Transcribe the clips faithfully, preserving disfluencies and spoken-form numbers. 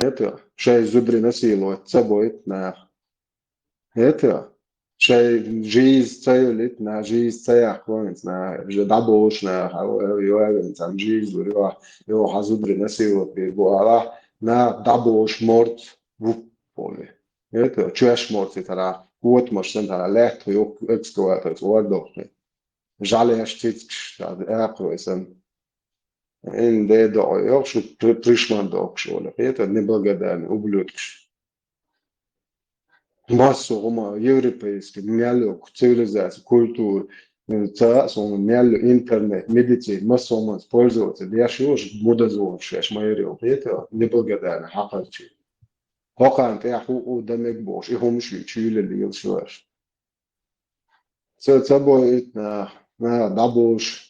Это, шай зударий насиловать ца бойташ нах. Это, шай жизнь ца юлийташ нах, жизнь ца яхконец нах, же дабош нах, а, ё, ё, ё, там жизнь, ё, ё, ха зударий насиловать бир бу, ала, на дабош морт в поле. Это, чуяш морт, это, ра, вот, может, там, ра, лет, ё, экскаватор, ладно. Жаляш цицкаш, да, акрой сан. Ин де до, ё, шу при-, пришман до, шу, ла, это неблагодарный, ублюдкаш. Массо гума европейский, мялёк, цивилизация, культура, э, ца, сон, мялё, интернет, медицина, массо ман пользоваться, да я шо, мудазон, шеш, майрё, это неблагодарный, хакарчи. Хокан, тя, ху, у, да мег бош, и хумши, чуйле, лил, шуаш. Ца, ца бой, на, на, дабош.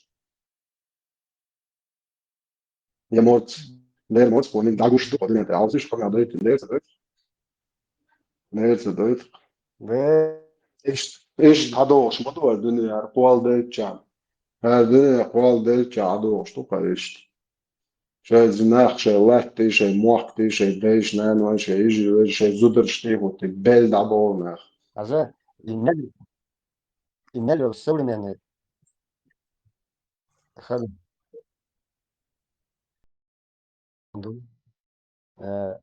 Я морт, дер морт, спомин, дагуш, ду, подвинет, а вот видишь, как надо идти, дер, ца, дер, ца, дер. Ве- Иш, иш, дадош, ма дуар, дуния, ар, куал, дер, чам. Ар, дуния, куал, дер, чам, дадош, ту, конечно. Шай зинах, шай латти, шай мохти, шай дайш, нанван, шай ижи, шай зударшти, хути, бел даболнах. Аза, иннел, иннел современный. Хаб. Э,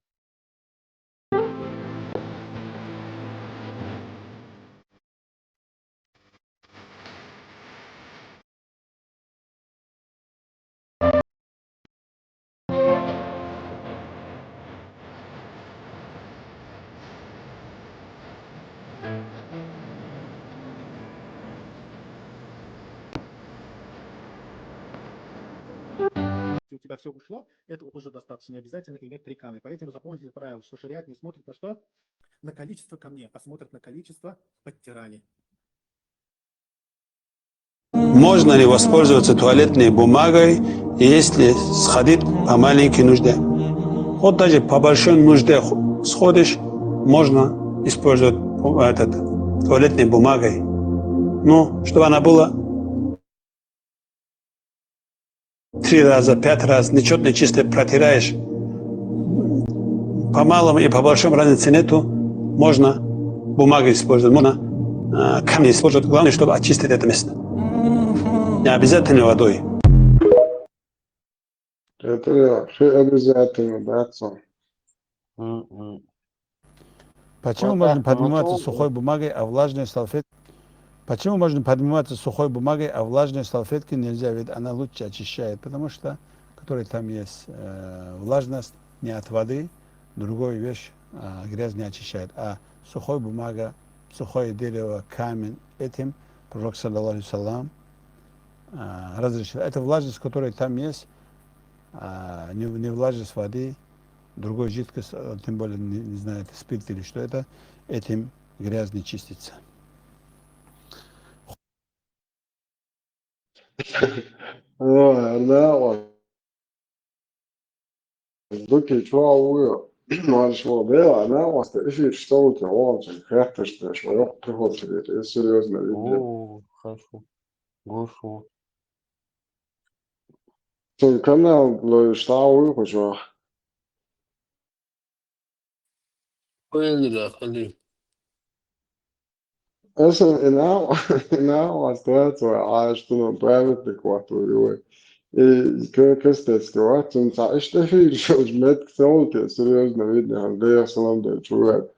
У тебя все ушло, это уже достаточно обязательно иметь три камеры. Поэтому запомните правило, что шариат не смотрит на что? На количество камней, а смотрит на количество подтираний. Можно ли воспользоваться туалетной бумагой, если сходит по маленькой нужде? Вот даже по большой нужде х-, сходишь, можно использовать, э, этот, туалетной бумагой. Ну, чтобы она была три раза, пять раз, нечётно чисто протираешь. По малому и по большому разницы нету. Можно бумагу использовать, можно, а, камни использовать. Главное, чтобы очистить это место. Не обязательно водой. Это вообще обязательно, да, отцом? М-м. Почему вот можно так, ну, подниматься то сухой бумагой, а влажной салфет-, почему можно подниматься сухой бумагой, а влажной салфеткой нельзя? Ведь она лучше очищает, потому что, который там есть, э, влажность не от воды, другую вещь, а, грязь не очищает. А сухой бумага, сухое дерево, камень, этим Пророк, саллаллаху алейхи ва саллям, а, разрешил. Это влажность, которая там есть, а, не, не влажность воды, другой жидкость, а, тем более, не, не знаю, это спирт или что это, этим грязь не чистится. Ой, да, вот. Дукий чуал уйо. Марш, вот, да, она у вас эфир, что у тебя, он же, как ты что, что, ёх, приходит, это серьёзно, видно. О, хорошо. Хорошо. Сен канал, ну, что у, хочу. Понял, да, ходи. Эсен инал, инал, астуэцо, а что, ну, правильно, ты кварту, и, и к-, кстати, вот, он са, что, фиг, что, мед, кто у тебя, серьёзно, видно, да я салам, да, чувак.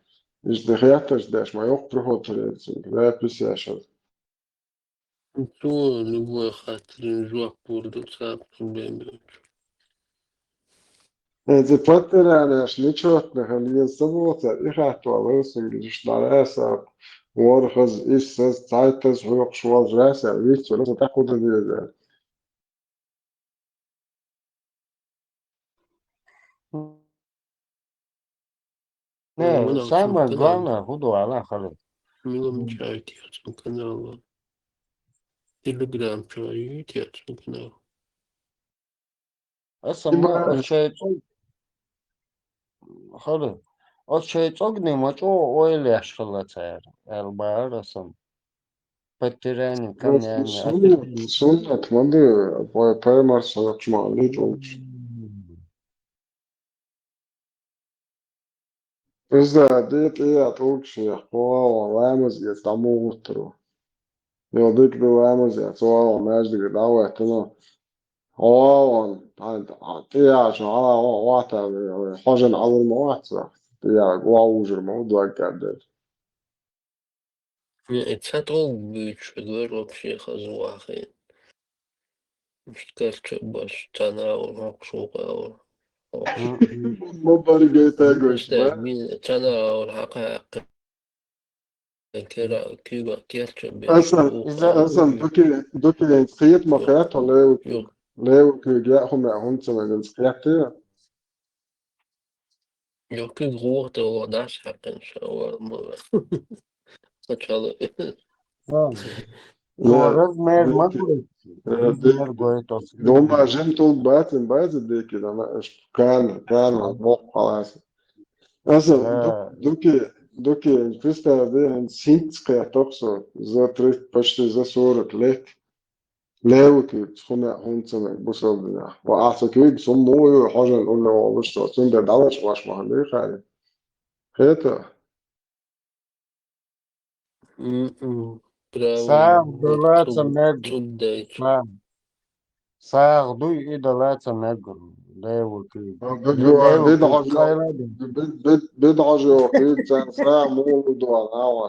Ишта хьяхташ деш ма ёх приход трецин, да писяшат. Цо любой хаттрин жоп бурду цап бембеч. Эти паттеранаш нечётных, они не сабота, и хатва лысым, гришна леса, ворхаз, иссаз, цайтаз, хурок швал жраса, вихту, ну, так куда нельзя. Не, ну, самое главное, худу ала халы. Милом чай тиятсун канал. Телеграм чай тиятсун канал. Аса ма очай цог. Халы. Очай цог не мачо ойле ашхала цаяр. Элбар асан. Паттерани, камни, суннат, суннат, манды, пай-, пайгамбар саллаллаху алейхи ва саллям. Иза де тӀе а тӀулгаш яхь, хӀо а ван ламаз эца дӀа мугӀуттар ву. Йо, дика ду ламаз эца, хӀо а ван маьждиге дӀа а ваьттина. Хьо а ван, хьан, хьан тӀе а шу хьала ван, ваьтта, хьожан Ӏалур ма вац вахт. ТӀе а ван вужур ма ву, дог гӀаддер. Э, ца тӀулг буьйцуш хьуьгуьр вообще хаза вахийна. Иштта керча баш, цхьана аур, хӀокху шуха аур. М-м. Ма баргай тагош, Иштта ба? Мин цхьана аур хьакхаьккхи. Кера, куьйга керча беш, Асан, шуха Иза аур. Асан, дукхе, дукхе хӀинца кхета ма Йо. Кхетта леву куьйга. Йо. Леву куьйга яа хӀума хӀунца ма хӀинца кхетта. Йо, куьйга гӀохта ва даш хьаькхина ша, ва, ма ва. Кхачала. А. Йо, О, размер ма дики. Гой. Э, Размер дики. Гой тос. Дома жим тулг бацин, бацин дики, да, ма, эш, кан, кан, мокх халас. Аса, Э. ду-, дукхе, дукхе, представь, да, хӀинца синтца кхетта со, за тридцать, почти за сорок лет. Леву куьйга, хӀума хӀунца ма бусалба динехь. Ва ахьа со куьйга, со муха ю, хьожан улле волуш со, цундела дӀалаш ваш ма хьан дихари. Хета? М-м. Право, СагӀа дала ца цуд-, мег. Цуддайча. СагӀа. СагӀа дуй, и дала ца мегар. Леву куьйга. А, бед-, Леву бед-, куьйга бед-, хьожа, хайла ду. Бед-, бед-, бед хьожа, куьйга царна сагӀа муха ду, а, нава.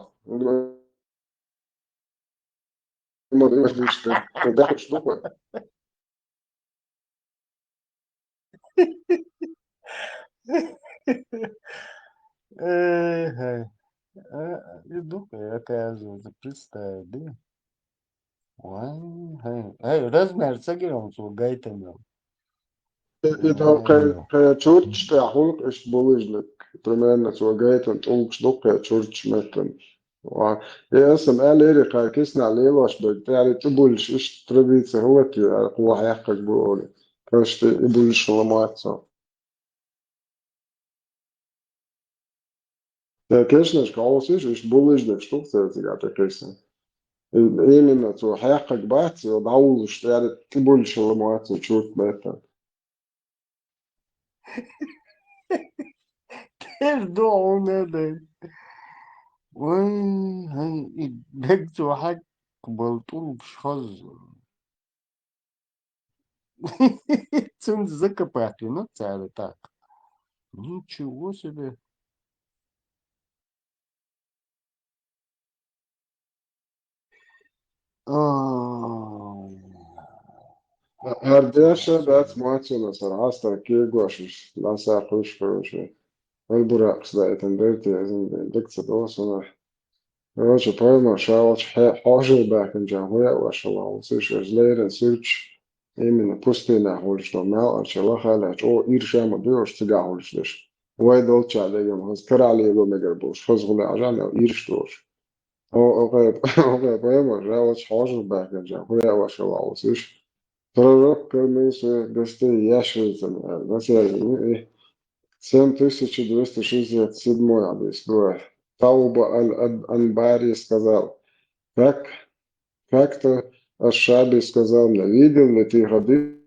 Ма дийш ду, дахьаш ду-кх. Э, хай. Э, и ду-кх, оказывается, представь, да? Вай, хай. Хай, размер ца гирам цо гайтамел. И, и то кхе, кхе чурташ тӀехь хӀуллакх иштта буллижнарг, примерно, цо гайтина тӀулгаш ду кхе чурташ меттана. Ва, и аса ма аьллера, кхара киснахь лелош берг, тӀаьхьа тӀебуллуш иштта традиция хӀаллакье, аьлла, кхо хьаькхнарг бу олий. Почти и буллуш хилла ма вац цо. Тхан кешнашка хьовсийша, иштта буллижнарг ду-кх церан цигахь тӀекхиссина. И, именно цо хьаькхнарг бац, и дӀавуллуш тӀаьхьа тӀебуллуш хилла ма вац цо чурт меттана. Тера ду хьуна дай. Вай, хӀай, и дерг цо хьаькхна болу тӀулгаш хаза. Цунца закопать вина цара тӀаккха. Ничего себе. А. ХӀара деш а дац моццуна сара, хьастагӀа кегош, ласа кхуьйсуш, короче. Вай буракъаш даийтина дерте, иза дерг ца до сона. Короче, пойма, ша волчу хье-, хьожал баьхкинчарна хӀун яа вашалла, оцу иш, иза леррина суьрташ, именно пустынехь волуш долу мел арча лаха лаьтташ, о, ирша ма доьгӀуш, цигахь волуш деш. Вай долчча деган, хаза карахь лело мегар болуш, хаза гӀуле Ӏажа мел ирш долуш. О, окхе, окхе, пойма, ша волчу хьожал баьхкинчарна хӀун яа вашалла, оцу иш. Пророк кормил своих гостей ящерицами, а, на связи, ну, и семь тысяч двести шестьдесят седьмой хадис, бывает. Тауба аль-Ад-, Анбари сказал: «Как, как-то Аш-Шаби сказал мне: видел ли ты хадис,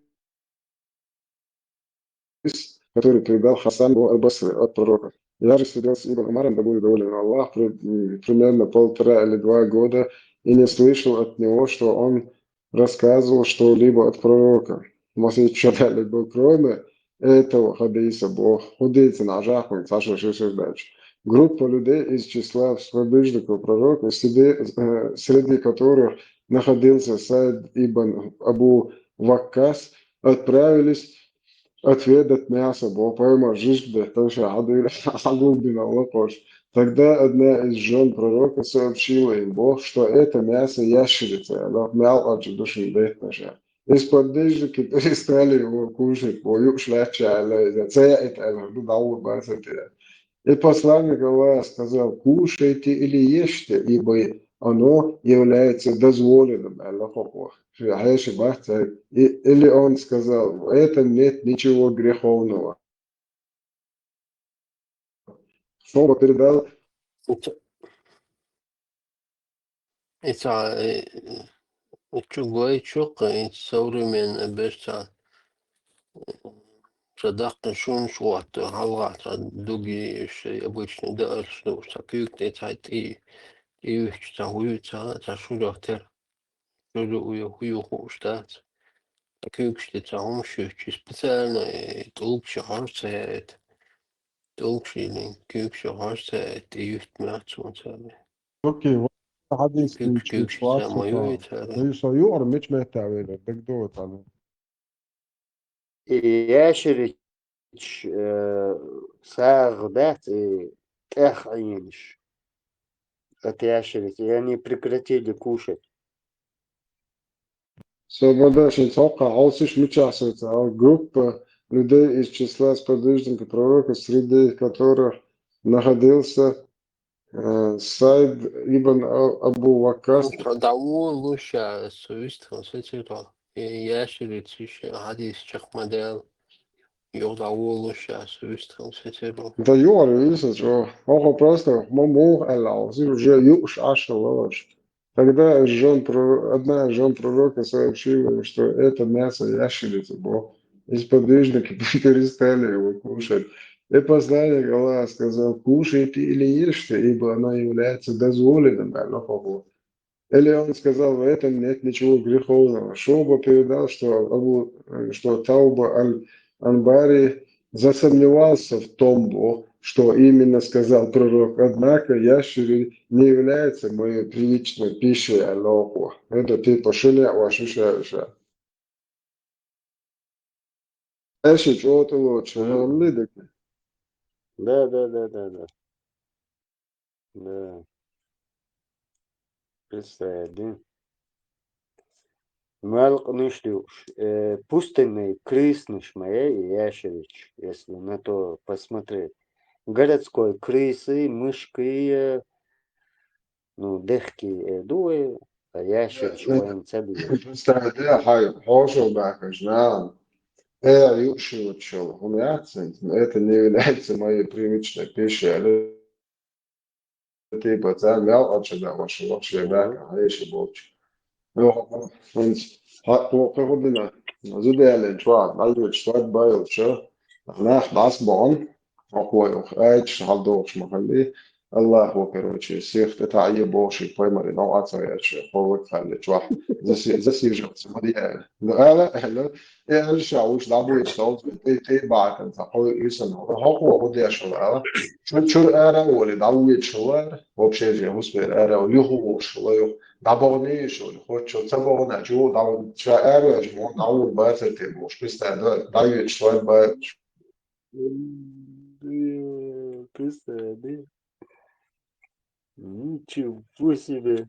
который передал Хасан бу аль-Басри от пророка? Я же сидел с Ибн Умаром, да будет доволен Аллах, при-, м, примерно полтора или два года и не слышал от него, что он рассказывал что-либо от пророка». Масийчо даьллиг бу, кроме этого хадиса, боху, хӀун дийцина Ӏажахкуьнга цхьа шо ши ши даьлча. Группа людей из числа сподвижников пророка, среди, э, среди которых находился Саид ибн Абу Ваккас, отправились отведать мясо, бо пойма жижиг де, товша хьадуьйла, хьагулбина лакхош. Тогда одна из жён пророка сообщила им, бо, что это мясо ящерицы, оно мел арчу душин бетнаша. И сподвижники перестали его кушать, бо юуш лаьттача аьлла иза, ца яийта аьлла, ду дӀавур бацар те. И посланник Аллаха сказал: «Кушайте или ешьте, ибо оно является дозволенным», аьлла кхокхо. Ши хьеший бац цаьрга. И, или он сказал: «В этом нет ничего греховного». Слово передал. И ца, и ца, э, э, чугойчух, и современный беш ца, э, Ца даккхин шунаш ватта, хьалгӀа ца дуги, ши обычный даарш ду, ца куьйга тӀе ца тӀи, тӀе юьхча ца хӀуьйца, ца шура тера. Шура уйо, хӀуйо хууш дац. Ца куьйгаш тӀе ца хӀумаш юьхча, специально, э, тӀулгаши хьожа ца яйта. ТӀулгаши, куьйгаши хьожа ца яйта, тӀе юьтта мех цунца. Окей, вот хьадис куьйгаш, куьйгаш ца ма юьйта. Дай со юар мич метта вена, дагадоагӀа. И ящериц, э, сагӀа дац, и тӀех Ӏенаш. От ящериц, и они прекратили кушать. Свобода шин цхьоккха хьовсуш мичахь соцу, а группа людей из числа сподвижников пророка, среди которых находился Э, Сайд ибн А-, Абу Ваккас. Тхо дӀаволалуш а со вистхила сецира. Э, ящерица иша хьадис чекх ма даьлла. Юха дӀаволалуш а со вистхила сецира. Да юар виса чӀо. Хьо просто ма муха аьлла, уже юуш Ӏаш лалаш. Тогда жен про-, одна из жен пророка сообщила, что это мясо ящерицы, бо и сподвижники перестали его кушать. И посланник Аллаха сказал: «Кушайте или ешьте, ибо оно является дозволенным», да, ну, по-моему. Или он сказал: «В этом нет ничего греховного». Шуба передал, что Абу, э, что Тауба аль-Анбари засомневался в том, что именно сказал пророк. «Однако ящеры не являются моей привычной пищей», а лёгу. Это типа шуня вашу шаша. Эши чё ты лучше, ну, лидок. Да, да, да, да, да. Да. Представь, да? Малкънуш душ, э, пустынный крыснуш ма е, и ящерич, если на то посмотреть. Городской крысы, мышки, э, ну, дехки, э, дуэ, а ящерич, э, воин цаби. Представь, да, хай, хошо бахаш, на. Э, юши вот шо, хумяцин, это не является моей привычной пищей. Типа, царна мел а чу да, ваша, ваша, да, конечно, болчу. Ну, хӀинца, хьа-, хӀо-, кхин хӀун дина? Зуда аьллина чохь, Ӏаллачу свадьба йолчу, нах дӀасабахана, хьо хой, айчаш хьалдохуш ма хилли, Аллахо, короче, сих тӀе таӀе бохуш, пайхамаре, нов Ӏа ца гӀерташ, хӀо вага хилли чохь, заси-, засиживаться ма де аьлла. Ну, ала, аьлла, И аьлла ша уьш дӀабоьдуш долчу тӀе, тӀе бахьана ца кхой уьсана. ХӀокхо хӀун деш хилла ала? Чу-, чуьра ара а волий, дӀавоьдуш хилла, вообще же хӀусбера ара а волий, юха вохуш хилла, юха дӀабохний шу, хӀоцчо ца бохна, чу дӀа-, ша ара ваьлча, мо дӀавоьду бацар те бохуш, пистан дӀа-, дӀавоьдуш вайн бацар. Пистан, да? Ничего себе.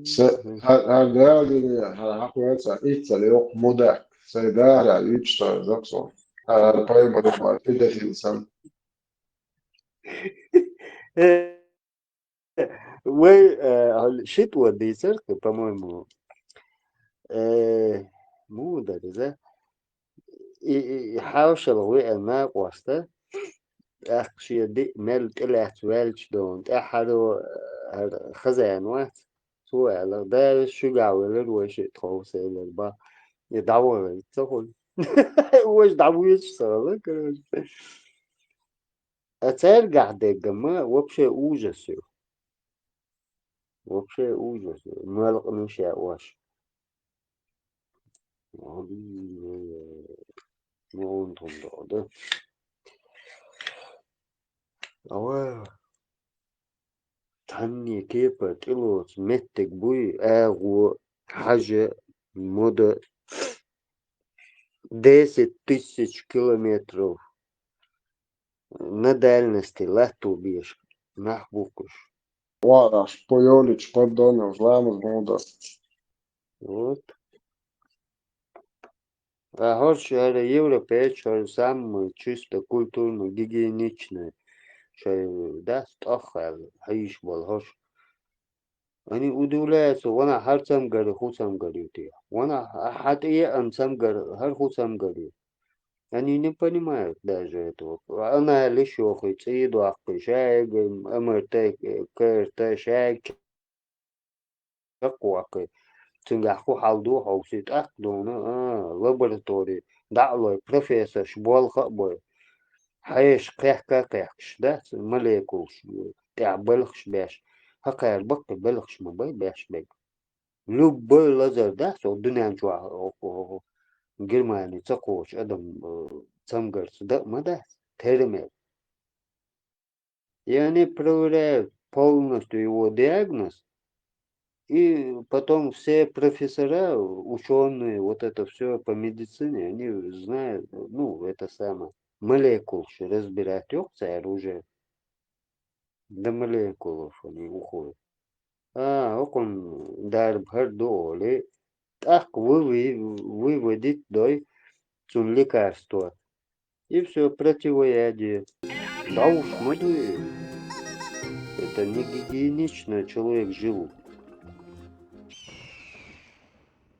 Се-, хьан, хьан дагадина, хьан хьакхоьца, иццал йоккха мудак, сайн дара, ичча закъ со. Хьан пайхамар ма педофил сан. Э, вай, э, шит вот дийцар, по-моему, э, муха дара иза? И, и, и хьаьвшалгӀа веана накъоста, тӀаккха шен диъ мел тӀелаьцна ваьлча дона, тӀаьххьара, э, хӀара хаза вац. Цо аьлла: «Да, шуьгахь велира вай шиъ тховса», — элира бах. И дӀавахара ца хуьлу. Вайша дӀавоьдуш ца хилла, короче. А цаьргахь деггама вообще ужас ю. Вообще ужас ю. Малкънаш яа ош. Муьлхун тхуна догӀу ду. Ава, цхьанне кепара тӀелоцу меттиг буй, агӀо, хьажа, мода, десять тысяч километров на дальности латто беш нах бу-кх уьш. Вараш, по ёлочке, по дому, ламаз муха дац. Вот. А хӀорш хӀара европейчу, хӀара самый чисто культурно-гигиеничный, шайн дас тӀох аьлла, хьийзаш болу хӀорш. Они удивляются, ванах хӀара цамгар, хӀу цамгар ю те. Ванах хьан тӀе еана цамгар, хӀара хӀу цамгар ю. Они не понимают даже этого. Аналиш йохий, цӀий доккхий, шайга МРТ, КРТ, шайга чекхваккхий. цуьнгахь хӀун хьал ду хьовсий, тӀаккха дуьйна, а, лаборатори дӀа а лой, профессорш болх а бой. Хьеший кхехка а кхехкаш дац, молекулаш тӀехь белхаш беш. ХӀокхара баккхий белхаш ма бай беш берг. Любой лазар дац, оха дуьнен чохь, оха, оха, Германи ца кхочу адам, э, цамгарца дан а ма дац, тера мел. И они проверяют полностью его диагноз, и потом все профессора, учёные, вот это всё по медицине, они знают, ну, это самое, молекулаш разбирать йоккху цара уже. Дан молекулаш они уходят. А, хӀокхунна дарба хӀара ду олий, тӀаккха вы-, вы-, выводить дой цунна лекарство. И всё, противоядие. ДӀовш ма дуй. Это не гигиенично человек жил.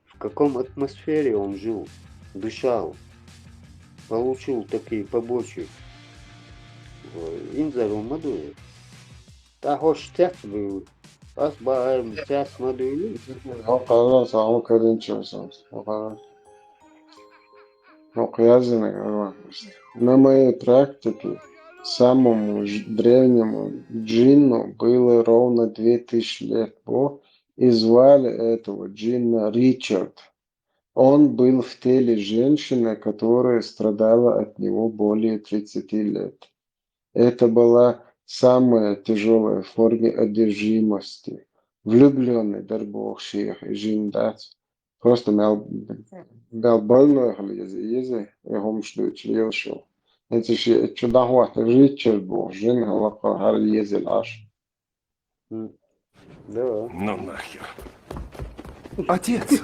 В каком атмосфере он жил, дышал, получил такие побочки. Э, инзаро ма дуй. ТӀаккха хӀорш цец буьйлу. Ас баам цец ма дуьйлу. ХӀокхара сахьо каринча сан. ХӀокхара. ХӀокху яздинарг. На моей практике самому ж-, древнему джинну было ровно две тысячи лет, бо, и звали этого джинна Ричард. Он был в теле женщины, которая страдала от него более тридцати лет. Это была самая тяжёлая форма одержимости. Влюблённый дар боху шех и жин дац. Просто мел, мел больной хила еза, еза, и хӀумаш дуьйцу лелаш йолу. ХӀинца ши чу дӀахӀотта Ричард боху жин хӀаллакха хӀара еза Ӏаш. М. Да. Ну нахер. Отец!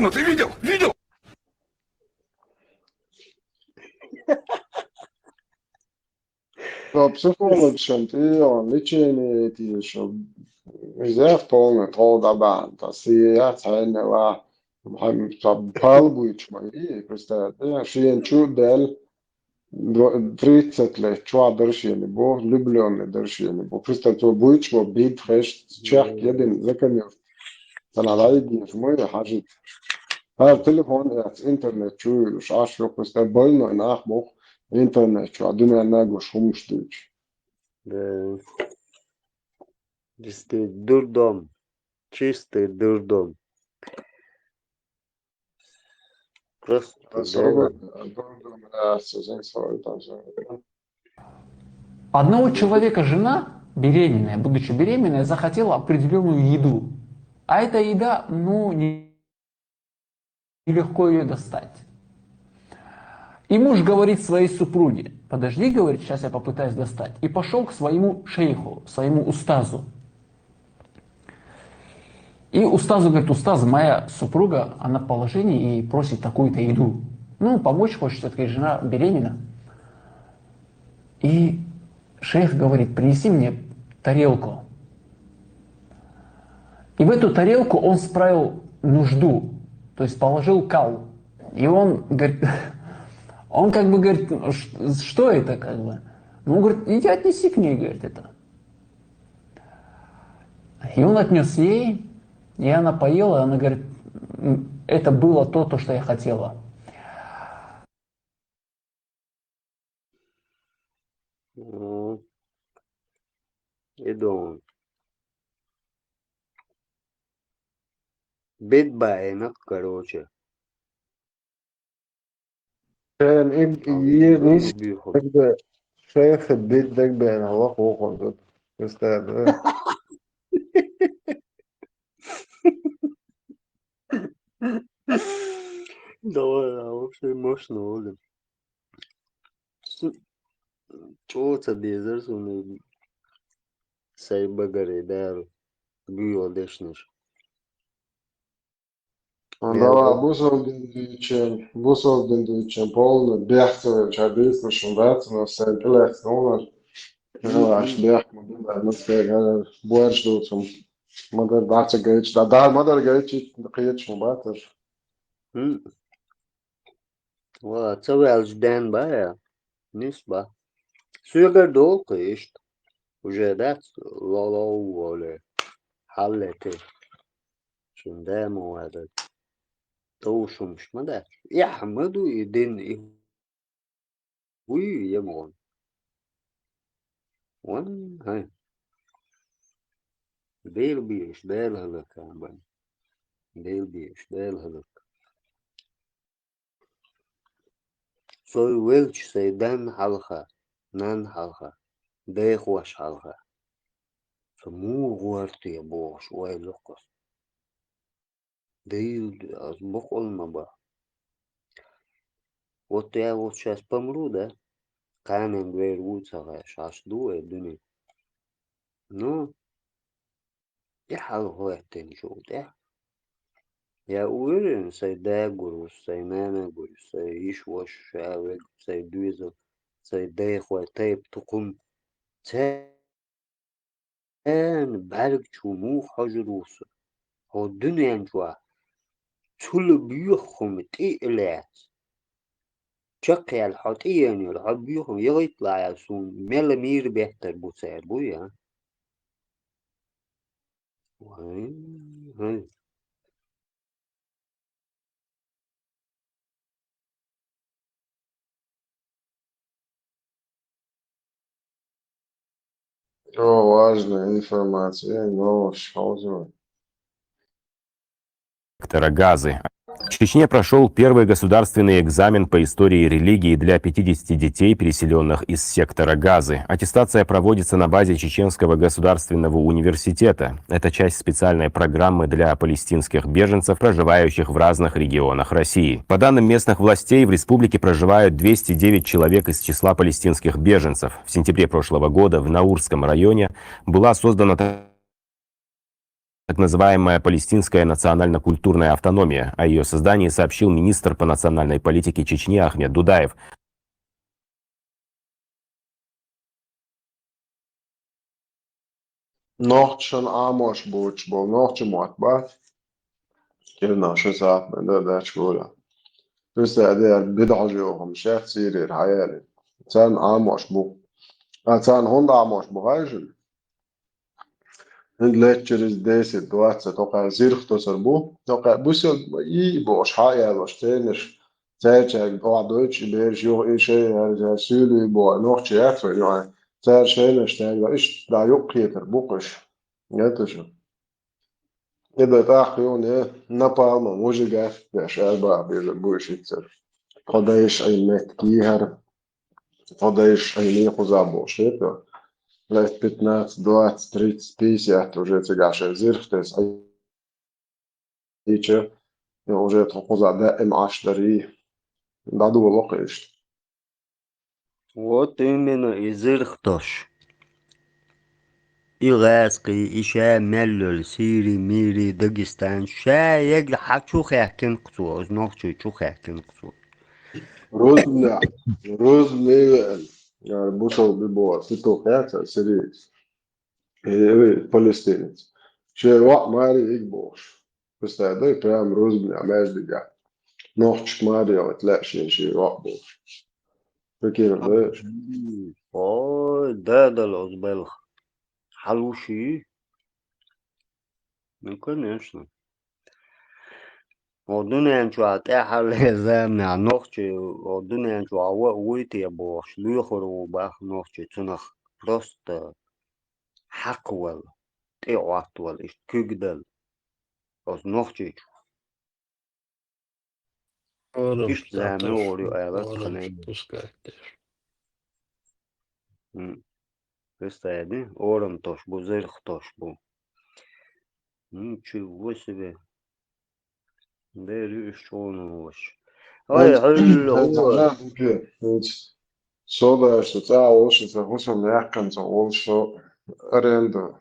Ну ты видел? Видел? Со психологашна тӀе йогӀун лечение тӀе шу. Иза полный тхов дӀабахьана, сан яц хьенна ва, хьан ца пал буьйцуш ма и, представь, шена чу а даьлла, дво-, тридцать лет чохь дара шена боху, влюблённый дара шена боху. Представь, цо буьйцуш боху, бид хеш, чехка ядина, заканил. Цхьана дӀайигна ма ю хьажийта. ХӀара телефон яц, интернет чу юьйлуш, Ӏаш ю, представь, больной нах боху, интернет чохь дуьненна гуш хӀумаш дуьйцу. Да. Чистый дурдом. Чистый дурдом. Просто, да. Особо дурдом, да, сезон свой там же. Одного человека жена, беременная, будучи беременная, захотела определённую еду. А эта еда, ну, не-, нелегко её достать. И муж говорит своей супруге: «Подожди, говорит, сейчас я попытаюсь достать». И пошёл к своему шейху, своему устазу. И устазу говорит: «Устаз, моя супруга, она в положении и просит такую-то еду. Ну, помочь хочет, всё-таки жена беременна». И шейх говорит: «Принеси мне тарелку». И в эту тарелку он справил нужду, то есть положил кал. И он говорит, он как бы говорит: «Ну, ш-, что это, как бы?» Ну, говорит: «Иди отнеси к ней», говорит, «это». И он отнёс ей, и она поела, и она говорит: «М, это было то, то, что я хотела». М. И дон. Бед баинак, короче. Шен иг-, Там ир ниш, бюхо. Шайх бед даг бен, Аллах охундуд. Представь, да? Давай, а, вообще мощно, Оля. С-, чего ца дезер суна, сай багаре дару, гуйо дешнаш. Ну, давай, бусалба дин дуьйцучун, бусалба дин дуьйцучун, полный бехцевый чабийцнашун бац, но сайн пилехцна уна. Мгм. Аш бехк ма ду, ма стегара, борш ду цум. Ма дар баца гайч, да, да, ма дар гайч, кхечу ма бацаш. Мгм. Ва, ца ваьлча ден бая? Нис ба. Соьгара долу кху иштта. Уже дац, лолов воле. хьаллетира. Шун да ма ваьлла. Товшамаш ма дац. Эхь ма ду и дин, и хӀуй е ма вон. Вон, хӀай. Дел беш, Дала хӀалакбан. Дел беш, Дала хӀалак. Со велча сай ден хьалха, нан хьалха, дайхош хьалха. Со муха гӀортий бохуш ойла ю-кх ас. Дийла ас бакъ ма баха. Вот я вот щас помру, да? Кханенга вер ву ца хаьа, шаьш ду вай дуьне. Ну, и хьал хӀоьттинчул тӀаьхьа. Я уверен, сай да гур ву, сай нана гур ву, сай йиш-вош, ша вег, сай доьзал, сай дайхой, тайп-тукхум. Царна бӀаьрг чу муха хьожур ву со? Хьо дуьнен чохь цул боьха хӀума тӀе а лаьцна. Чаккхел хьо тӀеена йолу, хьо боьха хӀума яхийталахь, суна мел мийра беттар бу цара, буй, а? Вай, вай. О, важная информация, новость, хьовзо. Сектора Газы. В Чечне прошёл первый государственный экзамен по истории и религии для пятидесяти детей, переселённых из сектора Газы. Аттестация проводится на базе Чеченского государственного университета. Это часть специальной программы для палестинских беженцев, проживающих в разных регионах России. По данным местных властей, в республике проживают двести девять человек из числа палестинских беженцев. В сентябре прошлого года в Наурском районе была создана та- так называемая палестинская национально-культурная автономия. О её создании сообщил министр по национальной политике Чечни Ахмед Дудаев. Нохчашна Ӏамош боцуш болу нохча мотт бац. КхидӀа ши сахьт дан дан даьлча гуйла. Уьш ца а дера, бидӀа хьожа йоху хӀума шаьш Сирера хьаяьлла. Царна Ӏамош бу. Ткъа царна хӀунда Ӏамош бу хаьий шуна? ХӀинца летта через десять, двадцать, тӀаккха зирх тосур бу. ТӀаккха бусел и бохуш хьа а ялош, цернаш, цаьрчаьрга охьадойтуш и бераш юха и шайн яьржа суьйлий боху нохча яц вайн юкъахь. Цара шайнаш цаьрга иштта дӀа юкъахетар бу-кх уьш. Гайташ. И дай тӀаккха юхане напалман вужигаш беш арбаха безар бу уьш хӀинца. Тхо дайша Ӏийна меттиг йихьар. Тхо дайша Ӏийна кхуза бохуш хета. Лет пятнадцать, двадцать, тридцать, пятьдесят уже цигахь шайн зирх тесна Ӏийча, и уже тхо кхуза даим Ӏаш дарий. ДӀадоло-кх иштта. Вот именно и зирх тосуш. И гӀазкхий, и ша мел йолу Сири, Мири, Дагестан, ша егна хьан чу хаьттина-кх цо, оцу нохчий чу хаьттина-кх цо. Розмнех, розмнех веана, яра бусалба боху, ситу кхаьца, сирийца. Э, палестинец. Шен йоӀ маре йига бохуш. Представь, дай прям розмнех маьждигехь. Нохчашка маре йолуьйту лаьа шен, шен йоӀ бохуш. Прикинь, да? Ой, да, дала оцу белха. Хьалуш ю? Ну, конечно. О, дуьнен чохь тӀаьхьарлера заманахь нохчий, о, дуьнен чохь ван а вуй те бохуш, лоьхур ву баха нохчий, цунах просто хьакхавала, тӀеӀоттавала, иштта куьг дала. Оцу нохчий чу. Иштта зама ю олу ю аьлла, тханай. М. Представь, орам тош бу, зирх тош бу. Ничего себе. Дера ю уьш чӀогӀа новость. Ой, хьуьлла, хьуьлла. Со дашца цӀа а волуш, ца хӀусам яьккхина ца волуш, со аренда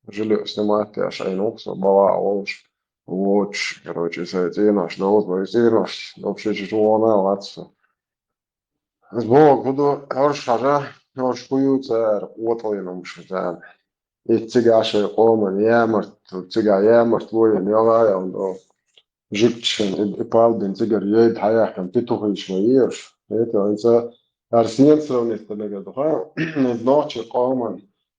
жильё снимать еш Ӏийна ву-кх со, бала а волуш, воцуш, короче, сайн цӀенош довза, и цӀенош вообще чу вогӀур вац со. Ас боху, хӀун ду, хӀорш хьажа, хӀорш хӀун ю цара, къотӀалла йина хӀумаш ю царна. И цигахь шайн къоман ямарт, цигахь ямарт ло йина йогӀу а йогӀу. Жуьгташна и, и палбина цигара йайта хьаяьккхина петухаш ма езаш. ХӀета хӀинца ара сенца сравнить дан мегар ду, ха? Нохчийн къоман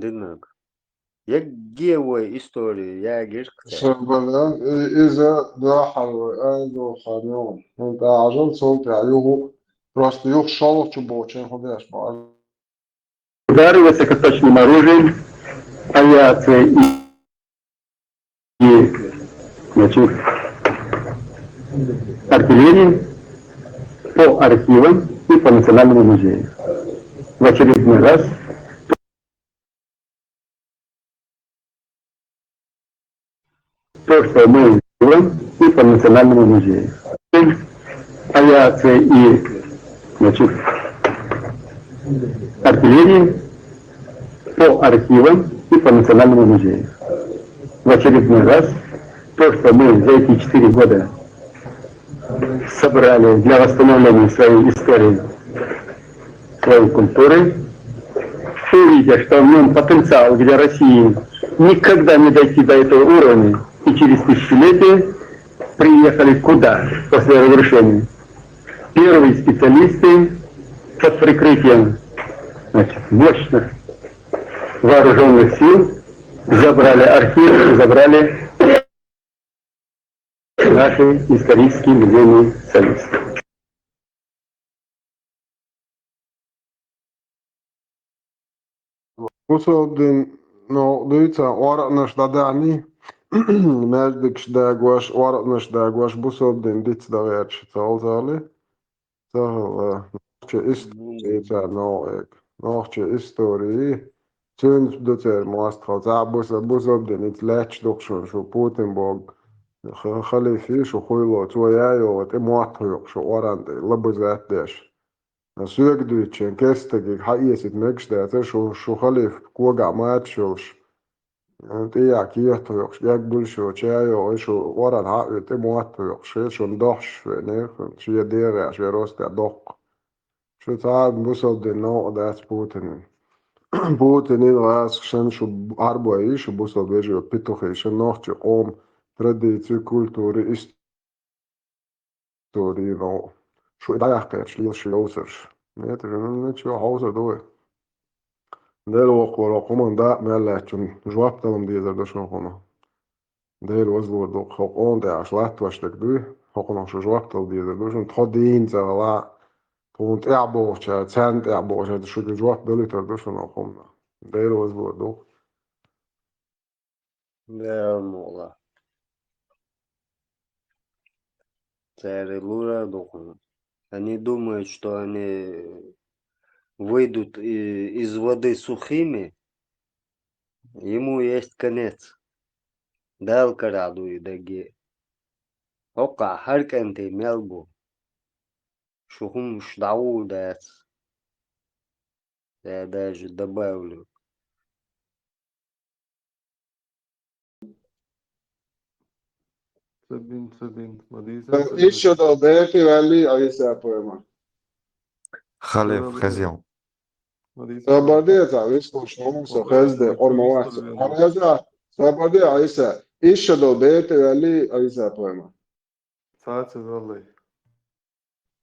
диннарг. Егге вай истори ягирх цаьрга. Шабалан, и-, иза дахьар вай, ай, дохар, ну, ну, да, ажал, сол, да, югу, просто юг шолу чу бочен, худаш, ба. Удары высокоточным оружием, авиацией и, и, значит, артиллерией по архивам и по Национальному музею. В очередной раз то, что мы делаем и по Национальному музею. Авиация и, значит, артиллерия по архивам и по Национальному музею. В очередной раз то, что мы за эти четыре года собрали для восстановления своей истории, своей культуры, увидя, что в нем потенциал, где России никогда не дойти до этого уровня, и через тысячелетия приехали куда после разрушения? Первые специалисты под прикрытием, значит, мощных вооруженных сил забрали архив, забрали наши исторические музейные ценности. Бусалба дин, ну, дуьйцан, оранаш дӀадахьний, маьждигаш дагош, оранаш дагош, бусалба дин диц дагӀерча, ца хьалзали. Ца хьалла. Нохча истори цар новкъа. Нохча истори. Цуьнца ду церан моастагӀал. Цхьа буса-, бусалба дин, ица лаьтташ ду-кх шуна, шу Путин боху ха-, халифа, шу хуйло, цо яй йогӀу, тӀе мотт хьоькхуш, шу оран тӀе, лабаза деш. Соьга дуьйцучун, кестагиг хьаэцийта мегаш дацара, шу, шу халифа когахь мачаш йолуш, тӀеяхьа кехат хьоькхуш, гергуьллуш йолчу яй йогӀу, шу оран хьаоьцу, тӀе мотт хьоькхуш, шуна дохьуш веана, шен дегӀехь, шен ростехь доккху. Шу цхьа а бусалба дин новкъа дац Путинан. Путинан гӀазкхашна шу Ӏарбой, шу бусалба вежарий, петухи, шу нохчийн къоман традици, культура, истори новкъа. Шу и дӀаяккхарш лела шу йовсарш. Нет, ну, ничего, хьовсур ду вай. Дела воккхавар вара хӀуманна дакъа мел лаьттачунна жоп далам дезар ду шуна хӀума. Дела вазлур ду, хӀокху къона тӀехь аша латтош дерг дуй, хӀокхунах шу жоп дала дезар ду шуна, тхо дийна ца гӀала, тхуна тӀехь бохучара, царна тӀехь бохучара, шуьга жоп далуьйтур ду шуна хӀокхунах. Дела вазлур ду. Дела мукъ лахь. Цара лура ду хьуна. Они думают, что они выйдут и-, из воды сухими. Ему есть конец. Дала карахь ду и дагге. ХӀокхахь хӀара кӀентий мел бу. Шу хӀумаш дӀагӀур дац. Я даже добавлю. Ца бин, ца бин, ма дийца, ца бин. Ишшадал бепи валли Ӏийса пойма. Халиф, хезил. Ма дийца. Ца бардеца, вискал шоу, со хезде, къормавац. Ца бардеца, Ӏийса. Ишшадал бепи валли Ӏийса пойма. Цаца валлай.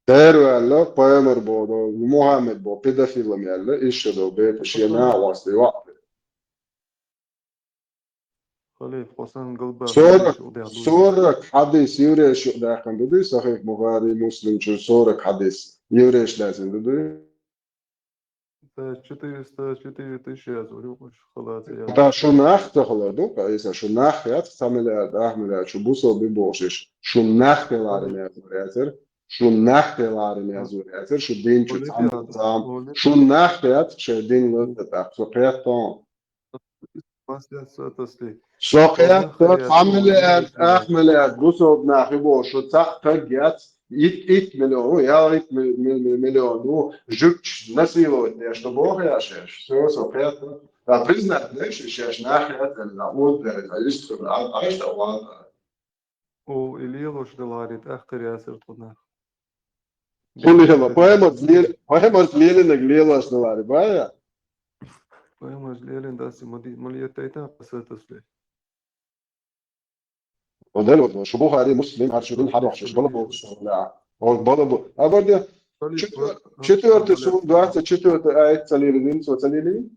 Дера ваьлла, пайхамар боху, Мухаммад боху, педофилам яьлла, ишшадал бепи, шен накъостий ваӀ. Халиф, хӀо сан галба Сорок, шу дехьа ду. Сорок хьадис еврейш юкъадаьккхина ду дуй, Сахих Бухари, Муслим чу сорок хьадис еврейш лаьцна ду дуй. Ца четыреста, четыре тысячи яц, урюкъуш халаца яц. Та шу нах ца хала ду, Ӏийса, шу нах яц, ца миллиард, ах миллиард, шу бусалба бохуш, шу нах тӀе ларина яц, яцар, шу нах тӀе ларина яц, яцар, шу дин чу цхьамма, шу нах яц, шайн дин лаза тӀаккха, со кхетон. Со кхетта, цхьа миллиард, ах миллиард бусалба нах ю боху, шу цхьаъ стаг яц, итт, итт миллион, я итт ми-, ми-, ми-, миллион ву, жуьгташ насиловать деш ду боху я шаьш. Со, со кхетта. Ткъа признать деш шаьш нах яц, а оза дерг, а иштта, а, а иштта ван. О, и лелош даларе, тӀаккха яцара тхо нах. Шу лела, пайхамарца ле-, пайхамарца лелинарг лелош даларе, бая? Пайхамарца лелина дац, ма ди-, ма летайта, пасатасле. Одель вот, шу Бухари, Муслим, хьарчу дин хьадохчуш, бала бохуш, ла. О, бала бо-, а варде, четвёр-, четвёртый сура, двадцать четвёртый аят ца лелина, со ца лелина?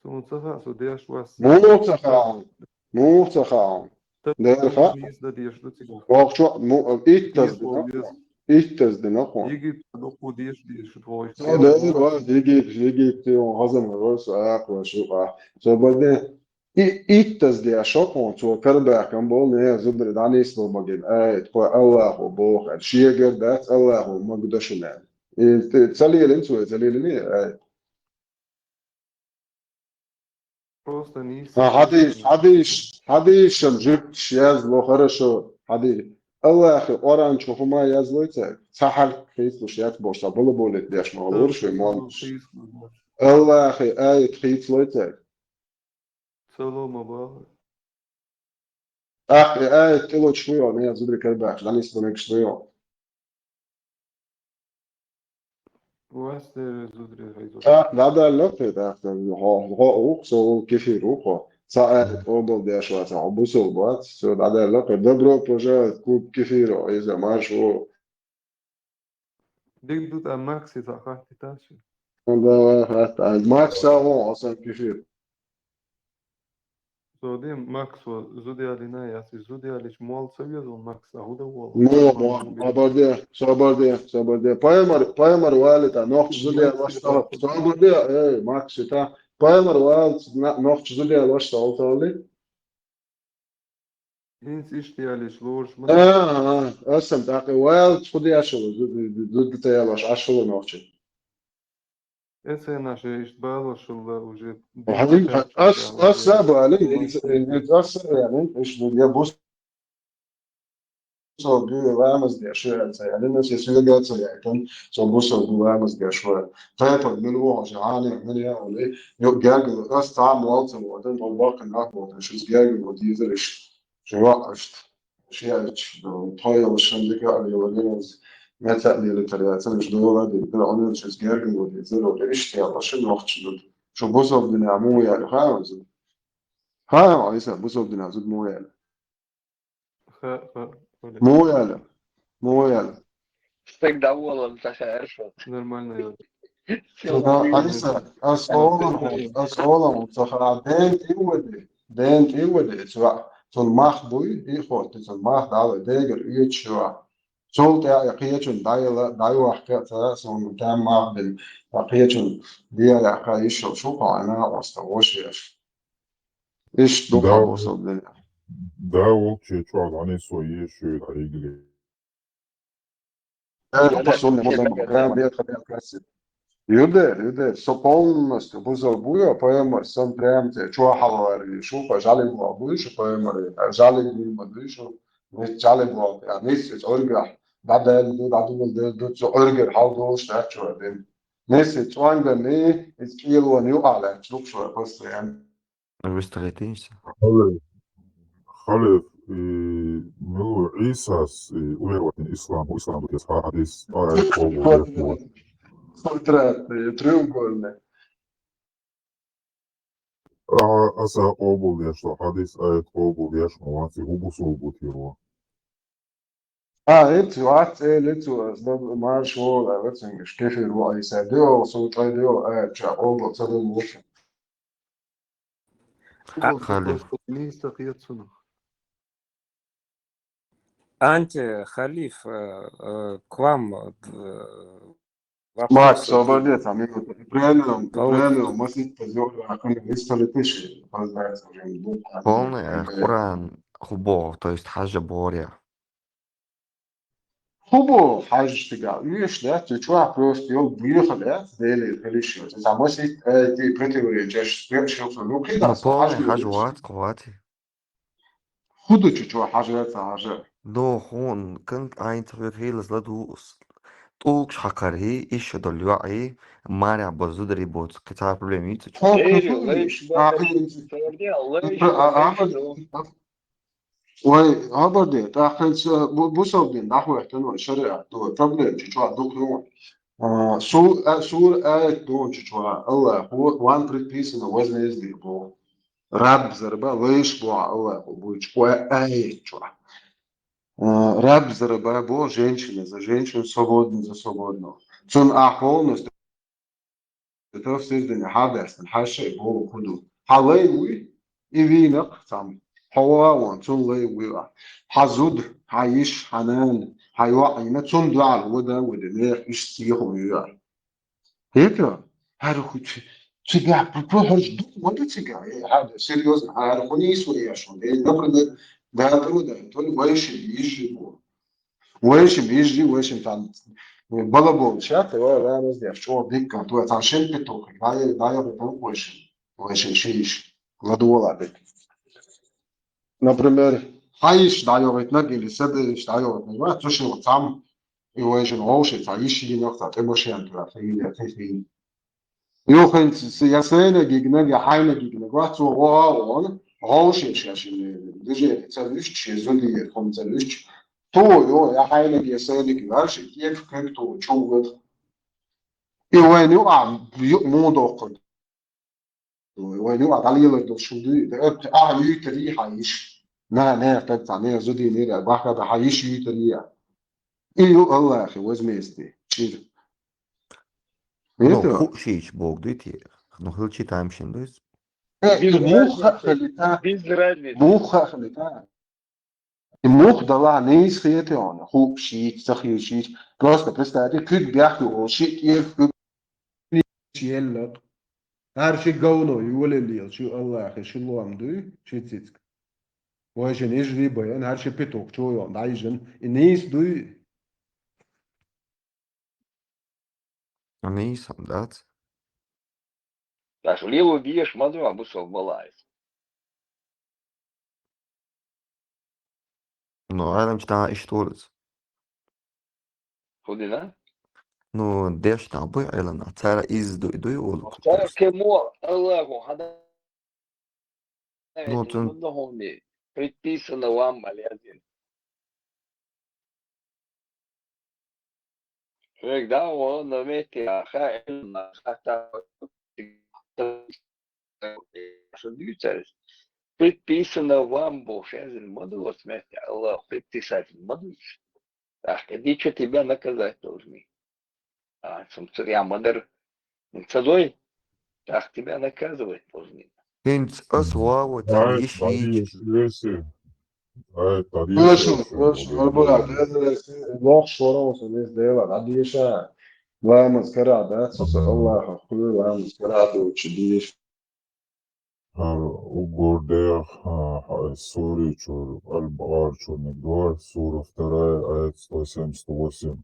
Суна ца хаьа, со деш вас. Муха ца хаьа? Муха ца хаьа? Дера хаьа? Нийса дан деш ду цига. Вокхо, му, иттаз дина. Иттаз дина хьо. Египта дукха деш деш ду вой. Со дера ва, Египет, Египет, он хазан варс, а, ква шу, а. Со баде, и, иттаз деш шо хьо, цо карбакан бол, не, зубри, данис бол маген. Ай, тхо Аллахо бохар. Шегар дац, Аллахо маг дашуна. И, ц-, ца лелин цо, ца лелин, ай. Просто нийса. А, хьадис, хьадис, хьадисам жуьгташ язло, хорошо, хьадис. Аллахи Къуръан чу хӀума язлой цаьрга? Цхьа хьарф хийцалуш яц бохуш, цхьа балаболит деш ма хилар шуй, мон. Аллахи аят хийцалой цаьрга? Салома бахар. ТӀаккха и аят тӀелочуш вуй, не, зудри карбаьхча, данис бу мегаш вуй. Вас дера зудри хьайзо. ТӀаккха дӀадаьлла кхе, тӀаккха, хьо, хьо ух, со ву кефир ух, хьо. Цхьа аят къобал деш вац, хьо бусал бац, со дӀадаьлла кхе. Добро пожаловать в клуб кефира, иза марш ву. Диг ду тӀа Макси цхьа хаттита ши. Давай, хатта. Макса вон, асан кефир. Зодим Максо зудиалина, яси зудиалич мол ца везу Макса, худа вол. Мо, мо, собарде, собарде, собарде. Пайхамар, пайхамар валита, нохч зудиал вашта. Собарде, эй, Макси та. Пайхамар вал, нохч зудиал вашта, олтали. ХӀинца иштта яллалц лоруш ма А, а, асан тӀаккха вайл цхьа дешал, зудда ца яллалц, ашала нохчи. Эцена ше иштта балошалла уже. Ас, ас забали, ас, ас, я бус со бу ламаз деш, я ца, я не се сюда ца, я там, со бу со бу ламаз деш, ва. Тайпа мин во же, ани, мин я, ули, ё, гягал, ас там вал ца, вот, он бакан нах, вот, шиз гягал, вот, изриш. Чувак, аш, шиач, тхоял шандика, а вилариназ, мета милитарияцин, аш дола, ди, бир онил чиз гергин, вот, изриш, я, аш, нохч, ду. Шу бусал дина, му, я, ха, ха, Иса, бусал дина, зуд, му, я. Ха, ха, ха. Му, я, му, я. Стек доволен, так хорошо. Нормально, я. Айса, ас олам, ас олам, цаха ден тиввади, ден тиввади, цва, цун мах буй, и хот, цун мах дала, дегар, уйчва. Цул тя, я кхечун дайла, дайвах ка, ца, сон там мах бин, я кхечун, дия, я ка ишо, шуха, ана, оста, вошеш. Иш, духа, Да. Бусал дин. Да, волче, чё, они свои, что это, игры. Э, по сумме, можно, прям, нет, хотя бы красиво. Юдер, юдер, со полностью бузал буя, поэма, сам прям те, чё халвари, шу, по жали буа, буй, шу, поэма, жали буй, ма, дуй, шу, не жали буа, а не се, орга, да, да, ду, да, ду, да, ду, цо, орга, хал, ду, шу, да, чё, дин. Не се, цванга, не, из кило, не, а, да, чё, шу, постоянно. Выстроитесь. Халиф, Халиф, и, ну, Исас, и, уверовать ислам, ислам, вот, если хадис, а, это, вот, вот. Квадратный, треугольный. А, аса обул яшла, хадис, а, это обул яшла, ванси губус обул тирва. А, это, вот, э, лицо, да, марш, вот, а, вот, кефир, вот, и садил, султай, дил, а, ча, обул, садил, вот. А, Халиф. Нийса хетсуна. Анти, Халиф, э, э, к вам, э, Макс, вопрос. обалдеть, а минуту. Премиум, А вот премиум, масить позор, а кроме истории тысячи, поздравить уже. Полный, э, Коран хубо, то есть хажа боря. Хубо, хажа тига, видишь, да, ты чё, просто, ё, буехали, да, дели, или ещё. Ты там масить, э, ты противоречишь, ты ещё, ну, Ну, кидал, полный хажа хажа говоришь. ват, хвати. Худо чё, чё, хажа, это хажа. Ну, хун, кынк айнцахвер хилас ладу ус. Тулкш хакархи, ишо дол юаи, маря базудри боц, кица проблем юц. Хо, Эй, хо, лейш, а, базудри. Сорди, а, лейш, а, а, базудри, ну. Ой, абарде, таххенца бу-, бусалдин дахвехтано шариат, то проблем чи чуа дук ну. А, су-, а, сур аят дон чи чуа, Аллах, ву-, ван предписано возмездие бо. Раб зарба лыш бо Аллах, буч, ой, аят чуа. А, раб зарба бо женщина за женщину, свободно за свободного. Цун а полностью тафсир дина хьабаьстина, хьаьша а боху хӀун ду. Хьан лай вуй, и вийнакъ цхьамма. Хьо вогӀа вон, цунна лай вуй а. Хьан зуда, хьан йиша, хьан нана, хьан йоӀ йина, цунна дуьхьал вада а вада, нехан иштта сехур ю а. ХӀета? ХӀара хӀу цига, хӀорш ду, вада цига. Э, хӀара серьёзно, хӀара хӀу нийса вай еш ван. Э, например, Дала тӀе ма даха, то ли вайшин йижи бу. Вайшин йижи, вайшин там, э, балабол шат, вай ламаз деш, чӀогӀа дикка, то там шин петух, дай, дай, дай, вайшин, вайшин шиш, ладула бит. Например, хьан йиша дӀайогӀуьйтинарг или са йиша дӀайогӀуьйтинарг, ва цу шин цхьамма, и вайшин гӀовши, цхьа йиша йинарг, цхьа тӀе машен туьра, хи, хи, хи. Юххьанца с-, я сайна гигнаг, я хьайна гигнаг, вац цо вогӀа а вон, гӀовши шаьшшина движение ца вуьстуш, я зудие хӀума ца вуьстуш, ту, ё, я хьайнаг, я сайнаг, ваьрши кеф куьг ту, чу вад. И вайн юкъа, юкъ муха доккхур? Вайн юкъа дӀалелар долуш хӀума дуй? Ах юьйтарий хьан йиша? На, не, так ца, не, зудий, не, бахка да хьан йиша юьйтарий а? И ю Аллахе возмездие, чӀир. Ну, это хууш йича бохург дуй те? Ну, хилчи тайм шин дуй? Э, и муха хилита? Без разницы. Муха хилита? И муха дала нийса хета хьуна, хууш йича, ца хууш йича. Просто представьте, куьг бехк ю, ши кӀел куьг еллакъ. ХӀара ши говно ю вале лела, шу Аллахе, шу лом дуй, ши цицка. Вайшин ижри баян, хӀара ши петух чу йон, дӀайижан, и нийса дуй? Нийса дац. Аш лело деш ма ду, а бусал балайс. Ну, Ӏеламчу тӀа иштта волуц. Худина? Ну, деш тӀа буй Ӏелана, цара иза дуй, дуй волу. Цара кхин мо Аллаху хьада. Ну, цун- Предписано вам, Алязин. Вегда вон на метте, а ха, ха, та, ша дуьйцараш. Предписано вам, бо шезин ма ду, вот смерть, Аллах предписатель ма ду. Так, иди, что тебя наказать должны. А, сумцурья мадыр, цадой, так тебя наказывать должны. ХӀинца ас ваво, цхьана Ай, йиш тади йийча. Ешвеси. Ай, тади Слышал, Ешвеси, слышал, вот Арбура, это. Лох шорон со не сделал, а диша. Ламаз кара, да, со со Аллаха, хуй ламаз кара, дочи, диш. ХӀара уггар дехьа, а, хӀара сури чуьра, Аль-Бакъара чуьра дуьххьара, сура вторая, аят сто семьдесят восемь.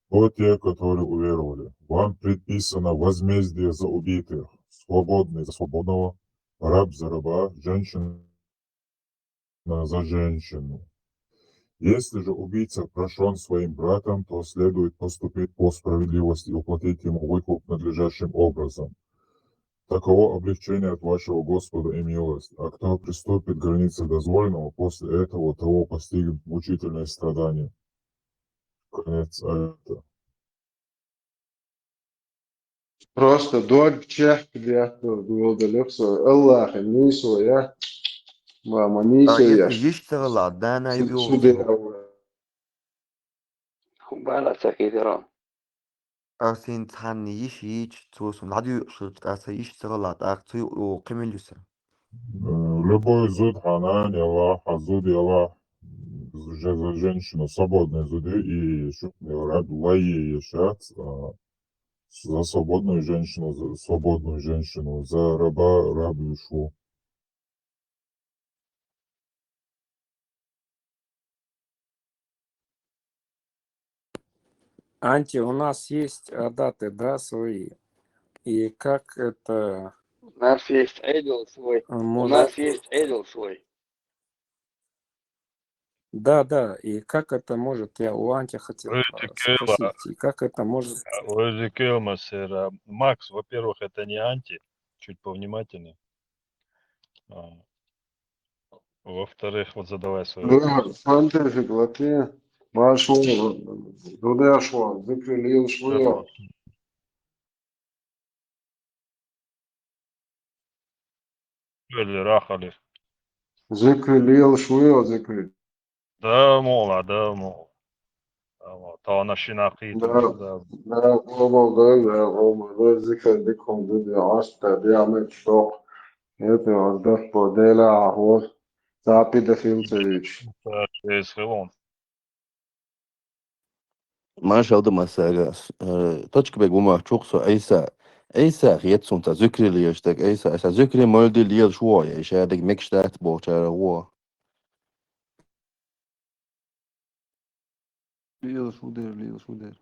О те, которые уверовали, вам предписано возмездие за убитых, свободный за свободного, раб за раба, женщина за женщину. Если же убийца прощён своим братом, то следует поступить по справедливости и уплатить ему выкуп надлежащим образом. Таково облегчение от вашего Господа и милость. А кто приступит к границе дозволенного после этого, того постигнут мучительное страдание. Конец аята. Просто дог чехка дехка гулдалех со, Аллахе нийсо я. Мама, а нийсо если я. Йиш ца гӀала, дана Су-, йоьху. Суде Аллах. Хубара ца хилира. Ас хӀинца цхьанна йиш йийча, цо сона дӀадоьхуш хилча, аса йиш ца гӀала, тӀаккха цу юкъа кхин мила ю сан? Э, любой зуда хьан нана яла, хьан зуда яла, же-, за женщину, свободный зуда и шу-, раб лай ешац, а, за свободную женщину, за свободную женщину, за раба раб шу. Анти, у нас есть адаты, да, свои. И как это, У нас есть идол свой. А, У может нас есть идол свой. Да, да, и как это может, я у Анти хотел, Ой, а, Текела. Спросить, и как это может Ой, Текела, Масера. Макс, во-первых, это не Анти, чуть повнимательнее. А, во-вторых, вот задавай свой вопрос. Да, Анти фиг латте. Маршо, Дудешо, Зикри Лил Швуйо. Или Рахали. Зикри Лил Швуйо, Зикри. Да, мола, да, мола. Ала, тахана шина кхийта Да, да. Да, къобал дай, да, къобал дай, зикр дика хӀума ду, де, Ӏаш да, де, Ӏамал чӀоагӀа. ХӀета, аз даккхо, Дела ахӀор, цхьа педофил ца вича. Эс хилон. Машалла да массага. Э, Точка бег вума чухсо Ӏийса. Ӏийса хет сунца зикри леш даг Ӏийса. Аса зикри молди лел шуо, я иша даг мекш дац бохчара гуо. Лел шудер, лел шудер.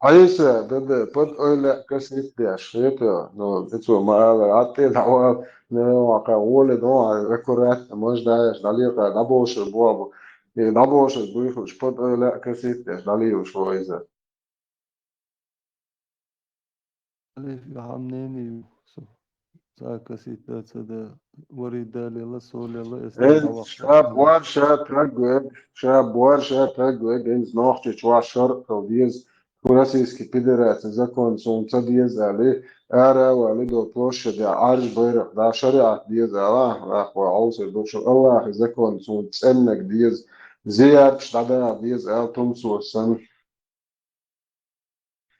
Ӏийса, да, да, под ойла касит деш, хета, но, это ма ала, атте да ва, не, ва ка воле, но, аккуратно, может, да, я, дали ка, да больше, бо, бо, и да больше, буйхуш, под ойла касит деш, дали уж войза. Алиф, я хам не, не, ю, со. Цака ситуацияда вари далела, солела, эс Эн далела. Ша буар ша тагвег, ша буар ша тагвег, эн нохчи чуа шар кал диез, Российский Федерация закон сун ца диез али, ара вали до площади арж байрах да шариат диез ала, ах ва аусер дошо Аллахи закон сун ценнек диез, зиярч дада диез ал тумсу сан.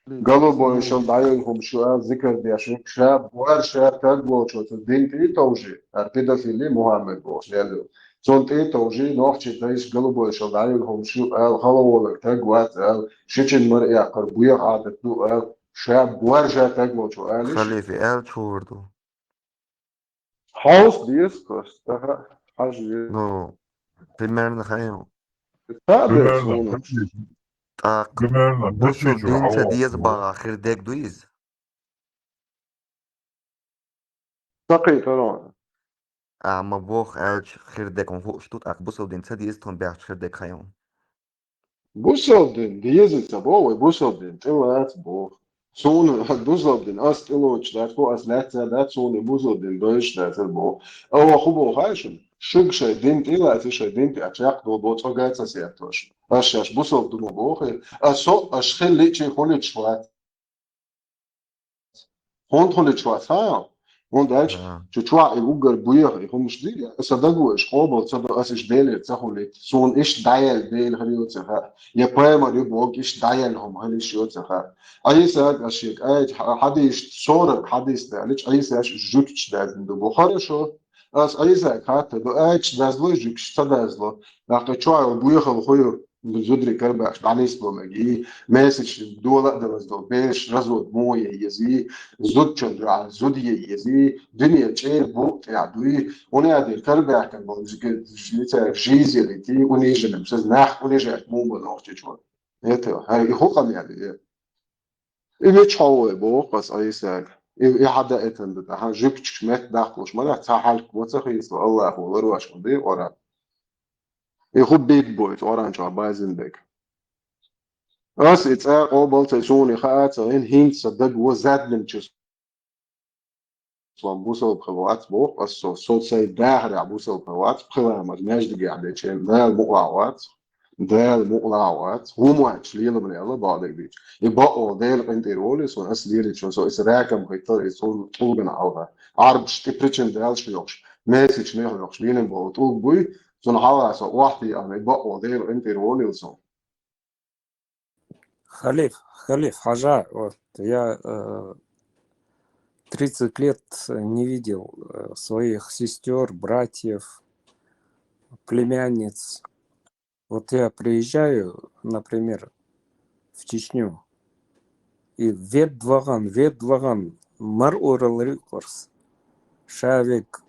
Голубой шел дайой хум шуа зикр деш, ша буар ша таг волчо, цу дин ти товжи, ар педофили Мухаммед бо, следу. Цун ти товжи, нохчи тайш голубой шел дайой хум шу, ал халаволак таг вац, ал шичин мар якар буях адат ду, ал ша буар ша таг волчо, ал иш. Халифи, ал чурду. Хаус диес просто, ага, хажи. Ну, примерно хайм. Та бе, Примерно, сунуш. Так, примерно, бусул дин ца диез бага хирдег дуиз. Такий тарон. Амма бог алч хирдег он хуш тут, ак бусул дин ца диез тон бяч хирдег хайм. Бусалдин, дезица бо, вай бусалдин, тӀелац бо. Суна бусалдин, ас тӀелоч дац бо, ас лаьца дац, суна бусалдин дойш дац бо. Ава ху бо хайшин, шуг шай дин тӀелац, шай дин тӀе ачакх до бо, цӀогаца сетош. Ас шаш бусалдума бо хе, а со, аш хе личи хулич вац. ХӀунда хуьлуьйтуш вац, хаа? ХӀунда аьлча, чу чохь и уггар буьйха, и хӀумаш дийя, аса дагавоуьйтуш къобал ца до, аса иштта Делера ца хуьлуьйту. Суна иштта дӀаяьлла Дела хир йоцу хаа. Я пайхамар ю боху, иштта дӀаяьлла хӀума хила йиш йоцу хаа. Ӏийсага аса шега аьлча, хьа-, хьадийшта сораг хьадийс даьллачу, Ӏийса аьлча жуьгташ даьзна ду бо. Хорошо. Аса Ӏийсага хатта ду, аьлча дазло жуьгташ, ца дазло. ТӀаккха чохь йолу буьйхалла хӀу ю? Зударий карабаьхча дӀанисло мега и, месача дола а далаза долу бераш развод муха ян еза и, зудчун дуьхьал зуда ян еза и, дуьне чӀера букъ тӀехь дуй, унадир карабаьхкина болу жига-, жи-, цаьрга жиза ялийта и, униженным, саза нах унижать муха бан охчичо. Это, хьай, и хӀу къамел ю? И вичхьо вай боху аса Ӏийсага. И, и хьан даийтан ду тӀаьхьа, жуьгташ метта даккхалуш ма дац, цхьа хьаьлк ма ца хийцало, Аллахо ларваш ма дийкъора. И хӀу биг бой, цӀоран чохь базин бег. Ас и цӀа къобал ца суна хаа ца гӀин, хӀинца сан даг вон задним чу сан бусалба хила вац боху, ас со, со сайн дахарехь бусалба хила вац, пхи ламаз маьждигехь дечен, Дала мукъалахь вац, Дала мукъалахь вац, хӀун моьттуш леламан аьлла бакъдерг дийча. И бакъо Дела къинтӀера волий суна, ас лелийча, со иза ракам хӀиттал, иза цул тӀулгана хьалха. Ӏарбаш тӀе причин далаш йохуш, месача мех йохуш, лелам боху тӀулг буй, цунна хьалха со охьатиъана, и бакъо Дела къинтӀера волийла суна. Халиф, Халиф, хьажа, вот, я, э, тридцать лет не видел, э, своих сестёр, братьев, племянниц. Вот я приезжаю, например, в Чечню, и веб вагӀан, веб вагӀан, мар орал рикъорс. Ша вег,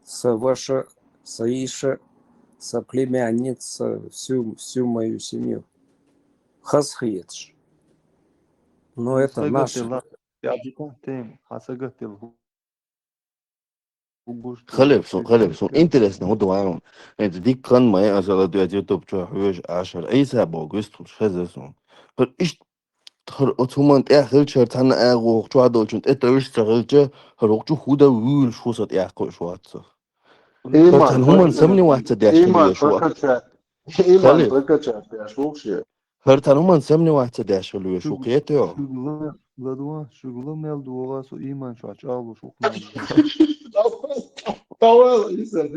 са ваша, са йиша, са племянница, всю, всю мою семью. Хаза хеташ. Но это наше. Халиф, сун, Халиф, сун интересно, хӀун ду вайн. ХӀинца дика хан ма ян, аса ладоьгӀа YouTube чохь хьоьжуш Ӏаш хӀара. Ӏийса боху, вистхуьлуш хеза сун. ХӀара иштта ХӀара оцу хӀуманна тӀехь хилча, хӀара цхьанна агӀо хӀокху чохь долчунна тӀе тевжаш ца хилча, хӀара хӀокху чу хӀун дан вуьйлуш ву со тӀаккха иш вац со. ХӀара цхьана хӀуманна самни вац ца деш хила веш ву. Халиф. ХӀара цхьана хӀуманна самни вац ца деш хила веш ву, кхета йо. Шуьга ла-, ладва, шуьга ла мел догӀа со иман чохь чӀагӀлуш ву-кх. Давай, давай, Иса,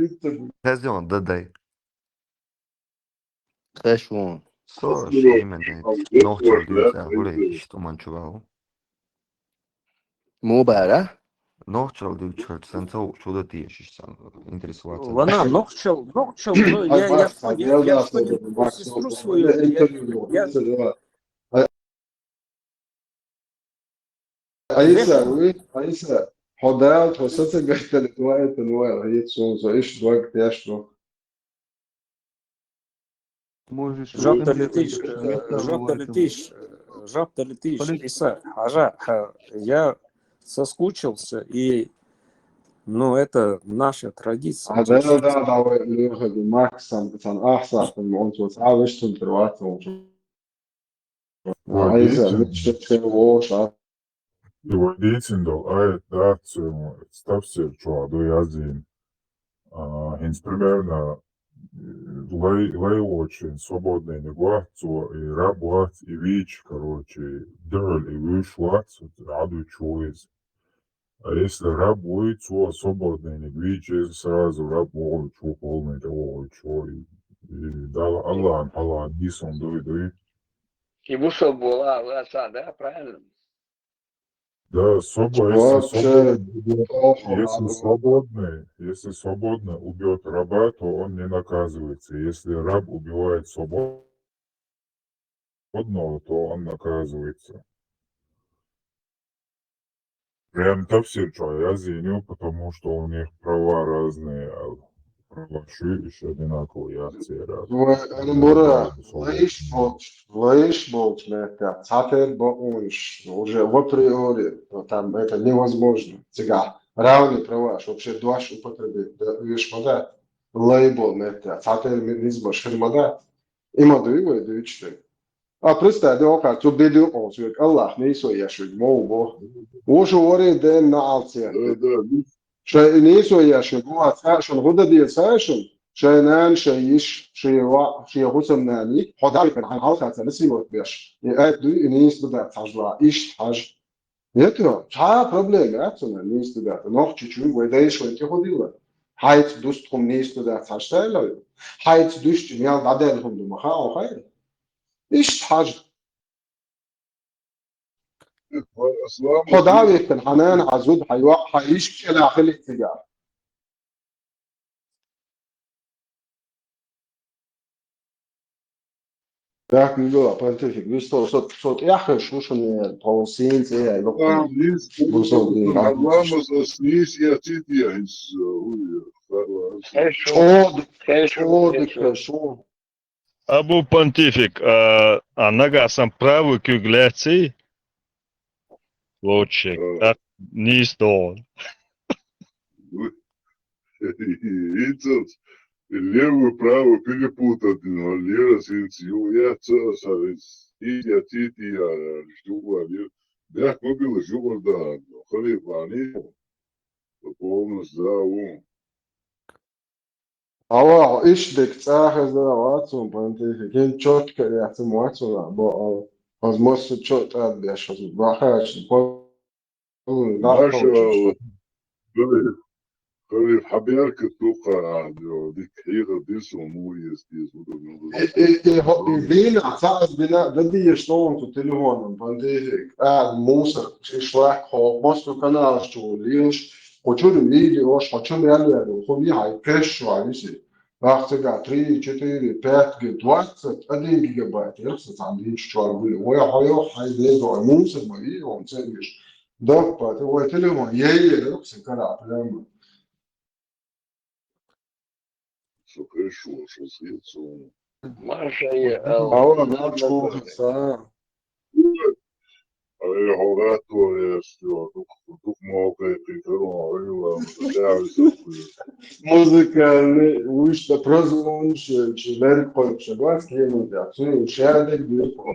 Хезон, дадай. Кхеш вон. Со шиман нохчалла дуьйцу а, хӀуре, иштта тӀуман чу ваха. Мубара? Нохчалла дуьйцу хӀара, сан ца хууш, чу дан тешаш сан, интересоваться. Вана, нохчалла, нохчалла, ну, я, я, я, я что-нибудь про сестру свою, я, я, Айса, вы, Айса, хьо Дала, хьо сацагайтале, дуайта, ну, ай, хьо ецун, со иш дог тешно. Можешь Жаб далитиш, э, жаб далитиш, э, жаб далитиш, Полит- Иса, хьажа, ха, я соскучился, и, ну, это наша традиция. А, да, да, да, давай, Лёха, Макс, сан, сан, ах, сан, он, сан, а, вы что, интерват, он, Вай, Айса, дийцина. Мичча шен вовшахь. И вай дийцина долу аят дац, э, тафсир чохь ду яздина. А, хӀинца примерно, э, лай, лай воцуш, свободный ниг вац цо, и раб вац, и вийча, короче, дуьхьал и вуьйш вац, Ӏадуьтуш ву иза. А если раб вуй, цо свободный ниг вийча, иза сразу раб вогӀуьйтуш ву, полный тӀе вогӀуьйтуш ву, и, и Дала, Аллахьан хьалха дийсун дуй, дуй. И бусалба вала, вала ца, да, правильно? Да, свобо-, если Вообще, свободный убьёт, плохо если надо. Свободный, если свободный убьёт раба, то он не наказывается. Если раб убивает свободного, то он наказывается. Прям тафсир чохь яздина ю, потому что у них права разные, а права шуьйш одинаково яц церан. Вай, ана бура, лайш болчу, лайш болчу меттехь, цхьатерра бакъонаш, уже в априори, там, это невозможно. Цигахь равные права, вообще дош употребить, да, веш ма дац. Лай болу меттехь, цхьатерра ми-, низмаш хир ма дац. И ма дуй вай дуьйцуш дерг. А, представь, де окхар, цу беду он, цуьнга Аллах нийсо еш верг, ма ву бо. Ву шу варе ден наалцен. Да, да, ну. Шайн нийсо еш верг, ву аса, шун хӀу дан деза, аса шун? Шайн нана, шайн йиш, шайн ва, шайн хӀусамнана, хьо Дала хьан хьалха ца насийлот беш. И айт дуй, и нийса ду дац хьажла, иштта хьажа. Ето, цхьа а проблема яц цунах, нийса ду дац. Нохчичуй вай дайша вайн тӀе хӀу дилла? Хьайца дуста хӀума нийса ду дац, хьажа сайла вай. Хьайца дуьстича мел дӀадаьлла хӀума ду ма хаьа, хьо хайра. Иштта хьажа. Хьо дӀа а вихкина, хьан нана, хьан зуда, хьан йоӀ, хьан йиш кӀелахь хили цигахь. Так, Мигула, понтифик, вистхула со, со тӀехь хезаш ву шуна, тхо сийна цӀе яй, локху. А, нийса, бусалба дин. Ламаз ас нийса яцийта я, хӀинца, уй, харла. ЧӀогӀа, чӀогӀа дика хезаш ву. Абу Понтифик, а, а нагахь сан правый куьг лаьций? Лоцчик, а, так, нийса догӀу. ХӀинцалц левый, правый перепутать дина, лера синца ю, я ца, ца, я, ца, я, я, я, ю, я, лера. Бехк ма билла, жугӀар дан, халифа, ани, полностью, да, вон. Аллахь, иштта дика цӀа хезна вац хьуна, понтифик, хӀинца чётко а яц хьуна вац хьуна, бо, а, хаза массо а чо а тӀадбеш, хаза бахача, по-, Маша, халиф, халиф, хьан беркат ду кхара, дика хьехар дира суна, муха еза деза, хӀу дан мел деза. И, и, и, хьо, и дийнахь цхьа аз бина дан дезаш долу цу телефонан, понтифик, а, мусор, и шлак, хьо массо а каналаш чу лелаш, кху чуьра видеош, хьо чу мел яьлла, хӀу вихьай, кхеш чохь висий. Нах цигахь три, четыре, пять, двадцать один гигабайт, яхса цхьана дийчу чохь гули. Вай хьо йоху хьайн деза, мусор ма вий, он ца веш. Доккха, вай телефон, ей, ей, яхса кара, прямо. Со кхеш ву, со схьа цунна. Маша, я, Алла. Алла, нах чу вахица. Ай, хьо гӀаттор еш, йо, дукха, дукха ма кхайкхий карон, ай, ва, ма, тӀаьхьа висархой. Музыкальный, вуьшта прозвонаш, чи лерг кхойкхуш, гуас кеман тӀехь, цуьнан шадерг диркхо.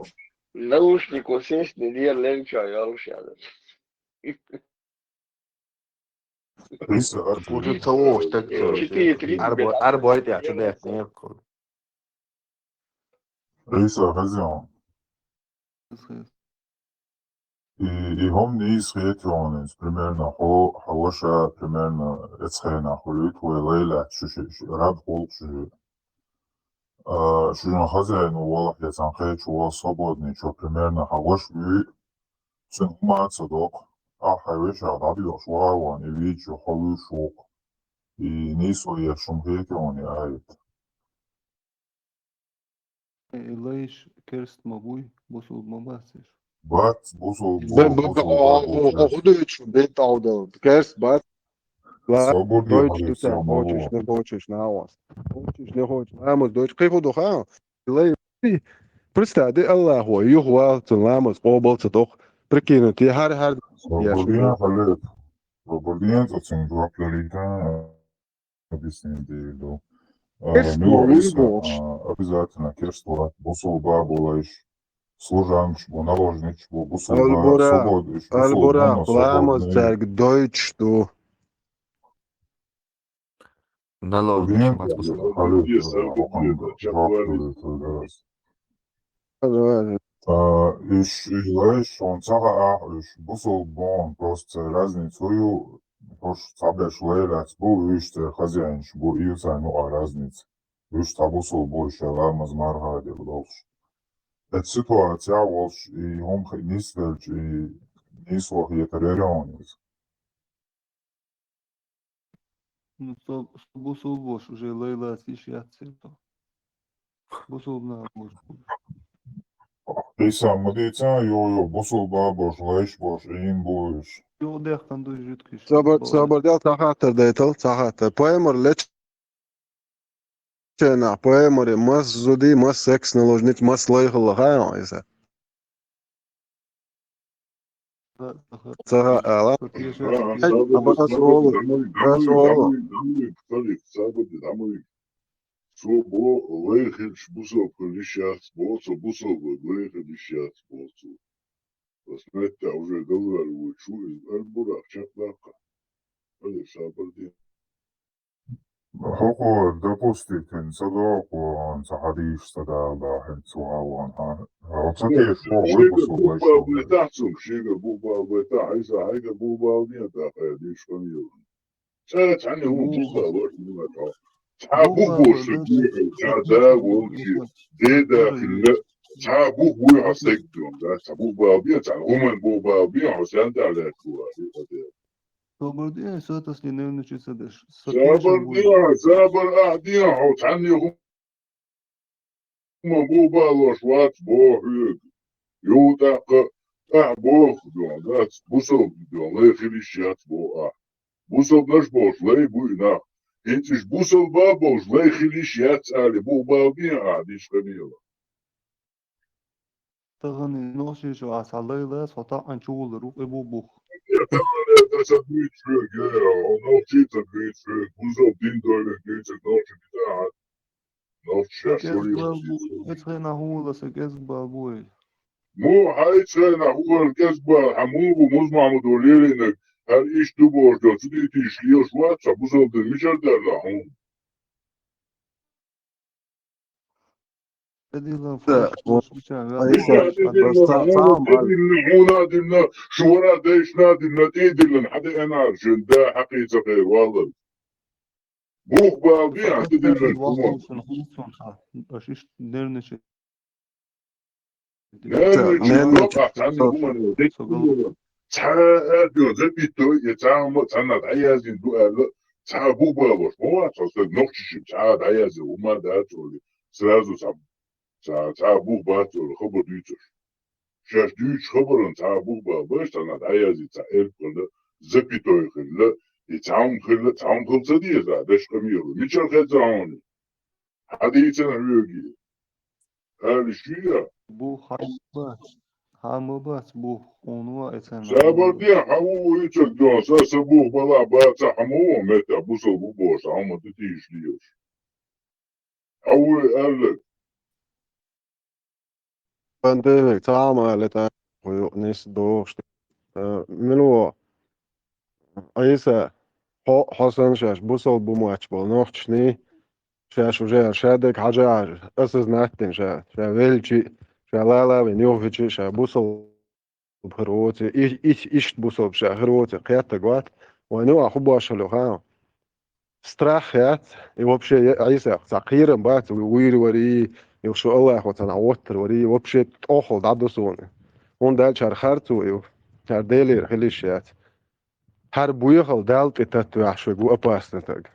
Наушник синс не дер лерг ча йолуш яда. Иса, арбу. Уже того, так что. Четыре, три, арбу, арбу, это, что, да, не. Иса, хозяин. И, и хӀума нийса хетарехь, примерно, хьо, хьан ваша, примерно, эцхьенахь хуьлуьйту вай лайлахь, шу, шу, шу, раб гӀуллакх шу. А, шуна хозяин валахь я цхьана кхечу вала свободный чо примерно хьан ваша вуьй, цуьнан хӀума а ца доккху, ахьа хьайн вешех дӀабоьлхуш вахьа ван, и вича хьо вуьйш ву-кх. И нийсо еш хӀума хетий хьуна и аят? Э, лайш керст ма буй, бусулба ма бац уьш. Бац, бусулба бу, Бе-, бе-, бусулба о, бу, о, о, керст. Худуьйчу бен тӀаудал, керст бац. Ла-, Собур де, дойтуш ду хьале, ца, собур. Хочеш, не хочеш, нагӀос. Хочеш, не хочеш, ламаз дойтуш, кхин хӀун ду, ха? Лай, представь, де Аллахо, юха вал, цун ламаз къобал ца доккху. Прикинь, те хьар-хьар Собур яш де, ду. Хьале. Собур де, цо цунна жоп далийта. Объяснение даю. А, Керст мила бу, Иса, бу. А, обязательно керст вац, бусулба бу лайш, служанкаш бу, наложниц бу, бусулба, Аль-Буракъ, свободный, бусулба, Аль-Буракъ, но ламаз свободный. Цаьрга дойтуш ду. Наложниц Студент, бац, бусулба. Халид, Иса, а, Мухаммад, Чапар. Жак, Давай. А, уьш, и лайш, он ца хаьа, уьш бусулба боху, просто церан разница хӀун ю, хӀорш цхьаберш лай лаьцна бу, уьш церан хозяинаш бу, и ю царна юкъа разница. Уьш цхьа бусулба бу, уьш ламаз марха а деш болуш. Эцу ситуацехь а волуш, и хӀума хи-, нисделча, и нийсо хетар яра хьуна иза. Ну, со, со бусулба волуш уже лай лаца йиш яц церан. Бусулба нах бу уьш. Иса ма дийца, йо, йо, бусулба бу уьш, лайш бу уьш, Ӏийна бу уьш. Йо, дехкан ду жуьткиш. Сабар, бо. Сабар дел, цхьа хаттар дайтал, цхьа хаттар. Пайхамар лечу Ченахь пайхамаре мас зуда, мас секс наложниц, мас лай хилла хаьий хьуна иза? Ца хаьа, ала? Ай, аба ас олу, ас олу. Цо бо лай хилча бусалба хила йиш яц бо, цо бусалба лай хила йиш яц бо цо. Ас метта уже галваьлла вуй, шу иза ар бурах чекхдаккха. Али сабар де. ХӀокхо, допустим, хӀинца ца догӀу, ца хьадийша ца дала, хӀинца ца вахана, хьан? Хьо ца теша, хьо вай бусалба лайш ву. Бетахь цунга, шега бухбал бетахь, Ӏийса хьайга бухбал ден, тӀаккха дийша хан йогӀу. Ца цхьаьна хӀун бухбал ваш, хӀун ма тхьо. Цхьа бухбош, цхьа да волчи, деда хилла, цхьа бух вуй хьо стаг дун, да, цхьа бухбал бен, цхьа хӀуман бухбал бен, хьо сен тӀа лаьтташ ву, хьо де. Собар де, со тасли невнучи ца деш. Сабар де, сабар ахь де, хьо цхьанне хӀума бухбалош вац боху хьоьга. Юха тӀаккха ахь боху дон, дац, бусалба дон, лай хила йиш яц боху ахь. Бусалбанаш болуш лай бу и нах. ХӀинца уьш бусалба болуш лай хила йиш яц али бухбал де ахь диш ханела. Тахана нохчийчу ахь цхьа лай лаца, хьо таӀӀан чу гӀуллур ву, кхин бу бух. Я тахана ца буьйцу хьоьга, я, хьо нохчий ца буьйцу хьоьга, бузал дин дойла дуьйцург нохчий бита ахьа. Нохчий шаьш кӀезиг бал бу, эцхьенахь хӀун вала сан кӀезиг бал бу вай. Муха хьайца хенахь хӀун вала кӀезиг бал, хьан муха бу Музмахьмудо лелийнарг, хӀара иштта ду бохуш долу, цу тӀе тийша лелаш вац, сан бузал дин мичара даьлла хьуна? ТӀедиллина, да, фуш, фуш, мичахь, Айса, ваьлла, просто сам, сам, тӀедиллина, хьуна а диллина, шу вара а дайшна а диллина, тӀедиллина, хьан деана ара шуьнан да, хьакхий ца хер, валлал. Бух бал бен, хьан тӀедиллина, хӀума. Валлал, шуна хӀума цунна ца, аша иштта нервничать. Нервничать, нервничать, лопа, цхьанна хӀума, со, со гал- Цхьа а доьза биттой, я цхьа хӀума цхьанна дӀаяздина ду аьлла, цхьа а бухбалош ма вац, хьо стаг нохчашимма цхьа а дӀаяздина хӀума а дац олий, сразу цхьа, цхьа, цхьа а бух бац олий, хабар дуьйцуш. Шаьш дуьйцучу хабаран цхьа а бухбал беш, цхьанна дӀаяздина цхьа элп хилла, запятой хилла, и цхьа хӀума хилла, цхьа хӀума хила ца деза, деш къамело. Мичара хеза хьуна? Хьан дийцина хьоьга? Али шуьга? Бух хьан ма бац, хьан ма бац бух, хьуна ван эцарна. Сабар де, хьан ву вуьйцург дон, сан, сан бух балахь баца хьан ма ву, метта бусал бу бохуш, хьан ма ду тийша лелаш. Хьан ву аьлларг? Пандемик, цхьа а ма аьлла, тӀаккха хьо юкъа нисса догӀуш. Э, мила ву? Айса, хьо, хьо санна шаьш бусал бу моьттуш болу нохчашний, шаьш уже ша дерг хьажа, аса знать дина ша, ша велчи, ша лала вина юхавичи, ша бусал хир воци, и, и, иштта бусал ша хир воци, кхеттаг вац, вайн юкъа хӀун бошхьалла ю хаьа? страх яц, и вообще е-, Ӏийса, цхьа кхерам бац, вуйр варий, и шу Аллахо цхьана Ӏоттар варий, вообще тӀохал дӀадусуна. ХӀунда аьлча хӀара харцо ю, хӀара Делера хилиш яц. ХӀара буйхал Далла тӀе таттавехь шуьга ву опасна таг.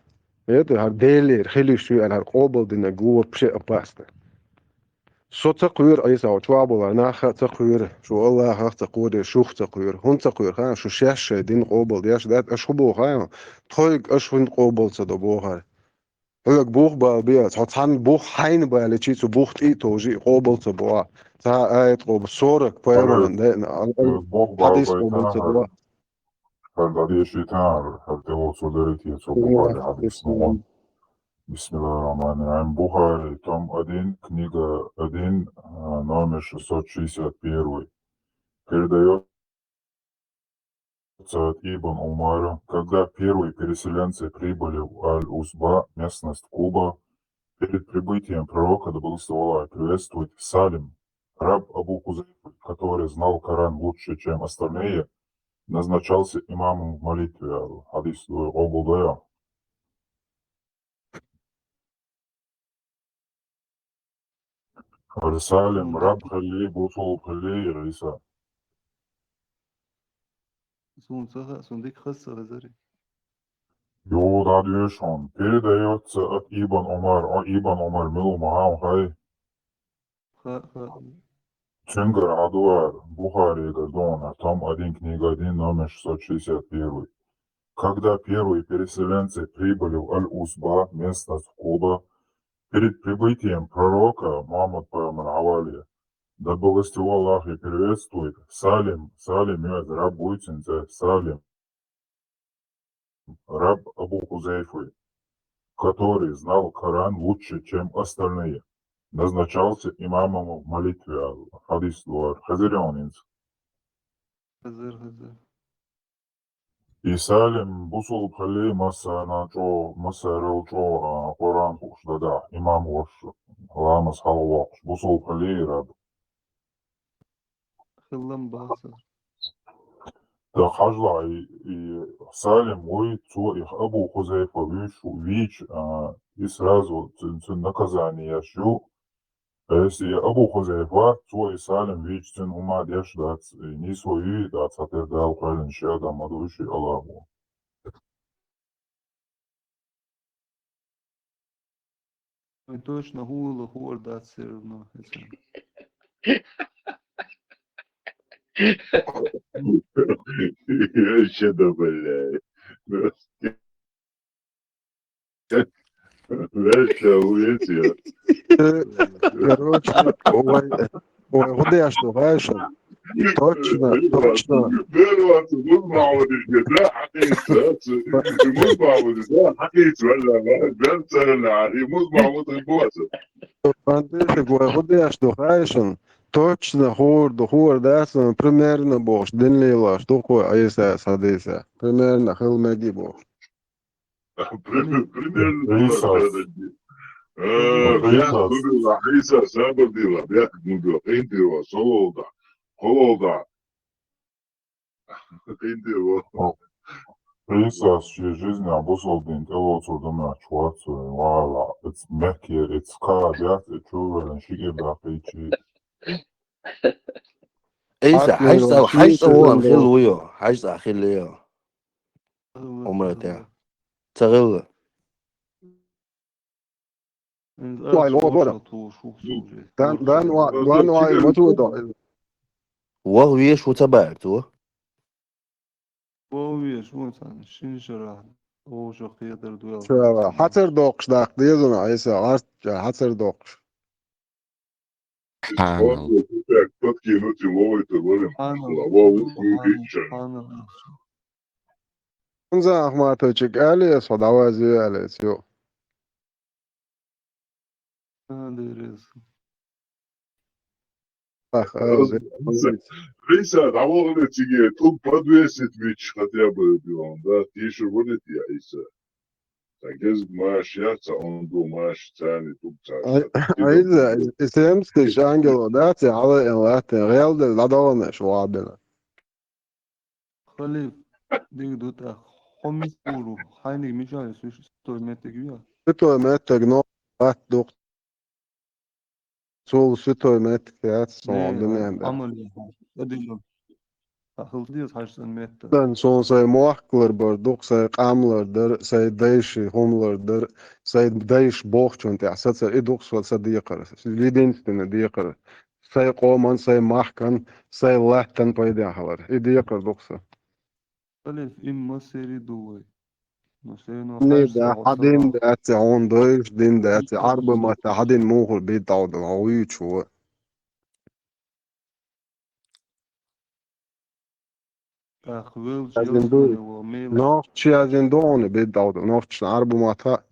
Это хӀара Делера хилиш ю аьлла, хӀара къобалдинарг ву вообще опасна. Со ца кхоьру, Ӏийса, чохь болар нах а ца кхоьру, шу Аллахах ца кхоьру, шух ца кхоьру. ХӀунда ца кхоьру, хан, шу шаьш шайн дин къобал деш дац, аша хӀун боху, хан? Тхойга аша хӀунда къобал ца до бохар? Хьоьга бух бала беа, цхьа цхьанна бух хьайна баличи, цу бух тӀе а товжи, къобал ца бохьа. Цхьа а аят къобал, сорок пайхамаран даьъна, хьадис къобал ца бохьа. ХӀара дӀадешийтахьара, хӀара тӀелоцур дарий те цо Бухари хьадис ма вон. Бисмиллахир-рахманир-рахим. Бухари, том один, книга один, а, номер шестьсот шестьдесят первый. Передаётся от Ибн Умара, когда первые переселенцы прибыли в Аль-Усба, местность Куба, перед прибытием пророка, да благословит Аллах и приветствует, Салим, раб Абу Хузайфы, который знал Коран лучше, чем остальные, назначался имамом в молитве. Хьадис къобал до. ХӀара Салим раб хилли, бусулба хилли, Ӏийса. Суна ца хаьа, суна дика хаза ца хезара. Юха дӀадоьшу хьуна. Передаётся от Ибн Умар. О, Ибн Умар мила ву ма хьа хьайн? Ха, ха. Цуьнгара хьан дуара, Бухаригара дуара, том один, книга один, номер шестьсот шестьдесят первый. Когда первые переселенцы прибыли в Аль-Усба, местность Куба, перед прибытием пророка Мухаммад пайхамар Ӏавале, да благословит Аллах и приветствует, Салим, Салим, я раб буйцинца, Салим, раб Абу Хузайфы, который знал Коран лучше, чем остальные, назначался имамом в молитве. Хьадис дуара. Хезира хьуна иза? Хезира, хезира. И Салим бусулба хилли, массарна чӀогӀа, массарел чӀогӀа, а, Къуръан хууш дагахь, имам волуш, ламаз хьалавоккхуш, бусулба хилли и раб. Хилла-м бацара. ТӀаккха хьажал, и, и Салим вуй, цо и Абу Хузайфа вуьйш, вийча, а, и сразу цуьнан, цуьнан наказание еш ю. Если и Абу Хузайфа, цо и Салим вийча, цуьнан хӀума деш дац, и нийсо юй дац, хӀокху тӀера Дала кхоьллина ши адам ма ду, ши Аллах ву. Ой, точно, хӀула хуур дац все равно, хӀета. Я ещё добавляю. Знаешь, что, увидите? Короче, ой, ой, хӀун деш ду, знаешь, точно, точно. Берватса, муз Махьмуд ишке, да, хьакъийца, муз Махьмуд, да, хьакъийца, валла, бер царна, и муз Махьмуд, и боса. Андреша, ой, хӀун деш ду, знаешь, точно, хуур ду, хуур дац, примерно бохуш, дин лелош ду кхо Ӏийсас хьадийса. Примерно хила меги бохуш. При-, примерно Ӏийсас. Э, Ӏийсас. Бехк ма билла, Ӏийсас, сабар дила, бехк ма билла, къинтӀера, сололда, хололда. КъинтӀера. Ӏийсас шен жизнь бусулба дин тӀелоцур ду моьттуш вац, вала, эц мехкера, эц ка бац, эц чу валан ши кӀира даккхийчи. Ӏийса, хьажа цӀа, хьажа цӀа вон хилла ву йо, хьажа цӀа хилла йо. Умра тӀе. Ца хилла. Вай, ло, бора. Дан, дан, ва-, ван, вай, ма ту до. Вал веш ву ца баьрг, ту? Вал веш ву цхьана, шин шара, вовшах хетар дуьйла. Ша, хьацар доккхуш даккха деза, Ӏийса, гӀарт, хьацар доккхуш. Хьанал. Хьанал. Хьанал. Хьанал. Хьанал. Хьанал. Ахматовича аьлла, со дӀавазе аьлла, цо. А, дерриг. Ах, а, Ӏийса, дӀавахана цига, тӀум подвесить вича хотя бы, билан, да, тийшар валит я, Ӏийса. Сан гезг маша яц, сан онду маша, царни тӀум цара. Ай, Ӏийса, и семскиш ангело дац, я хьала эн латте, гӀелдел дӀадоланаш вабела. Халиф, диг ду тӀаккха. Хьо мича гӀур ву? Хьайниг мича ву, святой меттиг ву? Святой меттиг, но латта дукха. Цул святой меттиг яц сон дуьнен тӀа. Ӏамал яхьа. ТӀадиллал. Ахилла деза хьажа цӀена метта. Дан сон сай мохк ларбар дукха, сай къам лардар, сай дайши хӀума лардар, сай дайш бохчун тӀехь сацар, и дукха со ца декхар. Единственный декхар. Сай къоман, сай махкан, сай латтан пайдехь хилар. И декхар дукха со. Халиф, имма сери ду вай. Ну, сено Не да, хьадин дац, хьон дойш дин дац, Ӏарба матта хьадин мухур бид дӀавдал, хьо вуьйчу ву. Ах, велч Язин ду. Нохчи язин ду хьуна бид дӀавдал, нохчи Ӏарба матта.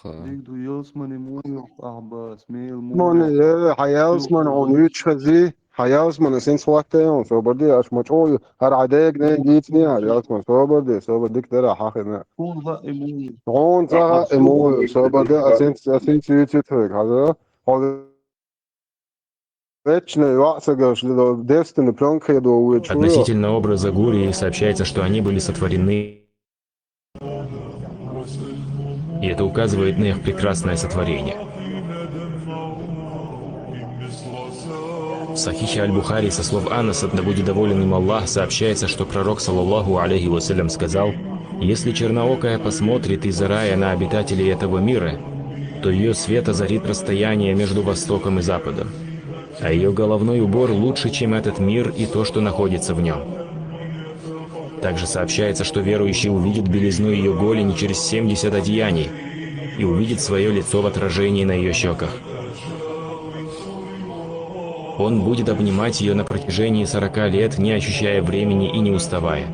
Диг ду ялсмани му юх, Ахбас, мел му. Мон, э, хьа ялсман хьуна вуьйчу хази, хьа ялсман син схватта йон, собар де, аш ма чӀо ю, хьар Ӏа дег не гийцни, хьа ялсман, собар де, собар дик дара хьахина. Хьун ха и му ю. Хьун ца ха и му ю, собар де, а син, а син цуьйцит хьег, хьаза, хьо Вечный ваъ сагаш, девственный плёнка хедо вуьйчу. Относительно образа Гурии сообщается, что они были сотворены, и это указывает на их прекрасное сотворение. В Сахихе Аль-Бухари со слов Анаса, да будет доволен им Аллах, сообщается, что пророк, саллаллаху алейхи вассалям, сказал: «Если черноокая посмотрит из рая на обитателей этого мира, то ее свет озарит расстояние между востоком и западом, а ее головной убор лучше, чем этот мир и то, что находится в нем». Также сообщается, что верующий увидит белизну ее голени через семьдесят одеяний и увидит свое лицо в отражении на ее щеках. Он будет обнимать ее на протяжении сорока лет, не ощущая времени и не уставая.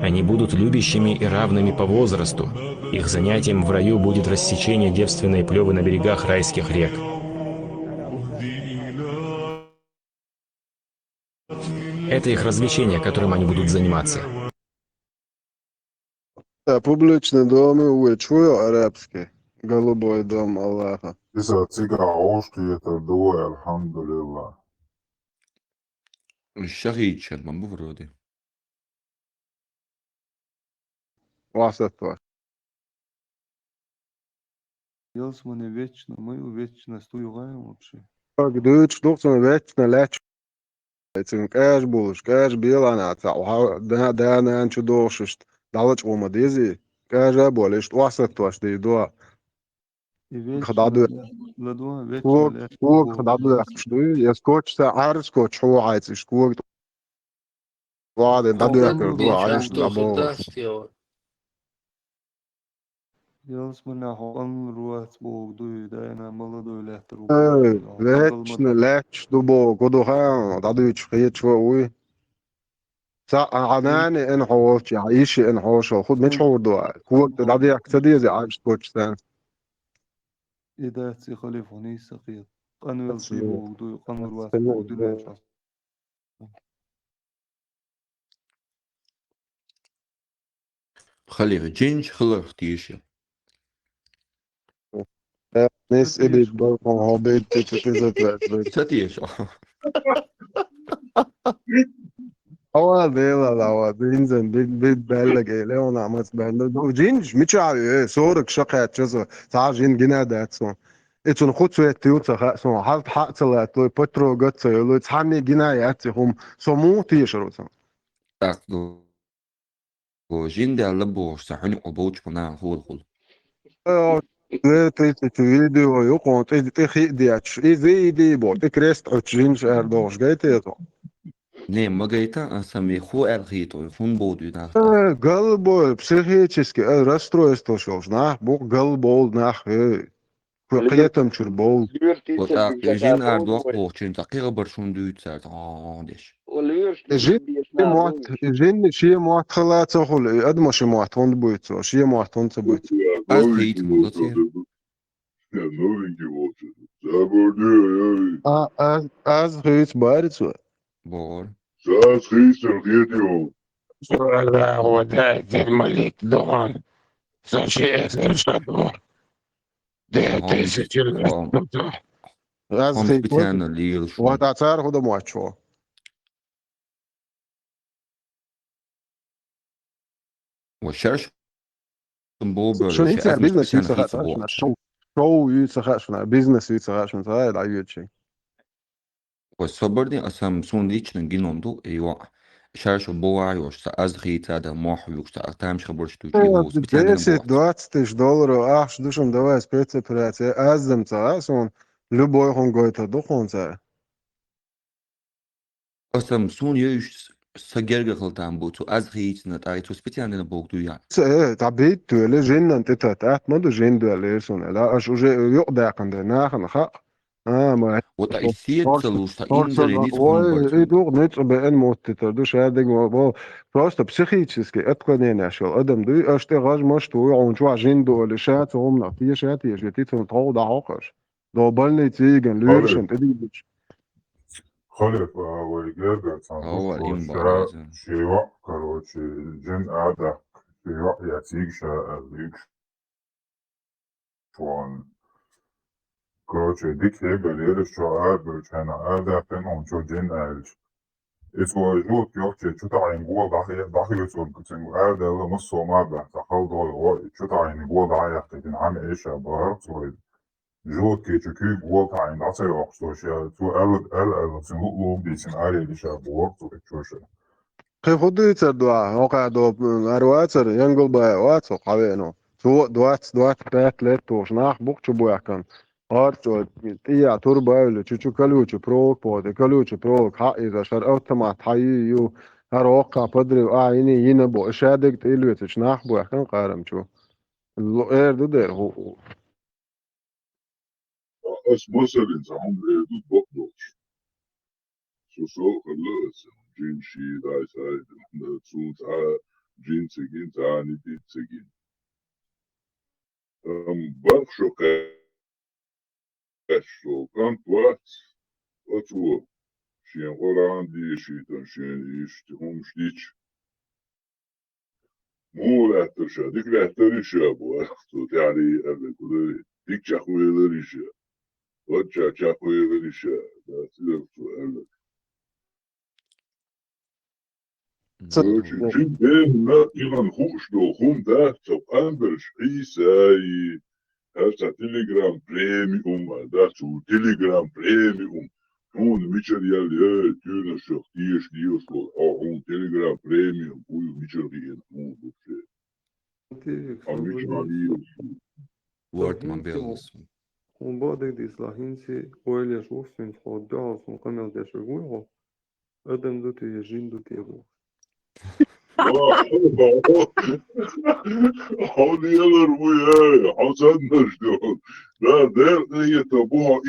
Они будут любящими и равными по возрасту. Их занятием в раю будет рассечение девственной плёвы на берегах райских рек. Это их развлечение, которым они будут заниматься. Да, публичный дом и вуьйчу ву арабский. Голубой дом Аллаха. Иза цига гӀош кхетар ду вай, алхьамдулиллах. Шахидчан ма бу вроде. Васатва. Ялсмани вечно, ма ю, вечность уйгӀаем вообще. Как дучу духцун вечно лач. Эцин кӀаж булуш, кӀаж белана ца, уха да, да, нан чу дохушт, далач ума дези, кӀажа болишт, васатваш ди дуа. И вечно Хададур. Ладуа, Ког, вечно ког хададур, ду, я скотч, са, ар скотч, ху айц, иш ког. Ладно, дадур, ду, айш, дабо. Ялсмани хьо къанлур вац боху дуй, дайна молодой лаьттар ву. Эй, вечно лач ду бо, гудуха, дадуч, хечва уй. Са, а, а, нани, эн хьо волча, а, иши, эн хьо шо, худ мич хьо ду, а, куак, дадуяк, ца дези, а, иш, коч, сан. И дац, и халиф, хьуни сакхет. Къанвел ши боху дуй, къанлур вац боху дуй, лач. Халиф, жинч хиларх тийша. Э, нес эбит бар, хо, хо, бит, бит, бит, бит, бит, бит. Ца тийша. Ава, дела, лава, бинзен, бит, бит, белла, геле, она, мац, белла. Ну, жинч, мичави, э, сорок шакхат, часо, ца жин гина датсон. Эцун хуцветти уца ха, сон, хал, ха, ца лат, лой, патро, гат, ца, лой, цхьанни гина яци, хум, со му тийша, руцан. Так, ну. Жин даьлла бохуш, ца хьуьнуьх болчу нахана хьула хула. Э, две тысячи видео юкъон тӀе, тӀе хи диач. И зи, и ди бо, тӀе крест Ӏуч жинаш эр дохуш гайта езо. Не, ма гайта, а сами ху эр хиту, хун боду нах. Э, гал бо, психически, э, расстройство шолш, нах, бух гал бол, нах, э. Кхетам чур бол. Вот так, жин ар дох бохучин, ца кхига бар шун дуй цар, а, деш. Жин, ши мот, жин, ши мот хала ца хули, адма ши мот, хун буй цо, ши мот, хун ца буй цо. Аз хит мулла цер. А, аз, аз хит бари цо. Бор. Аз хит сер хит ю. Сура, вот это молит дон. Сочи, это что? Две тысячи. Аз Он хит. специально лил. Вот а цар худа мачо. Ва шаьш бо бер, шуна ши хӀинца бизнес ю ца хаьа шуна, шоу, шоу ю ца хаьа шуна, бизнес ю ца хаьа шуна, цхьа а дӀайоьду ши. Ва собар де, аса суна лично гином ду, и йоӀ. Шаьш бо ваьӀ йош, ца аз хийца да, мохь юкъ, ца тамаш хабарш ду, чи лоз, специально десять, двадцать тысяч долларов ахча ду шуна, давай спецоперация, аз зам ца а суна, любой хун гойтар ду хунца. Аса суна йош, са герга халтам бу, цу аз хийцна, тӀаккха цу специально бок ду я. Ца, э, та бит туэле, жиннан тӀе та, тӀат ма ду жин дуэле, суна, да, аш уже юкъ дакъан да, нахана хакъ. А, ма. Вот а и сетца луш, та инзаре ниц хун барчун. И дугъ ниц бе эн мотти тар ду, шадег мо, бо, просто психически отклонение шел, адам ду, аш тӀе гаж маш ту, он чуа жин дуэле, ша цу умна, тие ша тие, же ти цун тхо да хокаш. До больницы иган, луьршан, тӀе дигдич. Халиф, а, вай герга цхьа Ава, бусалба им ша, бара, ши йоӀ, короче, жин ада, ши йоӀ я циг ша, а, луьгш. Чуан. Короче, дик хебер ераш чо арбер чана ада, пен он чо жин айлч. Ис вай жут йохче, чу таин гол дахи, дахи цун, цун ада, ла мус сома да, дахал дой, вай, чу таин гол да яхте, дин ам эша бар, цой. Жуткий чу куьйг гол таӀин дӀа ца йоккхуш, цо ша, цо аьлларг, аьлла, аьлла, цун луъ-, луъург дийцина, аре дишар боху цо чу ша. Кхин хӀун дуьйцар дуьхьа, хӀокху доху, м, аьрвацар, Янгалбаев вац хӀокху хьавеано. Цо а доц, доц, пять лет тухуш нах бу-кх чу боьхкан. Орцо, тӀехьа турба а йолу, чу-чу колючий проволока боху, тӀе колючий проволока хьаъ иза, хӀара автомат хьан ю, ю, хӀара воккхахь подрыв а йина, йина бо, и шадерг тӀе лоьцучу нах боьхкан кхарам чу. Ло-, эр ду дера, хӀу-, хӀу-, Ас масаллин цхьа хӀума эр ду бакъдолуш. Со со а хилла аса, жин ший дай сай, цунна цхьа жин ца гина, цхьа нитӀи ца гина. Амма барх шо кхаьчча, со кӀант вац, оцо шен Къуръан дешийтан, шен иштта хӀумаш дича. Муха лаьттара ша? Дика лаьттара ша бу, цо тӀаьхьарий аьлла, гулари. Дика чекхвелари ша. Вачча чекхвелари ша. Да, цигара цо аьлла. Ца- Короче, жин бен нах гилан хууш долу хӀума дац, цо къамберш Ӏийсай. ХӀара сан Telegram премиум а дац, цу Telegram премиум. Хьуна мичара ял яй, туьйранашах теша лелаш волу, хьо хьуна Telegram премиум хуй, мичара хиъна хьуна вообще? Хьо мичара лелаш ву? Ворд ма беллас. Хьуна бакъдерг дийцалахь, хӀинца ойла еш ву, хӀинца хьо дуьхьал суна къамел деш верг вуй хьо? Адам ду те, жин ду те бохуш. Хьо лелар вуй, эй, хьо саннаш ду. Да, деркъа ета бу хьо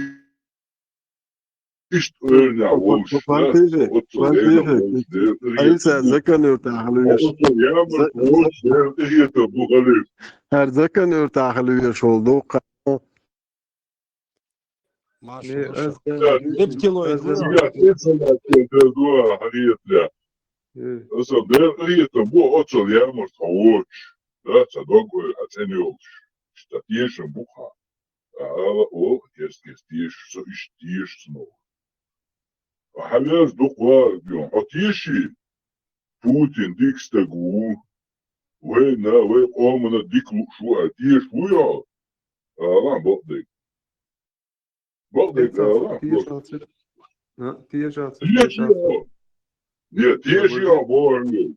иштта ойрнехь волуш. Пантифик, оццо Пантифик, лелар волуш, деркъа ета Айса бу. Закан юртахь хила веш. Оццо ямарта волуш, деркъа ета бу хилар. ХӀара Закан юртахь хила веш волу ду. Маша, Не, Маша. Аз рептилоид аз ву. Я специалист, я дерду, а, хьариятля. Э. Аса дер хьариятам бу, оцал ямарт хьо воч. Да, ца дог ой, хьа цӀен йолуш. Иштта тешам бу хьа. Ала, о, дерзкес теш, со иш теш снова. Хьавяз дукха вар, хьо теши? Путин дика стаг ву. Вайна, вай къомана дика лууш ву, а теш ву йо? Ала, бакъдерг. Бакъдерг ала. Тешаца, а, тешаца, тешаца. Не, теши а бохьан.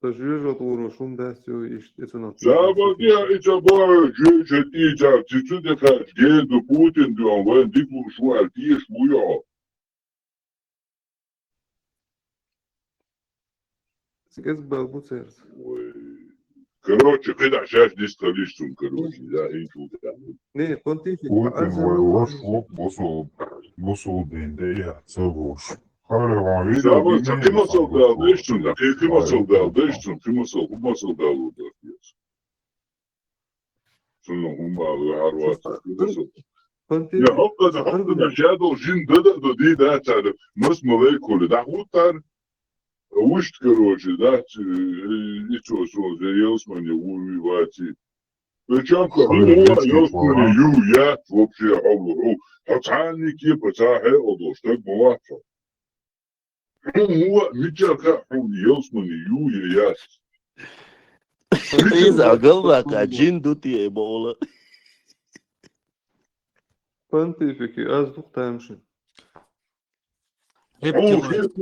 Та жоьжа тӀуро шун дац ю, иш, и ца нах. Жаба де, и ца бохьан, жоьжа тӀе ца, цу де кхач, гел ду, Путин ду, вайн дика лууш ву, а теш ву йо? Цигаз бал бу церца. Ой. Короче, кхидӀа шаьш дистхалиш цун, короче, да, хӀинца ву тӀехь. Не, понтифик, Путин вай ваша ву, бусул, бусул дин де я, ца вуш. Хара ван видео. Сама, ца кхи масал дал деш цун, ца кхи, кхи масал дал деш цун, кхи масал, хӀу масал дал ву дал. Цунна хӀумма а вехьар вац. Я хӀокхаза, хӀокхаза шадол жин дада а до ди дац цара, мас малайкули дӀахӀуттар. Вуьшта, короче, дац, э, и цо, со, зе ялсмане вуви ваци. Причём-то хӀун ву ялсмане ю, яц вообще хьо ву, хьо цхьанна кепа ца хье а долуш, стаг ма вац хьо. Хьуна муха а мичара хаьа хьуна, ялсмане ю я яц? Иза а галлакха, жин ду те бохула. Понтифики, аз дух тамши. Рептилоид.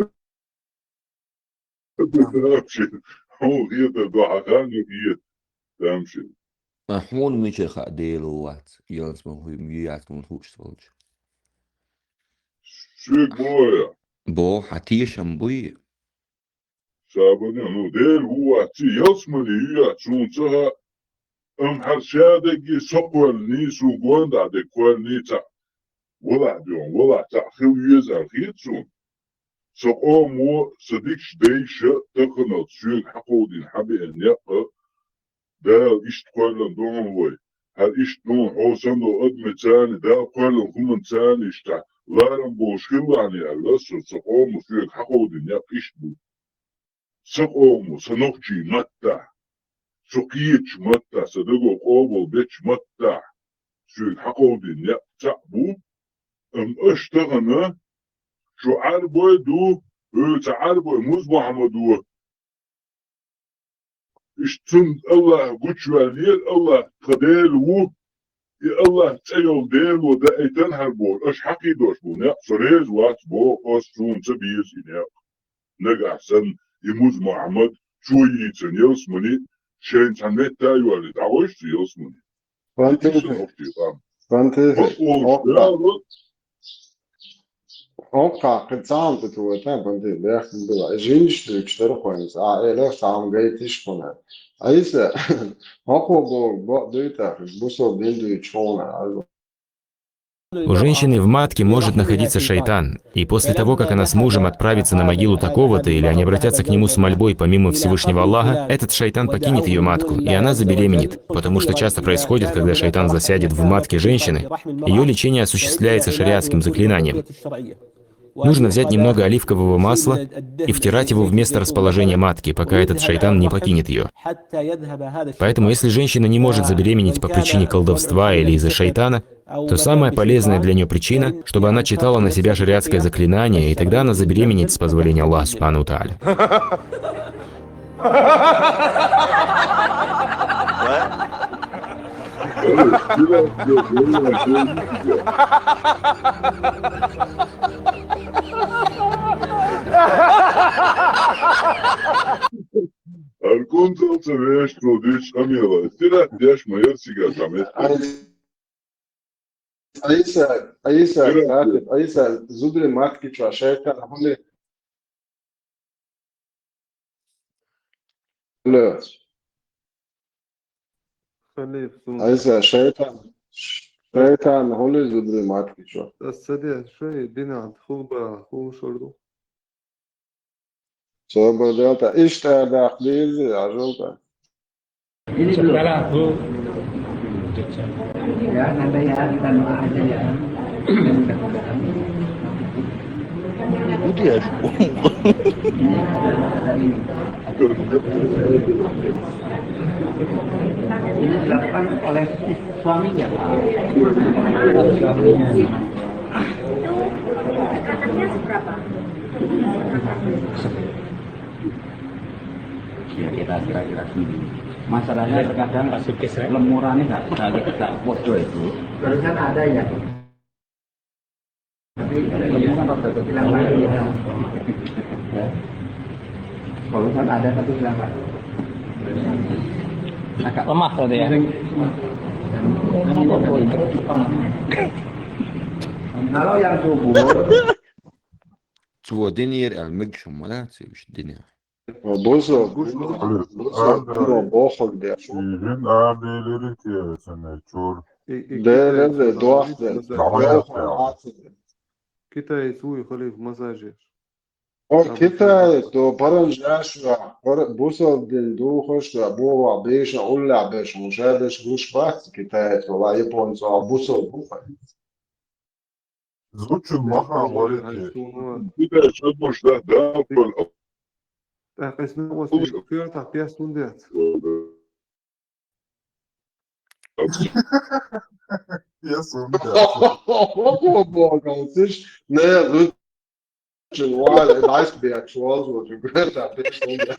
Хьо хетар ду хьан хан ю хет, тамши. Ма хьуна мичара хаьа Дела ву вац, ялс ма хӀума ю яц мун хууш волчу. Шуьга боху я? Боху, хьан тешам буй? Сабане, ну, Дела ву вац, ялсмани ю яц, суна ца хаьа, амма хьан шадагге со кхоьллиний, суна гондахь дерг кхоьллиний цхьаъ. Валахь дуьйхьа, валахь цхьаъ хила веза аьлла хета суна. Сан къомо, сан дикачу дайша таханалц соьга хьакховдийна хьабеана некъ а, Дала иштта кхоьллина ду хьуна вай. ХӀара иштта ду хьуна хьо санна долу адамаца а, Дала кхоьллина хӀуманца а иштта ларам болуш хилалахьа аьлла, со сан къомо соьга хьакховдийна некъ иштта бу. Сан къомо, сан нохчийн маттахь, со кхетачу маттахь, сан даго къобал бечу маттахь, соьга хьакховдийна некъ цхьаъ бу, амма аша тахана, шу Ӏарбой ду, хӀара ца Ӏарбой, Муз-Мухьаммад ву. Иштта цунна Аллахь гучуваьллера, Аллахь тхан Дела ву, и Аллахь цӀе йолу Дела ву даийтина хӀара боху, аша хьакхийдош бу некъ, со реза вац боху, аса суна ца беза и некъ. Нагахь санна и Муз-Мухьаммад чу йийцина ялсмани, шайна цхьана метта а йолий, дӀагӀойша цу ялсмани. Понтифик. Понтифик. Хьо волуш Дала. Хьо кхин цхьаъ тӀе вайтан, Понтифик, бехкам била. Жинаш дуьйцуш дара хьуна, а элира цхьаъ гайтиш хьуна. Айса, хьо кхо боху бакъ дуй тӀаккха, бусалба дин дуьйцуш хьуна. У женщины в матке может находиться шайтан, и после того, как она с мужем отправится на могилу такого-то, или они обратятся к нему с мольбой помимо Всевышнего Аллаха, этот шайтан покинет ее матку, и она забеременеет, потому что часто происходит, когда шайтан засядет в матке женщины, ее лечение осуществляется шариатским заклинанием. Нужно взять немного оливкового масла и втирать его в место расположения матки, пока этот шайтан не покинет ее. Поэтому, если женщина не может забеременеть по причине колдовства или из-за шайтана, то самая полезная для нее причина, чтобы она читала на себя шариатское заклинание, и тогда она забеременеет с позволения Аллаха субхану ва тааля. Аркунцалца вешко диш амела. Стират деш ма яр сига тамет. Айса, Айса, Айса, Айса, зудри матки чуа шайтан, хӀули. Алло. Халиф, сун. Айса, шайтан, шайтан, хӀули зудри матки чуа. Ас ца де, шай, дина, хулба, хул шурду. Собар делта, иштта дакъ дизи, ажалта. Ini dilakukan oleh suaminya. Suaminya. Ya, kita kira-kira gini. Masalahnya terkadang lemurannya nggak, nggak, nggak bodoh itu. Barusan ada ya. Tapi lemuran rada hilang lagi ya. Ya. Barusan ada tapi hilang lagi. Agak lemah tadi ya. Kalau yang subur, Цо динера аьлла мегаш хӀума ма дац уьш динера. Бузо, бузо, бузо, бохург деш. Жин а белери те сенечур. Деле, дуахтен. Давай. Китаец вуй халиф массажеш. О, китаец, то паранжаш, бусалдин духаш, бова беша, улла беш, мушадеш, гуш бац, китаец, вала японец, а бусал бухай. Звучит маха валите. Китаец, чат бош, да, да, пол. Так, если у вас есть квер, так, я стундец. Я сунда. О, бога, слышь, не, звучит, вала, дальше бегать, что звучит, говорит, так, я стундец.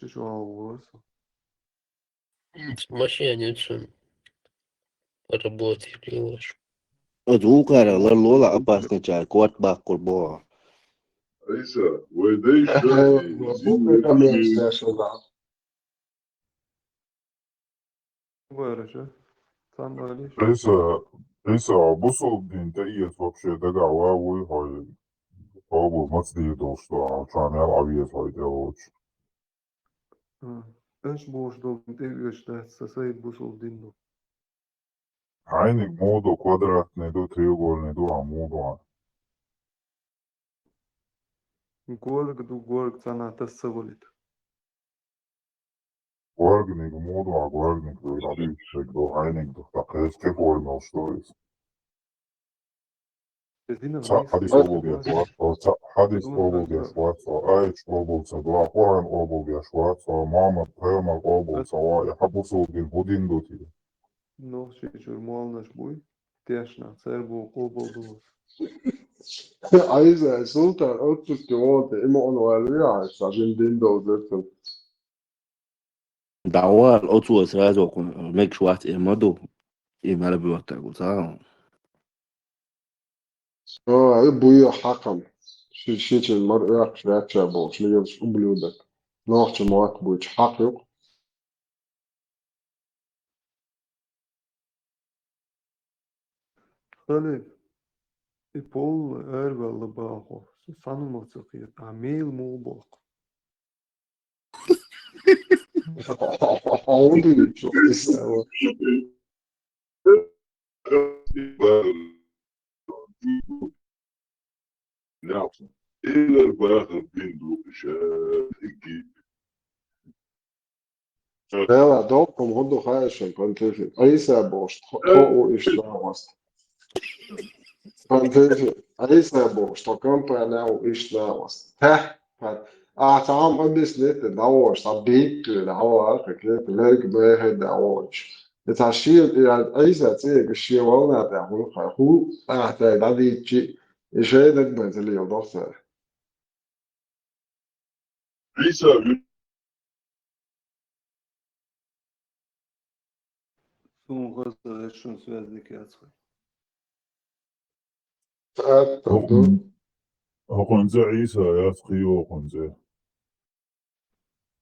Чу чу ван ву со. Машина цун работает, леш. Оцу вукхара ларлула опасный чай, корт баккхур бо. Айса, вай дайша. Буквы там есть, я шо да. Вараша. Сам алиш. Иса, Иса, бусулба дин тӀеэца вообще дагахь ва вуй хьо? Хьо бу маца дийр долуш ду, хьо чамел Ӏавеза хьо тӀе лоцуш. Аш бохуш долу тӀеоьцуш дац, сан сайга бусулба дин ду. Хьайниг муха ду, квадратный ду, треугольный ду, а муха ду? Горга ду, горга цхьана тас ца валита. Горганиг муха ду, а горганиг ду, хьайниг ду, тӀаккха хӀинца кхин форма йолуш ду иза. Цхьа хьадис къобалдеш вац хьо, цхьа хьадис къобалдеш вац хьо, аят къобал ца до, Къуръан къобалдеш вац хьо, Мухьаммад пайхамар къобал ца во, и хьан бусулба дин хӀун дин ду те? Нохчийчуьра молланаш буй, тешна, церан боху къобал ду. Айза, Султан, оццуьнга вон тӀе, и муъун ваьлла вехьа, сан жин дин довзуьйту. ДӀавала, оцо сразу кху мегаш вац, э, ма ду, и мара боьттарг ву, ца. А, и буйо хьакхам. Ши, ши чин мара оьхкуш ваьчча болуш, мегаш ублюдок. Нохча мотт буйчу хьакха юкъа. Халиф, и полный арваьлла баху, со цхьаьна ма ца кхета, а мел мугӀа боху. Хьо дуьйцу, Исаева. Элар бахар бин ду иша, хигги. Дела, доккхум хӀун ду хаьа шуна, Пантелфи? Айса бохуш, тхо, тхо у иштта нагӀост. Пантелфи, Айса бохуш, тхо компания у иштта нагӀост. Тахь, пат. А, цхьа хӀума объяснить де, дӀавош, цхьа битта, дӀавош, кхета, лерг бехе дӀавош. И цхьа шен, и Айса цӀега шен волна тӀехь хӀун хьа, хӀу, а, тӀе дӀадийчи, и шайн даг бен ца леладо цара. Ӏийса ву. Суна хаза шун связник яц вай. ТӀаккха ду. ХӀокхуьнца Ӏийса яц, кхин ю хӀокхуьнца.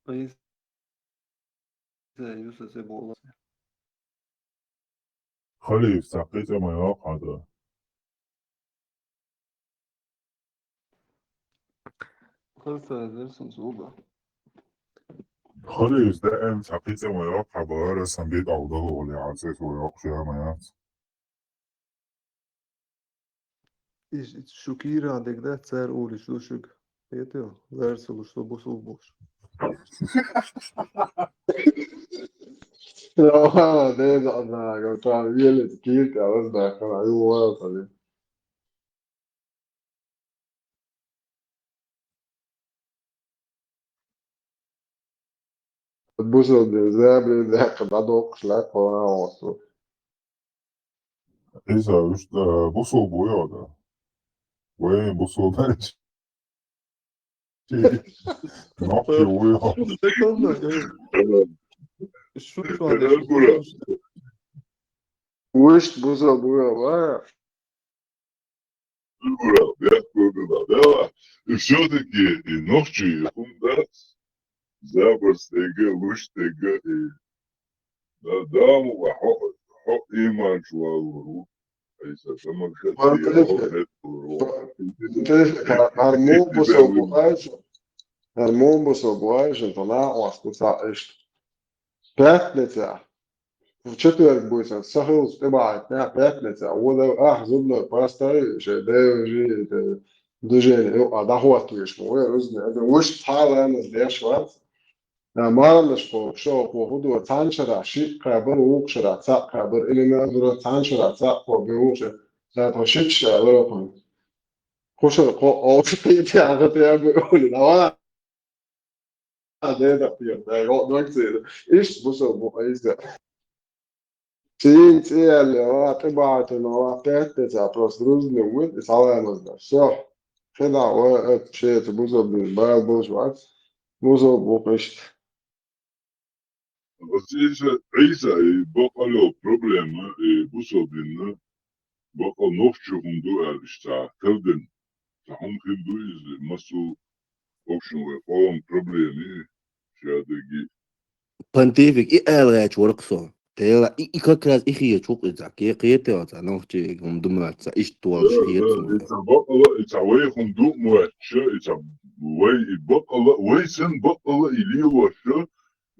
Ӏийса юса се бола. Халиф, цхьа кхин цӀе ма йоккху хьан тӀе. Хаза дерсун суба. Халиф, даим цхьа кхин цӀе ма йоккху хьан бара, сан бит алгало гӀоле хьан цӀе со йоккхуш яма яц. Иш, иш шу кийра дегда цар улиш ду шуг. Хетио, ларса луш ду бусул буш. Яха, де да, да, го, та, еле кийрта, а вас да, хана, ю, ва, та, де. Бусул де, забри, да, хана, докш, ла, хана, осу. Иза, уж, э, бусул буй ода. Вай, бусул дач. Нохчи уй ода. Шу чуан де. Уж бусул буй ода. Ура, бехкургуна, да. И всё-таки и нохчи, и хундац, забарс дега, луш дега, и да, даму, хо, хо, иман чуалуру. Айса, тамарка, Пантелфи. Пантелфи, хар мун бусул буй, хар мун бусул буй, шин тана, оас, куса, ишт. Пятница. В четверг буйсан, сахилс тӀебаьхьитнехь пятница, вада ахь зубной пастай, шайн деважи, это, движение, ю, а дӀахӀоттавеш ма вай рузне, это вуш цхьа ламаз деш вац. А, мараллаш кхо, шо кхо хӀу ду, цхьана шарахь шиъ кхабар, вукху шарахь цхьаъ кхабар, или ма дура, цхьана шарахь цхьаъ кхо бе вукху шарахь, цхьа тхо шиъ ша лара кхуьнга. Кхушара кхо овша кхетий, ахатий аьлла, уьли, давай. А, де да, пьер, да, го, ног цеда. Ишт бусал бу, айза. Цин цӀе яьлла, ва, тӀебаьхьитина, ва, пятница, просто рузне вуьн, и саламаз да. Всё. Хина, ва, это, шеца бусал бу, бал болуш вац. Бусал бу, ишт. Ас Ӏийса, Ӏийса, и бакъалла проблема, и бусалба дин, бакъал нохчий хӀума ду аьлла иштта тардина. Цхьа хӀума хир ду иза, массо, в общем, вай къоман проблема, шадерг. Понтифик и аьлла гӀерташ вара-кх со. Тела и, и как раз и хеташ ву-кх иза, ке кхетавелла цхьа нохчий хӀума ду моьттуш, цхьа иштта волуш Да, хеташ да, ву. И цхьа бакъалла, и цхьа вай хӀума ду моьттуш, и цхьа вай, и бакъалла, вай санна бакъалла и лелош,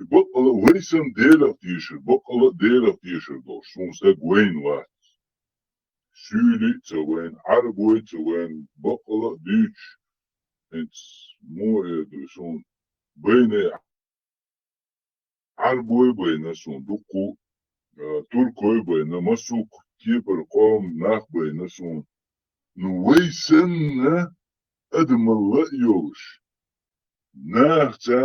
и бакъалла вай санна Делах тешар, бакъалла Делах тешар долуш, суна стаг вайна вац. Суьйли а ца вайна, Ӏарбой а ца вайна, бакъалла а дуьйцуш, хӀинца муха эр ду суна, байна Ӏарбой а байна суна дуккха, а, туркой а байна, массо а кепара къоман нах а байна суна. Ну, вай санна адамалла а йолуш, нахаца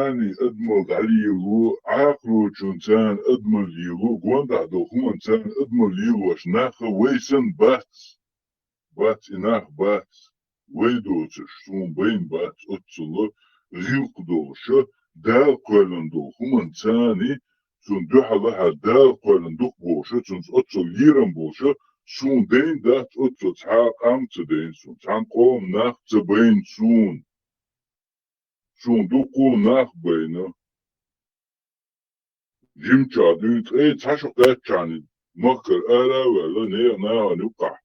адамалла дӀалело, Ӏакхарочунца адамалла лело, гондахь долу хӀуманца адамалла лелош нах а вай санна бац. Бац, и нах бац. Вай доцурш, суна байна бац, оццул гӀиллакх долуш, Дала кхоьллина долу хӀуманца, цунна дуьхьал хӀара Дала кхоьллина дукха болуш, цунца оццул лерам болуш, суна дайна дац оццул цхьа а къам ца дайна суна, цхьана къоман нах ца байна суна. Суна дуккха нах а байна. Жимачохь дуьйна ткъе цхьа шо кхаьччахьана махкара ара а ваьлла, нехан нахана юккъахь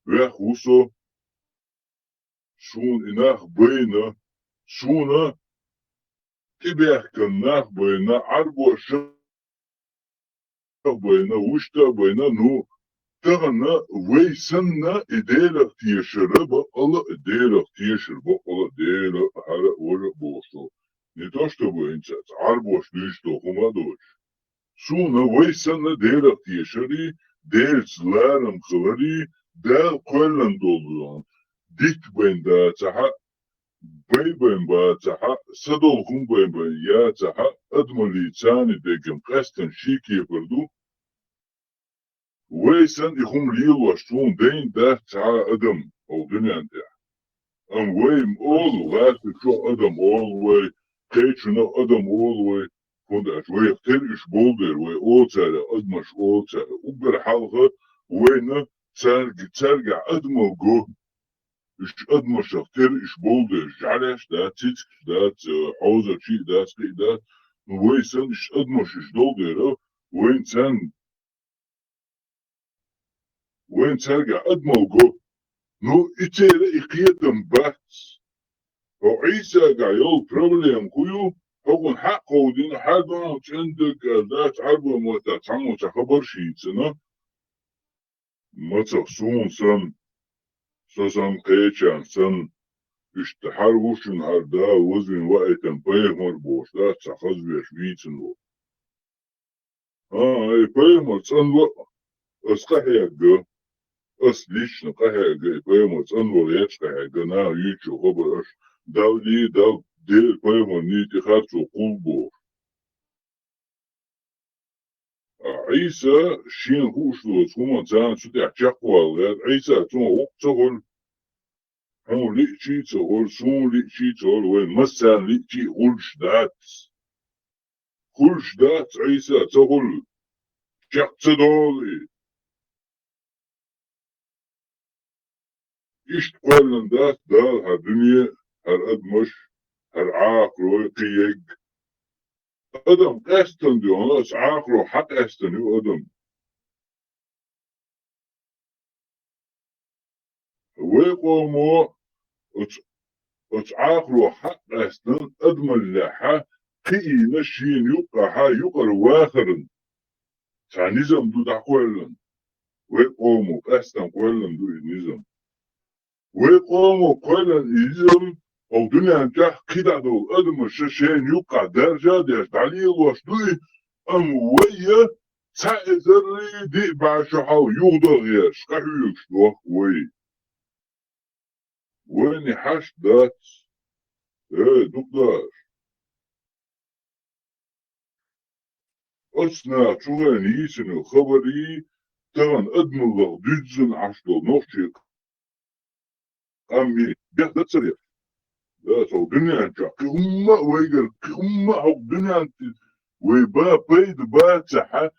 ваьхна ву со. Суна и нах байна, суна тӀебаьхкина нах а байна, Ӏарбоша а байна, вуьшта а байна, ну, тахана вай санна и Делах тешар бакъалла а, Делах тешар бакъалла а, Дела а, хӀара а, важа а бохуш долу. Не то чтобы хӀинца Ӏарбоша дуьйцуш долу хӀума а доцуш. Суна вай санна Делах тешарий, Делаца ларам хиларий, Дала кхоьллина долу дитт байна дацахь а, бай-бай бацахь а, са долу хӀума бай-бай яцахь а, адамаллица деган къаьстина шен кепара ду. Вай санна и хӀума лелош суна дайна дац цхьа а адам хӀокху дуьнен тӀехь. Амма вай ма олу, гӀазкхичух адам олу вай, кхечунах адам олу вай, хӀунда аьлча вайх тера уьш болу дела, вай олу цара, адамаш олу цара. Уггар хьалха вайна цаьрга-, цаьргахь адамалла го. Уьш адамашах тера уьш болу дела, жӀаьлеш а дац, цицкаш а дац, хьозарчий а дац, кхин а дац. Ну, вай санна уьш адамаш уьш долу дела, вайна царна Вайн цаьргахь адамалла го. Ну, и церан и кхетам бац. ХӀокху Ӏийсагахь йолу проблема хӀун ю? ХӀокхунна хьакъ ховдийна, хьан дуьхьал цӀендаг аьлла дац, Ӏарбойн маттахь цхьаммо цхьа хабарш йийцина. Мацах суна санна, со санна кхечарна санна, иштта хьара ву шуна хьара Дала вазвина ваийтина пайхамар бохуш дац цхьа хаза веш вийцина волу. А, и пайхамар цӀанво а, ас къахьегга, ас лично къахьегга, и пайхамар цӀанво гӀерташ къахьегга, наха юьйцучу хабар аша, Далла, Далла, Делан пайхамарний тӀе харцо кхуллу бохуш. А Ӏийса шена хууш доцу хӀуманна царна цу тӀехь чекхвала гӀерта, Ӏийса цунах гӀуллакх ца хуьлу. Хьуна лиъчий а ца хуьлу, суна лиъчий а ца хуьлу, вайн массарна лиъчий а хуьлуш дац. Хуьлуш дац, Ӏийса ца хуьлу, чекх ца долу и. Иштта кхоьллина дац Дала хӀара дуьне, хӀара адамаш, хӀара Ӏахарой, кхин ерг. Адам къаьстина ду, оцу Ӏахаро хьакъаьстина ю адам. Вай къомо оцу, оцу Ӏахаро хьакъаьстина адамаллехьа кхиийна шена юккъахьа юкъара вахаран цхьа низам ду дӀакхоьллина. Вай къомо къаьстина кхоьллина ду и низам. Вай къомо кхоьллина и низам, хӀокху дуьнен тӀехь кхидӀа долу адамаш шайна юккъахь даржа а деш, дӀалелош ду и, амма вай я цхьа эзаррий диъ бӀе шо хьалха юхадала гӀерташ, къахьоьгуш дохку вай. Вайна хьашт дац. Э, дукха даш. Оцу наха чу вайна йийцина хабарий, тахана адамаллах дуьззина Ӏаш долу нохчий къамий, бех дац царех. Да, цо дуьнен чохь кхин хӀумма а вайгара, кхин хӀумма а хӀокху дуьнен тӀе Вай ба пайда ба ца хьа,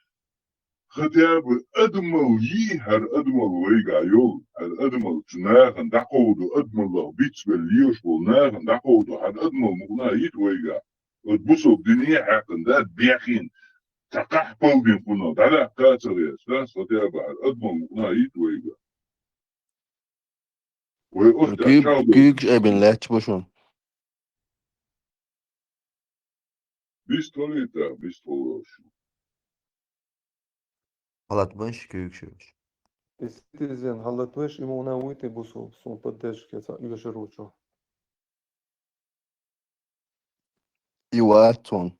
хотя бы адамал йий, хӀара адамал вайга йол, хӀара адамал цу нахана дӀакховду, адамаллах бицбелла леш болу нахана дӀакховду, хӀара адамал мукъна йит вайга. Оцу бусалба дине хьаькхна да бехин, ца кхахь палдин кхунах дӀадаккха а ца гӀерта, да, хотя бы хӀара адамал мукъна йит вайга. Вай оцу тӀехь чӀагӀдо. Куьйгаш айбина лаьтташ бу шуна. Бист хилийта, бист хилла шу. Хьалатбан ши куьйгаш йолуш. Иза хьалатвеш, и муна вуй те бусул, сун поддержка ца оьшур ву чу. И вац цунна.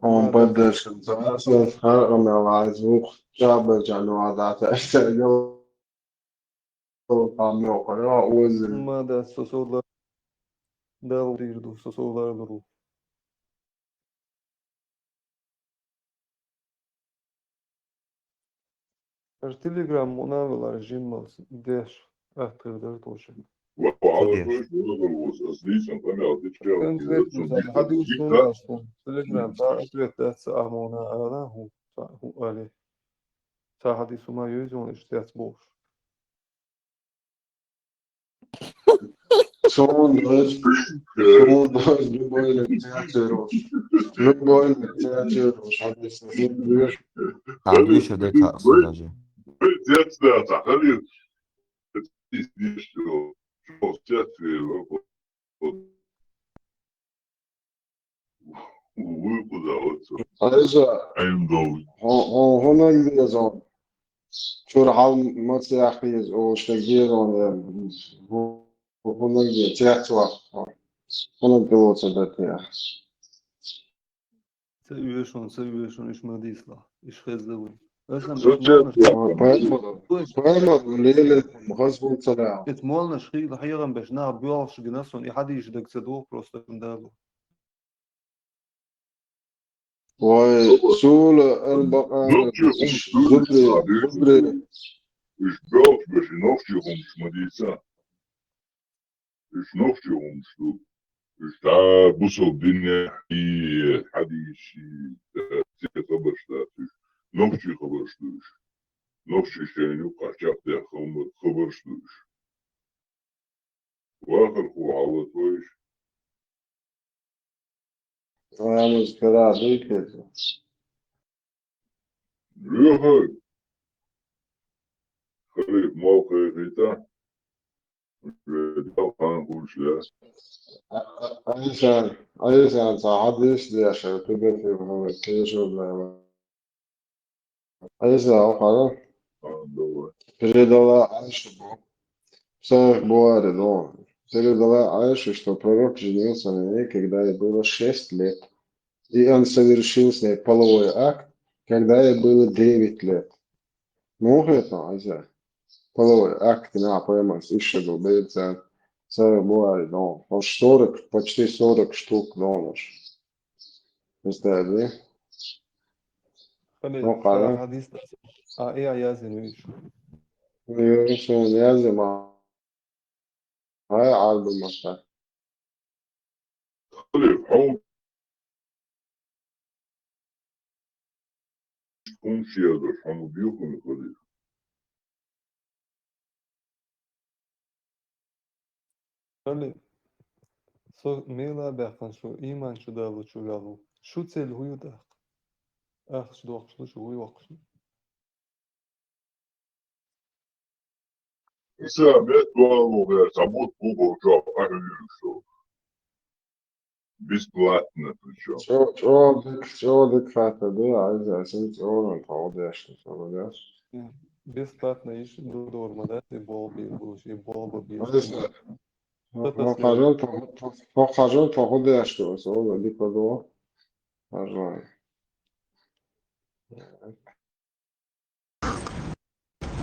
Хьуна поддержка ца, аса хьаркъа мел вац, вукху чабар чан вац, аса йол там йокъа, йо, оза. Ма да, со со ла-, дал дийр ду, со со лар ду. Аш Telegram муна велар жиммал деш, ахтар дар тошен. Ва, ва, Садеш. Ала, ва, ва, ва, ас дийсан, къамел, дича, Конкретно, дийсан, ца, хьадис дийсан, сунна, дийсан. Telegram, ца, ответ дац, ца, а, муна, ала, ху, ца, ху, али. Ца хьадис ума юзон, иш тец болш. Цунна даже, цунна даже любой лет цецеруш. Любой лет цецеруш, хьадис, хьадис. А, видишь, это так, даже. Цец, да, так, хали. Цец, цец, Вуй кхуза оццу. Айса, Ӏилма долу. Хьо-, хьо-, хьо нагде зон. Чуьра хьал маца яхъе иза, олуш дагадеро, хьо-, хьо нагде, цец ваха. Хьо нагде лоцу датеа. Ца оьшун, ца оьшун, иш ма дийсла. Иш хезла вуй. Аса Ца иш цец молнаш ваха. Пайхамар, пайхамар леле, хазбун цара. Ит молнаш хила хьегам беш нах боьлхуш гина сон, и хьадийша даг ца дух просто далу. Вай, сула албакъана, Нохчий хӀумаш ду, зубре, зубре. Уьш боьлхуш беш, нохчий хӀумаш ма дийца. Уьш нохчий хӀумаш ду. Уьш дӀа бусалба динехь и хьадийши, церан хабарш дац уьш. Нохчий хабарш ду уьш. Нохчий шайна юккъахь чекхдехь хабар-, хабарш ду уьш. Вахархо хьалатвайша. Рамаз кара дуй хеза. Лоьхар. Халиф мол кхайкхийта. Вай Далла хан хуьлуш лаьа. А-, а-, Айсан, Айсан цхьа хьадис деш, Тибет Мухаммад, кхечу Ӏилма. Айса, хьо хьара? Передала Айша бу. Сахих Бухари, но. Передала Айша, что пророк женился на ней, когда ей было шесть лет. И он совершил с ней половой акт, когда ей было девять лет. Ну, это, Айса. Половой акт, на, пойман, ишшагу бейцан. Сахих Бухари, но. Он сорок, почти сорок штук, но, уж. Представь, да? Хали, Ну, хара. Хадис, а, э, а, язин виш. Язин, язин, ма. Ай, Ӏарбан маттахь. Хали, хьо хӀумаш язош, хьо ма бехуна, хали. Хали, со мела баьккхина шу, иман чу далучу ваьлла. Шу цель хӀу ю тӀаккха? Ахча доккхуш ду шу, хӀу йоккхуш ду? Иса мет валу гӀер, цхьа бутт бу бохучохь къахьуьйлуш ду. Бесплатно причём. ЧӀо-, чӀогӀа дика, чӀогӀа дика хаттар ду, Айза, сен чӀогӀа тхо деш, тхо деш. Бесплатно йиш ду дор ма дац, и болх бе-, и болх бе-, Айза, хӀокху хьажал тхо, хӀокху хьажал тхо деш ду, со дика ду. Хьажал.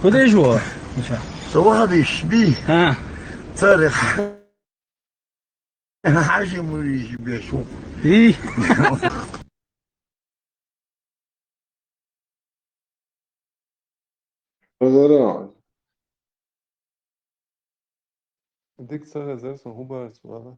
ХӀун деш ву? Со вахадиш би. ХӀа. Царех. Хьажи муриш беш ву. И. Хазара. Дика ца хезар сан, хӀун бара ца вала?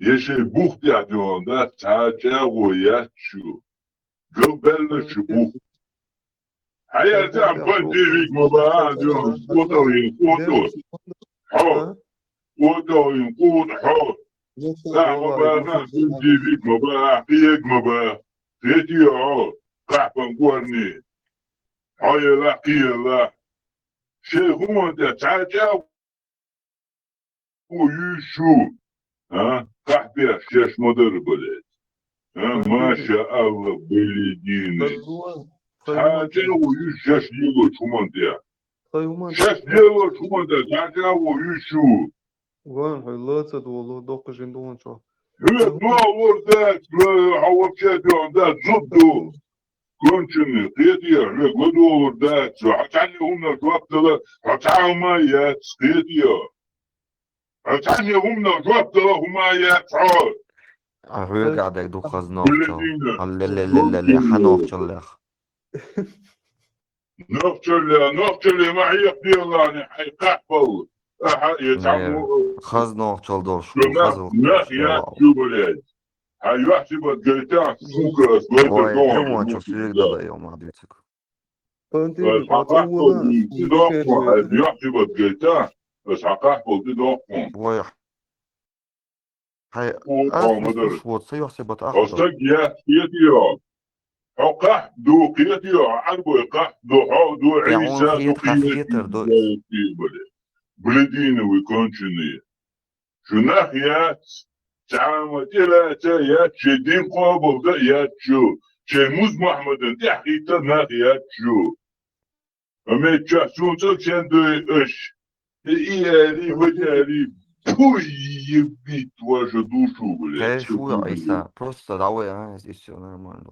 Е шоай бух тӀехь дуьйхьа дац, цхьа а чӀагӀо яц шу. Галбаьлла шу бух. Хьаярца ам понтифик ма бан, дуьйхьа, къотӀагӀийна къотӀа. Хьо. КъотӀагӀийна къотӀа хьо. Цхьа а ма бан, понтифик ма бан, кхиъ ма бан. Кхетий хьо? Къахьпан кӀорни. Хьо елахь, кхин елахь. Шоай хӀуманна тӀехь цхьа а чӀагӀо юй шу, а? Къахьбеш шаьш ма дара, блядь. А, маша Аллах, блядь, дийна. Цхьа а чӀагӀо юй шу шаьш лелочу хӀуманна тӀехь. Шаьш лелочу хӀуманна тӀехь цхьа а чӀагӀо юй шу. Ван, хьо лаца долу, доккха жин долу чо. Хьоьга долур дац, хьо вообще дуьхьа дац, зуда ду. Конченый, кхетий, хьоьга ладогӀур дац, хьо цхьанне хӀуманах жоп дала, хьо цхьа а хӀума яц, кхетий. Хьо цхьанне хӀуманах жоп дала хӀума яц хьо. А хьоьга а дерг ду хаза нохчалла. Алле-ле-ле-ле-ле, хьан нохчаллех. Нохчалле, нохчалле ма хьеха делахь, хьайн къахьбал. Ахьа, я цхьаммо. Хаза нохчалла долуш. Нах, нах яц шу, блядь. Хьан юьхь-сибат гайтахь, сука, ас гайтар дохуш. Ой, хьо суьйга дала, ма дуьйцуьйту. Ас хьан къахьбал тӀе доккхун, хьан юьхь-сибат гайтахь, ас хьан къахьбал тӀе доккхун. Ой, хьай, ас ма дара. Ас стаг яц, кхетий хьо. Хьо къахьба ду, кхетий хьо, Ӏарбой къахьба ду, хьо ду, Ӏийса ду, кхетар ду. Блядь, дийна вуй конченый. Шу нах яц, цхьа а ма тӀелаца яц, шен дин къобалда яц шу, шен муз Мухьаммадан тӀаьхьахӀитта нах яц шу. Амма чохь суна цӀа чен дуй аш. И ари, вай ари, пуй, ебит вашу душу, блядь. Кхеш ву, Ӏийса, просто давай, а, и всё нормально.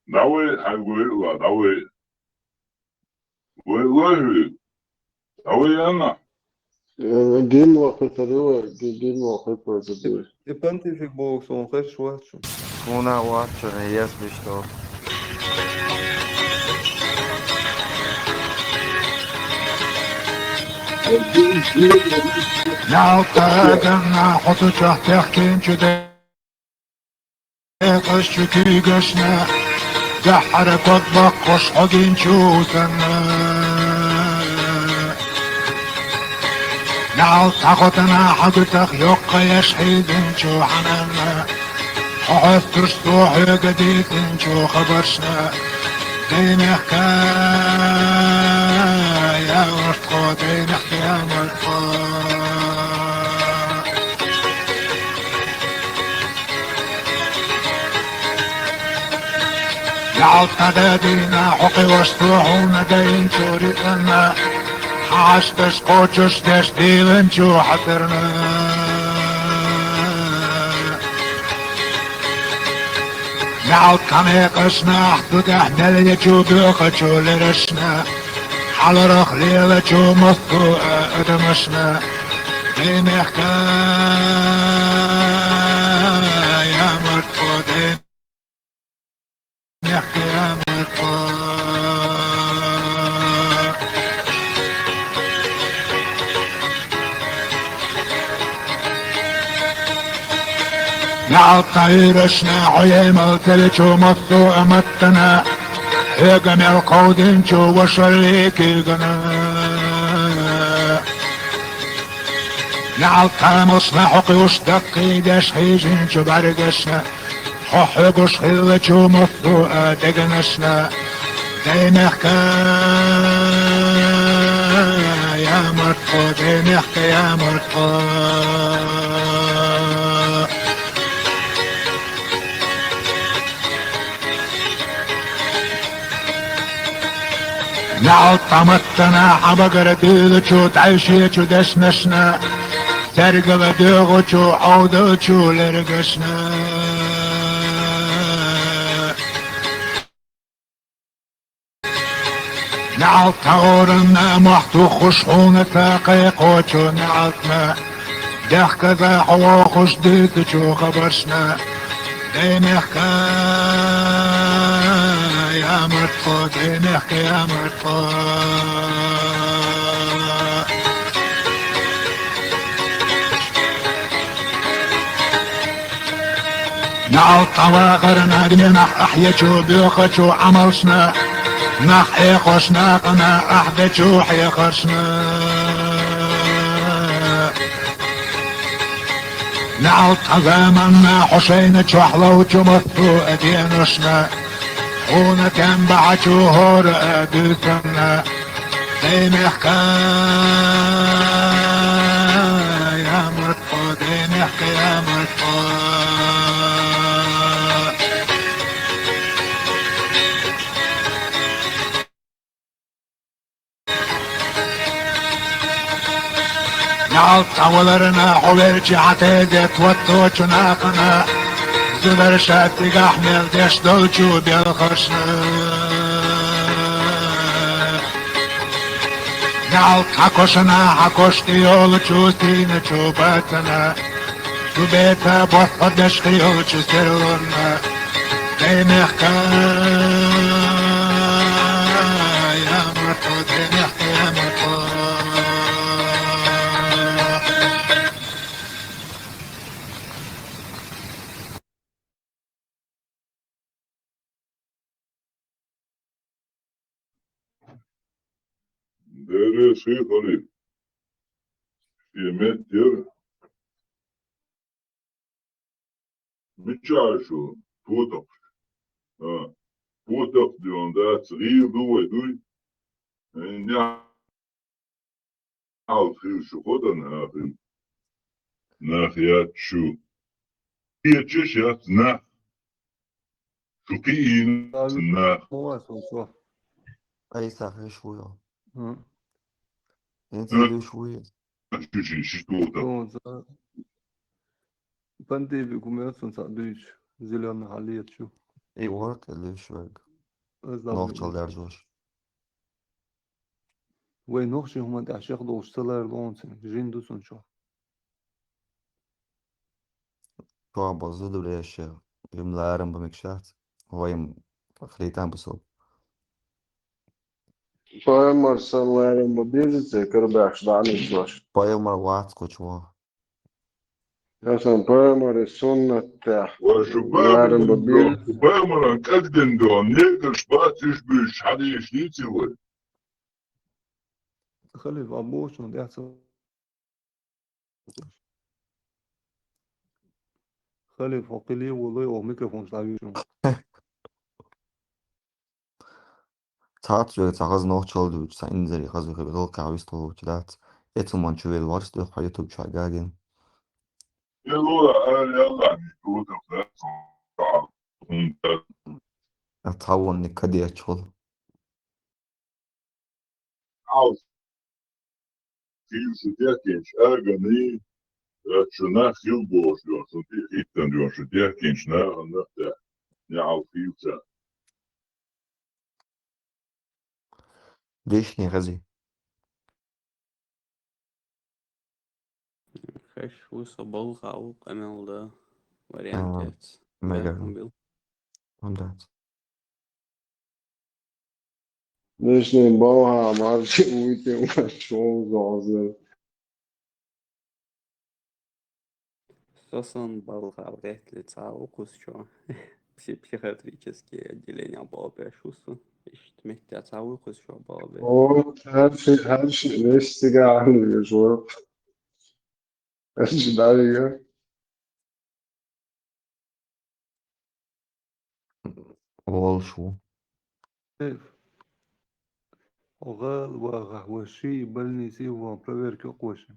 Давай, хьан гой, ла, давай. Вай лахи, а вай яна? Э, гимн лахи тарила, ги-, гимн лахи пойду. И понтифик боху, сон хеш вац шу. Суна вац шу, э, если что. Ялта ганна хьо цу чохь техкинчу де- Экъаш чу куьйгашна, даьххьара ког баккхуш хьо гинчу санна. Наьлт хьан хотана хьан гуьтах йоккха еш хьийзинчу хьананна, хьо хьоьстуш цо хьоьга дийцинчу хабаршна, даймехка я мартхо, даймехка я мартхо. Ялта дина хьо кхиош цо хьуна дайинчу рицкъанна, хьан хьашташ кхочуш деш дийлинчу хьацарна. Наьлт хьан мекъашна ахь цу тӀехь мел ечу боьхачу лерашна, хьаларах лелачу массо а адамашна, даймехка я мартхо, даймехка я мартхо. Наьлт хьан уьйрашна хьо емал ца вечу массо а маттана, хьоьга мел кховдинчу вашаллий куьйгана. Наьлт хьан малшна хьо кхуьуш даккхийдеш хьийжинчу бӀаьргашна, хьо хьоьгуш хиллачу массо а дегнашна, даймехка я мартхо, даймехка я мартхо. Наьлт хьан маттана хьан багара дуьйлучу дӀайшечу дешнашна, цаьргала доьгӀучу Ӏовдалчу лергашна. Наьлт хьан оранна мохь туххуш хьуна ца кхайкхочу наьлтна, дехказа хьо вохуш дуьйцучу хабаршна, даймехка я мартхо, даймехка я мартхо. НаӀалт цхьа вахарна, динах ахь ечу, боьхачу Ӏамалшна, нах Ӏехош накъана, ахь дечу хьехаршна. НаӀалт цхьа заманна, хьо шайна чохь ловчу матту а деношна, хьуна тем бахьачу хӀора а дуьйцанна. Дай мехкан ямарт хьо, дай мехкан ямарт хьо. НаӀалт цхьа валарна, хьо велча хьан тезет хӀотточу нахана, зударша цигахь мел деш долчу белхаршна. НаӀалт цхьа кошана, хьан кош тӀе йолчу сийначу бацана, цу беца босхьо деш кхийолчу серлонна. Дай мехкан ямарт хьо, дай мехкан ямарт хьо. Дерриш хи халиф. Шен меттера. Мичахь шу? Потакхаш. А, потакх де он дац, гӀийла ду вай, дуй? Э, нехь Хьалха хилла шу хӀодан а хилла? Нах яц шу. Кхечаш яц нах. Шу кхиийна нах. Мо а сон со. Айса хиш ву йо. М. Ин ца дуьш ву йо. Шу ши, ши тохта. Сон ца. Пантеви гумел сон ца дуьш. Зелёный халет шу. И ворк дуьш вег. Нохчал даржош. Вай нохчийн хӀуманна тӀехь шех долуш ца ларалонца, жин ду цунна чохь. Чохь бо зударий ше, им ларам ба мегаш дац, вай-м хилийтам бу со. Пайхамар сан ларам ба беза церан карабаьхча дӀа а мегаш дош. Пайхамар вац кху чу ван. Асан пайхамаре суннат тӀехь. Ва шу ларам ба бир. Пайхамаран кӀаг дина дон, негарш бац уьш буьйш хьадийш дийци вай. Халиф, а бохучунна тӀехь ца. Халиф, хьо кхин ле волой, оха микрофонаш дӀавуьйшун. Цхьацца вега цхьа хаза нохчалла дуьйцу, цхьа инзаре хаза вега гӀалкхехь вистхуьлучу дац. Эцу ман чу вел варс дуьххьа ютуб чохь гагина. А цхьа вонник кадечхул. Хьал хила шу дехкинчу агани, шу нах хила бохуш йолу, шу тӀе хӀиттина йолу, шу дехкинчу нахана тӀехь неӀалт хилча. Дешне хази. Хеш ву со балха ву къамел да вариант яц. Мега. Хьамдац. Дешнийн балхьа марчи вуьйтина шоу зоза. Со сан балхьа гӀеттали цхьа ву кхуссачо. Пси-, психиатрический отделение боху беш ву со. Иштта меттехь цхьа ву кхуссачо боху беш. О, хьарши, хьарши, веш цигахь веш ву. Хьарши дӀавига. Волуш ву. Хьо гӀала вахахь, вай ши больнице ван проверка йоккхуш.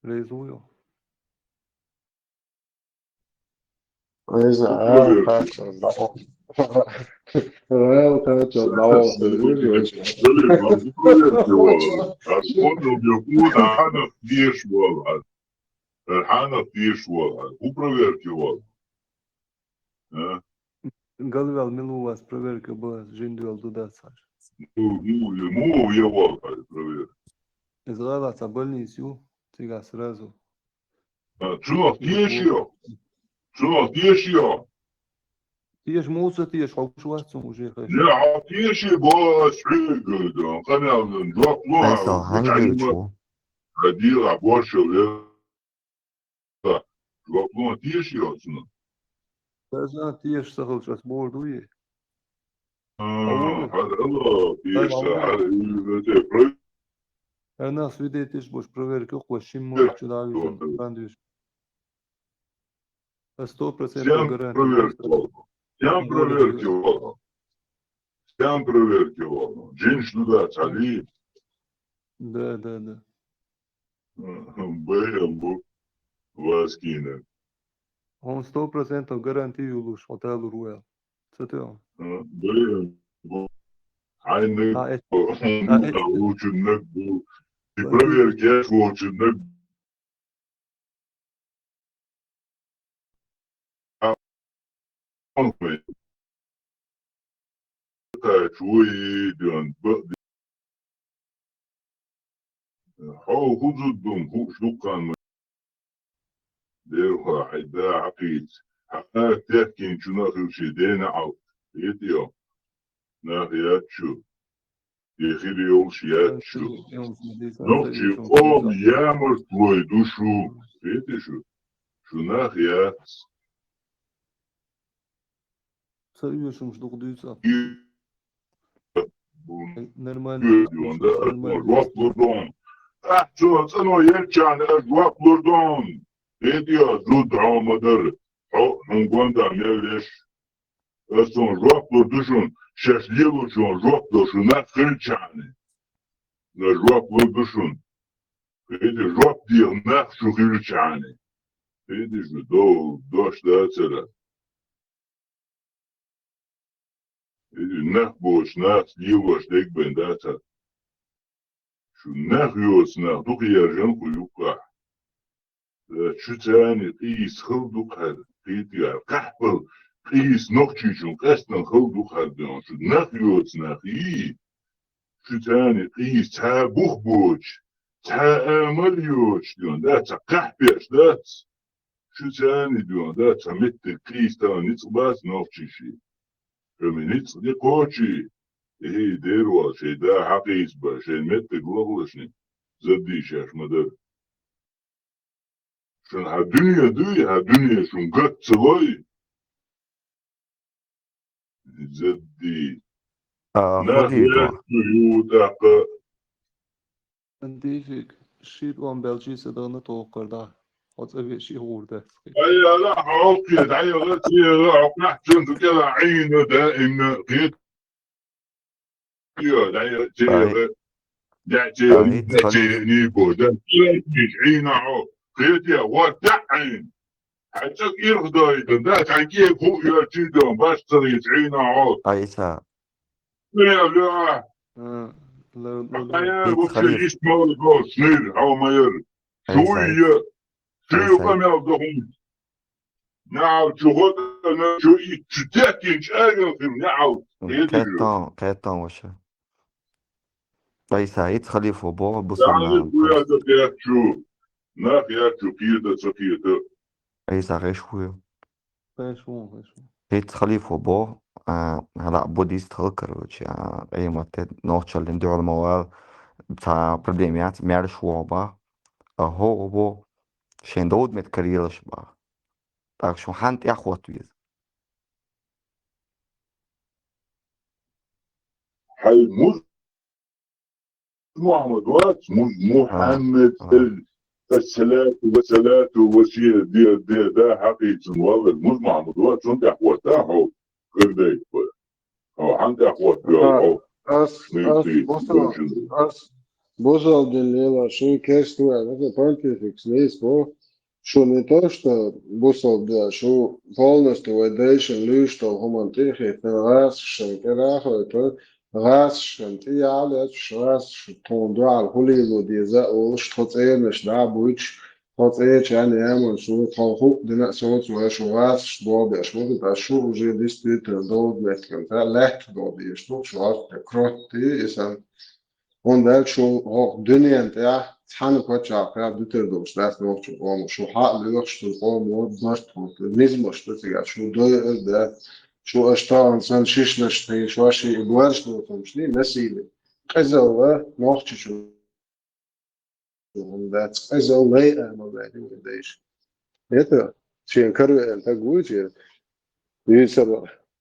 Реза ву йо? Реза, а, кхача, да. ГӀала кхача, да. Хьанах деш вала. Хьанах деш вала. ХӀун проверка вала? А? Галвел мила ву вас проверка бала, жиндвел ду дац хьаш. Му, му, му, я вала хьай проверка. Иза гӀала ца больница ю, цигахь сразу. А, цунах теша йо? Цунах теша йо? Теша муца теша, хьо гуш вац цунна уже хай. Я, хьо теша бала, хьоьга дан, къамел дан, жоп ло. Айса, хьан гуьйчу? Хьадийла, бошал, я. Ша Аплон теша йоцу. Сажа теша ца хилча, ас бохург ду е? А, хӀара ала теша, хӀара, э, те, про- ХӀара нах свидетельш бош проверка кхо шиммо чу дависан, сто процентов гарантия. Сто процентов проверка вала. Сян проверка вала. Сян проверка вала. Джинш ду дац, хьали? Да, да, да. Б М бу васкина. Он сто процентов гарантия юлуш, хьо талур ву аьлла. Ца тоьу? Б М бу. Хьайнаг бу. Хьайнаг бу. Учуннаг бу. И проверка еш волчуннаг. Кхача вуй, ден, бакъ-, хьо хӀу зуддун, хӀуъш дуккханма. Дерха, хьай да хьакхийца. Хьа техкинчуна хилчи дена Ӏалт. Хетийо? Нах яц шу. Дехир йолуш яц шу. Нохчий къом ямартлой ду шу. Хетий шу? Шу нах яц. Ца оьшург дукха дуьйцу. Нормально. Жоп лур дон. Ахь цо цӀано елчарна аш жоп лур дон. Хетийо, зуда хьо ма дара. Хьо хьуна гонда мел леш. Ас цунна жоп лур ду шуна, шаьш лелочунна жоп лур шу нах хилчарна. Ас жоп лур ду шуна. Хетий, жоп деха нах шу хилчарна. Хетий шу, до-, дош дацара. Нах боцу нах лелош дерг бен дац хӀара. Шу нах йоцу нах дукха яржан кху юккъахь. Шу царна къийса хала ду-кх хӀара, кхетий хӀара, кхахьпал къийса нохчичун къаьстина хала ду-кх хӀара дуьйна. Шу нах йоцу нах йий? Шу царна къийса цхьа бух боцуш, цхьа амал йоцуш дуьйна дац, цхьа кхахьпеш дац. Шу царна дуьйна дац, цхьа меттиг къийса тахана ницкъ бац нохчий ши. Шу ми ницкъ де кхочий, эхий, дера вал, шайн да хьакъийса бан, шайн меттиг лахлашни, заддийшеш ма дара. Шуна хьан дуьне дуй, хьан дуьне шуна гатца лой? Задди. А, нах хӀун дийр ду? Яц шу ю тӀаккха. Антифик, ши тӀом белчи ца дахана тохкар да. Хьо цӀа веши гӀур дац. Ай, ала, хьо кхе, дӀаяла, цӀера, хьо къахчун ду кӀела Ӏийна даимна кхет. Йо, дӀаяла, цӀера. Ай. ДӀа цӀера, ай, дӀа цӀера, цхьа ни бо, дӀа цӀера, Ӏийна хьо. Кхетий, вот дӀа Ӏийна. Хьан цӀа ирх дойдан, да, цхьан кӀе хӀу йоьрчий дон, баш ца гӀийца Ӏийна хьо. Ай, Иса. Ай, ло. А, ло, ло, ло. Ай, ит вообще халиф. Ишт мал гол, снир, хьо ма яр. Ай, Иса, ай. Шуй я, шуй Иса, ай. Къамел дохун. Нагьал чу гӀо, на чу и чу дехкинчу агал хир, нагьал. М, кхетон, кхетон ваша. Айса, ит халифа боху бусалба нах. Нах яхчу, нах яхчу, кхета, ца кхета. Айса, гӀеш ву. ГӀеш ву, гӀеш ву. Ит халифа боху, а, хьала буддист хала, короче, а, къематде нохчаллин дуьхьал ма вала, цхьа проблема яц, маьрша вогӀу бах. А хӀо боху, шен довда мет карийлаш бах. ТӀаккха шу хьанна тӀехӀотта веза? Хьай муз Мухьаммад вац, муз Мухьаммад, а, а. Ассалату ва салату ва ши де, де, да, хьакъийцун валлар, муз Мухьаммад вац, цунна тӀехӀотта хьо, кардайт бара. Хьо хьанна тӀехӀотта вел хьо? Ас, ас, бусал-, ас, бусалба дин лела, ши керст ву, аса понтификс лийс бу, Шу не то что бусалба, шу полностью вай дайшин луьйш долу хӀуманна тӀе а хӀиттина, гӀазкхашна кӀира а хойтур, гӀазкхашна тӀе ял ецуш, гӀазкхаша тхуна дуьхьал хӀун лело деза а олуш, тхо цӀернаш дӀа а буьйцуш, тхо цӀерачарна яман шу, тхо хӀуъа дина а соцу вай, шу гӀазкхашна боху беш ма ду, ткъа шу уже дистуьйтар долу меттиган, лаьтта долу дезаш ду, шу гӀазкхе кротте и сан. ХӀунда аьлча шу хӀокху дуьненна тӀехь цхьана паччахьах дуьтур долуш дац нохчийн къомо. Шу хьа а лоьхуш, цу къомо барт хӀутту, низамаш ду цигахь, шу дойур дац. Шу аша тахана санна шишнаш тхийна, шош и бараш доцурш дий, насилие. Къизалла нохчичун хӀума дац, къизалла лай амал дац вай дайша. Это шен караваьнна стаг вуй шен. Йийсар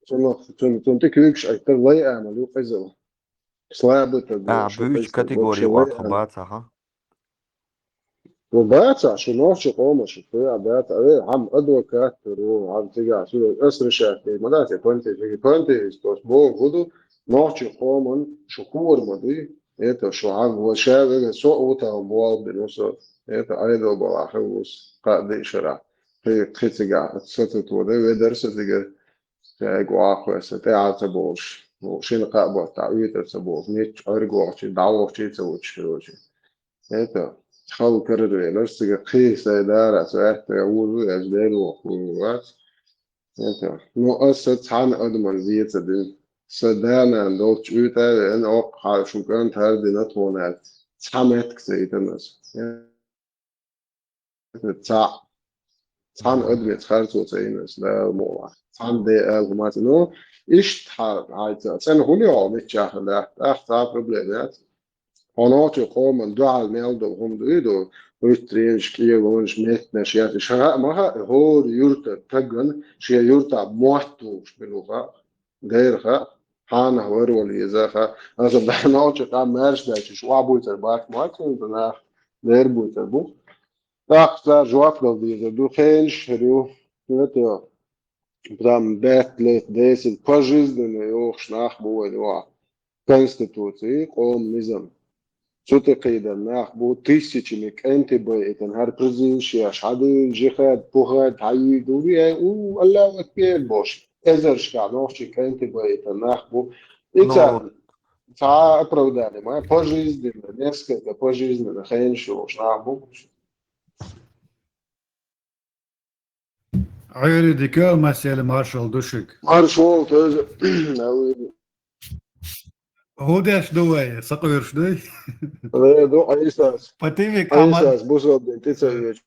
цунах, цун, цун тӀе куьйгаш Ӏиттар лай амал ю къизал. Слабый стаг ву, А, шу буьйчу къизал, категори вообще лай вац хьо амал. Бацахьа? Ва бацахьа, шу нохчи къоман шу, шу я бац, а ве, хьам адвокат ву, хьам цигахь, шу ас решать ма дац, я понти, фиги понти, то есть бо гуду, нохчи къоман шу хуур ма дуй, это шу хьам, ва ша вега со утал буал бину со, это айдал бала хавус, кхаъ ди шара. Кхи, кхи цигахь, сацат вода, ведар са цигар, цаьг вахвеса, тӀаьхьа ца болуш, ну, шина кхаъ баттахь, уьйтӀар ца болуш, мичча Ӏуьрг вахчи, дӀавахчи ца вучу хилчи. Это, хала карара велар, цига кхий сай дара, ца аьтта вузу, яж дер воху вац. Это, ну, аса цхьана адаман веца дин. Са дана долчу уьйтӀа веана, оккха шу кӀант хӀара дина тхуна аьлла. Цхьа меттиг ца йитанас. Цхьа, цхьана адамца харцо ца йина аса, Дала мукъалахь. Цхьана де аьлла хӀума ца. Ну, иштта хьа-, хьайца. ЦӀена хӀума йогӀу миччахь хила, тӀаккха цхьа проблема яц. Хьо нохчи къоман дуьхьал мел долу хӀума дуй ду, уьттаренаш, кӀелонаш, меттанаш яц. Ша хаьа ма хаьа, хӀора юьртара тагана шен юьртахь мотт тухуш мила ву хаьа. Дера хаьа, хьанах вара вала еза хаьа. Аса нохчи къам маьрша даьлча, уьш охьабуьйцур бац, ма хӀинца нах, дера буьйцур бу. ТӀаккха цара жоп дала дезар ду, хенаш хир ю. Это, прям бетт лет десять, пожизненно йохуш нах бу вайн юкъахь. Конституций, къоман низам. Цу тӀе кхийдан нах бу, тысячами кӀентий байитан, хӀара призыв шеш, хьадуьйла, жихад, пухад, хьайийду, ве, у, Аллаху акбар бохуш. Эзаршкахь нохчий кӀентий байитан нах бу. И Ну, царна цхьа оправдание ма, пожизненно, несколько пожизненно хенаш йолуш нах бу. Ӏуьйре дика, масел маршалла ду шуьга. Маршалла, теза. ХӀун деш ду вай, сакъоьруш дуй? Вай ду Ӏийсас. Пативик Ахьмад. Ӏийсас, бусалба дин тӀе ца веача.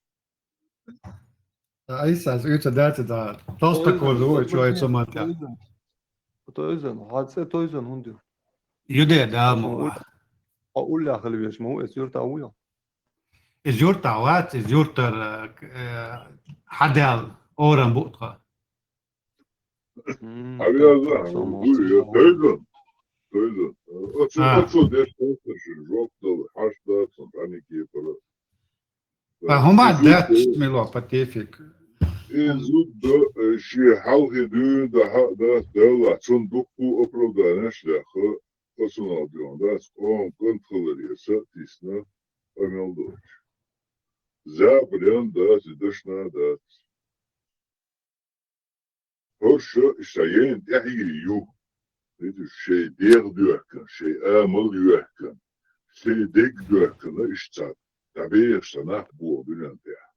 Ӏийсас, уьйца дац и дагӀа. Толстокожий ву, чу ай цу маттехь. Тойзан, хьан цӀе Тойзан хӀунда ю? Юде, да, ма ву. Хьо уллехь хила везаш ма ву, эс юьртахь ву йо? Иза юьртахь вац, иза юьртара, э, хьадаьлла орам бу тхан. М, Хьавяза, так, хьан дуй, я, Тойзан. Тойзан. Оцу, А. Оцу деш тохташ, жоп дала, хьаш дац, хьан тӀаьхьа кепара. Ткъа хӀума дац, мила ву, Патифик. И зуда, э, шен хьалхе дуьйна дан хьа а дац, Далла, цунна дуккха оправданеш а лаьхна, хӀа цунах дуьйна дац, къоман кӀант хиларе са а тийсина, къамел доцуш. Зяпарен дац, и дашна а дац. ХӀорш иштта яйна тӀаьхье ю. Видишь, шайн дегӀ доьхкина, шайн амал йоьхкина, шайн дерг доьхкина, иштта цхьа дӀабехаш цхьа нах бу дуьнен тӀехь.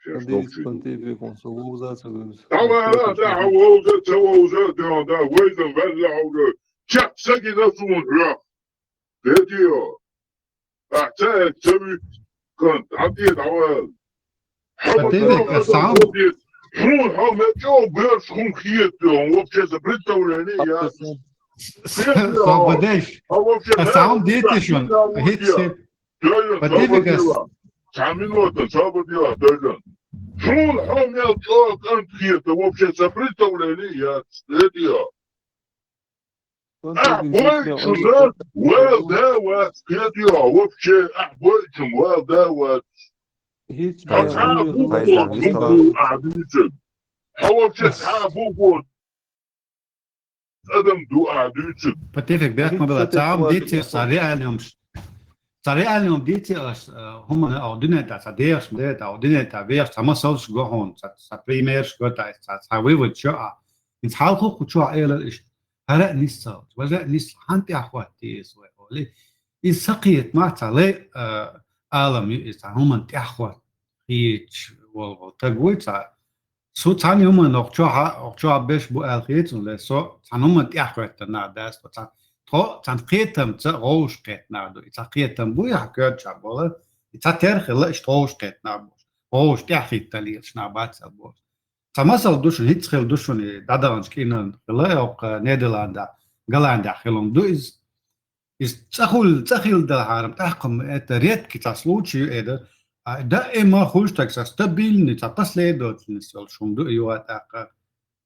Шаьш Хьадийца нохчий ду. Патификун со вовза а ца вевза. Давай, да, да, вовза, ца вовза, да, да, вайза, ваьлла, хьовза. Чекх сагина суна хьоьх. Дедио. Ахьа ца аьлча ца вуьту, кӀант, хьан тӀе дӀавала. Хьо Ма тӀе вуьту, аса хьан? Хьуна хьо мел чӀогӀа боьрша хӀума хета, хьуна вообще ца представление яц. Сан бадеш. Хьо вообще Аса хьан дийти шуна? ХӀинца Дойла, Ма тӀе собар вигас. Дела. Цхьа минута, собар дела, Дойла. Хьуна хьо мел чӀогӀа кӀант хета, вообще ца представление яц. Дедио. Ахь бойчунна вала да вац, кхетий хьо, вообще, ахь бойчунна вала да вац. Хьо цхьа а буква, буква ахь дуьйцург. Хьо вообще цхьа а буква адам ду ахь дуьйцург. Патифик бехк ма бела, цхьа хӀума дийци аса, реальный хӀумаш. Цхьа реальный хӀума дийци аса, э, хӀумана, а, дуьнен тӀа, цхьа дехаш ма дета, а, дуьнен тӀа вехаш, цхьа масалш го хьуна, цхьа, цхьа примерш го, цхьа, цхьа, цхьа вывод чо а. ХӀинца хьалха хӀокху чохь элар иштта. ХӀара а нисса, важа а нисса, хьан тӀаьхьахӀотта иза вай олий. Иза ца кхета ма цхьа лай, а, алам ю иза, цхьа хӀуманна тӀаьхьахӀотта хеташ волу, волу таг вуй цхьа. Со цхьана хӀуманна хӀокху чохь, хӀокху чохь беш бу аьлла хета суна, ле, со цхьана хӀуманна тӀаьхьахӀоьттина нах дац, тхо цхьа, тхо цхьана кхетамца гӀовш кхетта нах ду. И цхьа кхетам буй, хьан коьрта чохь болу, и цхьа тера хилла, иштта гӀовш кхетта нах бу. ГӀовш тӀаьхьахӀитта лелаш нах бац аьлла бохуш. Цхьа масал ду шуна, хӀинца хила ду шуна, и дӀадаханчу кӀиранан хила, хӀокху Нидерландехь, Голландехь хила хӀума ду иза. Иза цӀа хуьлу, цӀа хила далахьара, тӀаккха-м это редкий цхьа случай ю, эда, Даима хуш так са стабильный, ца последовательность йолуш хӀума ду и юха тӀаккха.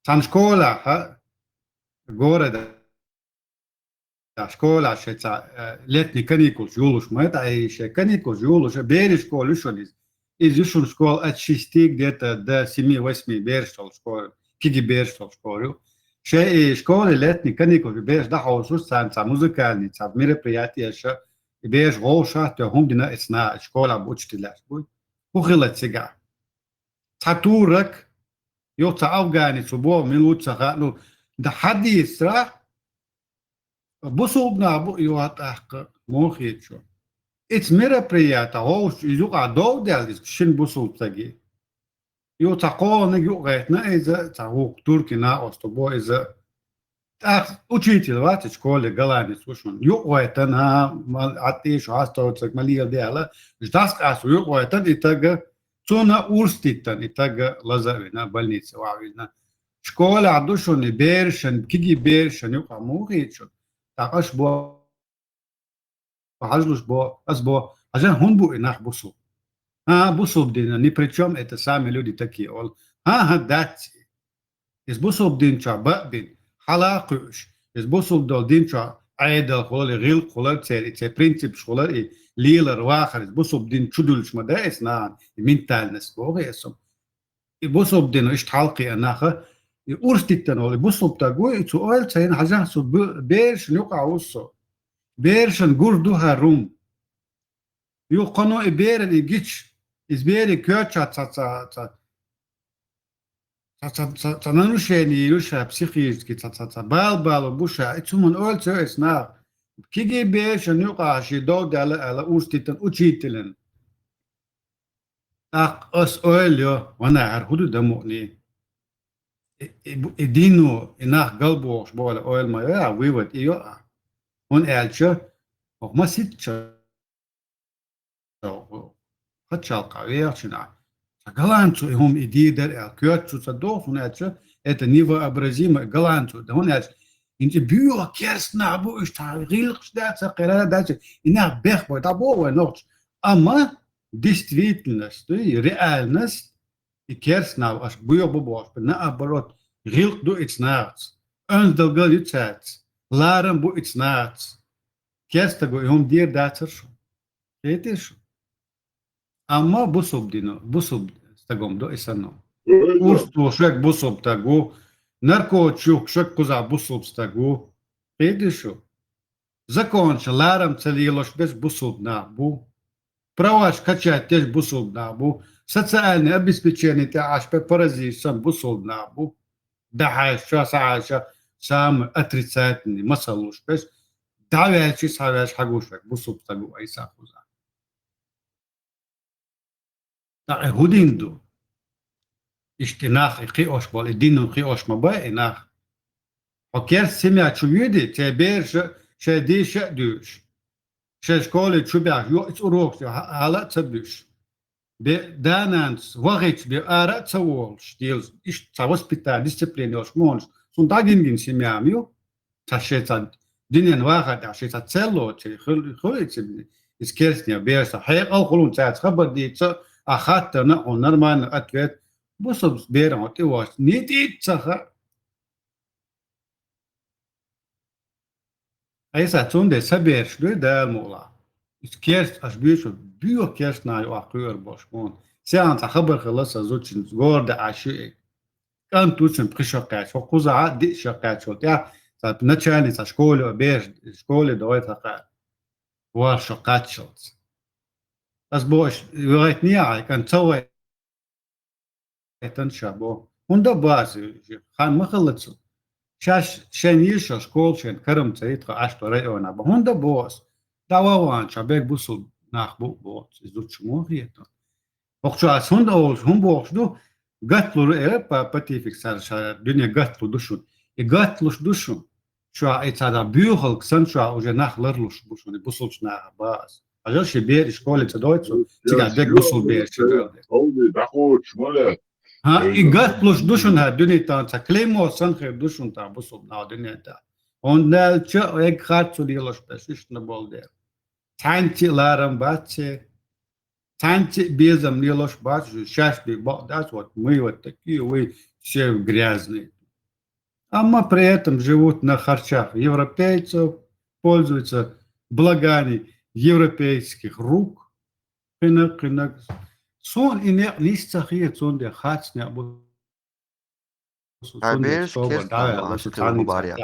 Цхьана школахь, города школахь шайн ца, э, летний каникулаш йолуш ма, тӀаккха и шайн каникулаш йолуш, берийн школа ю шуна иза. Иза ю шуна школа от шести где-то до семи-восьми бераш долу школа, киги бераш долу школа ю. Шайн и школа летний каникулаш бераш дӀахьовсуш, царна ца музыкальный, ца мероприятиеш, и бераш гӀовша, то хӀума дина эцна, школахь бу учителяш буй. ХӀун хила цигахь? Цхьа турок, юха цхьа афганец, цу боху мила ву ца хаьа, ну, да хьадийсра, бусулба нах бу юха тӀаккха, мохийчу. Ица мероприятие гӀовшчу иза юкъахь дов даьлла иза шин бусулба стаге. Юха цхьа кхоаниг юкъагӀайтина иза, цхьа вукху туркин накъосто бо иза. ТӀаккха учитель вац школе, голландец ву шуна. ЮкъагӀайтана, ма, Ӏаттий шу хьастовцаг ма лела дела, ждаскъас ву юкъагӀайтана и тага, цунна урс диттана и тага лаза а вина, больнице вахьвина. Школахь ду шуна и берашан, киги берашан юкъа мухийчу. ТӀаккха аш бо хьажлуш бо, ас бо, хьажа хӀун бу и нах бусулба? А, бусулба дина, ни при чём это сами люди такие, ол. ХӀан-хӀа, дац. Иза бусулба дин чохь баъ бина, хьала а кхуьуш. Иза бусулба долу дин чохь Ӏедал хуьлар, и гӀиллакх хуьлар, церан, и церан принципаш хуьлар, и лелар, вахар, иза бусулба дин чу дуьллуш ма дай эс нахана, и ментальность боху эс. И бусулба дин иштта хьалкхиа наха, и урс диттана волу, и бусулба стаг ву, и цу ойла ца йина хьажахь цу бу-, берашна юкъахь ву со. Берашна гур ду хӀара хӀума. Юха кхано и беран и гича, иза берийн коьртачохь ца, ца, ца, ца, ца, ца, ца нарушение ю ша психически, ца, ца, ца, бала-бала бу ша, и цу хӀуманна ойла ца йо эс наха. Киги берашна юкъахь шен дов даьлла аьлла, урс диттана учителан. ТӀаккха ас ойла йо, ванахьара хӀун ду дан мукъний? И, и, и дино, и нах галбохуш бохула ойла ма йо, а вывод и йо а. ХӀунда аьлча, хӀокху маситта пачхьалкхе вехачунна, ца галанцо и хӀума и дийр дара аьлла, коьртачу ца доху, хӀунда аьлча, это невообразимо, и галанцо, да хӀунда аьлча, хӀинца боьха керста нах бу, уьш цхьа гӀиллакхаш дац, цхьа кхерара дац, и нах бехбой, дӀабоху вай нохча. Амма действительность, и реальность, и керста нах аша боьха бу бохуш, наоборот, гӀиллакх ду ица нахаца, оьнзадала гал ю цаьрца, ларам бу ица нахаца. Керстаго и хӀума дийр дацара шу. Кхетий шу? Амма бусулба дино, бусулба стагом до и санна. Урс тоху шуьга бусулба стаг ву, наркотикаш юхку шуьга кхузахь бусулба стаг ву. Кхетий шу? Законаша ларам ца лелош берш бусулба нах бу. Праваш качать деш бусулба нах бу. Социальное обеспечение тӀехь Ӏаш бен паразиташ санна бусулба нах бу. ДӀахьаьжча, схьахьаьжча, самый отрицательный масал луш берш, дӀаваьлча, схьаваьлча хьагуш верг бусулба стаг ву айса кхузахь. ТӀаккха и хӀун дин ду? Иштта и нах, и кхиош болу, и дин кхиош ма бай и нах. Хьо керста семья чу вуьйди, церан бераша шайн деша а дуьйш, шайн школе чу баьхча, йоӀ, иза урокаш хьала а ца буьш. Бе, да-нанас вахийтча бен ара а ца волуш, делаш, иштта цхьа воспитание, дисциплина йолуш ма хӀунаш, цунна дӀагина-гина семья ма ю. Цхьа шен цхьа динан вахар тӀехь шен цхьа цел лоций, хуьлу, хуьлу и цуьнан, иза керстане бераш, хьекъал хуьлу цаьрца хабар дийца, а хаттарна а хьуна нормально ответ, бусулба беран хьо тӀе вахча, нитӀит ца хаьа. Айса, цундела сан бераш дуй Дала мукъалахь. Иза керста аша буьйцу, боьха керста нах ю ахь кхоьру бохуш, муна. Сехьа цхьа хабар хилла сан зудчуьнца, города Ӏаш ю и. КӀант ву цуьнан пхи шо кхаьчна, хӀокху кхузахь а диъ шо кхаьччул тӀаьхьа, цхьа начальница школе бераш, школе дохуьйту хьакха, ворхӀ шо кхаччалц. Ас боху, аша вахийтиний ахьа, кӀант ца вай- Этан ша бо. ХӀунда бо аса, хан ма хилла цу. Шаьш шайн йиша школа шайн карам ца йита тхо Ӏаш тхо районахь бо. ХӀунда бо аса? ДӀаван ван ша бег бусул нах бу бо. Иза зудчу мо хетан. Бохучу аса хӀунда олуш, хӀун бохуш ду? Гатлур э, па-, патифик цара ша дуьне гатлу ду шун. И гатлуш ду шун. Чохь и цхьа дӀа буьйхалг санна чохь уже нах ларлуш бу шуна, бусулчу наха баъ ас. Хьажал ши бер и школе ца дойту, цигахь дерг бусул бер ши дойту. Хьовли, дӀакхочуш ма лаьа. ХӀа, и гатлуш ду шуна хӀара дуьне тахана цхьа клеймо санна хир ду шуна тахана бусул нах дуьне тахана. ХӀунда аьлча, эг харцо лелош беш, иштта болу дела. Цхьаьнцци а ларам бац церан. Цхьаьнца а безам лелош бац уж, шаьш бе бакъ дац, вот мы вот такие, вы все грязные. Амма при этом живут на харчах европейцев, пользуются благами европейских рук. Кхинаг, кхинаг. Сона и некъ нийса ца хета, цундела харц некъ бу. Хьай бераш керстанаш ма аша, цхьанна бара.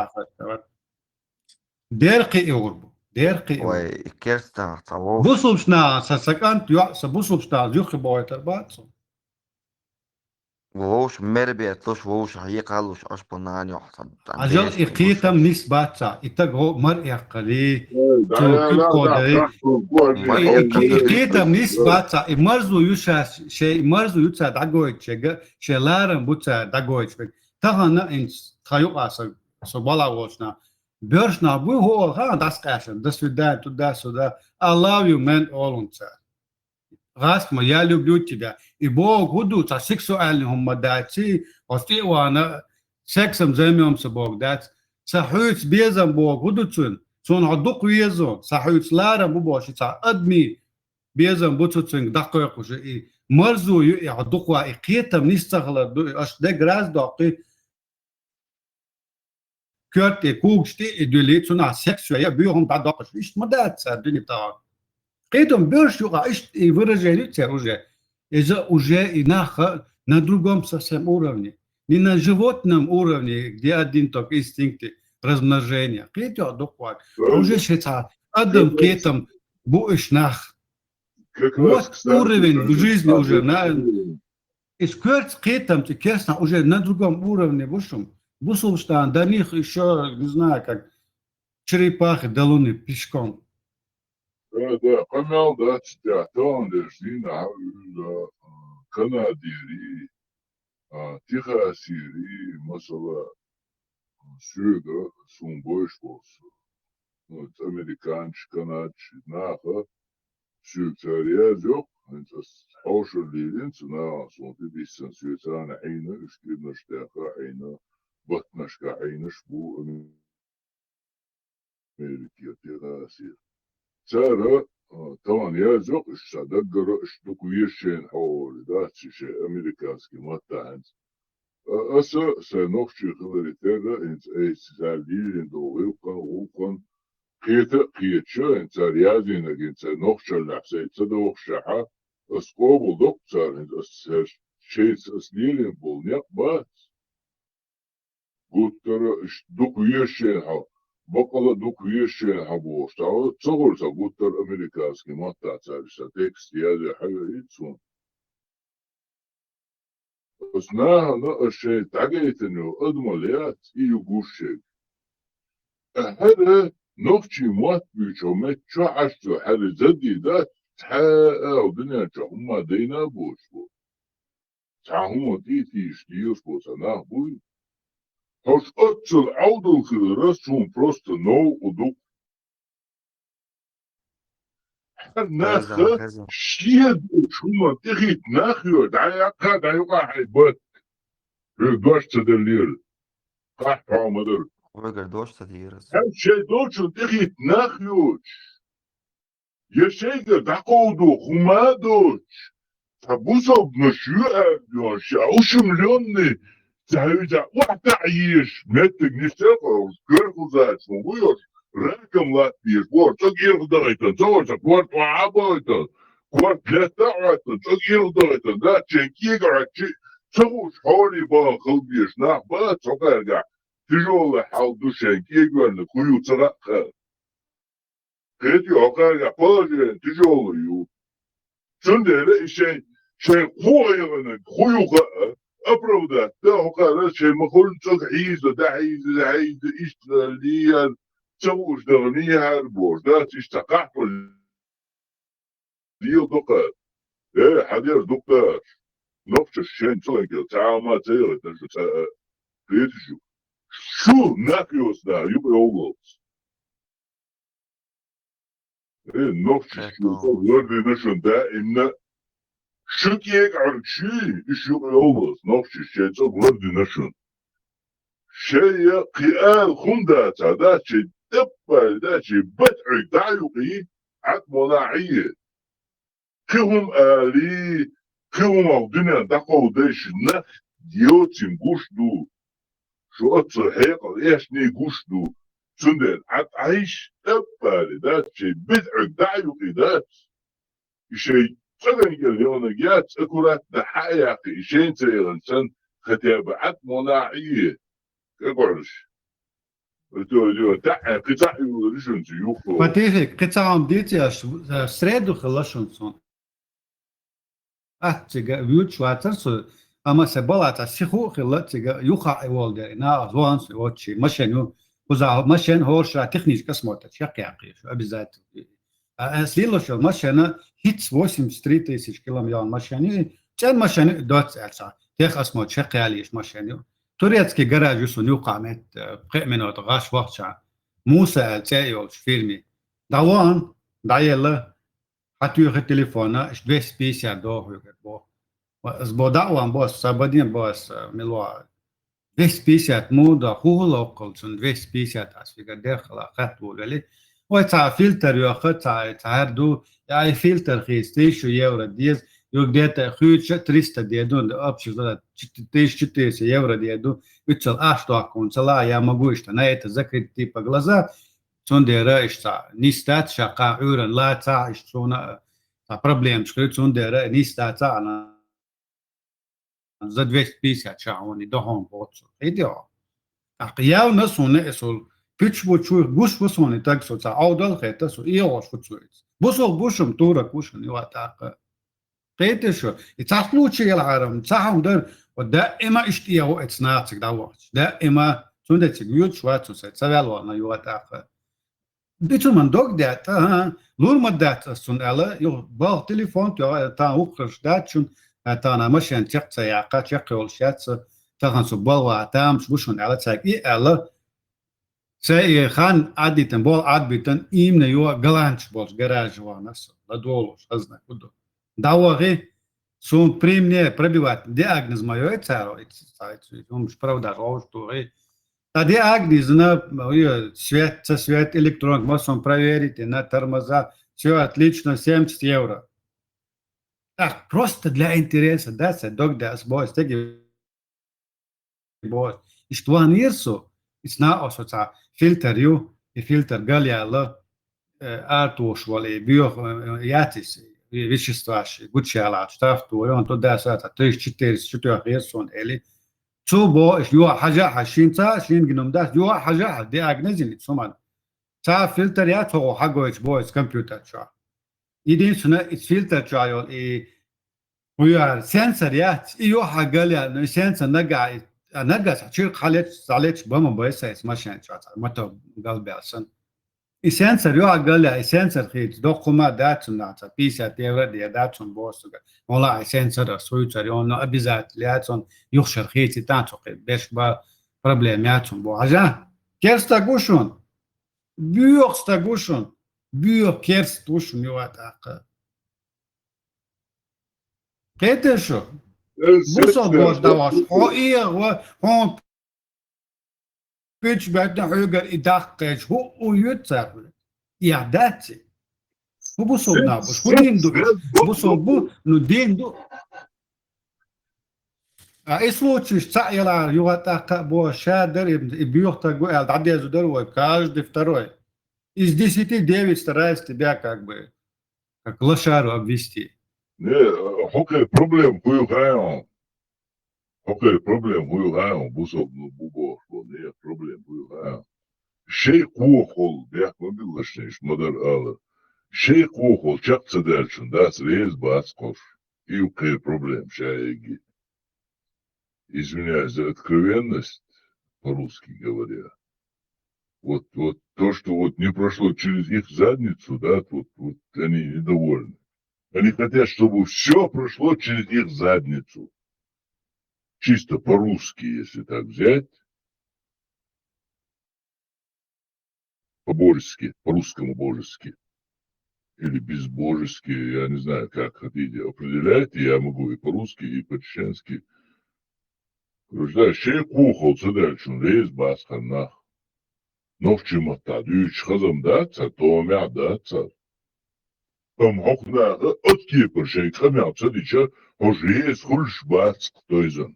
Дерхи и гӀур бу. Дерхи и гӀур. Вай, и керстанах цхьа вовш. Бусулбча наха са, са кӀант йоӀ, са бусулбча наха юххе бохуьйтар бац цо. Вовш мер бетталуш, вовш хьекхалуш, аш по нанёхь сан. Ажал и кхетам нис бац цхьа, и таг гӀо мар эккхале, цо куьг кходай. И, и кхе-, и кхетам нис бац цхьа, и марзо ю ша, шей, и марзо ю цара дӀагойташ шега, шей ларам бу цара дӀагойташ шега. Тахана инц тха юкъа са, со бала волчна. Боьршна буй хӀора, ха, дӀасакъаьшна. До свидания, туда-сюда. I love you, man, олун цара. ГӀаскма, я люблю тебя. И боху хӀун ду, цхьа сексуальный хӀума дац, хьо тӀе а вахана, сексом займемся боху дац. Цхьа хьоьца безам боху хӀун ду цуьнан? Цунна хьо дукха веза, цхьа хьоьца ларам бу бохуш, цхьа адамийн безам бу цу цуьнга дӀакхойкхуш. И марзо ю, и хьо дукха ван, и кхетам нис ца хилар ду, и аша дегра аз доккхий. Коьрта тӀе, когаш тӀе и дуьлий, цунах секс йой, я боьхам дӀадоккхуш. Иштта ма дац цара дуьне тӀехь. Кхетам боьрша юкъа, иштта и выражение ю церан уже. Иза уже и нах на другом совсем уровне. Не на животном уровне, где один только инстинкты размножения. Кхетам дукха ван. Уже шеца адам кхетам бу уьш нах. Вот уровень в жизни уже, на, Иза коьрта кхетам цӀе керстанах уже на другом уровне бу шуна. Бусулбча наха даних ещё, не знаю, как черепахи далуни пешком. Да, да, къамел дац тӀехь, тахана дерш дийнахь а уьлла, а, Канадери, а, Техасери, масала, соьга, суна бовзаш болу, ну, американцаш, канадцаш, наха, соьга цара яздоккху, хӀинца ас хьошалла лелийна цу нахана, суна тӀе биссина, соьца царна Ӏийна, уьш кӀирнаш тӀехь Ӏийна, баттанашка Ӏийнаш бу Америке, Техасе. Цара, а, тахана яздоккху, уьш цхьа даггара, уьш дукха везаш шайна хьо олий дац, шайн американский маттахь хӀинца. А, аса сайн нохчий хиларе терра, хӀинца айса цара лелийна долу гӀиллакхан, гӀуллакхан кхета а кхеташ, хӀинца цара яздинарг, хӀинца сайн нохчаллехь сайца ца дохушехь, ас къобалдоккху цара, хӀинца ас шайца ас лелийна болу некъ бац. Гуттара а иштта дукха везаш шайна хьо, баккъала а дукха везаш шайна хьо бохуш, цхьа ца хуьлу цхьа гуттара американский маттахь цара иштта текст язъе хьаьвзийта суна. Оцу нахана ас шайна дӀагайтина йолу адамалла яц, и ю гуш шайга. ХӀара нохчийн мотт буьйцу хьо меттачохь Ӏаш цо, хӀара задий дац, цхьа а дуьнен чохь хӀумма дайна а боцуш бу. Цхьа хӀума тӀе а тийша лелаш боцу нах буй? Хьо оццул Ӏовдал хиларал суна просто новкъа ду. Хьан нах шен долчу хӀуманна тӀехӀитта нах йой, дӀаяккха, дӀаюкъа хьайн батт. Хьоьга дош ца деллера. Къахь хьо ма дара. Хьоьгара дош ца дийра аса. Хьан шайн долчунна тӀехӀитта нах йоцуш. Я шайгара дӀакховдо хӀума а доцуш, цхьа бусалбанаш ю аьлла йонаш, я ушамленный, цхьа хӀуьйца охьатаӀ езаш, меттиг нисса а кхоьруш, коьрта хузачун ву йолуш, ракам латта безаш, боху, цӀа герга дахийтан, ца вара сан корта охьа а бахийтан, корта летта а Ӏоьттан, цӀа герга дахийтан, дац шайн кӀега Ӏоьттича, ца хууш хьолий бахана хила безаш нах бац хьо кхаьргахь, тяжёлый хьал ду шайн кӀегоьрниг хӀун ю ца хаьа кхара. Кхетий, хӀокхаьргахь положение тяжёлый ю. Цундела и шайн, шайн кхо а яханарг хӀун ю хаа, оправдать дан хӀокхара шайн ма-хуьллу цӀа хьийза, дӀахьийза, дӀахьийза, иштта лиъар, ца хууш даха лиъар бохуш, дац иштта къахьпал лела дукха. Э, хьан дерг дукха дац. Нохчаш шайн цӀа лайкъел цхьа а ма ца яхийтина шу цхьа а. Кхетий шу? Шу нах йоцу наха юкъа йовлалц. Э, нохчаш шайн цӀа лардина шуна даимна. Шу кӀега Ӏуьргаш юй, уьш юкъа йовлалц, нохчаш шайн цӀа лардина шуна. Шайя кхин ала хӀума дацахь, дац шайн тӀеппале, дац шайн бата Ӏуьйга дӀа а юкъий, Ӏад молахь Ӏийе. кхы хӀума алий, кхы хӀума дуьнен дӀакховдайшна, йоцийна гуш ду. Шу оццул хьекъал эшний гуш ду. Цундела Ӏад Ӏайш, тӀаппали дац, шайн бидӀаг дӀа а юкъе дац. И шайн цӀаган кӀел йоанаг яц, аккуратно хьа а яьккхи, и шайна ца яхана санна, хотя бы Ӏад мона Ӏе. КӀагораш. Это, это, да, э, кхы цхьа а юлларий шуна цу юххо. Патихик, кхы цхьа хӀума дийций аш, э, среду хилла шуна цунна. Ат цига вуьйцуш вацар со, амма са бала цхьа сиху а хилла цига юха а волдер, и нагӀа зоан со, вот ши машен ю, кхуза машен хӀорша технический осмотр, чекхъяьккхи шу, обязательно. А, а, слило шо машена, хӀинца восемьдесят три тысячи километр машен ю, цӀен машен ю, доц аьлла, техосмотр, чекхъяьлла еш машен ю. Турецкий гараж ю сона юккъахь метта, э, пхеа минута гӀаш вахча. Муса аьлла цӀе йолчу фирми. ДӀавахан, дӀаелла, хьан туьйхи телефона, аш двести пятьдесят дохуьгар бо. Ас бо дӀа а ван бо, ас са баден бо, ас, э, мило. Двести пятьдесят муха до, хӀун хӀула оккхул цунна двести пятьдесят ас фигар деххала хатта ву вели. Вай цхьа фильтр йохха, цхьа, цхьа хӀара ду, я и фильтр хийца, тысячу евро деза, юг дета хуьйцуша триста де ду, общий зала, чит-, тысяча четыреста евро де ду, уьццал аш дохкун, цала я могу иштта, на это закрыть типа глаза, цундела иштта, нисдац ша кхаа Ӏуьйран лаца, иштта суна, цхьа проблемаш хир, цундела нисдац ана. За двести пятьдесят ша хьуна и дохьон боцу. Хьийди хьо. ТӀаккха явна суна эсул. Пуьчу бу чуй гуш бу суна и таг со ца Ӏовдал хета со, и гӀош бу цуйца. Бусул бушум турак бу шуна, и ва тӀаккха. Кхетий шу, и цхьа случай яла хьарам, цхьа хьуна дар, ва даима иштта эгӀо эца нахациг дӀавахча. Даима, цундециг юьрташ вацу сай, ца ваьл вална, и ва тӀаккха. Бицуман дог даьтта, хӀа, лур ма дац ас цунна аьлла, юха балха телефон тоьхна, тхан вукхарш дац шуна, тхана машен чекх ца яккха, чекх йолуш яц, тахана цу балха тамаш бу шуна аьлла, цаьрга и аьлла, ца и хан Ӏадитан, бол Ӏадбитан, имна йо галанчаш болчу гаража вахана со, ладогӀалуш, хазна куду. ДӀавахи, суна при мне пробивать, диагноз ма йой цара, и ца, ца, ца, хӀумаш правдаш гӀовш тухи, Ткъа диагноз йина, ю, свет, ца свет, электронка, массо проверить йина, тормоза, всё отлично, семьдесят евро. Так, просто для интереса, да, ца дог да, ас боху, стеги боху. Иштта ван йира со, ис на осо ца фильтр ю, и фильтр гал яла, э, артуш вала, и боьха, э, яц ис, и веществаш, гучаяла, штраф тора, он туда сата, тысяча четыреста чу тоьхна суна эли. Цу бо, иш юха хьажа хьа, шин ца, шин гинум дац, юха хьажа хьа, диагноз йина цу ман. Ца фильтр яц хьо хьагойтуш бо ис компьютер чохь. Единственное, ис фильтр чохь йол, и хуяр, сенсор яц, и юха гал яр, но и сенсор нага, а нага са чирк хьалеч, залеч бама бай са ис машин чохь, ца, мото гал бел сан. И сенсор юха гал яр, и сенсор хийца, доккхума дац цунна, ца, пятьдесят евро де дац цунна бо суга. Вала и сенсор а суйцар, йонна обязательно яц цунна, юхшар хийца, и тан цу кхин беш ба проблема яц цунна бо. Хьажа, керста гушун, буьйх ста гушун, буьйх керст гушун юха тӀаккха. Кхетий шу? Бусалба бохуш дӀавахаш. Хьо эгӀа, хьуна пуьчу баьтна хьоьгара и даккхийча, хӀу, хӀу юьту цара хьоьга? Эхь дац и? ХӀу бусалба нах бу? ХӀу дин ду? Бусалба бу, ну дин ду. А и случайш цхьаъ ялахьара юха тӀаккха а бохуш, ша дара и, и боьха таг ву аьлла, дӀадеза дара вай, каждый второй. Из десяти девять старается тебя как бы как лошару обвести. Не, хӀокхе проблема хӀу ю хаьий хьуна? ХӀокхе проблема хӀу ю хаьий хьуна? Бусалба бу бохуш болу, не, проблема хӀу ю хаьий хьуна? Шайн кхохол, бехк ма биллаш шайн, иш ма-дарра алар. Шайн кхохол чекх ца даьллачун дац, реза бац кхош. И ю кхе проблема ша яги. Извиняюсь за откровенность, по-русски говоря. Вот, вот то, что вот не прошло через их задницу, да, вот, вот они недовольны. Они хотят, чтобы все прошло через их задницу. Чисто по-русски, если так взять, по-божески, по-русскому божески. Или безбожески, я не знаю, как хотите, определяйте, я могу и по-русски, и по-чеченски. Короче, да, шайн кхохол ца даьллачун реза бац ханнах. Нохчийн маттахь дуьйцуш хазам дац цара, томехь дац цара. Амма хӀокху наха оцу кепара шайн къамел ца дича, хьо жеза хуьлуш бац-кх, Тойзан.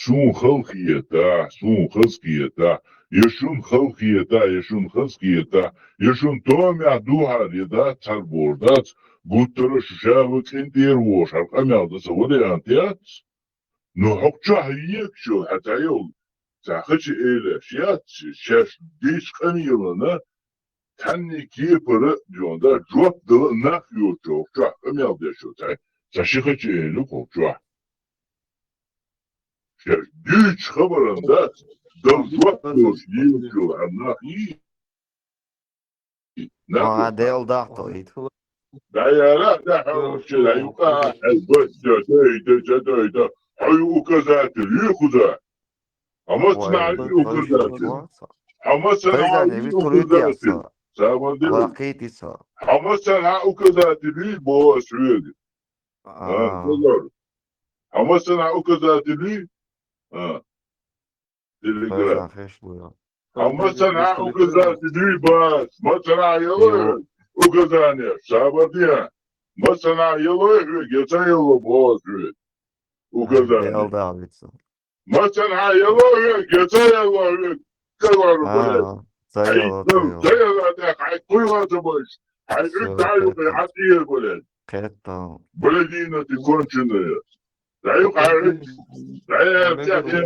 Суна халахетахь, суна хазахетахь, я шуна халахетахь, я шуна хазахетахь, я шуна томехь духьал я дац хӀара бохуш дац, гуттара а шу ша ван кӀентӀера вогӀуш хӀара къамел дан сан вариант яц. Ну, хӀокху чохь егачо хьан цхьа йолу, цхьа хача элеш яц, шаьш дийцчу къамелана цхьанний кепара а, да, жоп дала а нах йоцучу хӀокху чохь къамел деш йо цхьа, цхьа ши хача элира хӀокху чохь. Шаьш дуьйцучу хабаран дац, дала жоп доцуш йоцучу хьан нах йий? Нах Ма, йоцу Дела дахьа тоийта. ДӀаяра, дӀахьа, вообще, дӀаюкъа, хьайн бос, ца дойта, ца дойта. Хьо ю указатель, ю кхуза. Хьо массанхьа ю указатель. Хьо массанхьа ю указатель. Сабар де. Хьо массанхьа указатель ю, боху ас хьоьга. А, Хьо массанхьа указатель ю? А. Телеграм. Хьо массанхьа указатель ю боху ас, массанхьа яло указание, сабар де. Массанхьа яло хьоьга, я ца яло, боху ас хьоьга. Указание. Массанхьа яло хьоьга, я ца яло хьоьга. Ца яло, блядь. Ца яло, ца яло. Ца яло, тӀаккха хьайн кхуьйла ца бойш. Хьайн уьш дӀа юкъе хьан тӀера, блядь. Кхетта. Блядина ты конченая. ДӀаюкъа хьайн. ДӀаяра цӀе.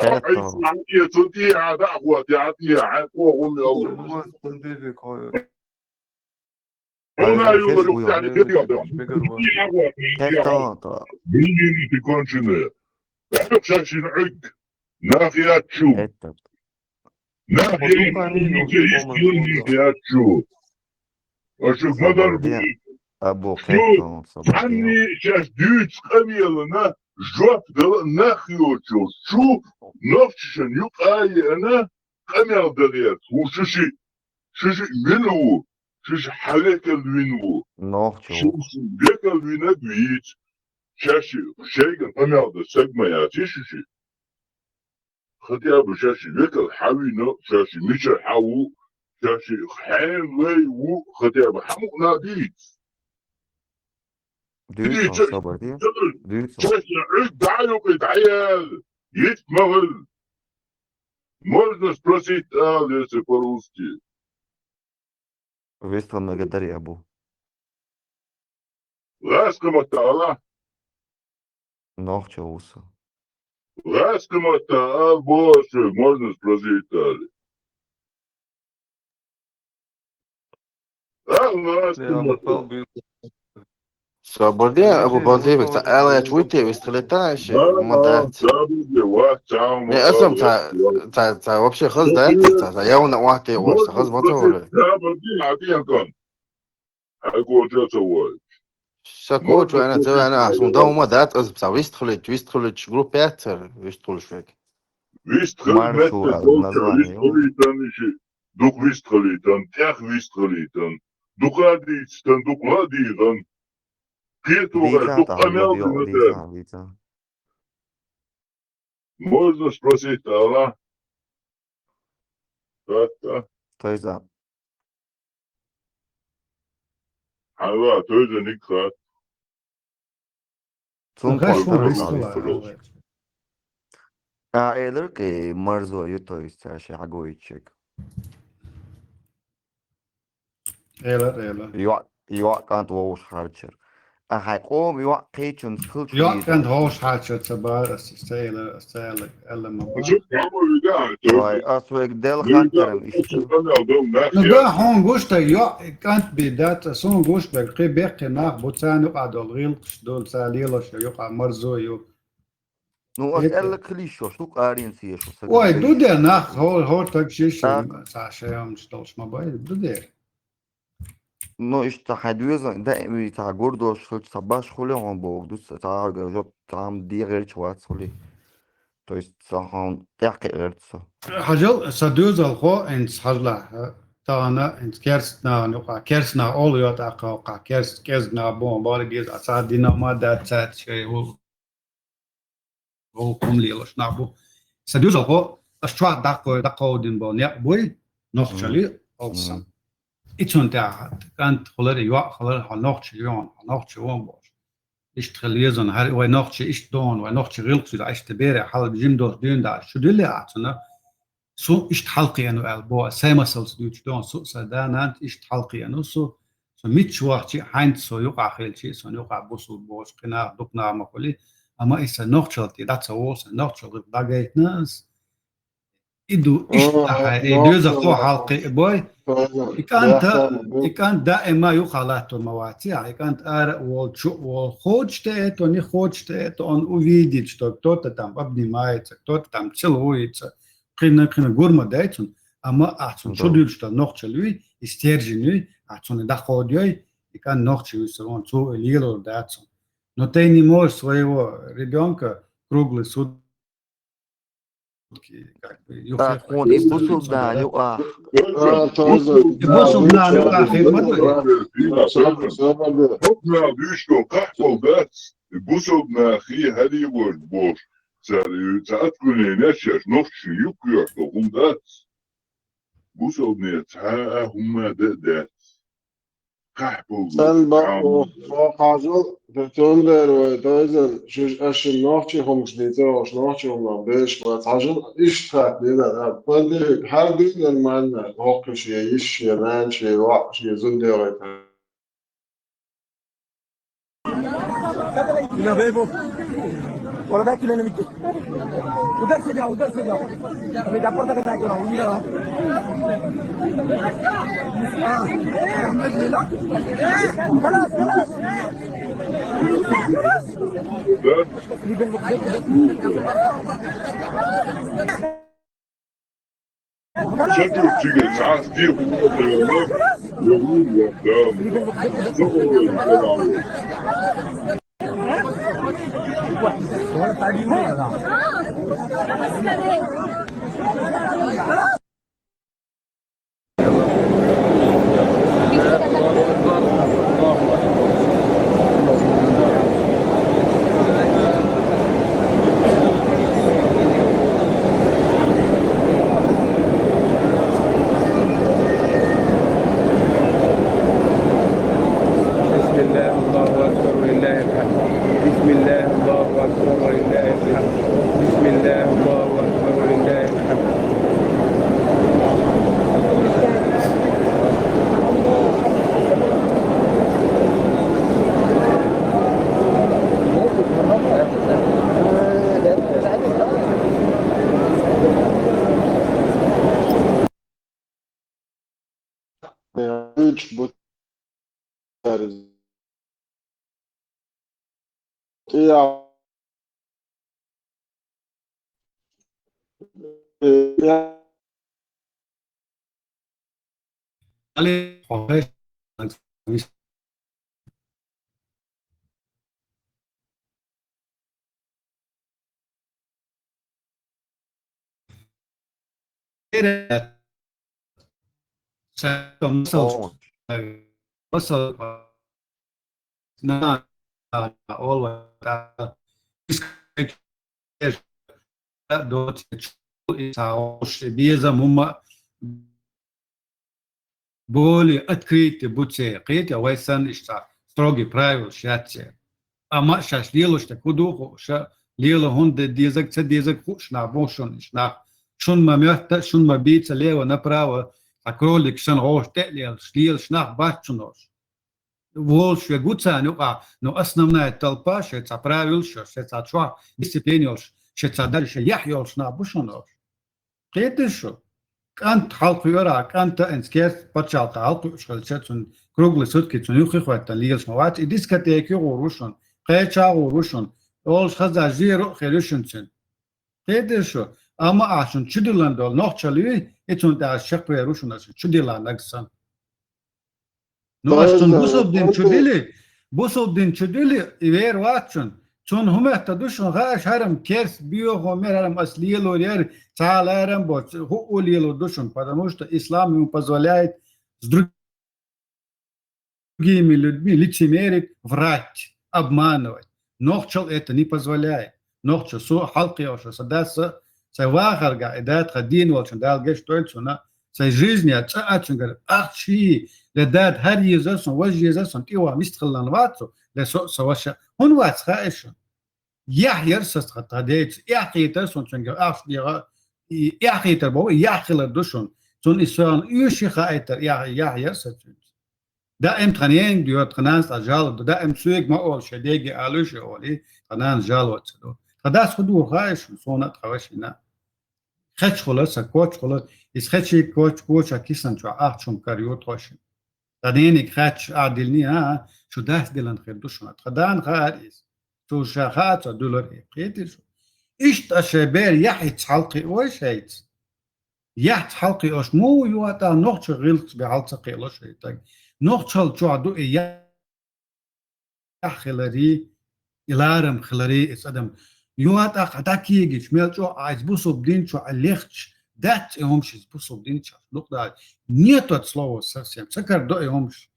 Хьо хьайн хьан тӀе, цу тӀе хьан дӀа а хӀоттий, хьан тӀе, хьайн кхо хӀума йолу. Хьуна юла юхтани кхетта. Блядина ты конченая. ДӀаюкъа шаьш шина Ӏуьрг. Нах яц шу. Нах яц шу. Аша ма-дарра бу. Шу цхьанний шаьш дуьйцу къамелана жоп дала нах йоцуш шу, нохчашна юкъа а еана, къамел далерца ву шу шиъ. Шу шиъ мила ву? Шу шиъ хьан векал вина ву? Шу шиъ векал винарг вийца. Шаьш шайгара къамел дан саг ма яций шу шиъ? Хотя бы шаьш векал хьан вина, шаьш мичара хьан ву, шаьш хьенан лай ву, хотя бы хьан мукъана дийца. Дуьйцу, сабар де. Дуьйцу. Шаьш Ӏуьрг дӀа а юкъе дӀаяла, йист ма хила. Можно спросить, ала, если по-русски? Вистхила мегарг даре а бу. ГӀазкхийн маттахь ала? Нохчо ву со. ГӀазкхийн маттахь ала, боху ас, можно спросить, ала. Ала, гӀазкхийн маттахь. Сабар де, Абу Балдевик, цхьа алаьча вуй те, вистхилийтан аьши, ма дац. Не, аса ца, ца, ца вообще хаза дац, ца, ца явна вахте ваш, ца хаза ма ца вара. Сабар де, хьан тӀе кан. Хьан коча ца вай. Са коча вайна, ца вайна, ас ун дам ма дац, аса ца вистхилийта, вистхилийта группа яцара, вистхилуш век. Вистхилийта, вистхилийтан иши, дукха вистхилийтан, тӀех вистхилийтан, дукха а дийцитан, дукха а дийгӀан. КхетугӀай, дукха къамел дина тера. Можно спросить, ала? Хатта. Тойза. Хьан ва, Тойзаниг хатта. Цунна кхетта. А, элира кхин, марзо ю, то есть, ша хьагойтчиг. Эла, эла. ЙоӀ, йоӀ кӀант вовшахьарчара. А хьайн къоман йоӀ кхечунца хилча йоӀ кӀант вовшахьарчара ца бара ас, ца эла, ца эла, эла ма бара. Вай, ас вайга Делла хаттаран иштта. Ну да, хьуна гуш даг йоӀ кӀант бий дац, суна гуш даг кхин беккхий нах бу, царна юкъа долу гӀиллакхаш долу, цара лелош йо юкъа марзо ю. Ну, ас аьлла хилийша, шу къаренца еш, шу сагана. Ой, ду де нах, хӀор-, хӀортаг шиш, цхьа шайомаш долуш ма бай, ду де. Ну, иштта хьайн доьзал, даим цхьа гурдош хилча, цхьа баш хуьлий хьуна боху, ду ца, цхьа жоп, цхьа хӀума дехарча вац хуьлий. То есть, цхьа хьуна тӀаьхьа кхиа гӀерта со. Хьажал, сан доьзалхо, хӀинца хьажалахь, тахана, хӀинца керста нахана юкъа, керста нах олу йо тӀаккха, керста кӀезиг нах боху, бара геза, а цхьа дина ма дац, цаьрца шай хӀул. Вовхо хӀума лелош нах бу. Сан доьзалхо, ас чохь даккхо-, даккховдина болу некъ буй, нохчалли, алсам. И цунна тӀехьа кӀант хилар, йоӀ хилар, хьо нохчи йоӀ, хьо нохчи вон бохуш. Иштта хила везан, хӀара вай нохчи иштта дон, вай нохчи гӀиллакх шуьйра, иштта бере хьал жим долуш дуьйна даьлча, шу дуьлле ахь цунна? Су иштта хьалкхиъна ву аьлла боху, сайн масалца дуьйцуш дон, су а сан да-нанна иштта хьалкхиъна ву су. Со мичча вахча а, хьаьнца со юкъахь хилча а, сон юкъахь бусулба бохуш, кхин нах, дукха нах ма хуьлий, амма и сан нохчалла тӀе дӀа ца вогӀу, сан нохчалла дӀагайтина ас. И ду, иштта ахьа, и доьзахо хьалкхиъна бой. И кӀанта, и кӀант даима юххе латто ма вац, и кӀант ара а волу, чу а волу, хочет это, не хочет это, он увидит, что кто-то там обнимается, кто-то там целуется. Кхин, кхин гур ма дай цунна, амма ахь цунна чу дуьллуш долу нохчалла юй, и стержень юй, ахь цунна дӀакховдайой, и кӀант нохчи вуьсур вон, цо и лелор дац цунна. Но ты не можешь своего ребёнка круглые сутки, как бы, юххе хьо и бусулба нана юкъахь. И бусулба нана юкъахь хир ма ду. Собар, собар. Бусулба нана дуьйцуш долу къахьол дац, и бусулба нана хи хьалий вожа бохуш. Цара, цара откровениеш еш, нохчашна юкъ йоьхку хӀума дац. Бусалбане цхьа а хӀумма дан а дац. Кхахь болу. Сан бакъо, со хьажал, цундела вай дойзан, шуьш аш шин нохчи хӀумаш дийца, ош нохчи хӀуманах беш бац. Хьажал, иштта хатта дина, а, пандемик, хьар дуй нормально, хӀокхуьш я йиш, я нанча, я ваъ, я зуддегӀайта. Mira, bebo. Por acá que le metí. Udarse ya, udarse ya. Me da por acá, mira. Ah, خلاص، خلاص. Шатур чиге цхьа стих بسم الله، الله أكبر، ولله الحمد. بسم الله، الله أكبر، ولله الحمد. بسم الله، الله أكبر، ولله الحمد. Безам хӀумма более открытый бу церан, кхетий, вай санна иштта строгий правилаш яц церан. Амма шаьш лелош дерг хӀун ду хууш, лела хӀунда дезарг, ца дезарг хууш нах бу шуна, иштта нах. Шуна ма моьтту, шуна ма бийца лево-направо, цхьа кролик санна гӀовш тӀе а лелаш, лелаш нах бац шуна уьш. Волуш верг ву царна юкъахь, но основная толпа, шайн цхьа правилаш йолуш, шайн цхьа чохь дисциплина йолуш, шайн цхьа дар, шайн яхь йолуш нах бу шуна уьш. Кхетий шу? КӀант хьалкхуьура, кӀанта а керста пачхьалкха хьалкхуьуш хилча, цунна круглые сутки цунна юххе хӀоьттина лелаш ма вац, и дискотеке гӀур ву шуна, кхеча гӀур ву шуна, олуш хаза жиро а хир ю шуна цуьнан. Кхетий шу? Амма ахь шуна чудиллина долу нохчалла юй, и цунна тӀехь ас чекхвер ву шуна, ас чудилла нагахь санна. Ну, ас цунна бусалба дин чу дили, бусалба дин чу дили, и вер вац шуна. Цунна хӀун моьтту ду шуна, хаа, аш хӀарам керс боьху мер, хӀарам ас лелор яра, цхьа ларам боцу, хӀуъу лелор ду шуна, потому что ислам ему позволяет с другими людьми лицемерить, врать, обманывать. Нохчал это не позволяет. Нохча со хьалкхиоша, сан дас а, сайн вахарга, и датха дийна волчун Дала гечдойла цунна, сайн жизнь я цӀа а цуьнгара ахча хӀийи, Де дада хӀара еза сон, важа еза сон, тӀе ван мист хилан вацу, де со, со ваша. ХӀун вац хаьа шун? Яхь яр са тха, тха деци. Яхь хетар сон цунга, ахш дега, и яхь хетар бо, яхь хилар ду шун. Цун и сон уьши хаайтар, яхь, яхь яр са цунца. Даим тхан енг дё, тхан нанас а жал ду, даим суйг ма ол ше, деги алуше оли, тхан нанас жал оцаду. Тха дас худу хаиш, сона тха вашина. Хеч хула, са коч хула, из хечи коч, коч а кисан чу, ах чум кар ю тхошин. Та денег хач а дилни, а, шу дас дилан хир ду шуна. Тха дан хар из. Шу ша хаца дулар и, кхетиш. Ишт а ше бер яхь иц халкъи ой шейц. Яхь халкъи ош му юата нохча гилкс бе халца кхело шейтаг. Нохчал чуа ду и яхь хилари, и ларам хилари, эс адам. Юата хада кигич, мел чуа айц бусуб дин чуа лехч, дац и хомшиц бусуб дин чуа. Лукъда, нет от слова совсем. Цакар до и хомш.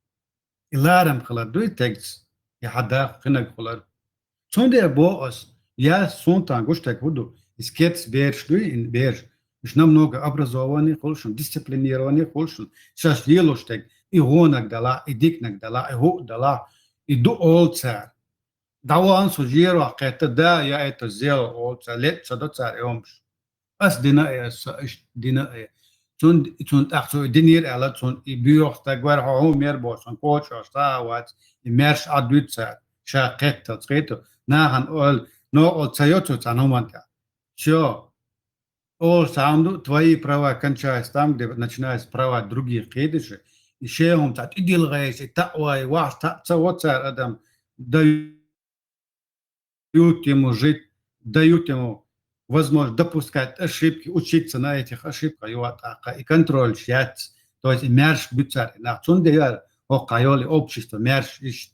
И ларам хилар дуй тегц, и хада хинаг хулар. Цундела бо ас, я сунтан гуштаг худу, из кец берш дуй, ин берш. Уж намного образованный хулшун, дисциплинированный хулшун. Шаш лелуштаг, и гонаг дала, и дикнаг дала, и ху дала, и ду олцар. Даван су жиро кхета, да, я это сделал олцар, лет са доцар и омш. Ас дина э, ас иш дина э. Цун, цун тах цу динир ала, цун и бюрохта гвар хо мер бо, цун коч ош та вац, и мерш а дуца, ша кхетта, цхету, нахан ол, но ол цайо цу цан хуманта. Всё. Ол самду, твои права кончаются там, где начинаются права других, кхетиши. И шехум та идил гайши, та вай, ваш та, ца воцар адам, да дают ему жить, дают ему возможность допускать ошибки, учиться на этих ошибках, и вот, а, и контроль щец, то есть и мерш бицар, и на цунде яр, о, кайоли общество мерш ишт.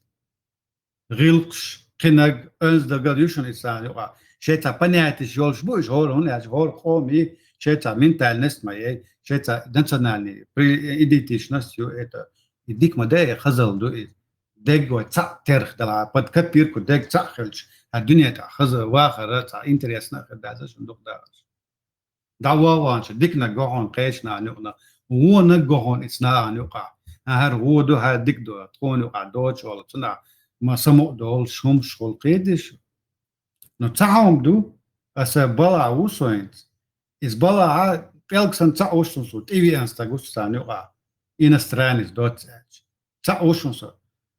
Гилкш, кинаг, онздагад юшун исан юга. Шеца понятиш йолш буш, гор, он яш, гор, коми, шеца ментальность моей, шеца национальный, при, идентичность, ю, это, и дик ма да, и хазал ду, и дег ва ца терх дала, под копирку дег ца хилч, а дунья та хаза вахара ца интересна хадаза шундук дагаш. Дава ванча, дикна гохон кешна нюкна, вона гохон ицна нюка. А хар воду, хар дик до, тхон нюка, доч ол, цна, ма само дол, шум школ кедиш. Но цахом ду, а са бала усоинц. Из бала ха, пелксан ца ошсун су, тиви анста гусса нюка. Иностранец доцач. Ца ошунса.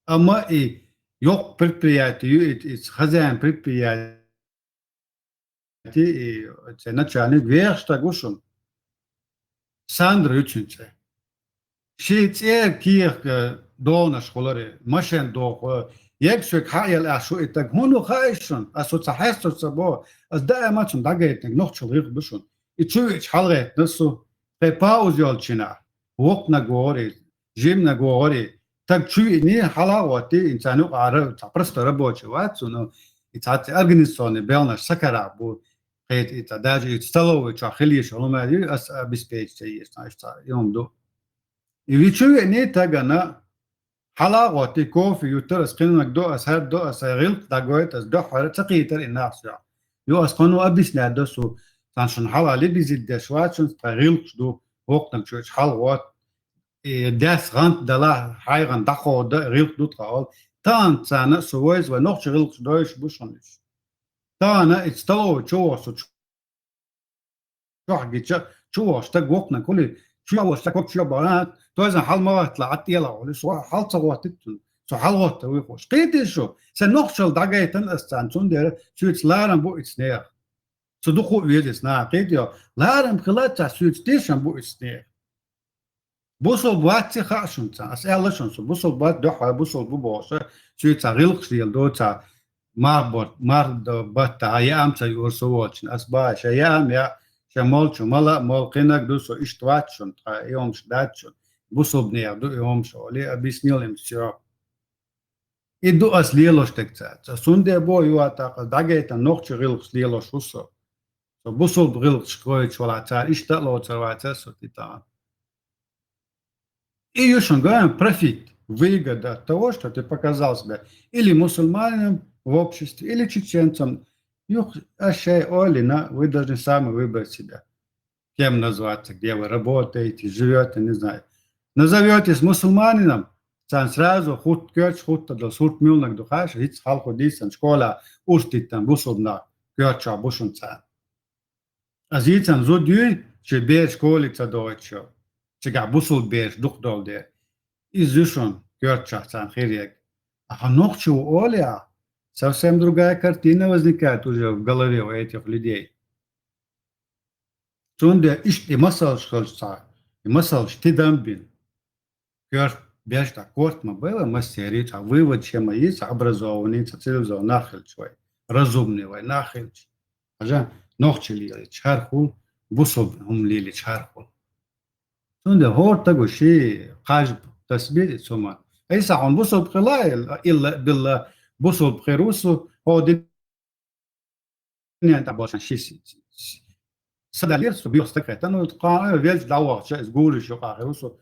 Ама и ёк предприятие, ю и, и хозяин предприятие, и це начальник вехста гушун. Сандра ючунце. Ши цер киех дона школари, машен дохо, ексек хаел а шу и так, хуну хайшун, а су ца хесту ца бо, а даима цун дагайтник нохчул гих душун. И чуич халгайтнасу, пе пауз ёлчина, вокна гори, жимна гори, так чуини халаготи, инсану ара, ца просто рабочий вацу, но и ца организационный белнаш сакара бу, кхет и ца даже и столовый ча хилиш, лумари, ас обеспечить есть, значит, ца, и он ду. И ви чуини тагана, халаготи, кофе, ютар, ас кинунак до, ас хар до, ас гилк дагоет, ас до хар, ца китар и нас я. Ю ас кону объяснять досу, сан шун халали бизит деш вачун, ца гилк ду, вокнам чуч халагот, и дес гант дала, хайган дахо да, гилк ду тхаол. Тан цана сувойз ва нохчи гилк дойш бушуниш. Тана и столовый чувосу чу-, чух гича, чувош та гокна кули, чувош та кок чуя барат, тойзан халмагатла атъела оли, со халца готиттун, со халготта ви хош. Кити шу, се нохчал дагайтан ас цан цун дера, чуйц ларам бу ицнех. Цу духу везис на, кити ё, ларам хилаца сюйц тешам бу ицнех. Бусул бу ватци хашунца, ас элла шунсу, бусул бу ват дохва, бусул бу боша, сюйца гилхш дел доца, мар бот, мар до батта, а я амца юрсу волчин, ас ба, ша я ам я, ша молчу, мала, мол кинаг дусу, ишт ватшун, та и омш датшун, бусул бнех ду и омш, оли объяснил им всё. И ду ас лелош текца. Ца сунде бо юа та ка дагайта нохчи гилхш лелош усо. Со бусул гилхш коич вала цар, ишта ло цар ва цар со титан. И юшун гаем профит, выгода от того, что ты показал себя или мусульманином в обществе, или чеченцем. Юх, ашей олина, вы должны сами выбрать себя. Кем назваться, где вы работаете, живёте, не знаю. Назовётесь мусульманином, царна сразу хутт коьртача хутта дала сурт муьлнаг ду хаьша, хӀинца хьалха дийцина школа урс диттан бусулба нах коьртача бу шуна царна. Аз йийцина зуда юй, ши бераш школе ца доагӀача, цигахь бусулба бераш дукха долу дела. Иза ю шуна коьртача царна хир ерг. А хьо нохчи ву олехь, совсем другая картина возникает уже в голове у этих людей. Цундела иштта и масалш хилча цхьа, и масалш тидам бина. Коьрта беш дӀа корта ма бай вай, массеран цхьа вывод ше ма йий, цхьа образованный, цхьа цивилизованный нах хилча вай, разумный вай нах хилча. Хьажа, нохчи лелийча хӀара хуьлу, бусулба хӀума лелийча хӀара хуьлу. Цундела хӀора стага шен кхаж тасбир и цума. Айса хьуна бусулба хила, илла, билла, бусулба хир ву со, хьо ди- Динан тӀехь болчарна ши с-, с-, с-, са далийра со, боьха стаг хетта, ну, кхана велча дӀавахча, иза гулаш юкъахь хир ву со,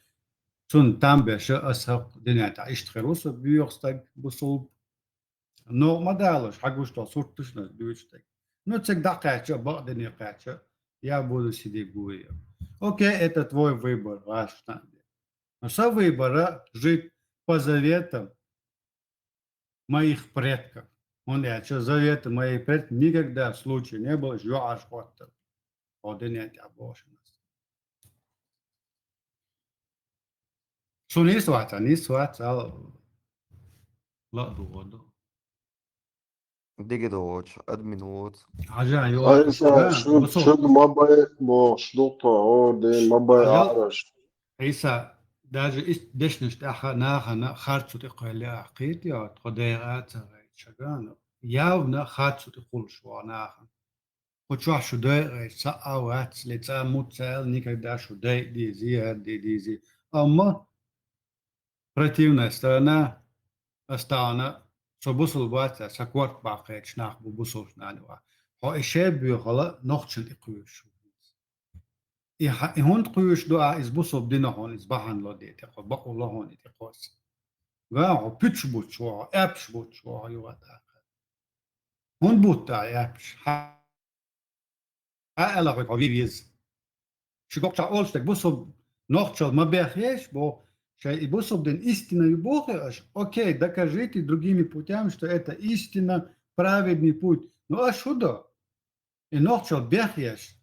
цунна там беш, аса хӀокху динан тӀехь иштта хир ву со, боьха стаг, бусулба. Новкъа ма далош, хьан гуш долу сурт ду шуна аса дуьйцу стаг. Ну, цига дӀакхаьчча, бакъ дине кхаьчча, я буду сиди гуй. Окей, это твой выбор, ваш надо. Но со выбора жить по заветам моих предков. ХӀунда аьлча завета моих предков никогда случая не было, уьш юкъарш хӀоттар. Хьо динан тӀехь бохуш. Шу нийса вац, а нийса вац, ал ла а ду, гӀо ду. Дигидович, админ воц. Хьажа, йо, Айса, да, шуьга, бусу. Шуьга ма бай, бохуш ду тхо, о, ден ма бай Хьажа, араш. Айса, даже ист дешнаш тӀаьхьа нахана харцу тӀе кхоьлле ахь кхийта, йо, тхо дайгӀа ца гӀайчагана. Явна харцу тӀе кхуллуш ву нахана. Кху чохь шу дайгӀайча, ца а вац, ле цӀа муц цаьл, никогда шу дайа дезий, хӀара де дезий. Амма противная сторона, ас тахана, со бусулба вац, сан корта баккхийчу нах бу бусулбачу нана вац. Хьо и шен боьхала нохчан тӀе кхуьйсуш ву. И хьа-, и хӀунда кхуьйсуш ду ахь, иза бусулба дина хьуна, иза бахьана ло де тӀе кхо, бакъо ло хьуна и тӀе кхо аса. Ва хьо пуьчаш буч ву хьо, аьппаш буч ву хьо, юха тӀаккха. ХӀунда бутта ахь аьппаш? Хьа-, Хьан аьлла хьоьга хьо вир веза? Ши гокчахь олуш дерг бусулба нохчалла ма бехъеш, бо, шайн и бусулба дин истина ю бохе аша. Окей, докажите другими путями, что это истина, праведный путь. Ну, аша хӀун до? И нохчалла бехъеш,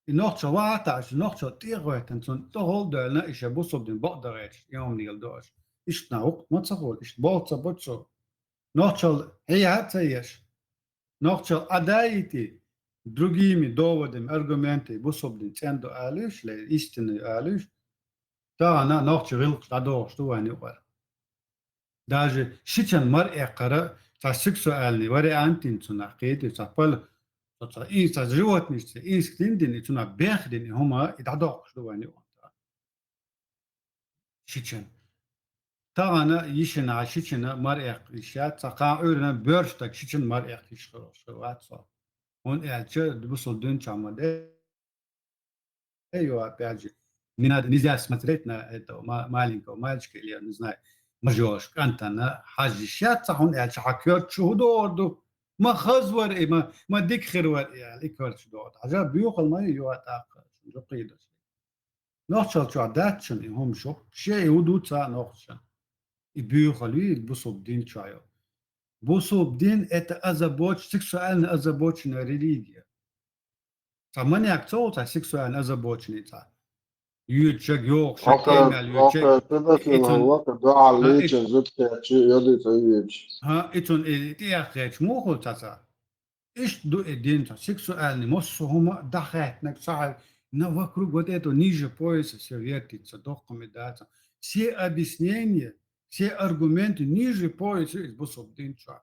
и нохчалла вахьа а таӀаш, и нохчалла тӀе а гӀоьттина, цунна тӀехула а доьллина, и шайн бусулба дин бакъ дан гӀерташ, и хӀума нигала до аша. Иштта нах хӀукху ма ца хуьлу, иштта болх ца бо цо. Нохчалла хьеха а ца еш. Нохчалла Ӏа даийти другими доводами, аргументами, бусулба дин цӀена ду алуьйш, ле истина ю алуьйш, тахана нохчи гӀиллакхаш дӀадохуш ду вайн юкъара. Даже шичан мар эккхара цхьа сексуальный вариант дина цунах кхетий, цхьа пол-, цхьа, цхьа и-, цхьа животнешца инск дин дина, и цунах бех дина, и хӀума и дӀадоккхуш ду вайн юкъара. Шичан. Тахана йишина, шичина мар эккха йиш яц, цхьа кхана Ӏуьйранна боьрша стаг шичина мар эккха йиш хир вац со. ХӀунда аьлча бусулба дин чохь ма де, э, ю, опять же, не надо, нельзя смотреть на этого ма-, маленького мальчика или, я не знаю, мажош, кӀантана хьажа йиш яц, цхьа хӀунда аьлча хьан коьрта чу хӀун догӀур ду? Ма хаза вара и, ма, ма дика хир вара и аьлла, и коьрта чу догӀур. Хьажа боьхал ма ю, ю, тӀаккха, жукхийдаш. Нохчалла чохь дац шуна и хӀума шу, шен и хӀун ду ца нохчан. И боьхалла ю, и бусулба дин чохь йолу. Бусулба дин — это озабоч-, сексуально озабоченная религия. Цхьа маньяк ца волу цхьа сексуально озабоченный цхьа. Йоьдучаг, йогӀушаг, Ока, кемал йоьдучаг. Ока, И цун, Аллаха, дуьхьал а, лийча, иш-, зудкечи, йодуьйту йоьдуш. ХӀа, и цун и тӀеэхкхечу муха хуьлу цхьа цхьа? Иштта ду и дин цхьа сексуальный, массо а хӀума дӀахаьттинарг ца хьай, но вокруг вот этого ниже пояса всё вертится, доккхаме дац. Все объяснения, все аргументы ниже пояса из бусулба дин чохь.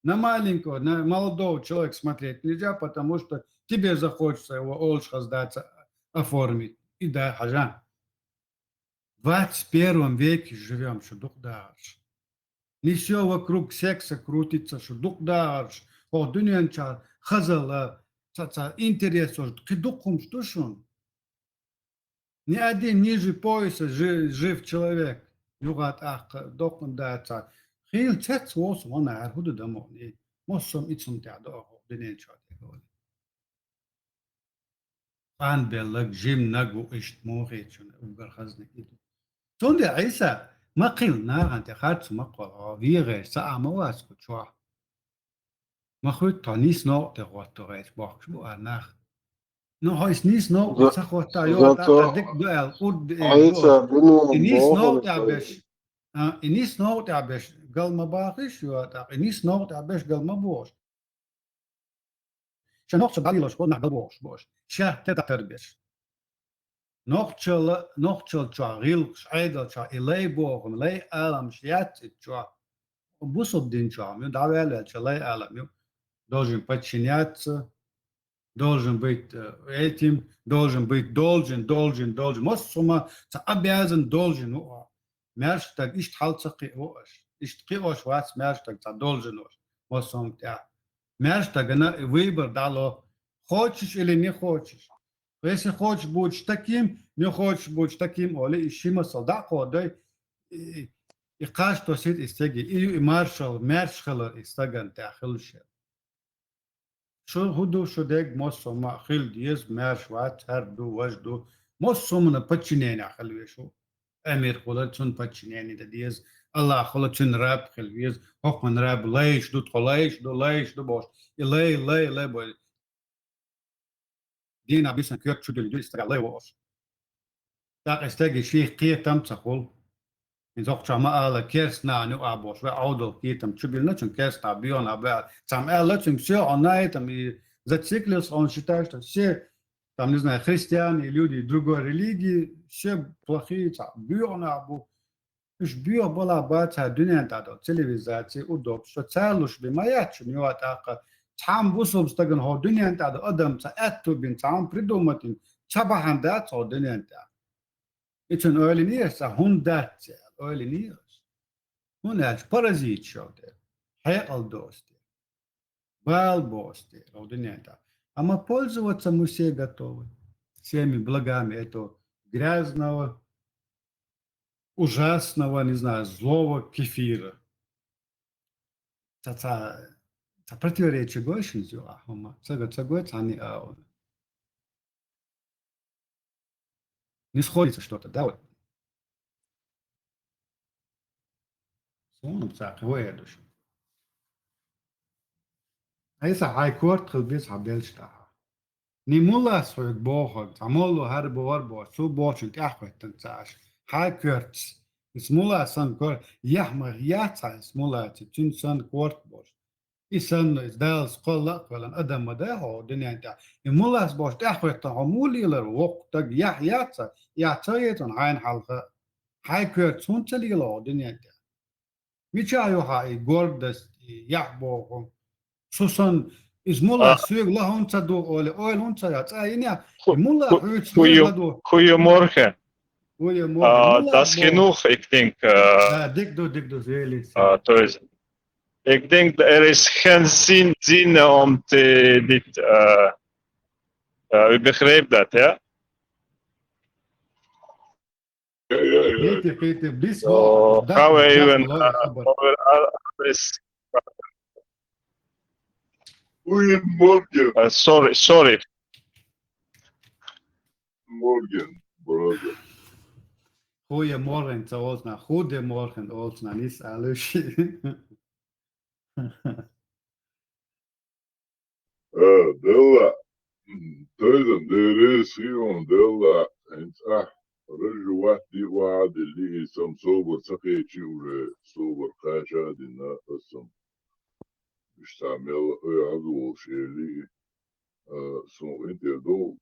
На маленького, на молодого человека смотреть нельзя, потому что тебе захочется его олуш хаза дац оформить. И да, хьажа. В двадцать первом веке живём, шу дукха дахарш. Не всё вокруг секса крутится, шу дукха дахарш. Хьо дуьнен чохь хазалла, ца, ца интересаш, кхин дукха хӀумаш ду шуна. Ни один ниже пояса жи-, жив человек. Юха тӀаккха доккхун дац. Хийла цец вовсу ванахьара хӀу ду дамо. Массо а ицунна тӀехь до ахьа дуьнен чохь тӀехула. Къанбеллаг, жимнаг ву иштта мохечун, уггар хазниг и ду. Цундела Ӏийса ма кхийла нахана тӀе харц ма кхолла, вегӀераш цхьа а ма вац кху чохь. Ма хуьтту хьо, нийса новкъа тӀе хӀотто гӀерташ бохкуш бу а нах. Ну, хьо иза нийса новкъа тӀе ца хӀотта, йо, тӀаккха дика ду аьлла, урд бу. И нийса новкъа тӀехь беш, а, и нийса новкъа тӀехь беш гал ма бахийша, йо, тӀаккха и нийса новкъа тӀехь беш гал ма бохуш. Ша нохча дӀадийлош, хӀо нах гал бохуш бу аша. Ша те дӀатарбеш. Нохчалла, нохчалла чохь гӀиллакхаш, Ӏедал чохь и лай бохург, лай аламаш яц и чохь. Бусалба дин чохь ю, дӀаваьллача лай алам ю. Должен подчиняться, должен быть, э, этим, должен быть должен, должен, должен. Массо хӀума цхьа обязан, должен ву хьо. Маьрша стаг иштта хьал ца кхио аша. Иштта кхиош вац маьрша стаг цхьа должен волуш. Массо хӀума тӀехь. Маьрша стагана выбор дӀало. Хочешь или не хочешь? Если хочешь будешь таким, не хочешь будешь таким, олий, и ши масал дӀа а кходай, и, и кхаж тосийта и стеге, и ю и маршалла, маьрша хилар и стагана тӀехь хилла шен. Шу хӀун ду, шу дерг массо а ма хила деза, маьрша вац, хӀара ду, важа ду. Массо а хӀуманна подчинениехь хила веза шу. Амир хула цунна подчинение дан деза. Аллах хула цуьнан раб хила веза. ХӀокхунна раб лайш ду, тхо лайш ду, лайш ду бохуш. И лай, лай, лай бой. Дийнахь бисан коьрта чу дуьллу ду и стага лай ву аша. ТӀаккха и стаге шех кхетам ца хуьлу. ХӀинца хӀокху чохь ма ала, керста нахана ю а бохуш, вай Ӏовдал кхетам чу биллина, цуьнга керста нах боьхна а баьхна. Цхьамма аьлла, цуьнга все, он на этом и зациклился, он считает, что все, там, не знаю, христиане и люди другой религии, все плохие, цхьа боьхна а бу. Уьш боьха балахь бац хьан дуьнен тӀехь долу цивилизаци, удобство, цара луш бен ма яц шуна юха тӀаккха. Цхьамма бусалба стагана хӀокху дуьнен тӀехь долу адам цхьа аьтту бина, цхьамма придумать йина, цхьа бахьана дац хӀокху дуьнен тӀехь. И цуьнан ойла йиний аса, хӀунда дац ца аьлла, ойла йиний аса. ХӀунда аьлча паразит шо тӀе, хьекъал доцу тӀе, бала боцу тӀе, хӀокху дуьнен тӀехь. Амма пользоваться мы все готовы всеми благами этого грязного, ужасного, не знаю, злого кефира. Ца, ца, ца противоречие гой шуна иза юкъахь хӀума? Ца го, ца гой цхьанна а хӀума. Не сходится что-то, да, вот? Суна ца кхин хӀун эр ду шуна? Айса хьайн корта хила беза хьан белш тӀехь. Ни муллас хьоьга бохург, цхьа молло хӀара бохар бохуш, цо бохучун тӀаьхьахӀоьттина ца Ӏаш, хьайн коьртас. Иза мулла санна кор-, яхь ма яц хьан иза муллаца, цуьнан санна корта бохуш. И санна иза Далла кхолла а кхоьллина адам ма дай хьо дуьнен тӀехь. И муллас бохуш тӀаьхьахӀоьттина хьо муха лелар ву, воккха стаг, яхь яц хьан, яхь ца яцахь хьайна хьалха, хьайн коьртас хӀунда ца лела хьо дуьнен тӀехь? Мичахь ю хьан и гордость, и яхь боху? Цу сан, иза мула соьга ла хӀунда ца ду олий, ойла хӀунда ца йо, цӀа йинехь, и мула хьоьца хӀу ю, ладу? Ху ю морхе? Ху ю морхе? А, мула das боху? Genug, ich denk, а, а, дика ду, дика ду, зелий. А, то есть, ich denk, er ist kein Sinn, Sinn, um die, die, äh, äh, überschreibt das, ja? Хетий, хетий, бис ву. How are you? Гуйн морген. Sorry, sorry. Морген, brother. Ху я морген ца олцна, ху де морген олцна, нис алуш. Э, Делла, тайзан деррис хион Делла, хӀинца ахь, рожу ватти вахьа дилли, и сам собар ца кхечи уже, собар кхаша а дина, ас сам. Иштта мел ой хьаза волуш эли, э, сун къинтӀера довла.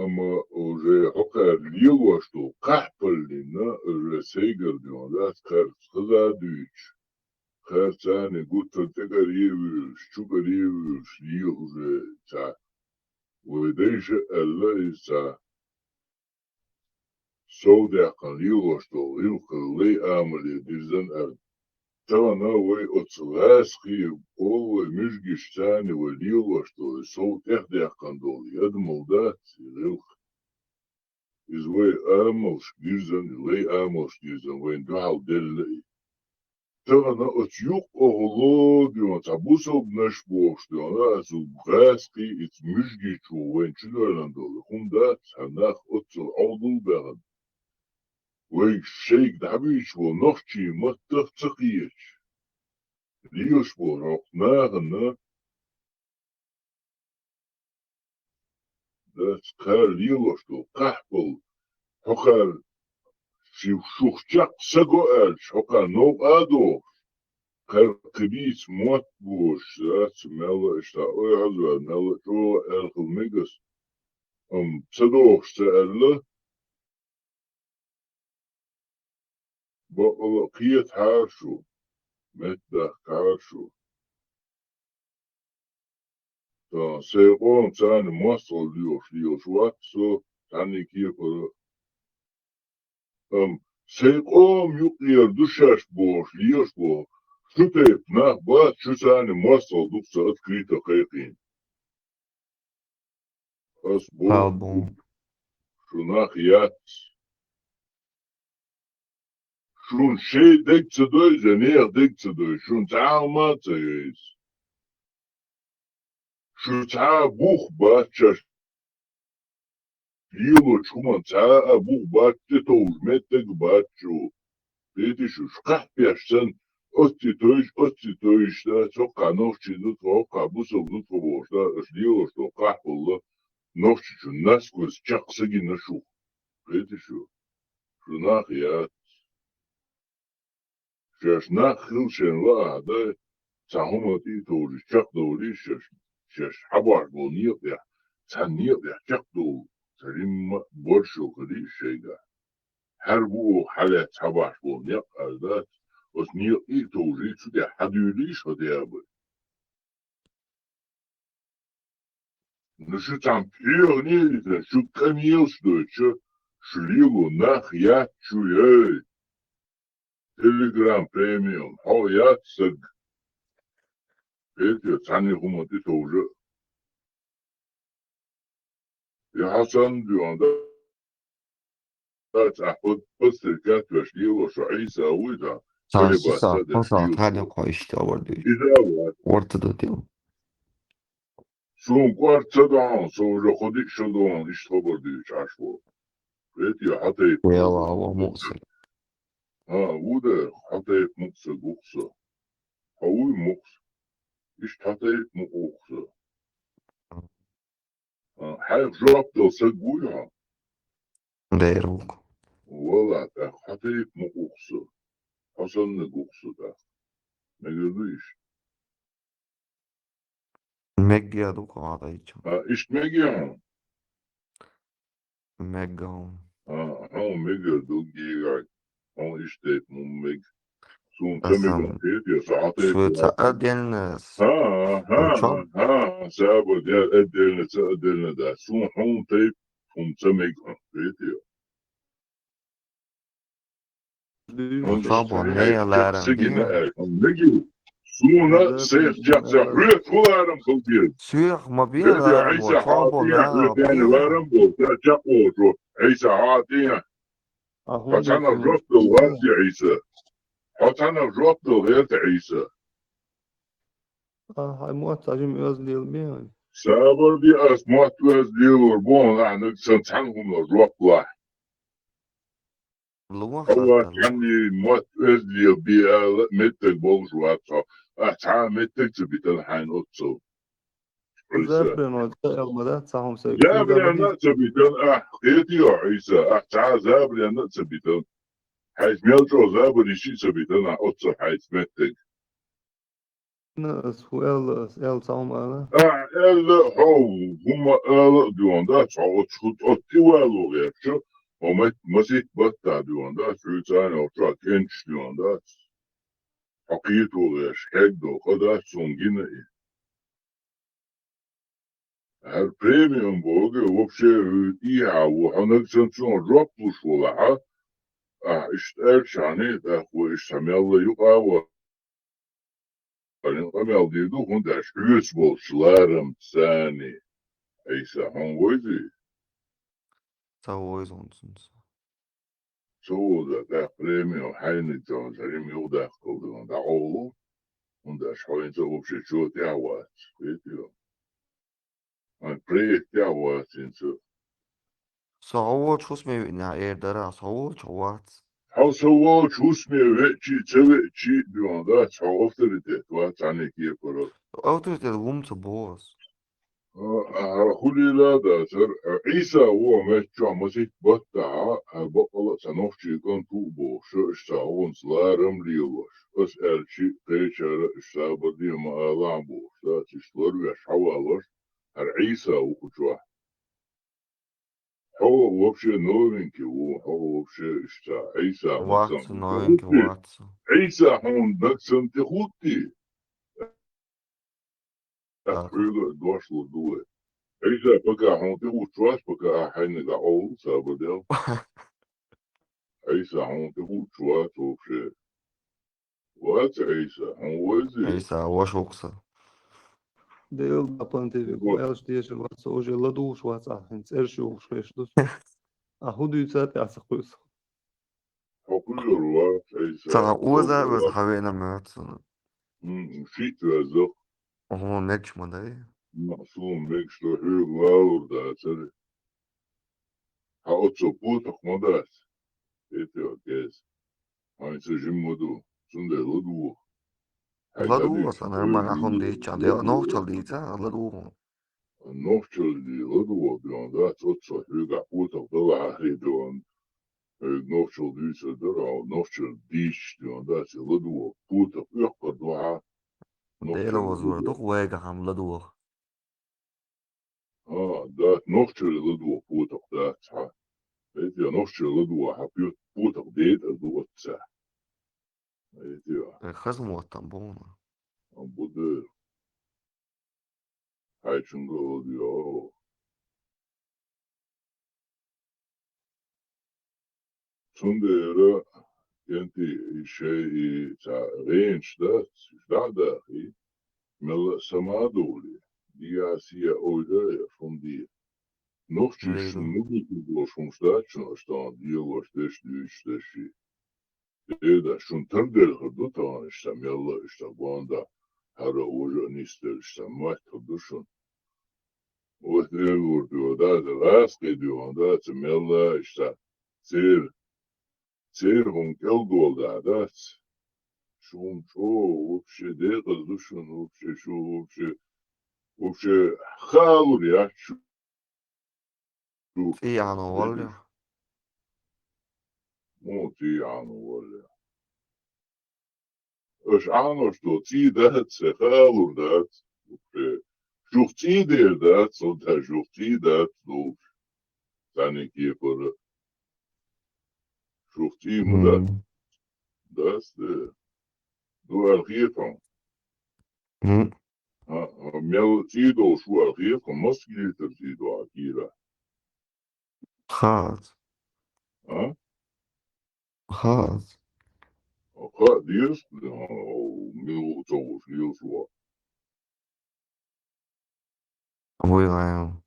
Амма уже хӀокхара лелош долу кхахьпаллина уже сайгара дуьйна дац, кхаьрца хаза а дуьйцуш, кхаьрцани гуттар тӀекӀаре а вуьйлуш, чукӀаре а вуьйлуш, лела уже цхьа. Вай дайша а аьлла иза цхьа. Сов даьккхина лелош долу гӀиллакхаш лай амале дирзина аьлла. Тахана вай оцу гӀазкхий, олу вай муьжгашцани вай лелош долу, сов тӀехдаьккхина долу, и адамал дац и гӀиллакх. Иза вай амалш дирзина, и лай амалш дирзина, вайна дуьхьал делла и. Тахана оцу юккъехула дуьйна цхьа бусалбанаш бохуш дуьйна, аса гӀазкхий, иза муьжгий чу вайна чудоьллина долу, хӀума дац, хьан нах оццул Ӏовдал баьхна. Вайга шайга дӀабийча болу нохчийн маттах ца кхеташ, лелаш болу хӀокху нахана дац кхара лелош долу къахьбалла, хьо кхара ши-, шух чекх са го аьлча, хьо кхара новкъа а дохуш, кхара кхин бийца мотт бохуш, дац мелла а иштта ойхьазор, мелла а чӀогӀа аьлла хила мега ас, амма ца дохуш ца аьлла, бакъала а кхетахьара шу, меттадахкахьара шу. Сан сайн къоман царна мостагӀалла лоьхуш лелаш вац со, цхьанна кепара. Амма сайн къоман юкъера ду шаьш бохуш лелаш боху, шу тайпа нах бац, шу царна мостагӀалла ду-кх сан открыто кхайкхийна. Ас боху, шу нах яц. Шуна шайн дерг ца дойза, нехан дерг ца дойза, шуна цхьа а хӀума а ца йойза. Шу цхьа а бух бац шаьш лелочу хӀуманна, цхьа а бух бац тӀетовжа меттиг а бац шу. Кхетий шу, шу кхахь беш санна, оцци тойжа, оцци тойжа, да, цхьа а нохчи ду тхо, хӀокху бусалба ду тхо бохуш, да, аша лелош долу къахьбалла, нохчичун насквозь чекх са гина шух. Кхетий шу, шу нах яц. Шаьш нах хила шайна лаахь, да, цхьа хӀума тӀе а товжий, чекхдовлий шаьш, шаьш хьабахьаш болу некъа тӀехь, цхьана некъа тӀехь чекхдовла, цхьа жимма а боршо хилийша шайгахь. ХӀара бу оха хьалаьцна хьабахьаш болу некъ аьлла дац, оцу некъа тӀе а товжий, цу тӀехь хьадуьйлийша хӀо дебар. Ну, шу цхьана пхьегӀане а йитина, шу къамелаш дойтуш, шу лело нах яц шу, ей! Telegram премиум, хьо яц саг. Кхетий, цхьанне хӀума тӀе товжа а. Я хьо санна дуьйна да, дац ахь под-, подстрекать веш лело шу Ӏийса вуй дан, цхьа ши сахьт, кхо сахьт хьалха кхо иштта хабар дуьйцу. Иза а вац. Ворта ду тем. Суна кӀорта ца дохьун, со уже кхо-диъ шо дохьун иштта хабар дуьйцуш Ӏаш ву. Кхетий, хьо тайпа. Вела, ва мукъ саг. ХӀа, ву дера, хьо тайпа мукъ саг ву-кх со. Хьо вуй мукъ саг? Иштта хьо тайпа мукъ ву-кх со. А, хьайх жоп дала саг вуй хьо? Дера ву-кх. Вала, тӀаккха хьо тайпа мукъ ву-кх со. Хьо саннаг ву-кх со тӀаккха. Мегар ду иштта? Мегар ду-кх хьо тайпа. А, иштта мегий хьуна? Мега хьуна. А, хьуна мегар ду гегар. Хьуна иштта тайпа муха мега. Суна ца мега, кхетий, со хьо тайпа. Шу ца отдельно с-, ХӀа, ХӀа, ХӀа, саба де отдельно, ца отдельно дац. Суна хьуна тайпа хӀума ца мега хьуна, кхетий. Хьуна ца бо, не ларам. Меги. Суна сех чекх ца хьоьца хӀун ларам хила деза? Соьх ма бе ларам, Ӏийса, хьо бо, хьоьца ларам бо, ца чекх волчо. Ӏийса, хьо тӀе. Хьо цхьанна жоп дала вац те, Ӏийса? Хьо цхьанна жоп дала гӀерта, Ӏийса? А, хьайн мотт цхьа жима оьзда лелабе вайн. Сабар де, ас мотт оьзда лелор боху, ахьа нагахь санна цхьана хӀуманах жоп лахь. Луон хаттар. Цхьанний мотт оьзда лелабе ала а меттиг болуш вац хьо. Ахь цхьа а меттиг ца битина хьайна оццул. Ӏийса. Забаренна ца эл ма дац, цхьа хӀума сай. Забаренна а ца битина ахь, кхетий хьо, Ӏийса, ахь цхьа а забаренна а ца битина. Хьайца мел чӀогӀа забар йиш а ца битина ахь оццул хьайца меттиг. На, ас хӀун аьлла, ас аьлла цхьа хӀума ала? Ахь аьлла, хьо хӀума ала а доьгӀна дац, хьо оцу хӀу-, оцу тӀе вало гӀертачу, хьо мет-, маситта баттахь доьгӀна дац, хьоьца а йолчохь кӀенташ доьгӀна дац. Хьо кхето гӀерташ, хьегна долу къа дац суна гина и. ХӀара премиум бохург вообще хӀуьйта ийхьа ву, хьо нагахь санна цунах жоп луш волахь, ахь иштта аьлча хьуна, тӀаккха вай иштта мелла юкъа а вахана къамел дийр ду, хӀунда аьлча хьоьца болчу ларамца санна. Ӏийса, хьуна войзий? Ца войзу хӀунда цунца. Ца вовза, тӀаккха премиум хьайниг цхьа жима юхадаккхал дина дӀакъовлу, хӀунда аьлча хьо хӀинца вообще чо тӀехь вац, кхетий хьо? Хьайн проект тӀехь вац хӀинца. Со хьо волчу хӀусаме виъна эр дара, со хьо волчу вац. Хьо со волчу хӀусаме веача а, ца веача а, доьгӀна дац, хьо авторитет вац цхьанне кепара. Авторитет ву-м ца боху ас. А, а, хӀулийла а дацара, а, Ӏийса ву-кх меттачохь масийтта баттахь, а, баккъала а цхьа нохчийн кӀант ву бохуш, иштта цхьа гӀонца ларам лелош. Ас аьлча, кхечара а иштта сабар де ма алахь бохуш, дац, иштта ларвеш хьавалош, хӀара Ӏийса ву кху чохь. Хьо вообще новенький ву, хьо вообще иштта Ӏийса ма Вац, санна. Новенький вац. Ӏийса хьуна дагсан тӀе хӀуттий? Ас Так. Хьоьга а дош лур ду вай. Ӏийса пока хьуна тӀе хӀуттуш вац, пока ахь хьайниг а Ӏовлу, сабар дел. Ӏийса хьуна тӀе хӀуттуш вац вообще. Вац Ӏийса, хьуна вайзи? Ӏийса, ваша ву-кх сан. Дела, Пантелей, Вот. Аьлча дезаш вац, со уже ладугӀуш вац ахь, хӀинца цӀераш йохуш хезаш ду. Ахь хӀун дуьйцу а тӀе ца кхуьссу. Хьо кхуьур вац, Ӏийса? Цхьа оза а веза хьан веана моьтту суна. М, шиъ веза. Оха, мегаш ма дай. Ма, суна мегаш ду, хьоьга валур дацара. Хьан оццо потах ма дац. Эти а кез. Хьайн ца жимма ду, цундела ладугӀу. Хьайн ЛадугӀу, ца сан, нормально, хьуна дийцча, дела, нохчалла дийца, ладугӀу. Нохчалла ладугӀу, доьгӀна дац, оццо хьоьгахь потах далахьара, доьгӀна. Хьоьга нохчалла дуьйцур дара, хьо нохчалла дийцча, доьгӀна дац, и ладугӀу, потах оьккхур ду хьан. Дела возур ду-кх вайгахь-м ладугӀу. А, дац, нохчалла ладугӀу потах дац хьан. Эти а нохчалла ладугӀу хьан, пот-, потах декъаза ду оццахь. Эти а. Э, хаза мотт-м бу хьуна. А, бу дера. Хьайчуьнга а ладугӀу. Цундела кӀентий шайн и цхьа гӀенаш дац, уьш дӀа а дахий, мелла а сама а довлий, дӀа а сий а ойла а еш хӀума де. Нохчий шуна ма дуьйцур долуш хӀумаш дац шуна, аша тахана лелош дерш, дуьйцуш дерш. Эда, шуна тардерхар ду тахана иштта мелла а, иштта гонда, хӀара а, важа а нисделла иштта моттиг ду шуна. Вот эр вур доьгӀу, да, да, гӀазкхий доьгӀу, да, ца мелла а иштта церан, церан хӀума кӀел долу да, дац. Шу хӀума чӀогӀа вообще декъаза ду шуна, вообще шу вообще, вообще хаалур яц шу. ЦӀий Ӏано валле? Муха цӀий Ӏано валле? Аша Ӏанош ду, цӀий дац, сан хаалур дац. Шух цӀий дер дац, сан да, шух цӀий дац, ду. Цхьанне кепара. Шух цӀий ма дац. Дац, де. Ду аьлла хетам. А, а, мел цӀий долуш ву аьлла хетам, масса литр цӀий ду хьан кийра? Хаз. А? Хаз. Ха, деза, а, мила ца вуш, лелаш ву. Вуй вайн.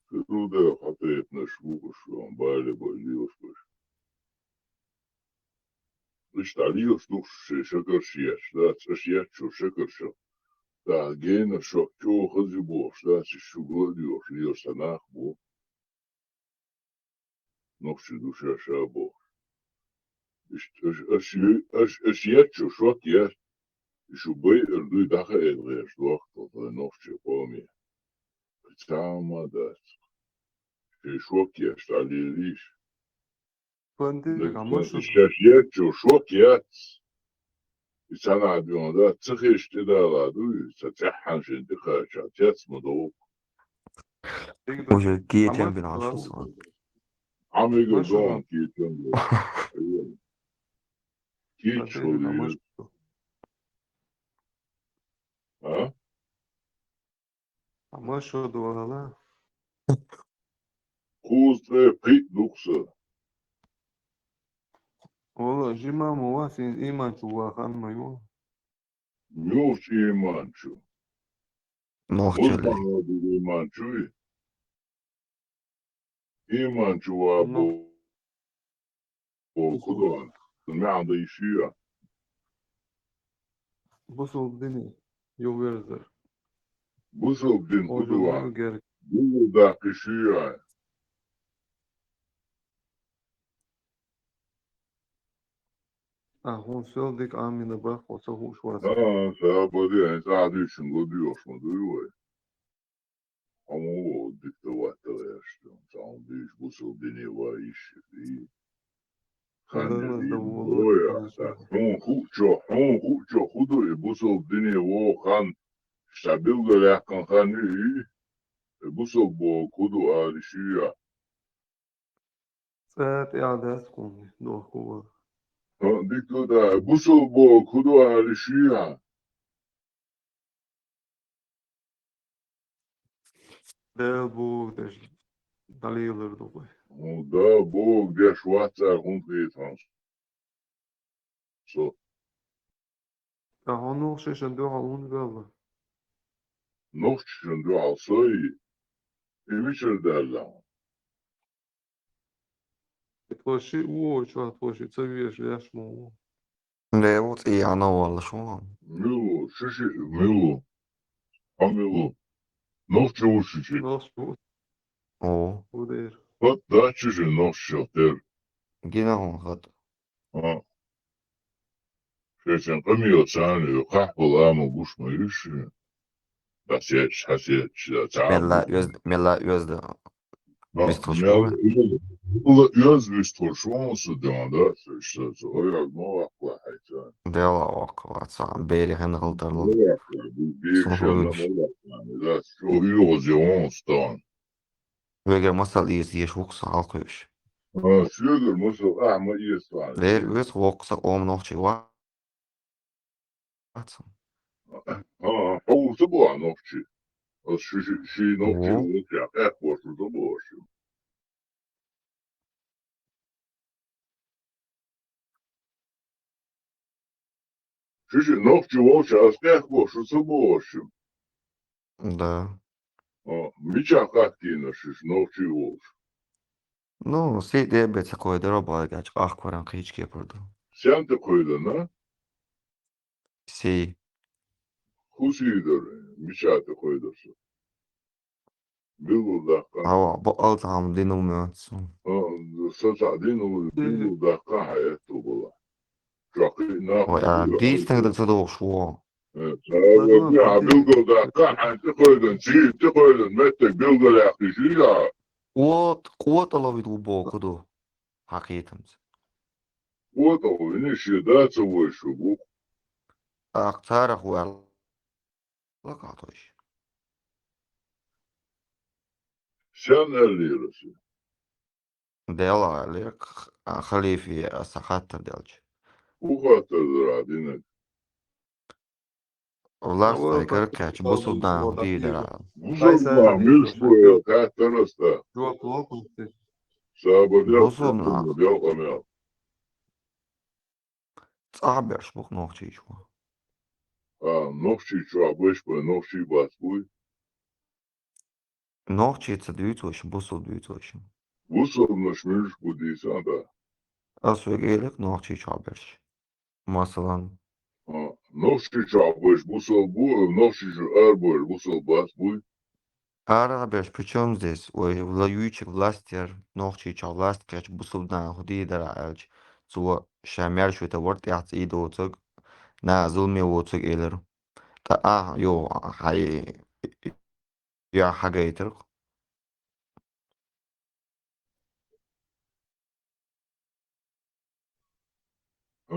Хир ду дера, хьан тайпанаш ву уьш, бале бой лелаш баш. Иштта лелаш ду шайн шакарш еш, дац, аша еччо шакарша. Да, генара шок чӀогӀа хаза ю бохуш, дац, шу гла а доьхуш, лелаш сан нах бу. Нохчий ду ша-ша бохуш. Иштта аша, аша, аша, аша еччо шок еш, и шу байар дуй дӀахаийта гӀерташ дохку вайн нохчийн къоме. Кхин цхьа а ма дац. Шайн шок еш дӀалелийша. Пантелей, а ма шу шаьш еччо шок яц. И цхьана а доьгӀна дац, ца хезаш тӀедала ду, и ца цӀеххьана шен тӀекхача, цец ма догӀу. Уже кечам бина хьан шу сан. Ӏамига дон кечам бина. Кийча хуьлийра. А? Ма шу ду ала? Кхузткъе пхиъ ду-кх сан. Валла, жима ма вац, иман чу вахан ма ю. Муьлхачу иман чу? Нохчалле. Муьлхачу иман чу ю? Иман чу ван бо-, боху ду ван. МаьӀна дан йиш ю? Бусалба дине юхаверзар. Бусалба дин хӀун ду ван? Гулла даккха йиш ю? А хӀун сел дика Ӏамина бах, хӀо ца хууш вац. А, сабаре, хӀинца Ӏа дуьйцуш гу дуьйхуш ма дуй вай. Хьо ма ву диктовать делаеш, цхьа хӀума дийш бусалба дине ван йиш и. Хан Аллах дийна да ву, вой, Аллах а, хьун хуучо, хьун хуучо ху ду и бусалба дине вогӀу хан, ша билгалъяьккхина хан ю и, и бусалба боху ху ду ала йиш ю я. ЦӀа тӀехь дац кхунна, дохко вара. ХӀа, дика ду, да, бусалба боху ху ду ала йиш ю я. Дала бохург деш, дӀалелар ду вай. Ну, Дала бохург деш вац цара хӀунда хетахьа со. Ткъа хьо нохчашна дуьхьал хӀунда ваьлла? Нохчашна дуьхьал со и? И мичара даьлла хьуна? Тхо шиъ ву, чохь тхо шиъ ца везаш леш ма ву. Де ву цӀий Ӏана воллуш ву. Мила ву, шу шиъ мила ву? Хьо мила ву? Нохчи ву шу шиъ? Нохчи ву. О. Ву дера. ХӀотта дац шу шиъ нохчашах тера? Гина хьуна хӀотта. А. Шайчун къамел царна ю, кхахьбала ама гуш ма ю шу. Хьасеташ, хьасеташ, цхьа Мелла а оьзда, мелла а оьзда. Ну, вистхуьлуш мел ву? Мелла оьзда вистхуьлуш ву, со дема, да, со, со, со, ой, ой, ма ваккха хьайца. Дела ваккха, ваца, бери хьан гӀалтарла. Ма ваккха, бу-, бу-, Сон бекшенна хуьлуш. Ма ваккха, да, со, ой, ой, ой, ой, ой, ой. Вегар масал ийса еш вукху сан хьалкхуьйсуш. А, соьгара масал ахьа ма эца ван. Дера вес воккха сан къоман нохчий ва. Ацу. А, хьо вуса бу а нохчий? Ас шу ши, ши нохчий Во. Ву, я, эхь, бохуш вуса бохуш ю. Шу ши нохчий волча ас къехкош шу ца бохуш ю? Да. О, мича хаттийна шу ши нохчий волча? Ну, сий тӀе а бен ца кхойдаро бахьа гача, къахкваран кхийча кепар ду. Сен тӀе кхойдана? Сий. ХӀун сий дара? Мича тӀе кхойдара со? Билггал даккха. Ава, бакъал цхьа хӀума дина ву моьтту суна. А, са цхьа дина ву, билггал даккха хьан аьтту бала. Чохь кхин нах Вай, а, дийцинарг дан ца догӀуш ву. Э, ца вай, а, билггал даккха хьан тӀе кхойдан, ций тӀе кхойдан, меттиг билггал яьккхи ший а. Къот-, къотӀало вид ву боху ду. Хьан кхетамца. КъотӀало вини ши да ца вой шу бу. Ах, царах ву аьлла. Лакхахь тойш. Сен аьллера со? Дела аьллера, х-, а, халифе аса хаттар делча. ХӀун хаттар дара динарг? Власть Ава, дайкара кхаьча, бусулба нах дийр дара. Бусулба нах муьлш бу хаттар аса. Жоп локхуьйту. Саба дел, Бусулба нах. Дел къамел. ЦӀахь берш бу-кх Нохчийчохь. А, Нохчийчохь беш бай, нохчий бац буй? Нохчий ца дуьйцу вайша, бусулба дуьйцу вайша. Бусулбанаш муьлш бу дийца а да? Ас вега элира-кх Нохчийчохь берш. Масалан. А, Нохчийчохь беш бусулба бу, Нохчийчуьра арабеш бусулба бац буй? Арабеш, при чём здесь? Вай вла-, юьйчуьра власть яр, Нохчийчохь власть кхаьчча бусулба нахах хӀун дийр дара аьлча, цо ша маьрша витар вара тӀехь цӀий доцург, наха зуламе воцург элира. Ткъа ахьа, йо, хьай, я хьагайтар-кх. А,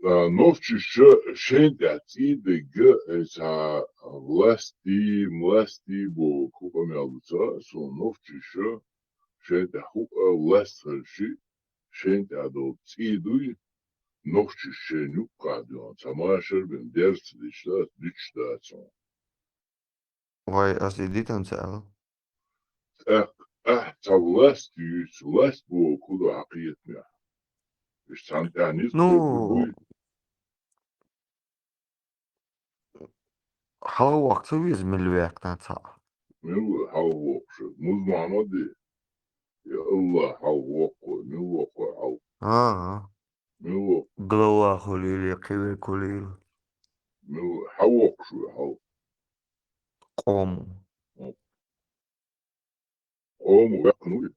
а, нохчаша шайн тӀехь цӀий дерг, э, цхьа власти, власти боху къамел ду ца, со нохчаша шайн тӀехь хӀуъа власть хилча, шайн тӀехь долу цӀий дуй, нохчаша шайна юккъахь дуьйна, цхьа машар бен дерца дича дац, дуьтуш дац хьуна. Вай, ас и дитан ца аьлла. ТӀаккха ахь цхьа власть юьйцу, власть боху хӀун ду хьан кхетамехь? Уьш цхьана тӀехь ницкъ Ну, буй? Хьалха воккху ца веза мила ваьккхина цхьаъ? Мила ву хьалха воккхуш? Музмахьмад и? Я АллахӀ, хьалха воккху, мила воккху хьалха? А, а. Мила воккху? Глава хуьлийла, я кхин верг хуьлийла. Мила ву хьан воккхуш ву хьалха? Къомо. Къомо ваьккхина вуй?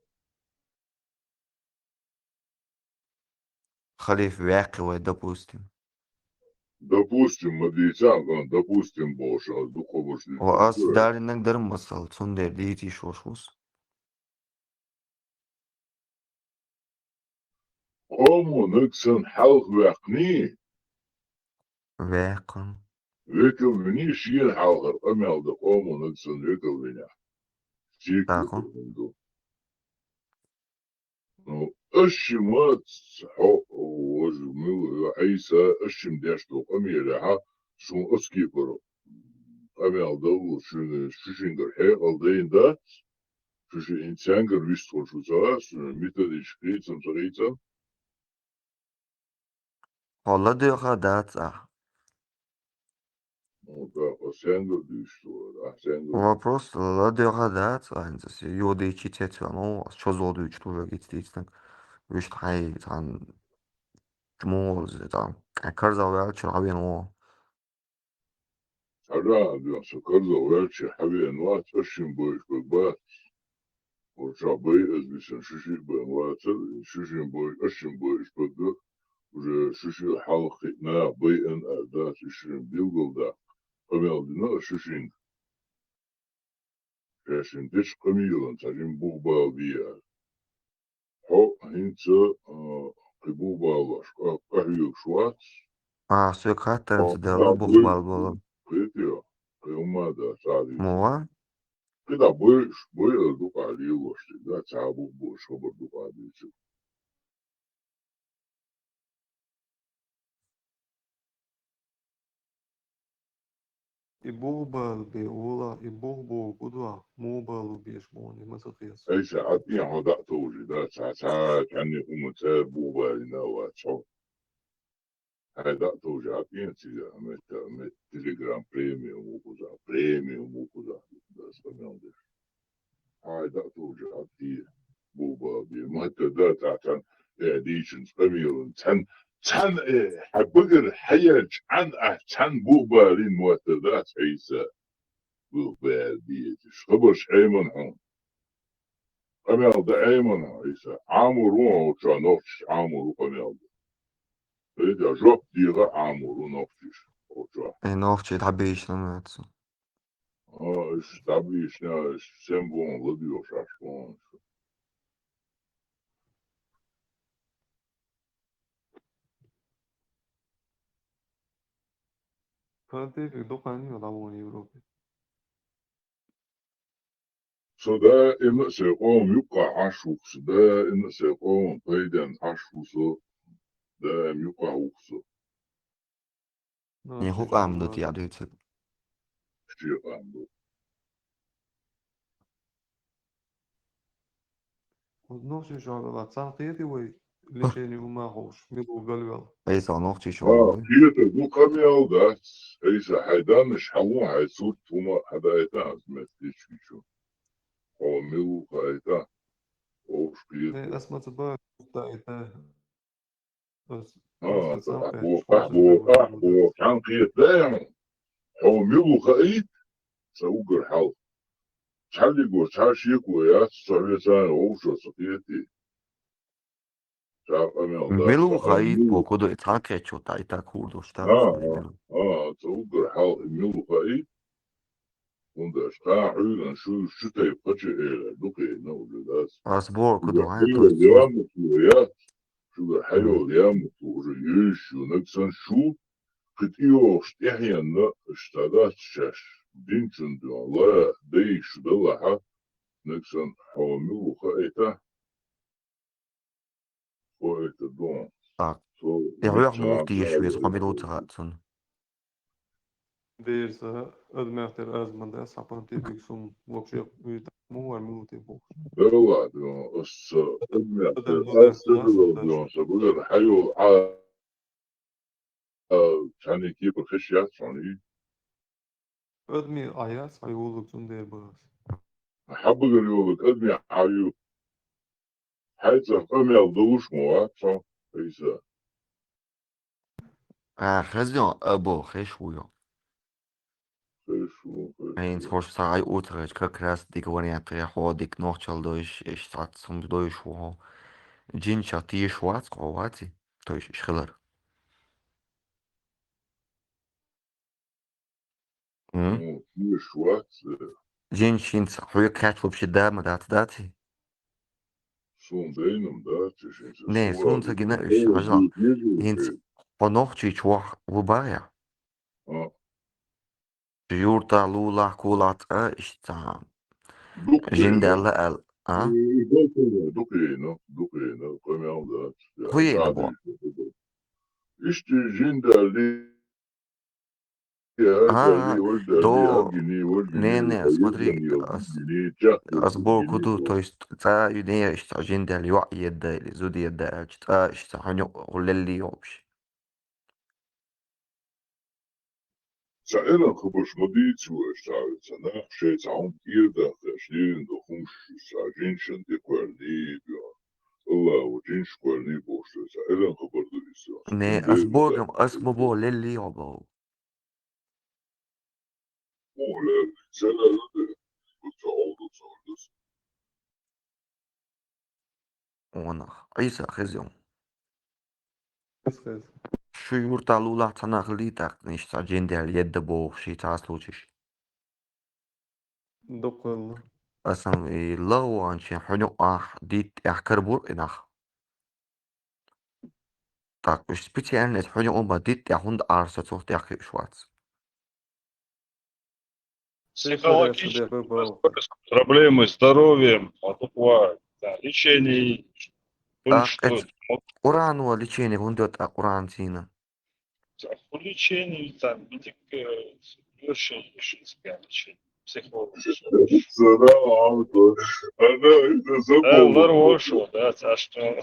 Халиф ваьккхи вай, допустим. Допустим, ма дийцан, кхана допустим болуш, аз дукха болуш дийцан. Ва ас далиннаг дар масал, цундер дийцийш волуш ву со. Къоманаг санна хьалха ваьккхиний? Ваьккхина. Векал виний шена хьалхара къамел дан къоманаг санна векал винехь? Шеко ду. Ну, аш ши ма ца хьо, важа мила, Ӏийса, аш ши ма деш долу къамелехьа, шун оцу кепара къамел дан ву, шуна, шу шингара хьекъал дайна дац, шу ши цаьнгара вистхуьлуш ву ца вац, шуна методичка хийцам ца хийцам. Хьо ладоьгӀа дац ахь. Ну, да, хьо сенгара дуьйцуш вара, ахь сенгара? Вопрос ладоьгӀа дац, айнца се, йодийчи цецвел, ну, ас чозо дуьйцуш тужа гиц дийцнаг. Вуьшта хьайн цхьана чу мугӀалзе, цхьана карзах ваьлча хьавен вон. Цхьа жа а доьгӀна, со карзах ваьлча хьавен вац, аш шин бойуш бан бац. Оцу чохь бай ас бисина шу шиъ бан вацара, шу шин бой, аш шин бойуш бан ду, уже шу шиъ хьалха кхиъна, байъина ара дац, уьш шин билгалдаккха, къамел дина аш шу шинга. Шаьшшинна дечу къамелан цхьа жима бух бала бе ара. Хьо хӀинца, а, кхин бух балош къа-, къахьоьгуш вац. А, соьга хаттарца Хьо дала кхидӀа бух бала болу. Кхетий, кхин хӀумма а дац, цхьа а дийца. Муха? КхидӀа бойуш, бойуш дукха лелош дерг дац, цхьа а бух болуш хабар дукха а дуьйцург. И бух бала бе ола, и бух боху гу дуьхьа, муха бала беш боху, и ма ца хеза. Айса, хьан тӀе хьо дӀа а товжий, да, цхьа, цхьа, цхьанне хӀума цара бух балийна а вац хьо. Хьайн дӀа а товжий, хьан тӀе цига, метта, метта, Telegram премиум ву кхузахь, премиум ву кхузахь, да, аса къамел деш. Хьайн дӀа а товжий, хьан тӀе бух бала бе. Ма хӀетта да, цхьа цхьана, э, дийшинчу къамелан цхьаьна, цхьаьна, э, хьан багара хьаелча, Ӏан ахь цхьаьна бух балийна ма хӀетта дац, Ӏийса. Бух бала бе, хабарш Ӏеман хьуна. Къамел дан Ӏеман хьуна, Ӏийса. Ӏамур ву хьо чохь, нохчаш Ӏамур ву къамел дан. Хьайда, жоп дегӀа Ӏамур ву нохчаш хьо чохь. Э, нохчий дӀабийшина ма ца. А, уьш дӀабийшина, уьш сен боху ладоьгӀуш Ӏаш боху. Понтифик дукха хьан ю дӀавахана Европе? Со даима а сайн къоман юккъахь Ӏаш ву-кх со, даима а сайн къоман пайденна Ӏаш ву со, даима юккъахь ву-кх со. Ну, и хӀун къам ду те а дуьйцург? Шен къам ду. Вот нохчий чохь велахь, царна кхетий вай лечение ума хууш, мила ву галвел? Айса, нохчий чохь велахь? Кхетар ду, къамел дац. Айса, хьайн даннаш хьан ву, хьайн сурт хӀума хьан даийтахьа аса меттигаш чу. Хьо мила ву хаийта? Вовш кхета. Э, ас ма ца боху, даийтахьа. Ас, ас ца боху, боху, боху, боху, хьан кхета даьхьа? Хьо мила ву хаийта? Сан уггар хьалха. Цхьаллиг ву, цхьа шеко яц, со хьоьца вовшо ца кхетий. Цхьа къамел дац, мила ву хаийта, боху, кху ду, цхьа кхечо тӀе и так хӀур долуш, так? А, а, ца уггар хьалха мила ву хаийта? ХӀунда аьлча кхана хьуьйранна шу, шу тайпа кхача элар ду кхийна уже дац. Ас боху, кху ду, хьайн хьайола ямартло яц, шуьгара хьайола ямартло уже йевзаш ю, нагахь санна шу, кхин тӀейогӀуш тӀаьхьенна, аша цхьа дац шаьш, динчун дуьхьа, ла, дайша шу далахьа, нагахь санна хьо мила ву хаийта? Хьо это дон. Так. Со и хьоьх муха теша веза, хьо мила ву ца хаьа цунна? Дерза, адамех тера аз ма дац, хьан понтифик сум локхуш муха вара мила ву те бохуш. Да ладно, аса адамех тера аз ца дала дон, аса багара хьайола Ӏа А, цхьанне кепара хезаш яц хьуна и? Адамийн Ӏа яц хьан йолург, цундела боху ас. Хьан багара йолург адамийн Ӏа ю? Хьайца къамел долуш ма вац хьо, Ӏийса. А, хезна, або, хезаш ву йо. Хезаш ву, хезаш ву. ХӀинца хӀорш схьа Ӏай уьйтур хилча, как раз дика вариант яхь хьо, дика нохчалла дойуш, иштта цхьацца хӀума дойуш ву хьо. Жинчех тешаш вац хьо, ваций? То есть, иш хилар. М? Ну, иш вац, э. Жин шинца хьоьга кхаьча вообще да ма дац, дац? Сун дайнам дац, шинца. Не, сунца гина уьш, хьажал. ХӀинца хьо нохчийчу вахь ву бахьа? А. Юртахь, лулахь, кулахь цкъа иштта цхьа жиндала аьлла, а? Дукха йина, дукха йина, къамел дац. ХӀун йина бо? Иштта жиндали, а, а, до, не, не, смотри, ас, ас боху ду, то есть цкъа ю не иштта жиндала йоӀ едда или зуда едда аьлча, цкъа иштта хьуна лелли йолуш. Ца Ӏилан хабарш ма дийца ву аша, ца нах шайн цхьа хӀума тӀера даха, аша лерина ду хӀумаш, ца жинашан тӀе кхоьллий, Аллахо жинаш кхоьллий бохуш, ца Ӏилан хабар ду иза. Не, ас богам, ас ма бо лелли йо бо. О, лелли, ца лелли, ца хьо ду, ца хьо ду. Ванах, Ӏийса, хеза йо. Хеза, хеза. Шу юртахь лулахь цхьа нах хилий тӀаккха, иштта цхьа жиндала едда бохуш, ши цхьа случайш? Дукха хилла. Асан и лагӀа ваханчийн хьуна юкъахь дитта тӀехь карабур и нах. ТӀаккха уьш специально эца хьуна юкъа ма дитта тӀехь хӀунда Ӏара со цух тӀехь кхиуш вац? Психологические проблемы с здоровьем, а тут ва, да, лечение, тӀаккха эца Къуръано лечение хӀунда йо тӀаккха Къуръан цийна? Лечение, там, медик-, э, лечение, психолог. Салам алейкум. Ана, это забыл. Э, лар вошо, да, ца что. Э,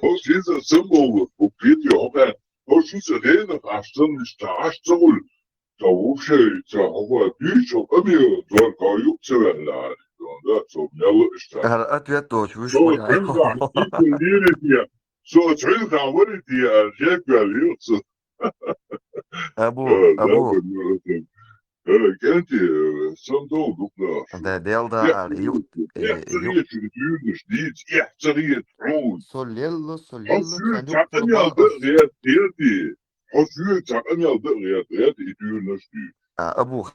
вот это забыл, вот это, хӀокху, хӀокху ца гӀенах, аш ца ниш, ца аш ца гӀур. Ца вообще, ца хӀокху дуьйцу къамел, зор кхо юкъ ца ваьлла, да, ца мел иштта. ХӀара ответ доцуш вуьш. Со ма яй. Цхьаьнгахь дитта лерития, со цхьаьнгахь варития, аьлла, жек ваьлла юкъ ца. Абу, э, Абу. Да, да, да, э, сан дов дукха. Да, дел да, ара, ю-, э, ю-, эхь ца гӀечу дуьйрнаш дийца, эхь ца гӀечу хьуна. Со лелла, со лелла, хьо сан цхьа къамел дан гӀерта, гӀерти. Хьо соьга цхьа къамел дан гӀерта, гӀерта и дуьйрнаш дуьйцу. А, Абу,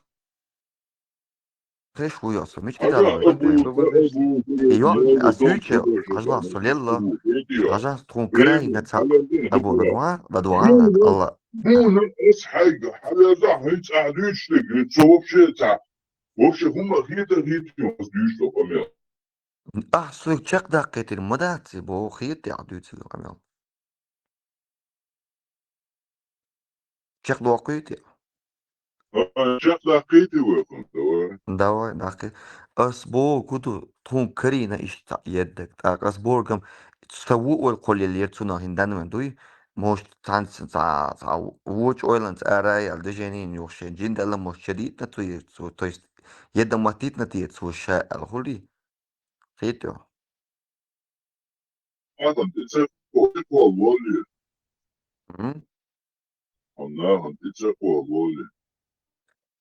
хеш ву йо со, мича тӀедала? Йо, ас юьйча, хьажал, со лелла, хьажал, тхуна карайна ца, Абу, ладугӀа, ладугӀа, Алла. Муна ас хьайга, хьалаза хӀинца ахь дуьйцуш дерг, со вообще ца, вообще хӀумма хета, хета, ас дуьйцуш ду къамел. Ахь соьга чекхдаккхийтина ма дац, бо, хета ахь дуьйцург къамел. Чекхдоккхуьйтий? А, чекхдаккхийтий вай хӀума, давай. Давай, даккхий. Ас боху ду, тхуна карийна иштта еддаг. ТӀаккха ас бохургам, сан ву ойла кхоллаеллера цунах хӀинца данван дуй? Может, цхьаьнца цхьа, цхьа вочу ойланца ара яьлла, движение йохуш шен жиндала, может, чадийтина цо, цо, то есть, едда маттийтина те цо ша аьлла хуьлий? Хетий? Нахана тӀе ца кхоллале. М? Хьо нахана тӀе ца кхоллале.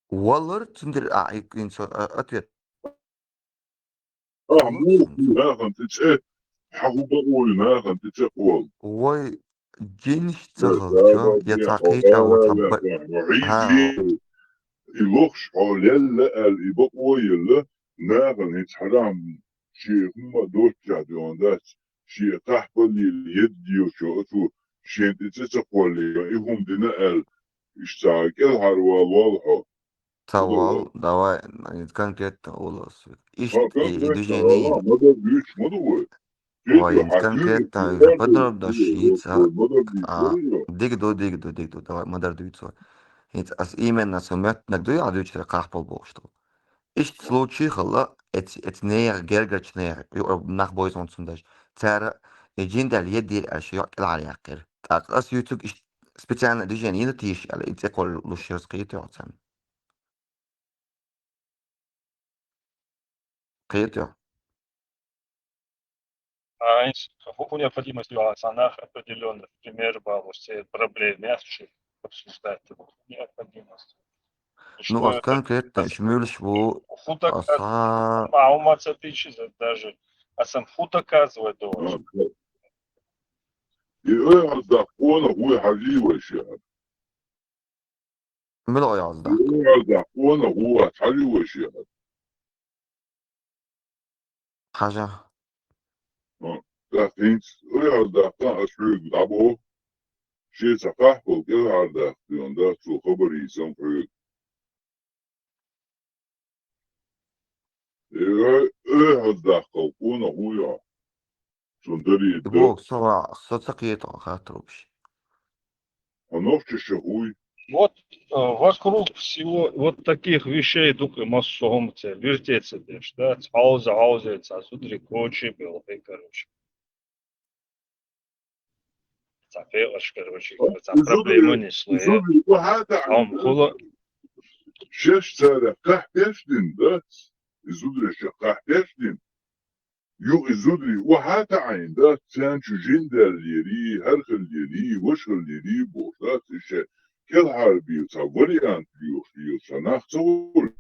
Валар, цундела а, и, и, со, а, ответ. А, ну, нахана тӀе ца, хьан хӀу бакъо ю, нахана тӀе ца кхолла. Вай, жинаш ца хилча, я цхьа кхеча вац, хьан ба-, хьан. И лохуш хьо лелла аьлла, и бакъо елла, нахана хӀинца хьарам, шен хӀумма а доцчехь дуьйна дац, шен кхахьпалле едда йолчо оцо шен тӀе ца ца кхоллий, и хӀума дина аьлла, иштта кӀелхьарвала вала хьо. Ца вала, давай, конкретно уллас. Иштта и движение. Ма дар дуьйцуш ма ду вай. Вай, хӀинца конкретно подробно шица. А, дика ду, дика ду, дика ду, давай, ма дар дуьйцу. ХӀинца ас именно со моьттаниг дуй, а дуьйцуш кхахьпал бохуш ду. Иштта случай хилла, эц-, эц нехан, гергарчу нехан, юкъара нах бойзу хӀунда цундаш. Цара, э, жиндала еддийра аьлла, шен йоӀ кӀелхьараяьккхира. ТӀаккха ас юьйцург иштта специально движение йина тийша аьлла, и цӀе кхоллуш яра, кхетий хьо царна? Кхетий хьо? А, инс-, хӀу-, хӀу необходимость ю, а, санах определённых пример бал, все проблемы, я хочу обсуждать. Необходимость. Ну, ас конкретно, иш муьлш ву, хӀу даказ-, аса, а, хӀума ца тийшиза даже, асан хӀу доказывать долуш. И ойхьаза даккха къонах вуй хьажий вайша яхар. Мила ойхьаза даккха? И ойхьаза даккха къонах ву вац хьажий вайша яхар. Хьажа. ТӀаккха хӀинца ойхьаза даккха ас хьоьга дӀабоху. Шеца къахьбал кӀелхьардаккха дуьйна дац цо хабар йийцам хьоьга. Э, ойхьаза даккха къонах вуй хьо. Цунна дарийта. Бог, со ва-, со ца кхета хаттар вообще. Хьо нохчаша хуй. Вот, э, вокруг всего вот таких вещей дукха массо хӀума ца вертеться деш, да, цхьауза, хьауза, цхьа зударий коча белхий, короче. Цхьа фейлаш, короче, цхьа проблема несло. Изудри, ва хьата Хьо-м хула. Шеш царах кхахь пеш дин дац. Изудри шех кхахь пеш дин. Юха и зударий охьа а таӀийна дац, царна чу жин даьллерий, хӀара хиллерий, ваша хиллерий бохуш дац, и шайн кӀелхьарбийла цхьа вариант лоьхуш лела цхьа нах ца хуьлу.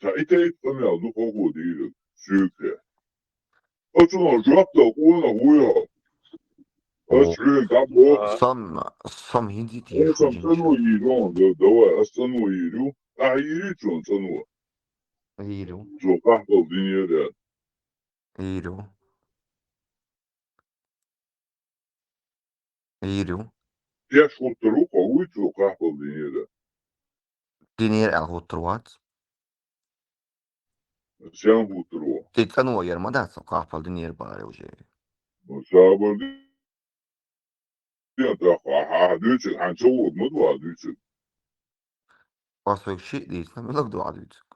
Цхьа и тайпа къамел ду хӀокхо дийриг, суьйкре. Оцунах жоп дала къонах вуй хьо. Ас хьоьга дӀабоху. Сам, сам хӀинца и тешаш Хьо сам ца хӀинца. Йийр ю, да-, давай, ас цӀано йийр ю. Ахьа йийр ю цунна цӀано. Йийр ю. Цо къахьбал динера аьлла. Йийр ю. Йийр ю. Деш хӀуттур ву, кхо вуй цо къахьбал динера. Динера аьлла хӀуттур вац. Сен хӀуттур ву? Тхо цӀано яр ма дац, къахьбал динера бахьара уже. Ну, сабар ди-, Ахьа дуьйцург, хьайна ца вогӀу ма ду ахьа дуьйцург. Ас вайга шиъ дийцина, мила ду ахьа дуьйцург?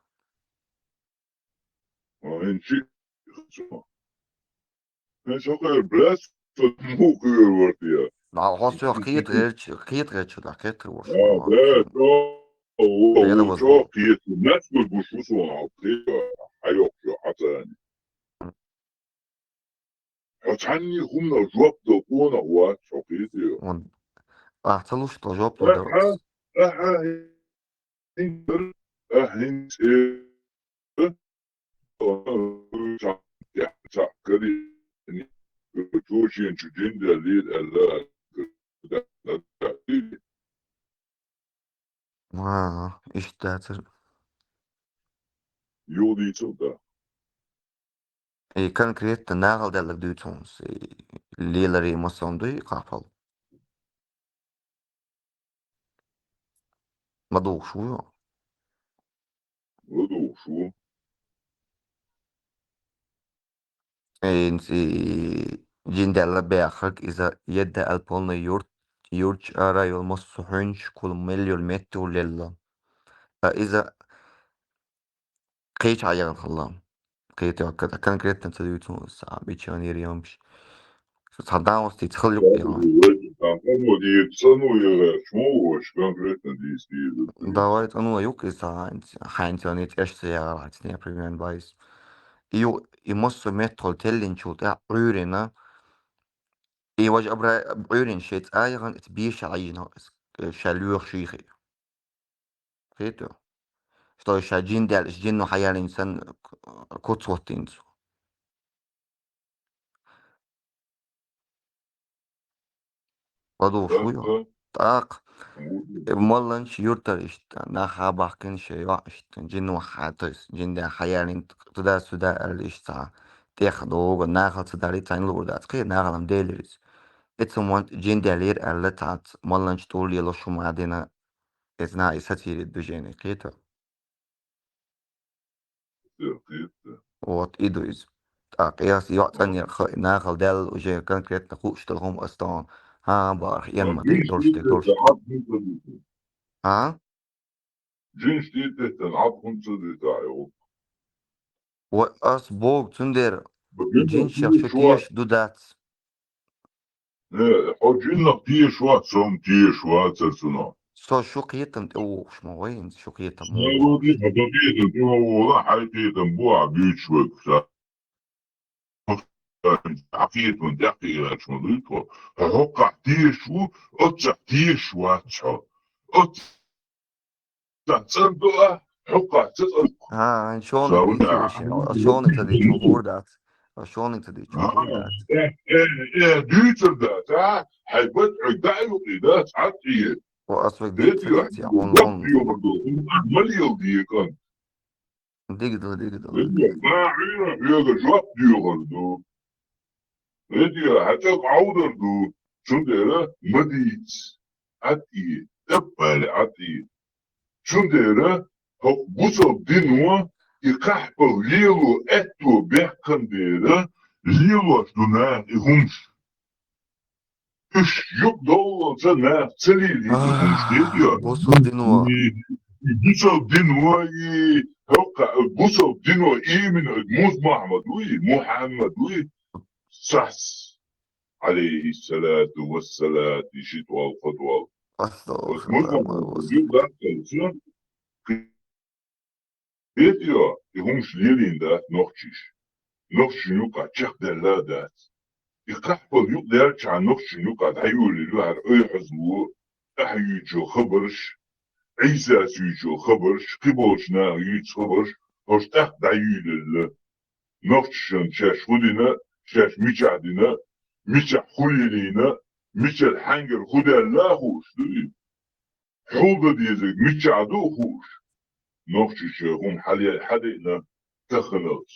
А, хӀинца шиъ. ХӀинца хӀокхуьнан блац муха кхоьру вара те? Нахьа хьо соьх кхета гӀерташ, кхета гӀерташ ду, кхетар ву шуна. А, да, чӀогӀа, о, о, Лена о, ваза чӀогӀа ву. Кхета, маьцӀ гуш ву суна, кхета, хьайоккхуш хьо царна. Хьо цхьанне хӀуманах жоп дала къонах вац, хьо кхетий? Вон. Ахьа ца луш тхо жоп дала Ахьа, дарц. Ахьа, хӀинца, ахьа, хӀинца, э, цхьа, цхьа карийна, чо шен чу жин даьллера аьлла, АхӀа, иштта дацара. Юха дийцал да. И конкретно нахала даьлларг дуьйцу хьуна, и леларе массо а дуй, къахьбал. Ма духуш ву? Ма духуш ву? Э, хӀинца и жин даьлла баьхнарг иза едда аьлла полный юрт, юрт чу ара йолу массо а хьуьнчаш кхула мел йолу метта лелла. Ткъа иза кхечахьа яхана хилла. Кхетий, кон-, конкретно ца дуьйцу хьуна, аса бичанера йомаш. Цхьа дагӀостий ца хилла юкъа яхана. Цхьа дагӀостий ца хилла юкъа яхана. Цхьа дагӀостий ца хилла юкъа яхана. Чмо ву аша конкретно дийца дийр ду. Давай цӀано юкъа иза хьайнца, хьайнца цӀеш ца яхара хьайца, например, байс. И ю-, и массо а меттахула теллинчул тӀаьхьа Ӏуьйрина, и важа абра Ӏуьйрина шайн цӀа яхана, иза беша хьийжина, ша лоьхуш хи. Кхетий? Что ша жин даьлла, ша жинно хьаялийна санна куц хӀоттийна цо. ЛадугӀуш ву ю? ТӀаккха. Э, малланча юртара иштта, нах хьабаьхкина шайн йоӀ иштта, жин вахьа, то есть, жин да хьаялийна, туда-сюда аьлла иштта цхьа тӀех догӀу, нахала ца далий, цхьаьна луур дац, кхин нахала-м делира иза. Эцу мотт жин даьллера аьлла, цхьацца малланча тӀур лело шу ма дина, эцу наха и сатийра движение, кхетий? Вот, и ду иза. ТӀаккха ас йоӀ цӀанъяр ха-, нахала даьлла уже конкретно хууш долу хӀума ас тахана. ХӀан, бахара, ен ма тӀе, дорш тӀе, дорш. ХӀан? Жинаш тӀе теттина, Ӏад хӀунда ца дуьйцу ахьа? Ва ас боху, цундела жинашех шу теша ду дац. Э, хьо жиннах теша вац, со-м теша вацара цунах. Со шу кхетам тӀе вогӀуш ма вай хӀинца, шу кхетам ма вогӀуш. Хьо дан кхетам тӀе ма вогӀу, хьайн кхетам бу ахьа буьйцуш верг ша. Хьан кхетам тӀе кхийраш ма дуй тхо. Хьо хӀокхахь теша ву, оццахь теша вац хьо. Оццахь цӀан ду а, хӀокхахь ца цӀан. ХӀан, хӀан, шуна кхетам ду, шуна ца дийцу, хӀун гур дац. Ва шоник ца дича, ха, хӀун дац? Э, э, э, дуьйцур дац, а? Хьай бат Ӏуьг дӀа а юкъе дац, хьатӀе. Ва ас вай дийца дийца, хьуна, хьуна. ЙогӀар ду, хьуна мал йол декъан. Дигдала, дигдала. Ва Ӏуьйра хьоьга жоп доьхар ду. Эдиа, хьа цӀа Ӏовдар ду, цундела ма дийца. ӀатӀе, тӀаппале ӀатӀе. Цундела хӀокху бусалба дино и кхахьпал лело аьтто баьккхина дела, лелош ду наха и хӀумаш. Уьш юкъадовллалца наха ца лелийта хӀумаш дедиа. Бусалба дино. И, и бусалба дино, и хӀокху бусалба дино имина Муз-Мухьаммад вуй, Мухьаммад вуй, цхьацца, Ӏалайхиссалату вассалату, и ши тӀол, кхо тӀол. Астагфируллах, Муз-Мухьаммад вуй, даккхалца. Эдио, и хӀумаш лелийна дац нохчаша. Нохчашна юкъахь чекхдаьлла а дац. И кхахьпал юкъадаьллачхьана нохчашна юкъахь дӀайолаелла хӀара ойхьазло, Ахьа юьйцу хабарш, Ӏийсас юьйцу хабарш, кхиболчу наха юьйцу хабарш, хӀорш тӀаккха дӀайуьйлаелла. Нохчашна шаьш хӀун дина, шаьш мичахь дина, мичахь хӀун лелийна, мичара хьаьнгара хӀун даьлла а хууш ду и? Хьулда дезарг миччахь ду а хууш, нохчаша хӀума хьале-, хьадиъна таханалц,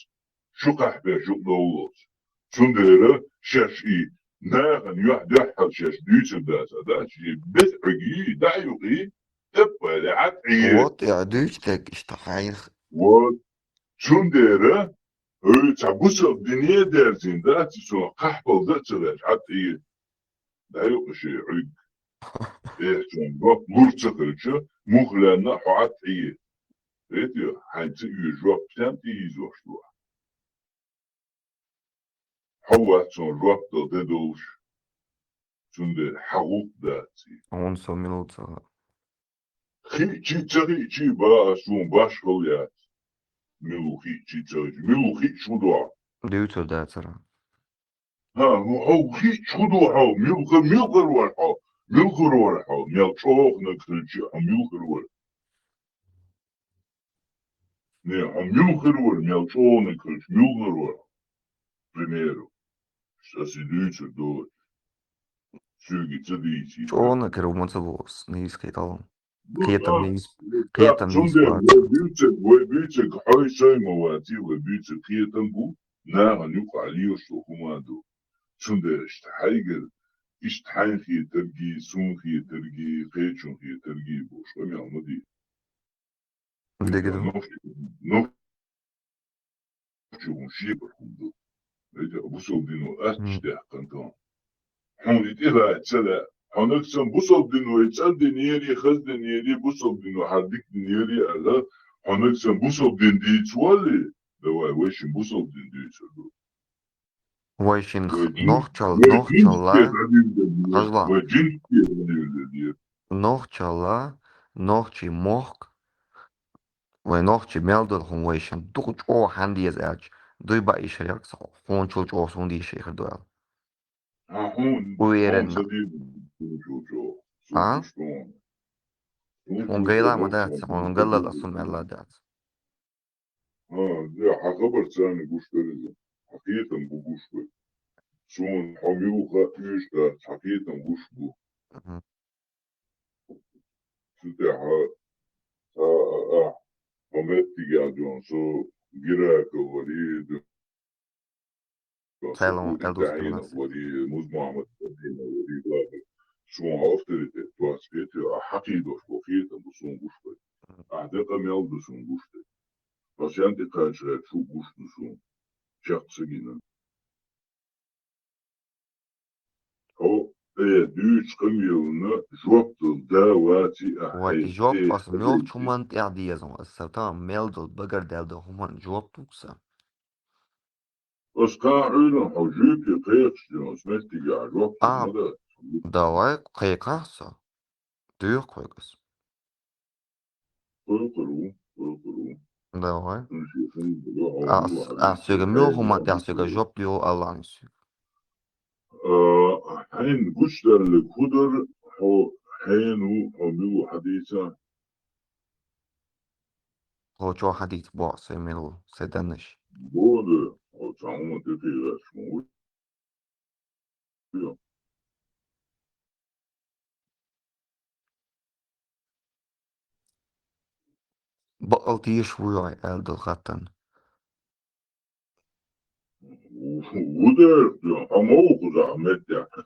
шу кхахьбеш юкъадовллалц. Цундела шаьш и нахана юьхь дуьххьал шаьш дуьйцур дац, а дац, и беза Ӏуьгий, дӀа а юкъий, тӀаппале ӀатӀий. Вот, я дуьйцу дерг иштта хьайх. Вот. Цундела хӀара цхьа бусалба дине дерзийна дац, и цунах кхахьпал дан а ца гӀерташ, ӀатӀий. ДӀаюкъа шен Ӏуьг. Эх, цунна жоп лур ца хилча, муха лаьнна а хьо ӀатӀий. Эти, хьайна ца оьшу жоп стенна тӀеийзош ду ахь? Хьо вац цунна жоп дала де долуш. Цундела хьан гӀуллакх дац и. Хьуна со мила ву ца хаьа. Хиъчий, ца хиъчий, бан ас, суна башхалла яц. Мила ву хиъчий, ца хиъчий. Мила ву хиъча хӀун ду хьо? Дуьйцур дацара. ХӀа, ну, хьо хиъча хӀун ду хьо? Муьлха-, муьлхара вара хьо? Муьлхара вара хьо? Мел чӀогӀаниг хилча, хьо муьлхара вара? Не, хьо муьлхара вара? Мел чӀогӀаниг хилча, муьлхара вара хьо? Примеру. Ас и дуьйцур долуш. Соьга ца дийций. ЧӀогӀаниг хир ву ма ца боху ас, нийса кхеталун. Ну, кхетам да, нийса, да, кхетам нийса цундела бац. Вай буьйцург, вай буьйцург хьой-сой ма ваций, вай буьйцург кхетам бу, нахана юкъахь лелаш долу хӀума ду. Цундела иштта хьайгара, иштта хьайн хетаргий, суна хетаргий, кхечун хетаргий бохуш къамел ма де. Дегира. Нохчи, нохчи хӀун шен бара хӀума ду. Вайда бусалба дино атташ Мгм. даьккхина тон. Хьуна и тӀелаьцна ца лаьа. Хьо нагахь санна бусалба дино и цӀандинера, хаздинера, бусалба дино хьан дика динера аьлла, хьо нагахь санна бусалба дин дийца валле, давай вай шин бусалба дин дуьйцур ду. Вай шин Вай х-, жин-, нохчал-, вай нохчалла, жинаш тӀе дӀадуьйладелла, хьажал. Вай жинаш тӀе дӀадуьйладелла. Нохчалла, нохчий мохк, вай нохчий мел долу хӀума вай шин дукха чӀогӀа хьан деза аьлча, дуй баийша хьаряккха сан, хьуначул чӀогӀа суна дийша хир ду аьлла. Хьан хьуна, Уверенно. Хьуна ца дийр, хьуначул чӀогӀа. А? Суна гайла ма дац, хьуна галлал ас хӀума аьлла дац. ХӀан, я, хьан хабар царна гуш дара иза. Хьан кхетам бу гуш бара. Суна хьо муьлха оьшуш дац, хьан кхетам гуш бу. Мгм. Цу тӀехь, а, а, а, хьо меттиг ян дон, со Геракл вари, Цайлон Элдус Тахьинов Тимас. Вари, Муз-Мухьаммад Тахьинов вари, баба. Суна авторитет, двадцать пять, а хьакхийдош бо кхетам бу суна гуш бара. Ахьа декъа мел ду суна гуш дара. Ас ян тӀе кхача гӀерта шу гуш ду суна. Чекх ца гина. Хьо, э, дуьйцу къамелна жоп дала да ваций ахьа. Вай, хьайн жоп тӀе аса мел хьаьвсина. Хьуман тӀехь деза, аса там мел долу багар даьлла долу хӀуман жоп ду аса. Ас кхаа Ӏуьйранна хьо жуьйпе кхайкхаш дина, ас меттиге хьан жоп А, ма дац. Давай, кхайкхахь со. Дуьйху кхойкху ас. Кхойкхур ву, кхойкхур ву. Давай. Ас, ас соьга муьлха хӀума тӀехь соьга жоп йо Аллахьна соьга. А, хьайна гучудаьлларг хӀун дара, хьо хьенан ву, хьо мила ву хьадийца? Хьо чохь хьадийца боху сайн мила ву, сайн даннаш. Боху дара, хьо цхьа хӀума тӀе кхийраш ма вуй. Бакъал теш вуй хьо аьлла долу хаттарна. Ву дерг, хьо ма ву кхузахь меттехь.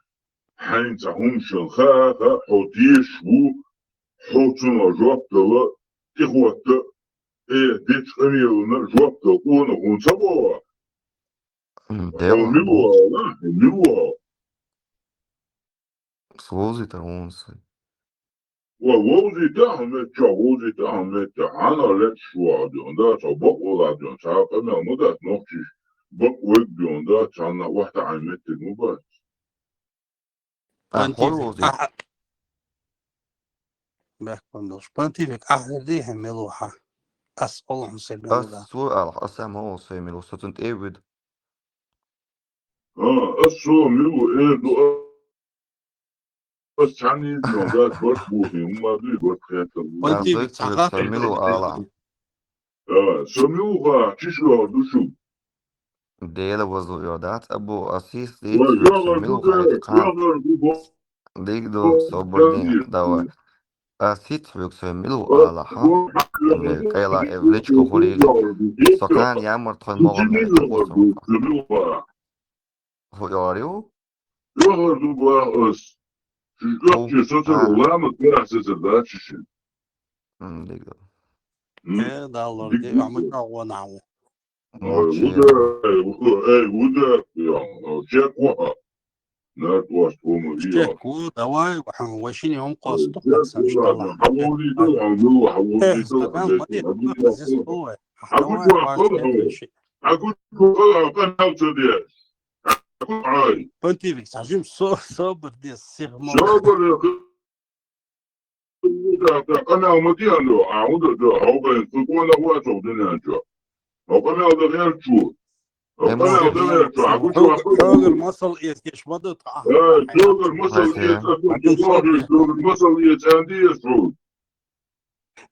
Хьайна цхьа хӀума шуна хаьа, хаьа, хьо теш ву, хьо цунах жоп дала, тӀехӀотта, э, дечу къамелана жоп дала, къонах хӀунда ца боху? М, Хьо Дела мила ву боху. Ала, хьо мила ву? Со вовзийтар ву хьуна сайн. Ва вовзийта хьо меттехь, вовзийта хьо меттехь, хьанна лечаш ву хьо дуьйна, да, цхьа бакъ вала дуьйна, цхьа къамел ма дац нохчийш, бакъ вайга дуьйна, да, цхьанна охьатаьӀна меттиг ма бац. Ахь хӀор Понтифик, вовзийта? Ахь, бехкан долуш. Понтифик, ахь хӀара дехьа мила ву хьан? Ас олу хьуна сайн мила ву Ас да. Цо алахь, аса ма олу сайн мила ву, со цунна тӀе а вуьду. А, ас со мила ву, эр ду, ас цхьаьна йийца йолу дац, барт бохий, хӀумма дуй, барт хеттар бу. Ас Понтифик, вуьду цхьа цо хаттар мила ву дехьа алахь. А, со мила ву хаьа, чиш лор ду шу. Дела вазло йо дац, абу, ас йийца Ва, йийца вуьду, со йогӀар мила ду ву хаьа, де, кхана йогӀар ду бо. Диг ду, собар де, давай. Ас хӀинца хьоьга со мила ву алахь, хьан? Вай, къайла, э, лечко хуьлийла. Со кхана ямар тхойн могӀарна хӀу ю? ХӀу ю? Ху ю? Ху ю? Шу гапчи со ца ву, ламаз кхера сецар дац ши шин. М, диг ду. М? Э, даллар, диг ду. Ахьмад агӀо нахьу. Ой, Молчи. Уда, эй, Уда, я, чек ваха. Нарт васт хӀума виа. Чек ву, давай, хьан, вай шини хӀума кхоссу, чек ву, ладно, хьан вовзийта, хьан вовзийта, хьан вовзийта, хьан вовзийта. Хьан гучу вахкала, хьан гучу вахкала, хьан къамел ца деш. Хьан гучу вахкала. Понтифик, сажим со-, собар дес, сих мо. Собар, Къамел ма де аьлла, а хӀунда ду, хьо бен, цу гонах вацахь дуьнен чохь. Хьо къамел дан гӀерташ ву. Хьо къамел дан гӀерташ ву, хьан гучу вахкал. Хьогара масал эцгеш ма ду тхо. Э, хьогара масал эцгеш ду, хьогара масал эцгеш ду.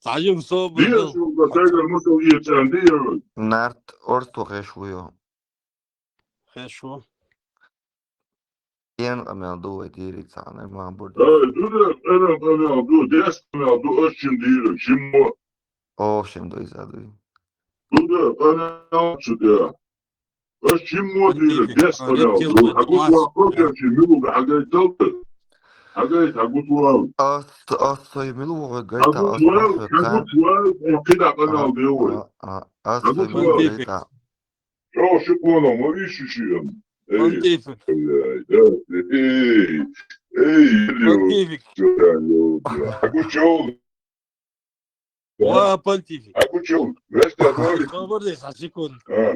Цхьа жим собар ду. Деза, хьогара масал эцгеш ду. Нарт орсту хеш ву йо. Хеш ву. Эн къамел ду вай дийриг цхьаьна, ма бурд. Ай, ду де, эн къамел ду, дес къамел ду, аш шин дийриг, шин мо. О, шин ду иза дуй. Ду де, къамел чу де. Аш шин мо дийриг, дес къамел ду. Хьан гучу вахкал, шин милуга хьан гайтал де. Хьан гайта, хьан гучу вал. Ас, ас сой милуга гайта, ас хьан гучу вал, хьан гучу вал, хьан кхидӀа къамел де вай. А, а, ас сой милуга гайта. Чо ши къона ма вишу шиъ. Эй, Понтифик. Ай, ай, да, эй, эй, Понтифик. Чо, чо, чо. Агу чо. Ва, Понтифик. Агу чо. Вешта, Понтифик. Собар де, са секунд. А,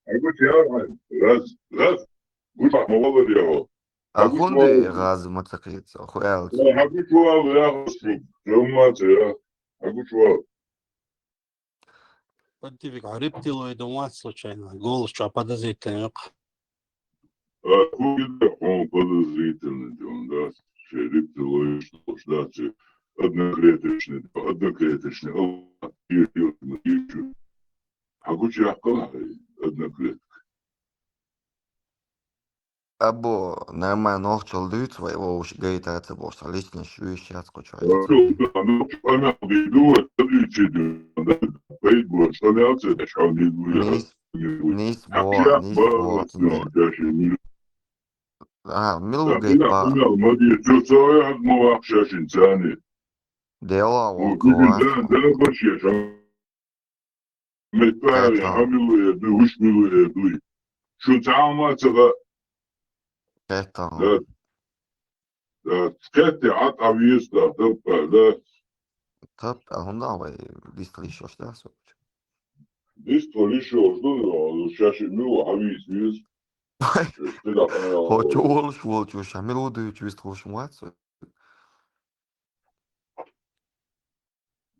агу чо, раз, раз. Гуча ма валар яо. А хунди газ ма цакъица, ху аьлца. Агу чо, я, чо ма ца, я. Агу чо. Понтифик, хьо рептилоид вац случайно? Голос чохь подозрительный ю-кх. А, кху гида хьуна подозрительный ду, да? Шен рептилоид долуш дац, одноклеточный, одноклеточный, а, ир, ир, ир, ир. Хьан гучу яхкала хьай, одноклетка? Або, нормально нохчалла дуьйцу вай, вовш гайта ца бохуш, цхьа личность ю йиш яц кху чу хьайца. Нохчалла дуьйцу, ду, ца дуьйцу, ду, пайда боцу, къамел ца деш, хьо миг ву, я, нийс, миг ву. Нийс бо, нийс бо, ца деш. А, мил ву гайта ба? Къамел, ма де, цо ца вай хьаг ма ваккха шашин цани. Дела, вон, вон, кован. Да, да, башеш, а. Меттари, хьан мила ву эр дуй, вуьш мила ву эр дуй. Шун цхьа а ма ца ха. Кхетта. Да. Да, кхетте, а, а виес да, таппа, да. Таппа, хӀунда вай дистхуьлуш йолуш да, со? Дистхуьлуш йолуш ду, шаьш мила ву, хьан вийца веза. Хьо чу волуш волчу, ша мила ву дуьйцу вистхуьлуш ма вац со.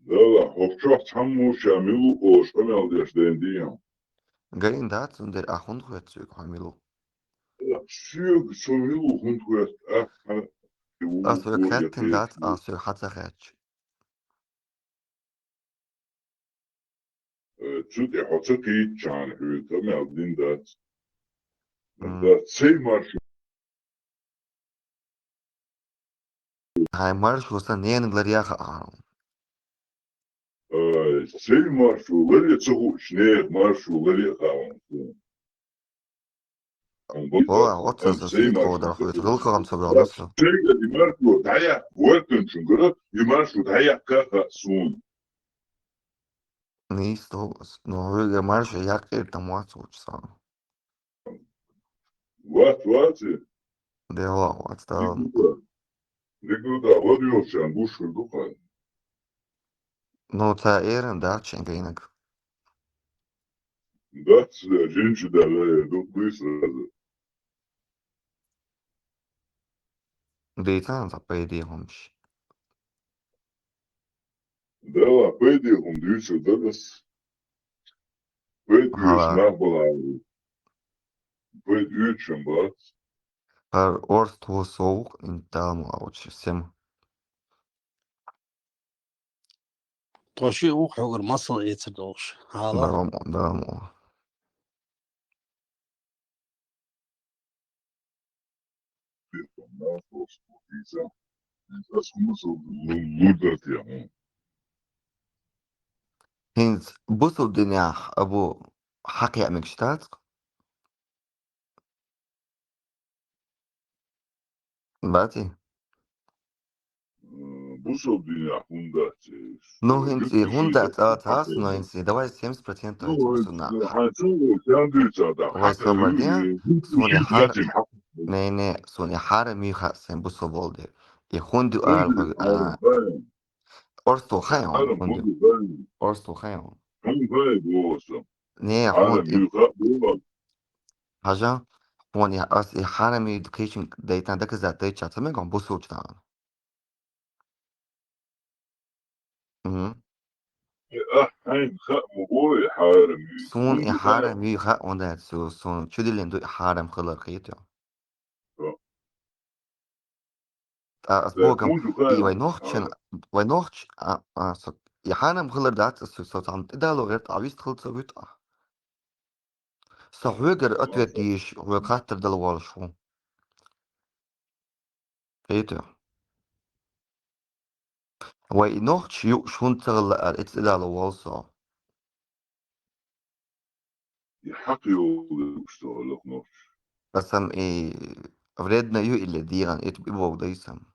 Дала, хӀокху чохь цхьаммо ша мила ву олуш къамел деш дайна дийна. Гайна дац, цундела ахь хӀунда хоьтту соьга хьо мила ву? Соьга со мила ву хӀунда хоьтту, ахь хьан ву? Ас вай хаьттина дац, ас соьга хьан ца хаьттича. Э, цу тӀе хьо ца кхийтчахьана хьоьга къамел дина дац. М. Да, цей маршо. Хьайн маршо сан ненаг ларъяь хаьа хьуна. Ай, цей маршо ларъяь ца хууш, нехан маршо ларъяь хаьа хьуна. О, оццо сан сийдхо дар хуьйцу, гӀиллакхах-м ца боагӀа со. Шайга и маршо дӀаяккха, вортанчунгара и маршо дӀаяккха хаьа суна. Нийса да, ну, хьоьгара маршо яккхийра тӀа ма вац хьуна со. Вац, вац. Де вац, вац, да. Дика да, дика да, вад йолчарна гуш хир ду-кх. Ну, цхьа эрна дац шен гайнаг. Дац, жинчу дала, дукха дуй сразу. Дийцан цхьа пайде хӀумаш. Дала, пайде хӀума дуьйцур дара ас. Пайда дуьйцу нах бала. Пайда дуьйцу шен бац. ХӀара орстхо совгӀа, инталма лаучу сема. Тхо шиъ ву хьогара масал эцар долуш. Хьала? Дам, дам. ХӀинца бусалба динехь абу хьакъ яа мегаш дац-кх? Баций? М, бусалба динехь хӀунда дац иза? Ну, хӀинца и хӀунда дац, а, цхьацца, но хӀинца и, давай семьдесят процентов. Ну, хӀинца, хьан цо, хьан дуьйцу, да, вай хьакъ собар де, суна и хьар-, не, не, суна и хьарам ю хаьа сайн бусалба волу дела. И хӀунда ю ала хьоьга, а, орстхо хаьа хьуна, хӀунда ю? Орстхо хаьа хьуна. Не, хьуна и хьажа, хьуна и ас и хьарам ю кхечунга дайтан доказать дайча ца мега хьуна бусалбачу нахана. Мгм. И ахь хьайна хаа ма бой хьарам ю. Суна и хьарам ю хаьа хьуна дац, су-, суна чудиллина ду и хьарам хилар, кхетий хьо. ТӀаккха ас бохам, и вай нохчан, вай нохч, а, а, со, и хьанам хилар дац ас, со цхьамма тӀедало гӀерта, а вист хила ца вуьту ахь. Со хьоьгара ответ дийш, хьоьга хаттар дала волуш ву. Кхетий хьо? Вай и нохчаш юуш хӀунда ца хилла аьлла, эца тӀедало волу со. И хьакъ йолу уьш со хьалха нохчаш. Аса сан и вредно ю или дегӀан, и, и боху дай сан.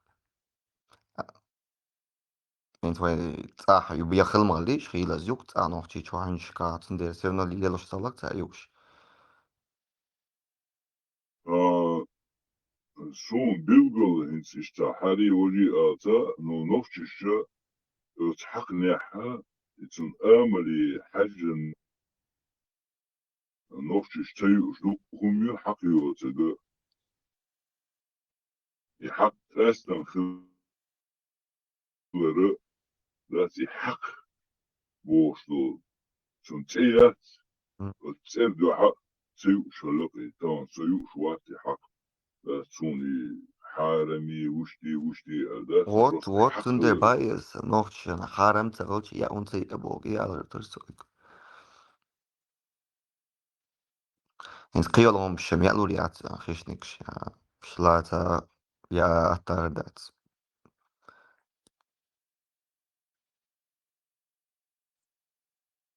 ХӀинца вай цӀахь ю, я хила ма хилла, хийлаза юкъа цӀа нохчий чохь хьуьнаш кхаьчна дела, все равно лелаш ца лаг цӀа юуш. А, суна билггал хӀинца иштта хьарий вожий аца, но нохчаша оцу хьакънехьа, и цунна амале хьаьжжина нохчаш ца юуш дукха хӀума ю хьакъ йоцург. И хьакъ къаьстина хилар дац и хьакъ бохуш долу. Цунна цӀе яц, оцу цӀера дуьхьа ца юуш хьалакъе, тахана со юуш вац и хьакъ. Дац цунна и хьарами, вуьшти, вуьшти аьлла дац. Вот, вот, цундела баьйса нохчашна хьарам ца хилча, я хӀунда ца йиъа боху, и алар тара со. ХӀинца кхин йолу хӀумаш шен яа лур яц, а, хищникаш, а, шла ца я аттар дац.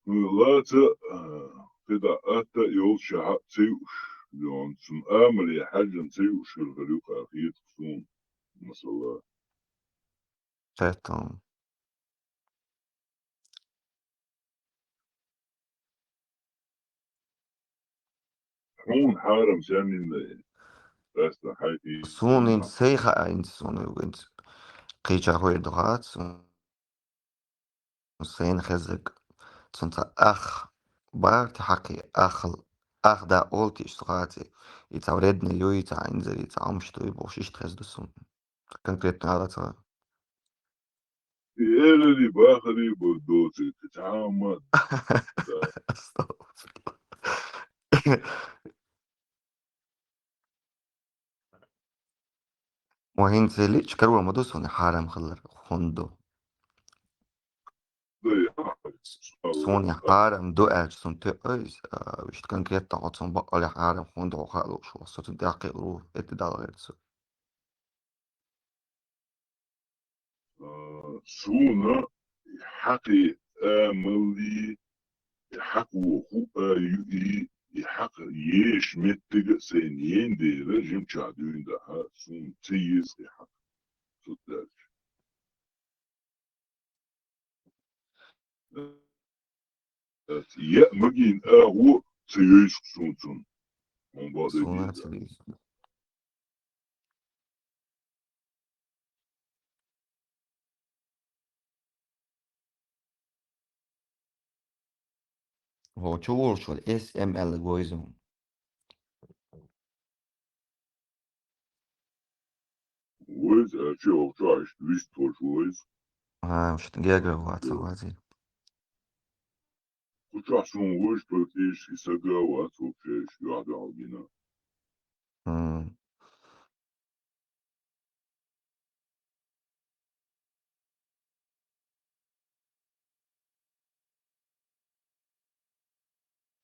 Лаца, а, кхидӀа атта а йолуш, хьакъ ца юуш, йон, цунна амале хьаьжжина ца юуш хир хир ю-кх, хеташ суна, масала. Поэтому. Хьуна хьарам сеннина ю? Къаьстина хьайти. Суна хӀинца сай хаьа, хӀинца суна ю, хӀинца кхечахь хӀоьрда хац суна. Сайна хезаг. Цунца ах барти хьакхи, ахал, ах да олти иштта хац и. И цхьа вредный ю, и цхьа инзари, и цхьа амш ду, и бохуш иштта хеза ду суна. Конкретно ала ца. И элари бахари бу доци, цхьа ма. Астагфирулла. Ва хӀинца лича карор ма ду суна хьарам хилар, хӀунда ду? Суна хьарам ду аьлча, суна тоьа иза, а, вуьшта конкретно хьо цунна баккъалла хьарам хӀунда хьо хаалуш ву, со цунна тӀаккха а ву, эта далла гӀерта со. А, суна хьакхе а малли, хьакхо хӀу а юи, и хьакха еш меттига а сайна ен дера, жимчахь дуьйна дахьа, суна ца еза и хьакха. Цу даьлча. Э, я магийна агӀо ца йойсу суна цунна. Хьуна бакъ дай Суна деза. Ца деза. Хьо чу волуш вара, S M L гойзу. Вайза, а чу вахча, иштта вист волуш вайза. А, иштта гергара вац, вази. Кхучахь суна вайза практически сага вац вообще, иштта юьхь-дуьхьал гина. М.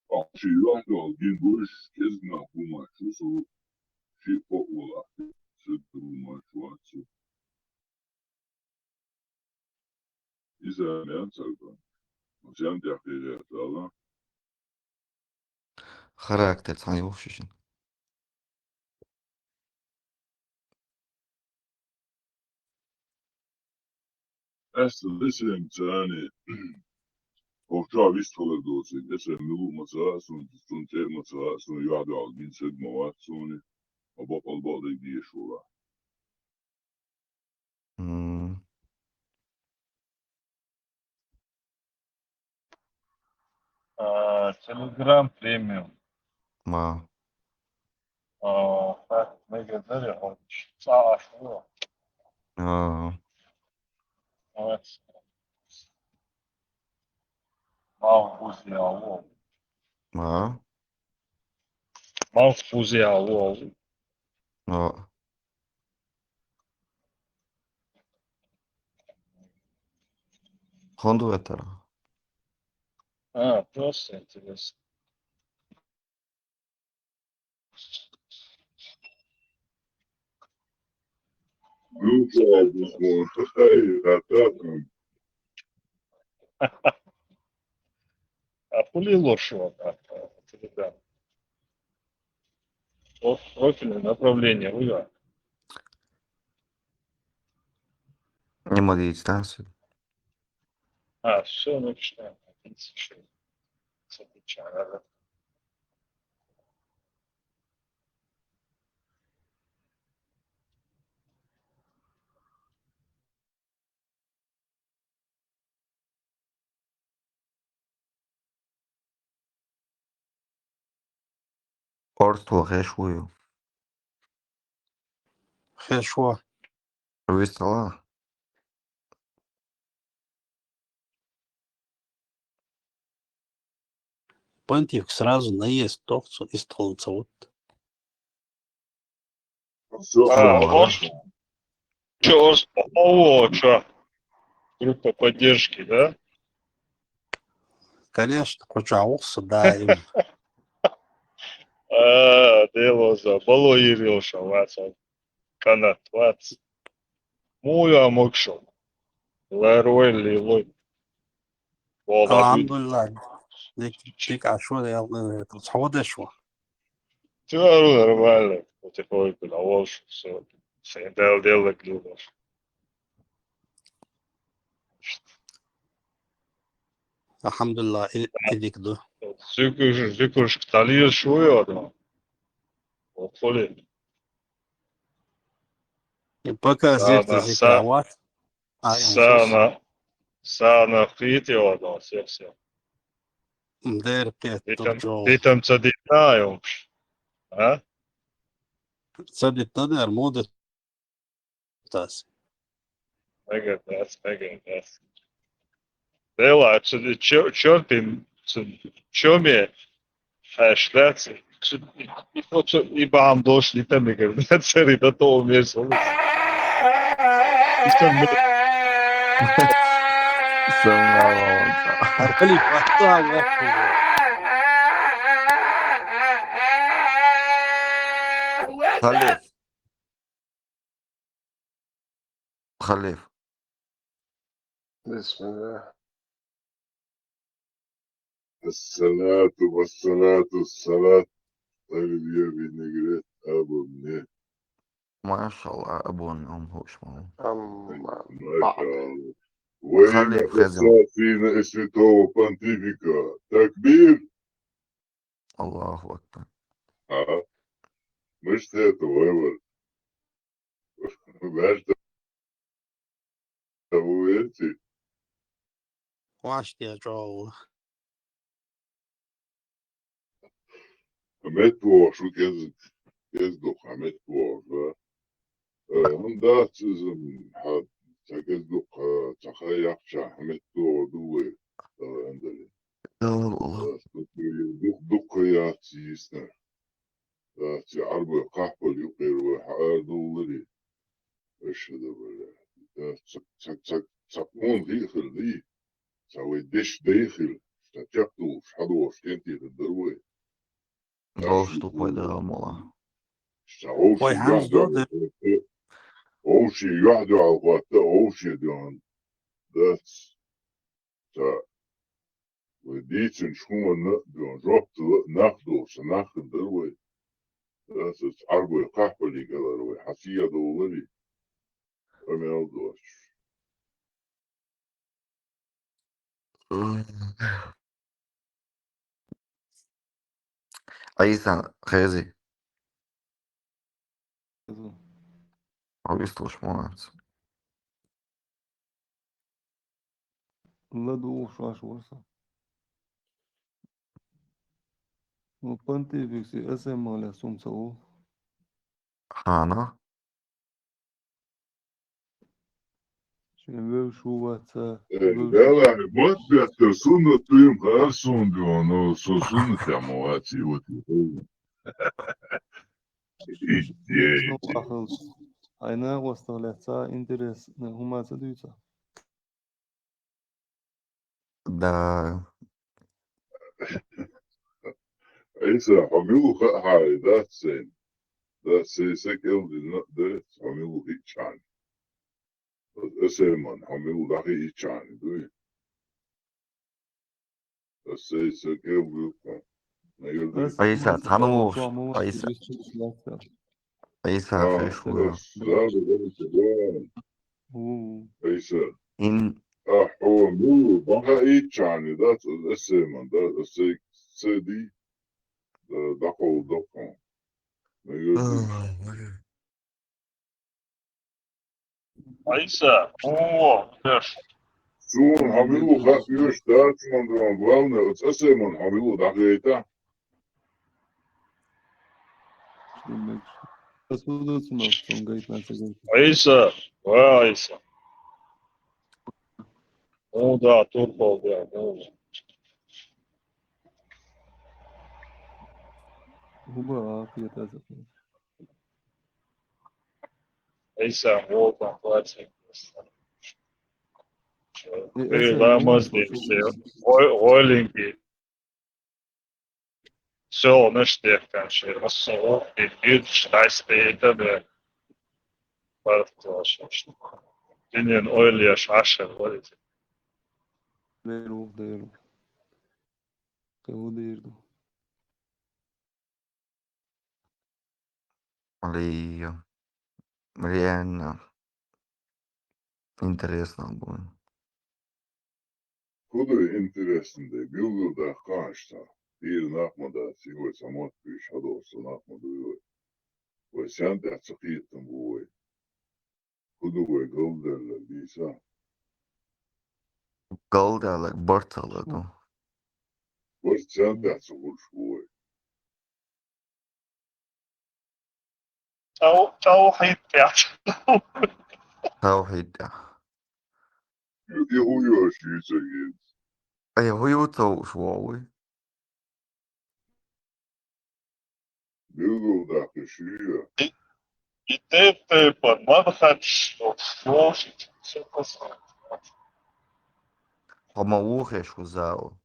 Ахьа ши юьхь-дуьхьал гина бу уьш, кӀезиг нах бу маьрша ву со, ши-кхоъ волахь, саг бу маьрша вац со. Иза мел ца ган. Зен тӀехь хьийгӀира ала. Характер цхьаьна йолуш ю шуна. Ас весем цани. Вовча вист хилар доцург, эсар мила ву ма ца хаьа суна, цунна цӀе а ма ца хаьа суна, юьхь-дуьхьал гина саг ма вац суна, ма бакъал бакъдерг дезаш вара. М. А, Telegram премиум. Ма. А, так, мега дари, хьо цӀа Ӏаш ву. А. Молодец. Мах бузи алу. Ма. Мах бузи алу. А. Хонду ветер. А, просто интересно. Ну, слава богу. Ай, а так, м. А хули лошо, а, а, а, да. Вот профильное направление, вы, а? Не могу дистанцию. А, всё, начинаем. Одиннадцать ещё. С отличием, да, да. Орсту хеш ву ю? Хеш ву. Вистала? Понтифик сразу наезд тохцу, истхалан ца вутт. Всё, А, хорошо. Орс-, чё, орс-, о, о, чё? Группа поддержки, да? Конечно, куча ухса, да, им. А, дело за, бало ирил шо, ваца. Канат, вац. Муя мокшо. Ларой лилой. Алхамдулилла. Дик, дик ашо, я, э, схода шо. Всё нормально. Потихоньку на волш, всё. Сендал дело глубош. Алхамдулилла, и, и дик ду. Зюкуш, зюкуш, талиеш шо ю, да? Околе. И пока Сана, зерте зика са-, ваш. А, я сана, слушаю. Сана хити, да, всё, всё. Дер пет Ди там, тур джол. Ди там ца дитна, ёмш. А? Ца дитна дер, моды тас. Мега тас, мега тас. Дела, чё, чё, чё ты, чё, чё мне? Хьаьш лаьцна, цу, и, и, оцу, и бахьана долуш дитамигар, цари дан тӀе умер со. Итамигар. Самаволка. Халиф, вахту, вахту. Халиф. Халиф. بسم الله. الصلاة والصلاة والصلاة على النبي نقرأ أبو منير. ما شاء الله، أبو نعم هو اسمه. أما ما شاء الله. وين خليك خزن. أساسين إسفيتو بانتيفيكا؟ تكبير. الله أكبر. ها؟ مش تيتو، وين؟ Баьрта ву веци. Ваьшта чӀогӀа. ХьаметтавогӀуш ву кӀезиг, кӀезиг дукха хьаметтавогӀуш, да? Э, хӀунда дац иза, хьа, ца кӀезиг дукха, ца ха яхча, хьаметтавогӀур ду вай, Дала аьннадале. Дала вала. Э, дукха, дукха яц йисна. Дац, Ӏарбой кхахьпал юкъера вай хьаардовларе. Аша да, бля. Дац, цхьа, цхьа, цхьа, цхьа къона хи хир дий? Цхьа вай деш дай хир? Цхьа чекхдолуш, хьадогӀуш кӀентий хир дара вай? Долуш ду вай дагӀа мала. Цхьа вовшийн юьхь дуьхьал хӀотта, вовшийн юьхь дуьхьал хӀотта, вовшийн дуьхьал. Дац. Цхьа вай дийцинчу хӀуманна а доьгӀна жоп дала а нах долуш, нах хир дара вай. Аса Ӏарбой кхахьпале галара вай, хьан сиха довларе? Къамел доцуш. Ӏийса, хези. Хьо вистхуш ма вац. ЛадугӀуш ваш вара со. Ну, понтификси эсэмалехь сум ца ву. Хьана? Шен вевзаш ву вац ца, э, вевзаш. Далахь, мат беттара суннат дуй-м хаар суна дуьхьа, но со суннатехь ма вац, и вот и. Идея. Хьайн нахвастах лаьцна цхьа интересный хӀума ца дуьйцу? Да. Ӏийса, хьо мила ву хаа хьара, дац сайна? Дац, сайн са кӀел дина а дац, хьо мила ву хиъчхьана. Аса эсэман, хьо мила ву дӀахиъчхьана, дуй? Аса сайн са кӀел дина а. Аса Ӏийса, цхьана ву? Ӏийса. Ӏийса, а, хеш ву. Аса, да, да, да, да. Ву. Ӏийса. Ин. Ахьо, ну, баха иччани, да, аса эсэман, да, аса седи, да, дахол дахо. Ай, ай. Ӏийса, о, деш. Суна хьо мила ву хаа оьшуш дац, ман дан, главное, оцу эсэман хьо мила ву дӀахайта. Ас ву дуцунах, цунна гайта, ца гайта. Ӏийса, ва Ӏийса. О, да, турпал, да, да. ХӀуба а кхета аса. Ӏийса, вокан платье. Э, ламаз дийши. Гой-, гойлинги. Всё, наш техкан ши. Массо, и, и, шайс, и, это, да. Барт, вообще. Динен ойлеш ашер, говорите. Деру, деру. Кого деру? Алло. Реально интересно будет. ХӀун ду интересно дай? Билгалдаккха аша цхьа. Дийр нах ма дац, и вай ца мотт бийш, хьадош ца нах ма дуй вай. Вай сен тӀехь ца кхетам бу вай? ХӀун ду вай галдаьлларг, дийца? Галдаьлларг барт ала ду. Барт сен тӀехь ца хуьлуш бу вай? Тау-, тау хьиттехь. Тау хьиттехь. И хӀун йош ю ца гиз? Ай, хӀун ю ца уш вогӀуй? Билгал даккхиш ю я? И, и тайп-тайпан манхаж, шош, шош, шош. Хьо ма вухеш ву, Зау?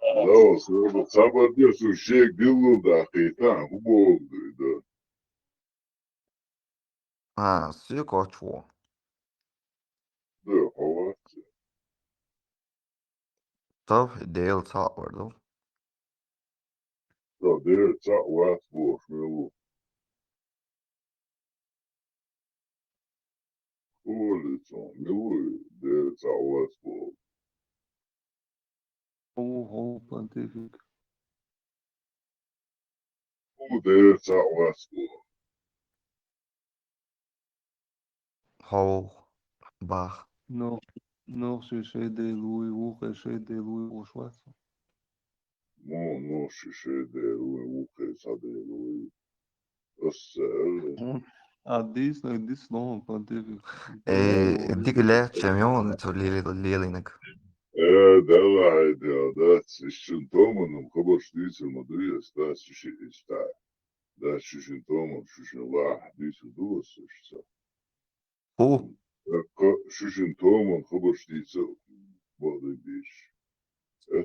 Зау, ца бардеш ву, шега диллал даккхийтахьа, хӀу боху ду и дан? А, се кочво. Да, хьо вац. Тов Дела цхьаъ вар ду. Тов Дела цхьаъ вац бохуш мила ву? Хьо валлалц, мила ву Дела цхьаъ вац боху? Хьо, хьо, понтифик. Хьо Дела цхьаъ вац боху? Хьо, бах. Нох-, нохчий шайн Дела вуй, вукхерчий шайн Дела вуй бохуш вац хьо? Мо нохчий шайн Дела вуй, вукхерчий цхьа Дела вуй. Аса ца аьлла. Хьуна, а дийцинарг дицло хьуна, понтифик. Э, дика лаьтташ ма ю хьуна цо лела-, лелийнарг. Э, Далла хьайда, дац, иштта шун томанна хабарш дийцар ма дуй ас, дац, ши-ши иштта. Дац, шу шун томан, шу шун лахь дийцар ду ас иштта. Ху? Шу шун томан хабарш дийца бакъдерг дийцаш.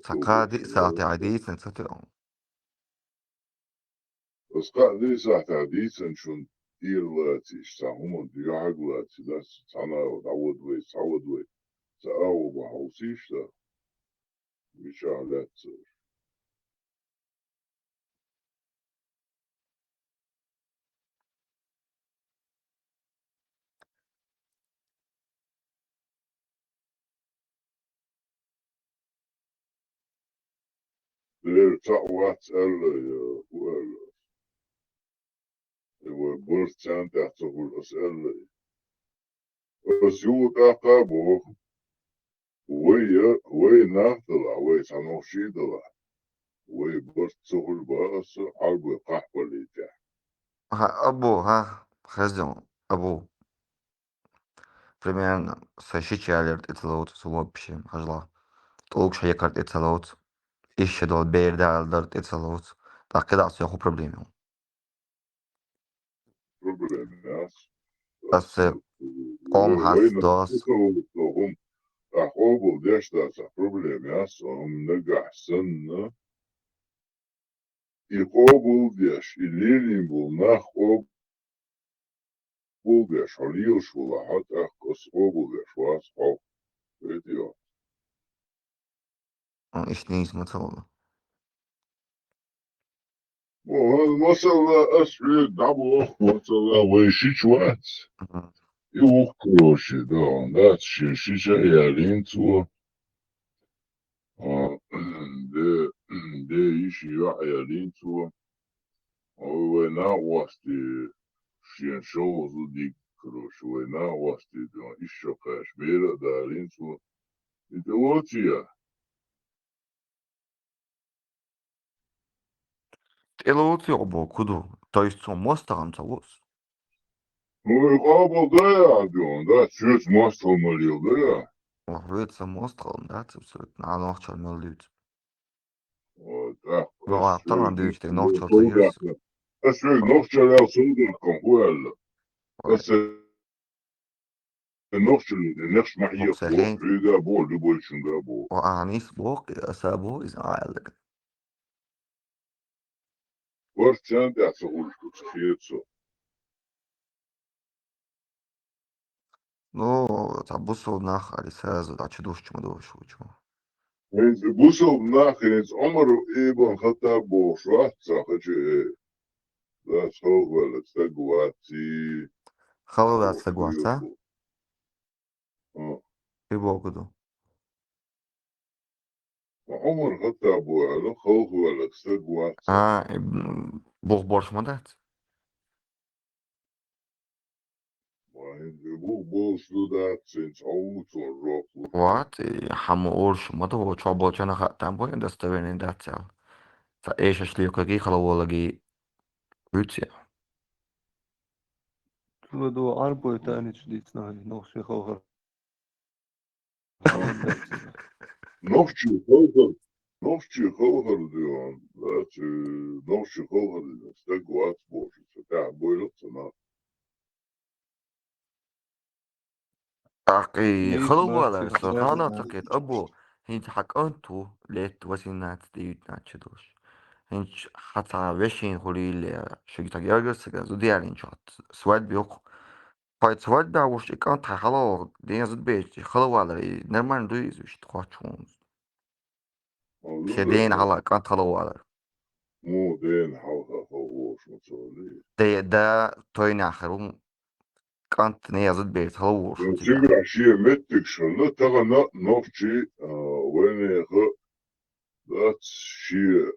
Ца кхаа диъ сахьте хьайна дийцина ца тоьу. Ас кхаа диъ сахьте хьайна дийцина шун тӀера лацийша, цхьа хӀуманна дуьхьаг лаций, дац, цхьана а дӀавада вай, цхьа вада вай. Ца агӀо бахьа хьовсийша, мичахь лаьцна. Дера цхьаъ вац аьлла, я, хӀу аьлла? Э, вай барт царна тӀехь ца хуьлу ас аьлла. Ас юха тӀаккха а боху. Вай, вай нах далахь, вай цхьа нохчий далахь, вай барт ца хуьлу боху аса Ӏарбой кхахьпаллин тӀехь. Хьан, Абу, хьан, хезна, Абу. Примерно, сан шича ялар тӀе ца лоцу, сан вообще, хьажал. ТӀулгаш хьекхар тӀе ца лоцу. Иштта долу бер далар тӀе ца лоцу. ТӀаккха кхидӀа сан хӀун проблема ю? Проблема яц. Аса къом хьаста дос. Ахьа къобал деш дац, ахьа проблема яц, амма нагахь санна и къобал деш, и лелийна болу нах къобал деш, хьо лелаш валахь, хьо тӀаккха аса къобал деш вац хьо. Вай тӀе йо. Иштта нийса ма ца волу. Масала, ас хьоьга дӀабоху, масала, вай шича вац. Мгм. И вукхо ши, да, дац, шен шича а ялийна цо. А, де, де йиш йоӀ ялийна цо. Вай, вай накъостий шен шовзткъа диг, короче, вай накъостий, да, иш шо кхаьш бер а далийна цо. И тӀе лоций я? ТӀе лоций боху, хӀун ду? То есть цо мостагӀа ца лоцу? Ну, и къобал дай а дуьйна, да, соьца мостагӀа ма леладай а. Ох, веца мостагӀа дац абсолютно, а нохчалла мел дуьйцу. О, да. Ну, а талан дуьйцу, тӀе нохчалла ца йоьссу. Ас вега нохчалла сов даккха хӀун аьлла? Ой. Ас нохчалла, нехаш ма хьехо, хьоьга а боху, любойчунга а боху. О, а, нийса боху, аса а боху, иза а аьлларг. Барт царна тӀехь ца хуьлуш ду, ца хета со. Ну, цхьа бусалба нах али сразу дӀа чу душ чу ма душ ву чу. ХӀинца бусалба нах, хӀинца Ӏумар ибн Хаттаб бохуш вац цхьа хача, э, дац халхаваьлларг стаг вац и. Халхаваьлларг стаг вац, а? А. И боху ду. Ӏумар Хаттаб бу аьлла, халхаваьлларг стаг вац. А, и, м, бух борш ма дац? Ма, хӀинца бух болуш ду дац, хӀинца хьо ву цунна жоп луш. Вац, и хьан ма оршу ма ду, чо болчана хаа там бу, достоверный дац аьлла. Ца эшаш лоькхаги, халаволаги вуьцу я. Чула ду Ӏарбой таничу дийцина хьайн нохчий халхар. Нохчий халхар, нохчий халхар дуьйхьан, дац, э, нохчий халхар дуьйхьан, стаг вац бохуш, ца тӀехь бойла ца нах. А, ТӀаккха хала валар, со хана ца кхет, абу, хӀинца хьа кӀант ву, лет восемнадцать девятнадцать долуш. ХӀинца хьа цхьа вешин хуьлийла, шуьга цхьа гергара сага зуда ялийначохь свадьба йоккху. Хьо свадьба вуш и кӀант хьан хьала ваха, ден зуда бечу, хала валар, и нормально ду иза вуьшта, хоч хьуна. Ше дена хьала, кӀант хала валар. Му дена хьалха хала вуш ма ца валий. Де, да, тойнахь хир ву, кӀант не зуда бечу хала вуш. Цигахь шен меттигаш хилла, тахана нохчий, а, вайнеха дац, шен,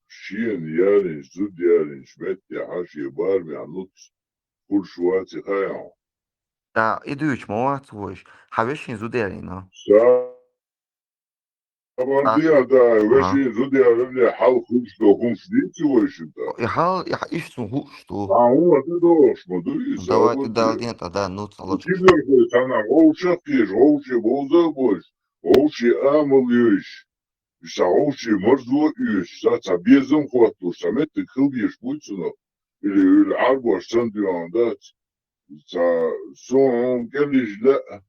шена ялийначу, зуда ялийначу меттехьа шен барамехь нуц хуьлуш вац и хаьа хьуна. Да, и дуьйцуш ма вац вайша. Хьан вешин зуда ялийна? Са Амма А, диа да, ага. Вешин зуда ялийна хьал хуьлуш ду, хӀумаш дийци вайшинна тӀаккха? И хьал, и хьа-, иштта хӀумаш ду. А, хӀума ду догӀуш ма ду, и Давай, сагӀа тӀе дал ду. Ден тӀа, да, ну, цхьа лоч. Киберхой цхьана вовшах кхеш, вовше бовза а бойш, вовше амал йойш, ша вовше марзо а оьшуш, ша цхьа безам хӀотталуш, цхьа меттиг хила дезаш буй цунах, или, или Ӏарбош санна дуьйхьа дац. Ца, со хьуна кӀеллижа лаьа,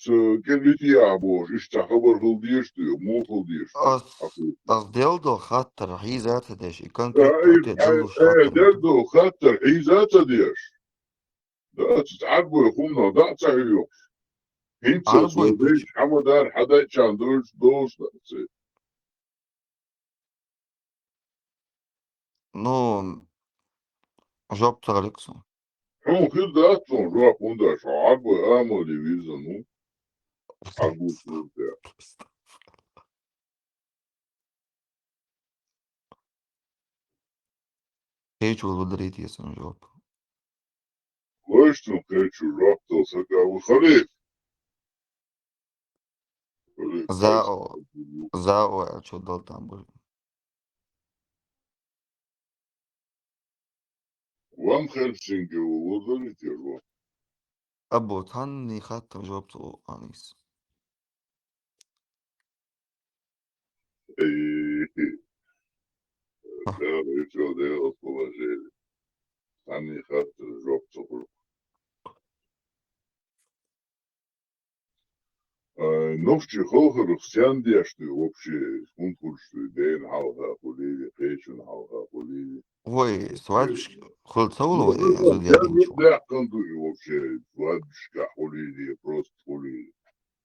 со кӀеллитий ахьа бохуш, иштта цхьа хабар хила дезаш дуй, муха хила дезаш дуй? Ас, Ахуй. Ас делла долу хаттар хьийза а ца деш, и Да, конкретно и, хьо тӀе э, деллуш э, хаттар ма делла ду. Долу хаттар хьийза а ца деш. Да, ца Ӏарбой хӀуманах дӀа а ца хьоьхуш. ХӀинца Ӏарбой со вайчу пича- хьамадар хьадайчарна долуш, долуш дац. Ну, жоп ца гӀаликсу. Хьуна хир дац цунна жоп, хӀунда аьлча хьо Ӏарбой амале вирзина ву. Хьан гуш ву те. Кхечо лударий те цунна жоп? Вайшна кхечо жоп дала сага ву халиф. Халиф Зао, Хайс. Зао аьлла чу дала там бу. Ван Хельсинки ву лударий те жоп? Абу, цхьанний хаттар жоп ца гӀо, Анис. Эй, Ха. Да, вы чё, да, я вас положили. Цхьанний хаттар жоп ца хуьлу. Ай, нохчий халхарх сен деш дуй вообще, хӀунда хуьлуш дуй, дена хьалха хуьлийли, кхечун хьалха хуьлийли? Вай, свадьбаш хуьлу ца волу вай, Ну, зуда сен ялийначу? Юкъ даьккхина дуй вообще, свадьбашкахь хуьлийли, просто хуьлийли?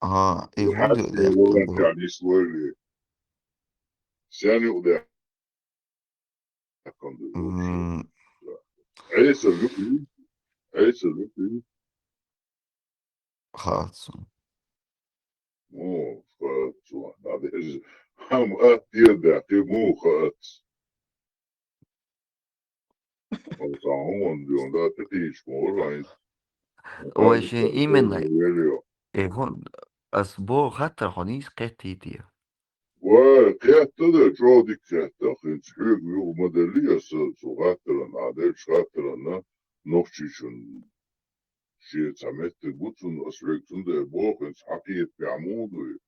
Ага, и И хӀунда хьаьжцӀа юкъ даьккхина ду? Валлача нислойли. Сен юкъ даьккхина дуй вообще? М. Ӏеса юкъ ю? Ӏеса юкъ ю? Хац. Му хац, ван, дӀадерза. Хьан ат дедахь, кхин муха хац? Оцу хӀуманна дуьйна да тӀекхийча ма вара хьайна. Вай шен именно. Э, хӀун, ас боху хаттар хьо нийса кхеттийти. Вай, кхетта да, чӀогӀа дика кхетта, хӀинца хьоьга юха ма делли аса цу хаттаран, а делча хаттаран, нохчичун шен цхьа меттиг бу цунна, ас вегга цундела боху, хӀинца хьан кхетамехь муха дуй?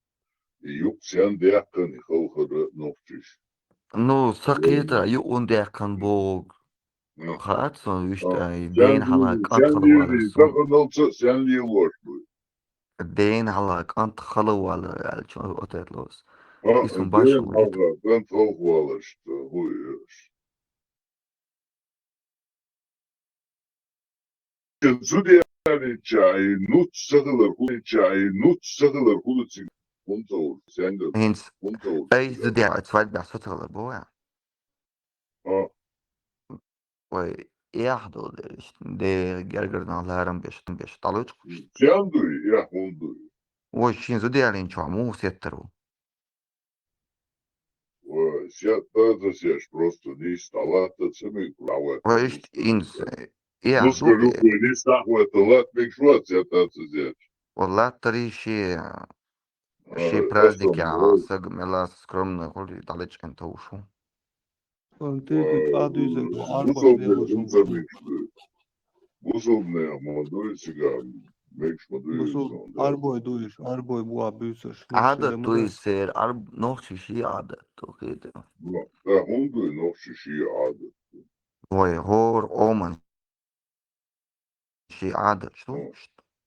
И юкъ сен даьккхина, и халхара нохчиш? Ну, сан кхета, юкъ хӀунда даьккхина боху. Ну. Хаьа цунна вуьшта, А, и сен дена хьала лелий, кӀант сен хала валар лелий, сун. Таханалца сен лелош буй? Дена хьала кӀант хала валар аьлча, ответ лоз. А, И сан баш дена хьала кӀант хала валар, что, хӀу еш. Зуда ялийча, и нуц ца хилар хӀу, и нуц ца хилар хӀу ду цига? ХӀунда ца волу? Сенгара? ХӀинца хӀунда ца волу? Ай, зуда я-, свадьбехь со ца хилар бу вай? А. Вай, эхь долу дерриш, де гергара нах ларам беш, беш, талуьйтуш. Сен дуй, эхь хӀунда дуй? Вай, шен зуда ялийначохь муха сеттар ву? Вай, сетта ца сеш, просто нийса дӀалатта ца мега, дӀаваьлла. Вай, иштта инс, э, я, Нуска дукха, э, любой нийса дӀахӀотталла латта мегаш вац, сетта ца сеш. Вай, латтарий шен, А, шен праздник, а, я, вай. Саг мела скромный хуьлий, дӀалечкъина товш ву. Вай, Ӏарбой бусалба бегӀуш мегаш ду. Бусалбанех ма дуй цигахь, мегаш ма дуй Бусалба иза, да. Ӏарбой дуйш, Ӏарбой бу а буьйцурш, Ӏадат дуй сер, Ӏарб-, нохчий ший Ӏадат ду, хета. Ну, да, хӀунда дуй нохчий ший Ӏадат ду? Вай, хӀора Ӏоман ший Ӏадат ду. Ну.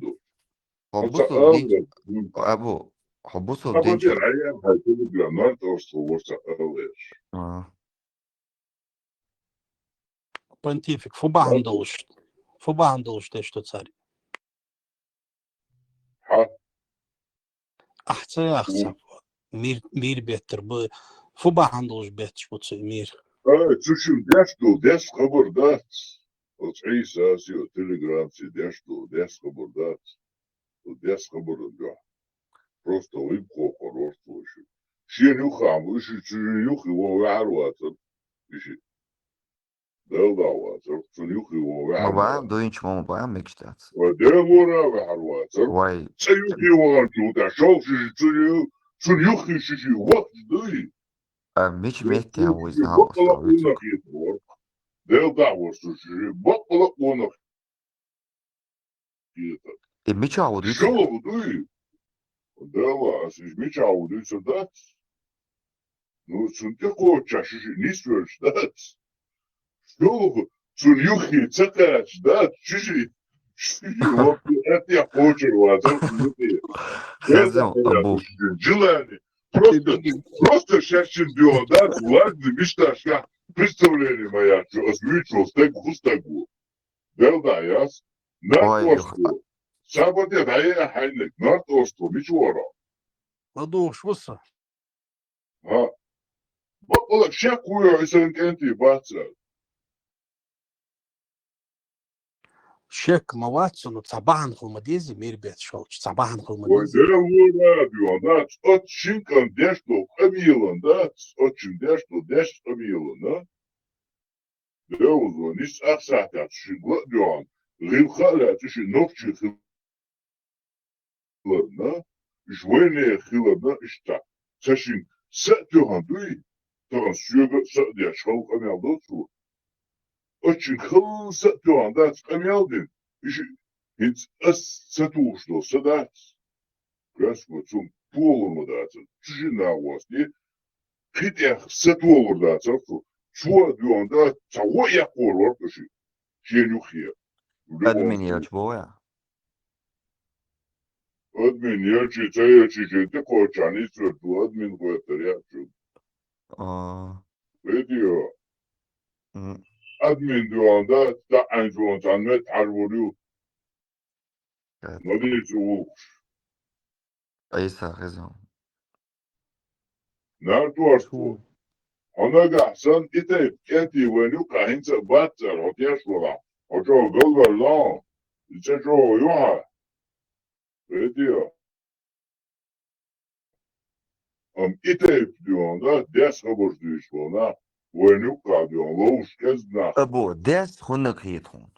Ӏаянду. Хьо Ца бусулба ала дин, дер. Абу, хьо бусулба Хабар динчу. Ӏаян хьай Телеграммар тӀош тхо вур ца алеш. А. Понтифик, фу бахьана долуш? Фу бахьана долуш тешто цари? Хьа? Ахь ца яхца. Мир, мир беттар бу. Фу бахьан долаш бетташ бу цу мир? Ай, цу шин деш ду, деш хабар дац. Оц Ӏийса сио телеграмси деш ду, деш хабар дац. Оц деш хабар да. Просто виб хохор ортвоши. Шин юхам, иши цу юхи во вяхар вацар. Иши. Дел да вацар, цу юхи во вяхар. Ма ба, дуинч ма ба, мечтац. Ва дел вора вяхар вацар. Вай. Цу юхи во чу да, шол ши цу ю, цу юхи ши ши вахт дуй. А мич мехте виз на вахт. Дел да вор цу ши, бакла вона. И мича вуду? Шолу вуду. Дела, ас иш мича вуду садац. Ну, цун те коча шиши нисверш дац. Шолу цун юхи цакач дац. Шиши, шиши, вот это я кочер ваза. Хазам, абу. Желание. Просто, просто шашин дела, да, ладно, мечташка, представление моя, что озвучил, стек, хустагу. Дел да, яс? Ой, нарт-орство. Сабаде дае хайнек, нарт-орство, мич вора. Ладуш, вуса. Ха. Бакъалак шек уйо исан кенти баца. Шек ма вацу, ну, цабахан хул ма дези, мир бет шолч, цабахан хул ма дези. Ой, дел вора, био, да, от шинкан дешто, къамилан, да, от шин дешто, деш къамилан, да? Деузва, нис ахсахтя цуши гладион, гъил хала цуши нокчи хиларна, иш войне хиларна ишта. Цашин са тюхан дуй, таган сюга са деш халкъа мел доцу. Очин хал са тюхан дац къамел дин, иш хинц ас са туш до са дац. Гасма цун толурма дац. Цуши нагъвасни, кхитех са толур дац, цу. Цуа дуан да, ца во якъор вар каши. Шен юхия. Админ яч боя. Админ ячи, ца ячи, шен те кочани цверту, админ кватер ячу. А. Видео. Админ дуан да, та айн дуан, ца мет харбурю. Мадин цу. Айса хизам. Нартуарсу. Хонага сан итей кенти веню кахинца бацар, хотеш вала. Очо голвар ло. Ича чо юха. Видео. Ам итей пдюан да, дес хабар дуйш вона. Веню кадюан, лоуш кезна. Абу, дес хунак хитхун.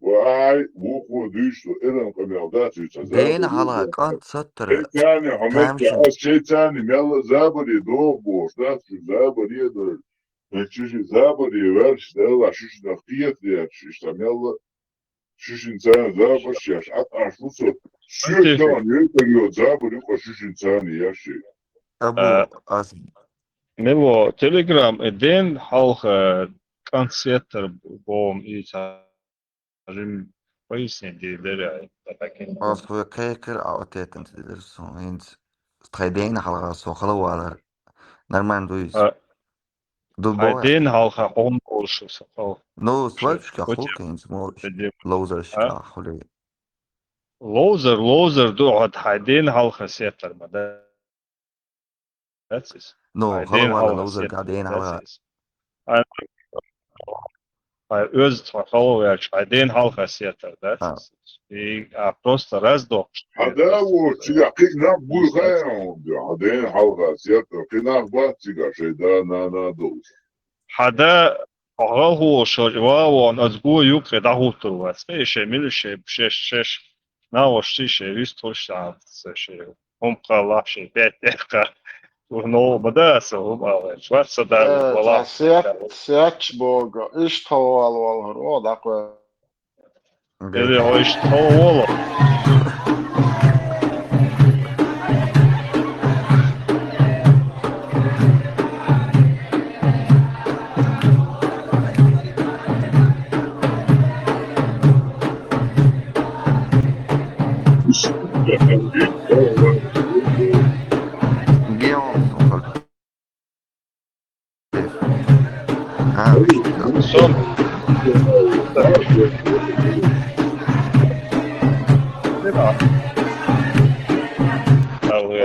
Вай, вуху дуйш, эрен къамел да, цуйца. Дейна хала къант саттар. Шейтани, хамет, шейтани, мел забари, дог бош, да, цу забари, да. Чужи забари, верш, да, ла, шуш, да, хият, да, шуш, да, мел, шушин цан, забаш, яш, ат, аш, вусо. Сюет, да, не, период, забари, ко шушин цан, яши. Абу, ас. Мело, Telegram, э, ден халха, къант сеттар бом, и ца Жим поясни ди деряй. Ас ве кекер, а ответен ти дер сон. Инц тхай дейна халга со хала валар. Нормально дуйс. Ду бо. Тхай дейна халга хом болшу со хал. Ну, свальчка хул кенц мо. Лоузер шка хули. Лоузер, лоузер ду, а тхай дейна халга сеттар ма да. That's it. Ну, хала вала лоузер ка дейна халга. Ай, оьз тхо хала вач, ай, ден халха сеттар, да? И, а, просто раздох. Хада во, чига, кина буй хая он, а ден халха сеттар, кина ба чига, шей да, на, на, дол. Хада, агал ху, шо, ва, вон, аз гу юк, да хутур вац, э, шей мил, шей, шей, шей, на, во, шей, шей, вис, тор, шей, шей. Хум калах ши пять ка. Турно бада са хум ала. Швар са да вала. Сет, сет бога. Иш товал вал ро да ква. Эре о иш товал.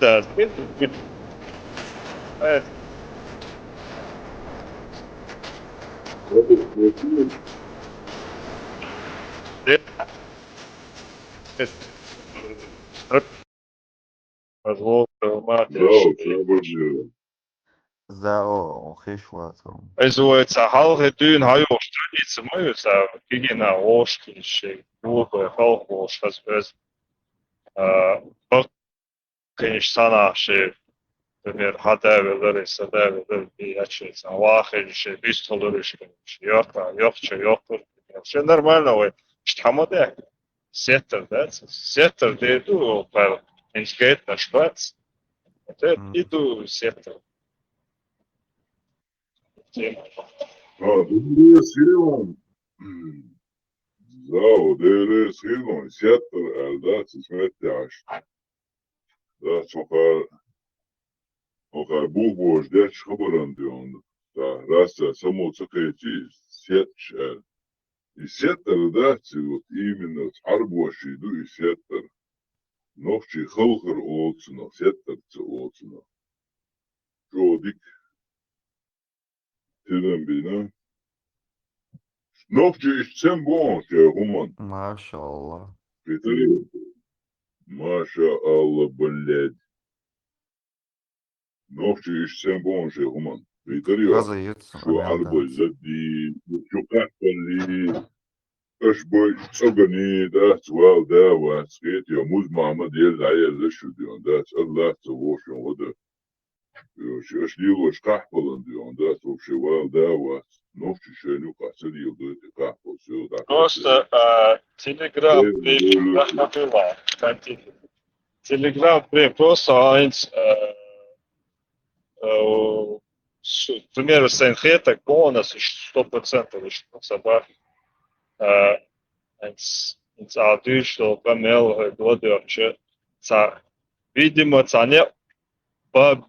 Да. Пожалуйста, мати. Да, вот, я бы же. За, о, хиш вацам. Эз вай ца халкъ дуьйна хьайохуш традици ма ю, ца кигина вошкинчи, гурбай халкъ волуш хаза беза. А, бакъ- Кхиниш санахь ши, пример, хьадавеллар, садавеллар, би ячи сан вахинчи, бистхалуриш кхиниш, йоккха, йоккхача, йоккхур. Ши нормально вай, ишта хьама де. Сеттар, да? Сеттар де ду, пар, инскетнаш бац. Те, Мгм. И ду сеттар. Тема. А, дубре силон. Зау, дубре силон, сеттар, а, да, цисметтяш. Да, цо кхар, цо кхар бух божа деча хабаран дуьйна. Да, раса само ца кхечи, сетча аьлла. И сеттар дац, и вот именно цхьарбоший ду и сеттар. Нохчий халхар олу цунах, сеттар ца олу цунах. Чо дика. Тидам бина. Нохчий иштта сен боху шен хӀуман? Машалла. Питари. Маша Алла, блядь. Нохчий иштта сен боху шен хӀуман? Питари. Хаза ю цу шу Ӏарбой задди, шу къаьхьалли. Аша бой цӀогани дац, вал да вац, хетайо, муз Махьмад елла дӀаелла шу ден дац, Аллах ца вошун вада. Шу аша лелош кхахьпалан ден дац, вообще вал да вац. Нохчи шайна юкъахь ца леладойти кхахьпал, всё, да. Просто, а, Telegram, Э, пейджик, э, нахабила, контент. Telegram, блин, просто, а, инц-, э, э, с-, пример, сайн хетаг полностью, сто процентов, иш саба. Э, инц-, инц а дуьйш долу къамел, э, гладоьгӀча, ца, видимо, ца не, ба,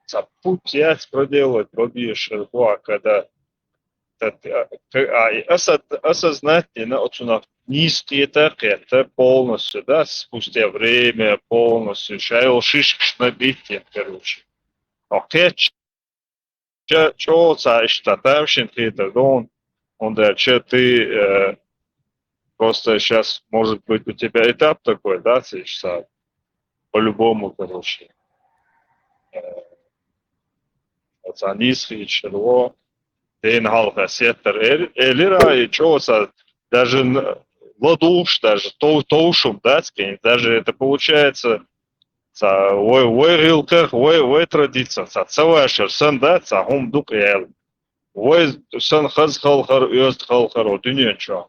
ца путь яц проделать, бабешер, когда Т-, а, к-, а, и осо-, осознать дина оцунах нийса кхета, кхетта полностью, да, спустя время полностью, ша йолу шишкаш набить дина, короче. Но кхетча, ча-, чӀогӀа ца иштта тамашийна хетар ду, хӀунда аьлча ты, э, просто щас, может быть, у тебя этап такой, да, ца иштта, по-любому, короче. Э, Оцу нийса хийча шарво, дена хьалха сеттар эр-, элира, и чӀогӀа ца даже н-, ладугӀуш, даже тов-, товшум дац кхин. Даже это получается, ца вай, вай гӀиллакхах, вай, вай традицех, ца, ца вашар сан, да, ца хӀума дукха яьлла. Вай сан хаза халхар, оьзда халхар, о, дуьнен чохь.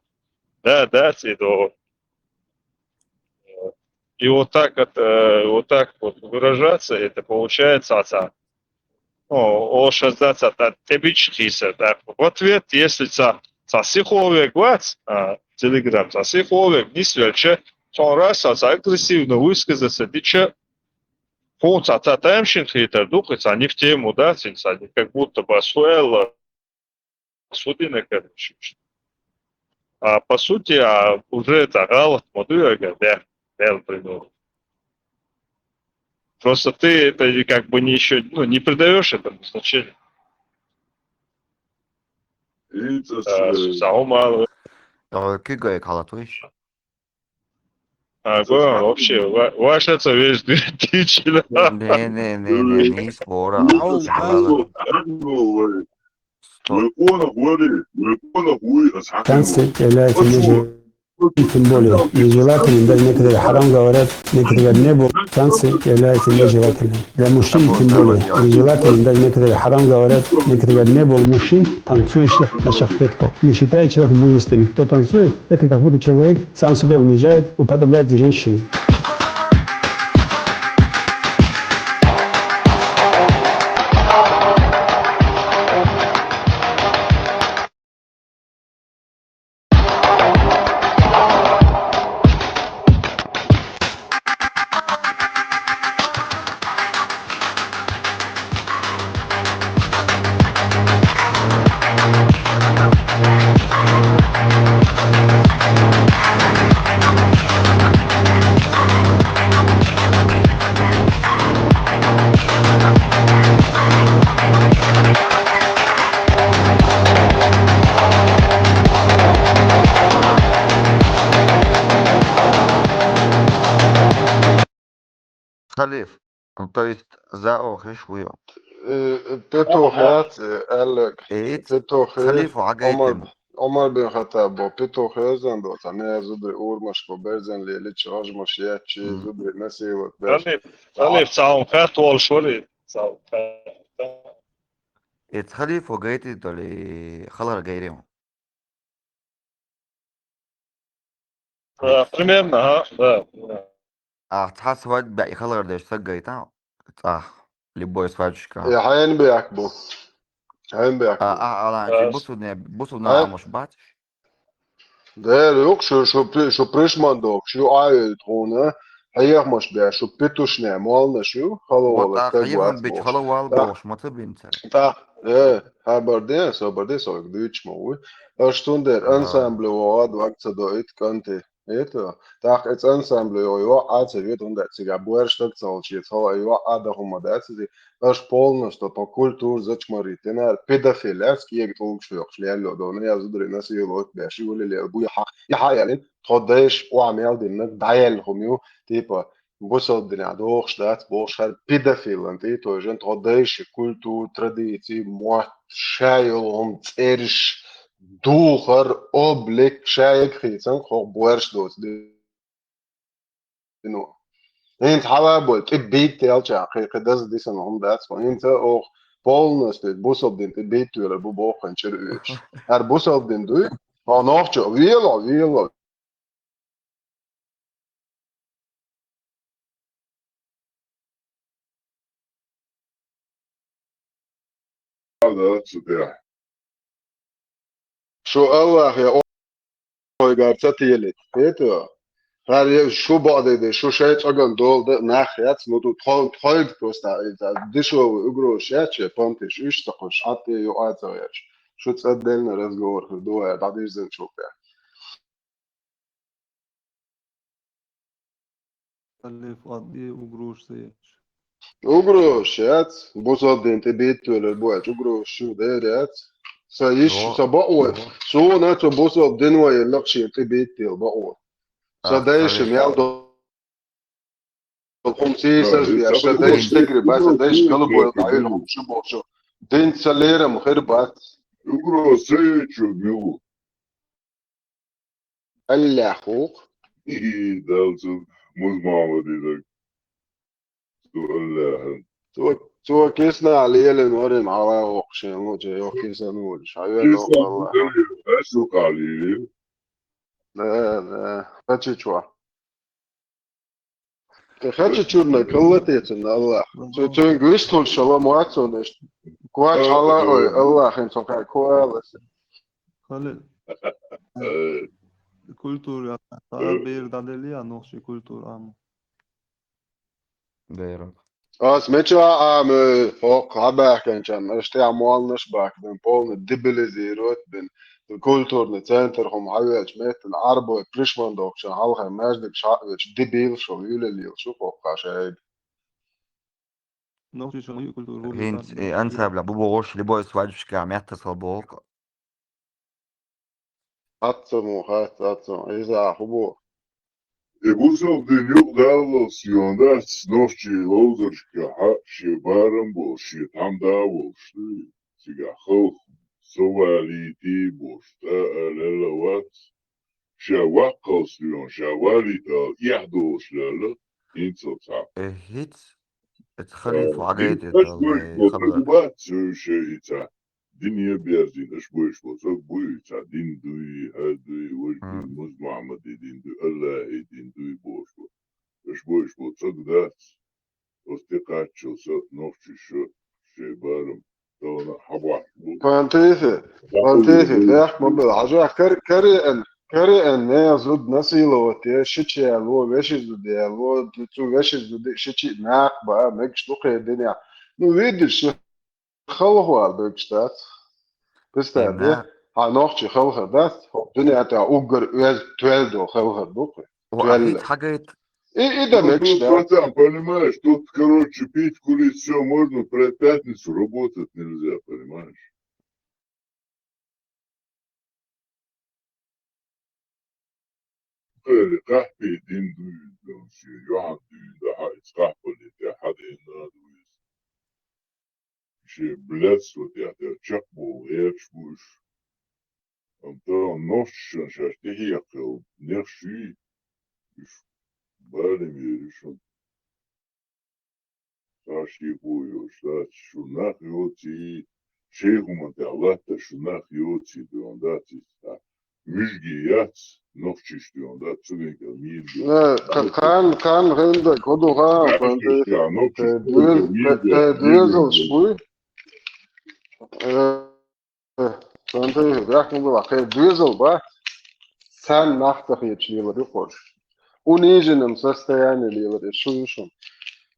Да, да, ца и до. И вот так вот, э, вот так вот выражаться, это получается, а ца, ну, о, щас, да, ца, та, тӀебича хийса, да. В ответ, если ца, ца сиховег вац, а, Telegram, ца сиховег нисвелча, цхьа раз, а, ца агрессивно высказаться дича, хӀун ца, ца тамашийна хетар ду, кхин ца не в тему, да, цин ца, как будто бы суэлла, судина, короче. А по сути, а, уже это гӀалат ма ду, я говорю, да, да, например. Просто ты это и как бы не ещё, ну, не придаёшь этому значения. И ца Да, су-, су-, сагӀу мала. Э, куьйгай кхалат вуйш? А, го, вообще, ва-, ваша ца везде тичила. Не, не, не, не, не, скоро. Ау, ау. Стоп. Танцы являются между, тем более, нежелательным, даже некоторые харам говорят, некоторые говорят, не было. Танцы являются нежелательными. Для мужчин, тем более, нежелательным, даже некоторые харам говорят, некоторые говорят, не было. Мужчин, танцующих на шахпетках, не считая человек мужественным. Кто танцует, это как будто человек сам себя унижает, уподобляет женщине. Халиф, ну, то есть, за охиш вуйо. Э, Петух яц, э, Олег. Эйц, Петух, э, Халифу Омар, хьагайтем. Омар бен Хаттаб, Петух, э, зан доца, не зубри урмаш по берзен лели чажмаш ячи, М. зубри насилат беш. Халиф, Халиф, цаун хат волшори. Цаун хат. Эйц Халифу гайти доли халар гайрем. Да, примерно, ага, да, да. А цхьа свадьба баь халар деш саг гайта. Цах, любой свадьбашка. Я хайн бяк бу. Хайн бяк А, бу. а, ала, Да. бусудне, бусудна А? Амуш бац. Дер юк, шу, шу, при- шу пришман док, шу аю тхуна. Хаяхмаш бя, шу петушне, молна шу, Вот халавала, а таг хайван вац бич бокс. халавал Да. бохш, маца бинца. Та, э, хабар де, собар де, сог дучмо. Аш тундер Да. ансамбль вогад вакца до ит канти. Это, так, эц ансамбль йо, йо, а це вет унда цига буэрш так цалчи, цала йо, а да хума да цизи. Аш полностью по культур зачмари, тенар педофилец, киег толк шуёк, шлялло, до, не я зудри насиловать бя, шивали ле, буя ха, я ха ялин, тодеш, о, амел дин, нак, дайл хумю, типа, бусал дня, дохш, дац, бохш, хар педофилан, ти, то жен, тодеш, культур, традиции, мот, шайол, хум, церш, духар, облик, шайг, хицан, хох, буэрш, доц, ди. Ну. Инц хала бол, ти бит телча, хи, хи даз дисан хум дац, хо. Инц ох полностью бусал дин, ти бит тула бу боххан чир уч. Ар бусал дин дуй, а нохчо, виело, виело. Да, цудя. Шу Аллах я ойгар ца тиелит. Это. Хар я шу баде де, шу шай цаган дол да нах яц, ну тут хой, хой просто, это, дешевый угроза, я че, понтиш, иш такой, а ты ю а ца яч. Шу цадельный разговор, хр дуа, да дизен чупя. Халиф, а ты угроза яч. Угроза яц, бусал дин ти бит тула буач, угроза шу дер яц. Са иш, Йо, са баой. Йо. Сона цо бусал дин вай лакши ти бит тел баой. Са А, дайши Халиф. Мял до. Хум си Да, сас и бя, са дайш тегри ба, са дайш галу бой, да, ил хум шу бо шу. Дин са лерам хир ба. Угроза ючу милу. Аллахух. И далцу муз мама дидак. Су Аллаху. Цо, цо кисна лелен орим ала охшен луча, ё киса ну, шавер Кисна Аллах. Ашу кали. Да, да. Хачи чуа. Хачи чурна каллатецун Аллах. Цо, цо гвистул шалом вацун эш. Куач Аллах, ой, Аллах, ин цо кай куалас. Халил. Э. Культура, та Э. бир дадели, а нохши культура, ам. Дайрам. Ас меча ам, э, хок, хабахкан чан, эште амуалнаш бахтан, полный дебилизировать бин. Культурный центр хум хавелч меттен, арбой, пришман докшан, халхай, междик шаъвеч, дебил шо, юлелил шо, хок, хашай. Нохчи шо, культура, Хинц, э, ансамбля, бу богош, любой свадьбашка, мятта сал бог. Аццаму, хац, аццаму, иза хубу. Э, бусал дин юкъ даллал сион дац, нохчи ловзаршка хьа, ши барам бол, ши там да бол, ши цига халх, со валити бол, шта алала вац. Ша ваккал сион, ша валитал, яхдолш лала, инцал цап. Э, хиц, эц халиф Э, вагайт дин, это, аш бой, э, бо, хабар. Бац, шу ше ица. Дин е берзин, аш бой, бо, цог бой, ица. Дин дуй, ха дуй, вой дуй, М. Муз Мухаммад и дин дуй, Аллах и дин дуй, бо, бо. Аш бой, бо, цог дац. Ости каччо, со, нохчи шо, ше барам. Тона хабар. Пантеси, пантеси, тях мобил. Хажа, кар-, кариэн, кариэн, не зуд насиловать, е, шичи алво, веши зуд алво, цу веши зуд, шичи нах ба, мек штуке диня. Ну, видишь, халхвар дык штат. Представь, да? А нохчи халха, да? Дуня та угар уэз туэлдо халха дукы. О, а Туэллэ. Ведь хагайт. И, и да Ну, мек тут, штат. Пацан, понимаешь, тут, короче, пить, курить, все можно, про пятницу работать нельзя, понимаешь? Э, кахпи дин дуй. Шен юьхьанца дуьйна дан хьа, иза къахьпале тӀе хьадена а ду иза. Шен блядство тӀехь тӀера чекхбовла гӀерташ бу уьш. Амма тахана нохчашна шаьш тӀехьекха йолу нехаш юй, уьш барам ю шуна. Ша шеко йолуш дац, шу нах йоций, шайн хӀуманна тӀехь латташ шу нах йоций дуьйна дац иза. Муьжги яц, нохчиш дуьйна дац, цуьнан кӀел мийра ду. Э, ка-, кхана, кхана хӀинца дай, кхо ду хан, нохчиш кхана дуьйна дац, нохчиш дуьйна дац, мийра ду. Э, дуьйна дац, дуьйна дац. Э, Сан тайпа, бехк ма бу, кхеран доьзал бац, царна нах ца хеташ лелар ю кхуш. Униженном состоянии лелар ю шу ю шуна.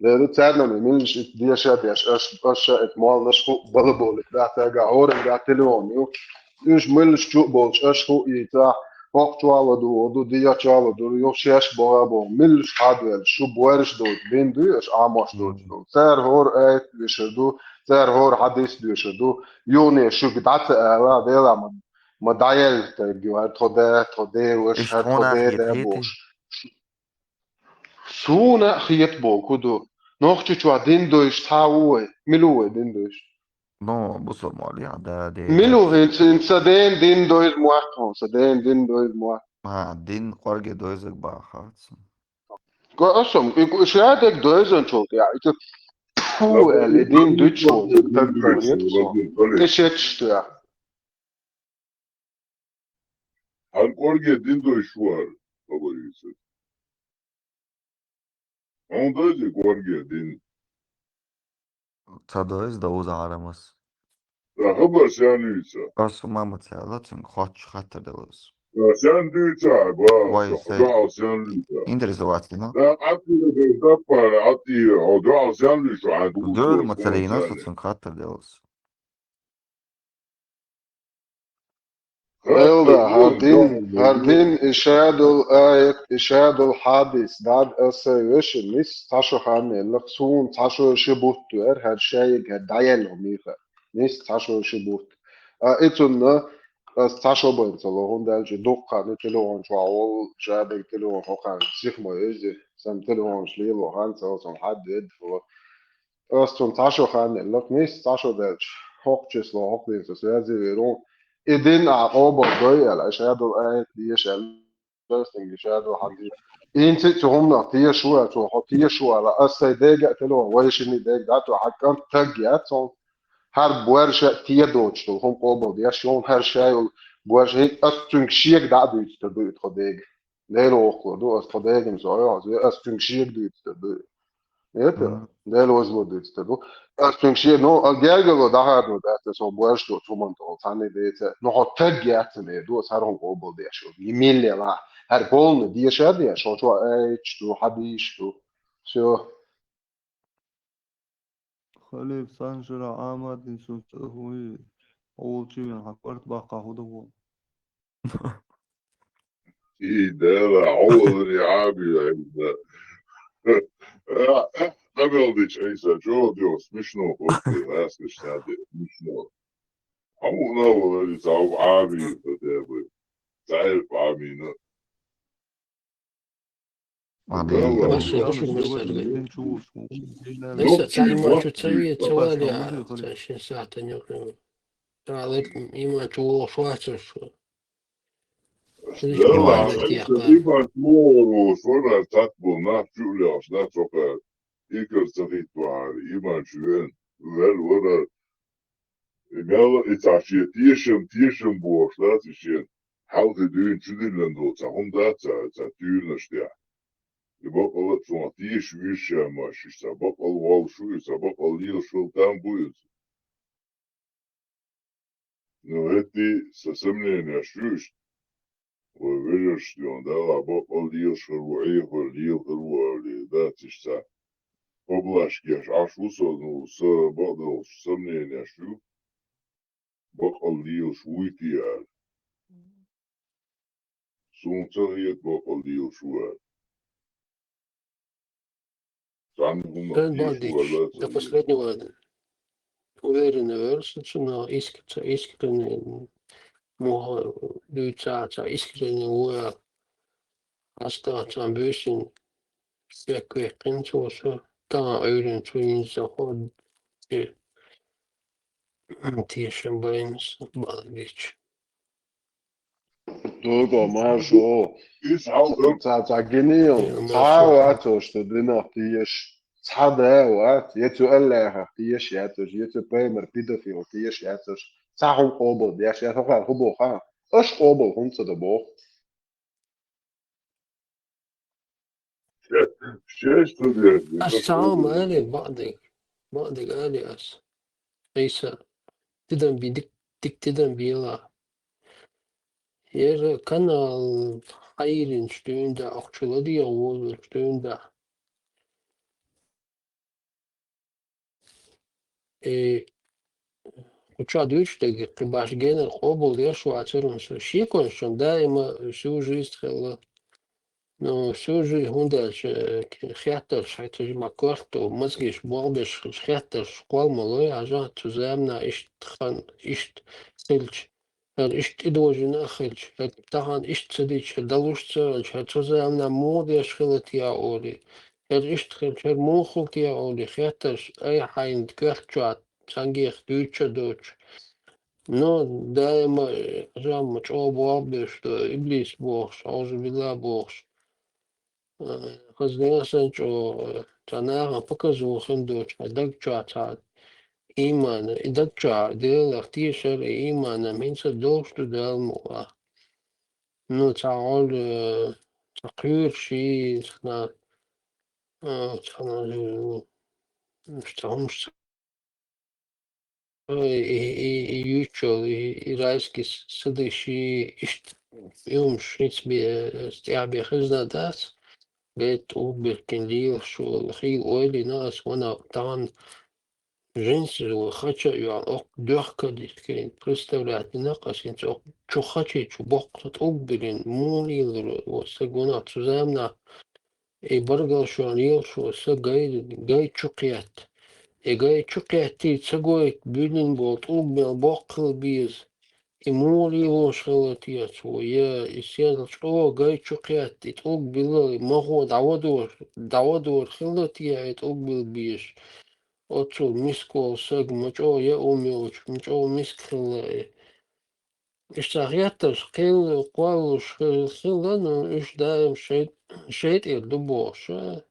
Леру царна милаш и деша деш, аш, аша эт молнаш ху балаболик, да, тага, орен, да, телефон ю. Уьш милаш чу болчу, аш ху и ца, хокчу ала ду, ду, диячу ала ду, ю шеш бора бо, милаш хадвел, шу борш ду, бин ду, аш амош ду. Цар хор айт виша ду, цара хӀора хьадис доьшур ду, юхане шуьга дӀа ца ала, Дела ма, ма дӀаелла тайга, хӀара тхо да, тхо дела, хӀара тхо да, да бохуш. Суна а хета боху ду. Нохчийчохь дин дойш цхьа ву вай, мила ву вай дин дойш? Ну, бусурмали, а, да, де. Мила ву хӀинца, хӀинца сан ден дин дойз мотт хьо, сан ден дин дойз мотт. А, дин къорге дойзаг бахац. Га асам, и ку-, ша дерг дойзанчул тӀехь, и ца фу, аьлла, и дин дуьтуш волу, таг дойза, и шеташ тӀехь. Хьан кӀорге дин дойш вара, хабар юьйцур. Хьуна дойзи кӀорге дин? Ца дойз довза хьарамас. Ца хабар сен юьйца? Ас мама ца ла, цунга хоч хаттар делуз. Ца сен дуьйца, ба, вай, ца сен. Дуьхьал сен юьйца? Интересоваться, ну? Ца къаттира, ца таппара, къаттира, хьо дуьхьал сен юьйца, хьан дуьйца? Дер ма ца рийна, со цунга хаттар делуз. Элда, хӀара дин, хӀара дин, и шадул аят, и шадул хьадис, дад аса вешан, нис цхьа шо хан еллах, суна цхьа шо ши бутт вер, хӀара шайиг хӀара дӀаелла миха. Нис цхьа шо ши бутт. А, и цунна, ас цхьа шо бан ца ло, хӀунда аьлча дуккха хан телефон чохь волу, шадерг телефон хӀокхарна сиха ма везде, сан телефонаш лело хан ца, сан хьад ведда хӀума. Ас цунна цхьа шо хан елларх, нис цхьа шо даьлча, хӀокху число, хӀокху дийнца связи вер ву. И дин а къобал дой аьлла, аша ду аят деша аьлла, стенга ша ду хьан дийр. Инци цу хӀуманах теша ву аьлла, цо хьо теша ву аьлла, ас сайн дега а тело, вай шини дега дӀа ту хьан кӀант таг яц хьуна. ХӀара боьрша а те доцуш долу хӀума къобал деш, шуна хӀара шай йолу боьрша, ас цуьнга шега дӀа а дуьйцуш ду и тхо дега. Дела воккхалур ду, ас тхо деган со ойхьаз, ас цуьнга шега дуьйцур ду. Это, Дела возло дуьйцур ду. Ас цуьнга шега, ну, а гергало дахар ду, дац, со боьрш ду, цу ман тоху, цхьанна деца, ну, хьо таг яц, не ду, ас хӀара хӀума къобал деш, милле ла, хӀара полный деша деш, хьо чо айч ду, хьадийш ду. Всё. Халиф, сан шура Ӏамадин сун цӀа хӀуй, хьо волчу вен хьан кӀорта баккха хӀу ду вон. И дела, хьо валари Ӏаби айда. Къамел дича Ӏийса, чо дио смешно хӀу, раскаш саде, смешно. Хьо вуна валари, цхьа Ӏаби, хӀу дебай. Цхьа элп Ӏамина. Ладно. Маша, души мешать. Месяц, ма чу цави, цавали, а, цави шин сахта нёхрема. Ала, има чу швача шо. Слышишь, Дела, ладно, тихо. Ибан чуоро швара цат бу, нах чу леш, да, цокар. Икар ца хит вар, ибан чу вен, вер вара. Мел и цхьа шен тешам, тешам бохуш дац и шен. Хьалхи дуьйна чу диллина долу цхьа хӀума дац цхьа, цхьа туьйранаш тӀехь. И бакъала а цунах теша виршамаш, и цхьа бакъала волуш ву, и цхьа бакъала лелаш волу там бу иза. Ну, хӀетте сан сомненеш ю иштта. Вай вежаршна дуьйна Дала бакъал лелаш хир ву, Ӏехар лела хир ву аьлла, дац иштта. Поблажкеш Ӏаш ву со, ну, сан бакъдолуш сомненеш ю. Бакъал лелаш вуй те аьлла. Суна ца хета бакъал лелаш ву аьлла. Цхьанна хӀума Эн тешаш бадич, вара, до ца последнего уверенно версия, но иск-, ца искренне, муха дуьйца, ца искренне вуя, аста ца буьйсин, Сек веккхинца ву со, тахьа Ӏуьйренца ву йинза хо, э, тешам байна со, бала гича. Дуго, маршо. Иза хьал ца, ца гинийо. Э, цхьа маршо. Вац ош цу динах теш. Цхьа да вац. Я цу Аллахах теш яц ош, я цу пайхамар педофил теш яц ош. Цхьа хӀума къобал деш яц, хӀокхар хӀу боху хан. Аш къобал хӀунца да боху? Шеш ду деш, Ас цхьа хӀума али, бакъдерг. Бакъдерг али ас. Ӏийса, тидам би, дик, дик тидам бела. Ер канал хьайринчу дуьйна да, ахча ладийгӀа волучу дуьйна да. И кху чохь дуьйцуш дерг, кхин баш генара къобал деш вацара со. Шеконаш чохь даима всю жизнь хилла. Ну, всю жизнь хӀунда аьлча, э, хеттарш хьайца ма коьрта, мозгаш болх беш хеттарш кхол ма лой, хьажа, цу заманахь иштта хан, иштта хилча, хӀара иштта тӀедожийна а хилча, хӀара тахана иштта ца дича, хӀара далуш ца велча, хӀара цу заманахь муха деш хилла те олий, хӀара иштта хилча, хӀара муха хилла те олий, хеттарш, ай, хьайна коьрта чохь цхьаьнгех дуьйцуш а доцуш. Ну, даима, э, хьажа, ма чӀогӀа болх беш ду, иблис бохуш, аузубилла бохуш. Э, хаза дела сан чӀогӀа, э, цхьа нахана показуха хин доцуш, хьан даг чохь цхьа иман, и даг чохь Делах тешар, и иман хӀинца долуш ду Дала мукъа. Ну, цхьа гӀолла, э, цхьа кхоьруш, цхьана, э, цхьана, э, цхьа хӀумаш Ой, и, и, и юьйцуш йолу, и, и райский с-, садиш, и иштта юумаш хӀинца бе-, тӀехь бен хезна дац, гайта тӀулг биркина лелаш волу, хийла ойла йина ас ванах тахана жинца ву хача а йоьлла, окху доьхка дитина, представлять дина ас хӀинца окху чу хачий чу боккха тӀулг бирина, муха лелар ву сан гонах цу заманахь. И баргал шуна лелаш ву сан гай, гай чу кхетта. И гай чу кхеттий ца гойту буьйлина болу тӀулг мел боккха хила беза. И муха лелош хилла теца ву, я и сенал чӀогӀа гай чу кхетта, и тӀулг билла, и махо дӀавадор, дӀавадор хилла те, и тӀулг билла безаш. Оццул миска волу саг ма чӀогӀа я ум йоцуш, ма чӀогӀа миска хилла и. Иштта хеттарш кхел-, кхоллалуш хи-, хилла, но уьш даим шай-, шайтӀера ду бохуш, а,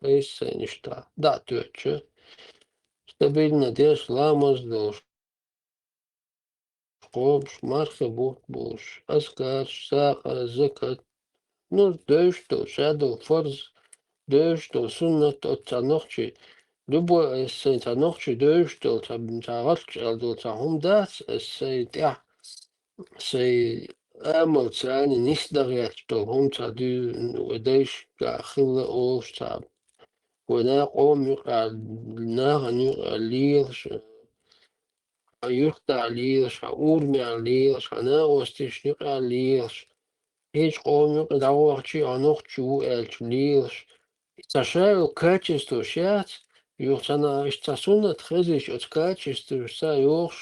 айса сайна иштта дӀа а тоьттуш, стабильно деш, ламаз а долуш, кхобуш, марха бутт болуш, азкарш, сакъа, закат, Ну, девзаш долу, ша долу фарз, девзаш долу суннат оцу цхьа нохчий. Любой, аса сайн цхьа нохчий девзаш долу, цхьа, цхьа гӀалч аьлла долу цхьа хӀума дац, аса сайн тӀехь, сайн амал царна нисдан гӀерташ долу хӀума цхьа дуьйна вай дайшка хилла олуш цхьа. Вай накъа къоман юкъахь, нахана юкъахь лелаш, хьан юьртахь лелаш, хьан урамехь лелаш, хьан накъосташна юкъахь лелаш, кхечу къоман юкъа дӀавахчий, хьо нохчи ву аьлча лелаш. И цхьа ша йолу качествош яц, юха цхьа наха иштта цхьа суннат хезийча, оцу качествош ца йохуш,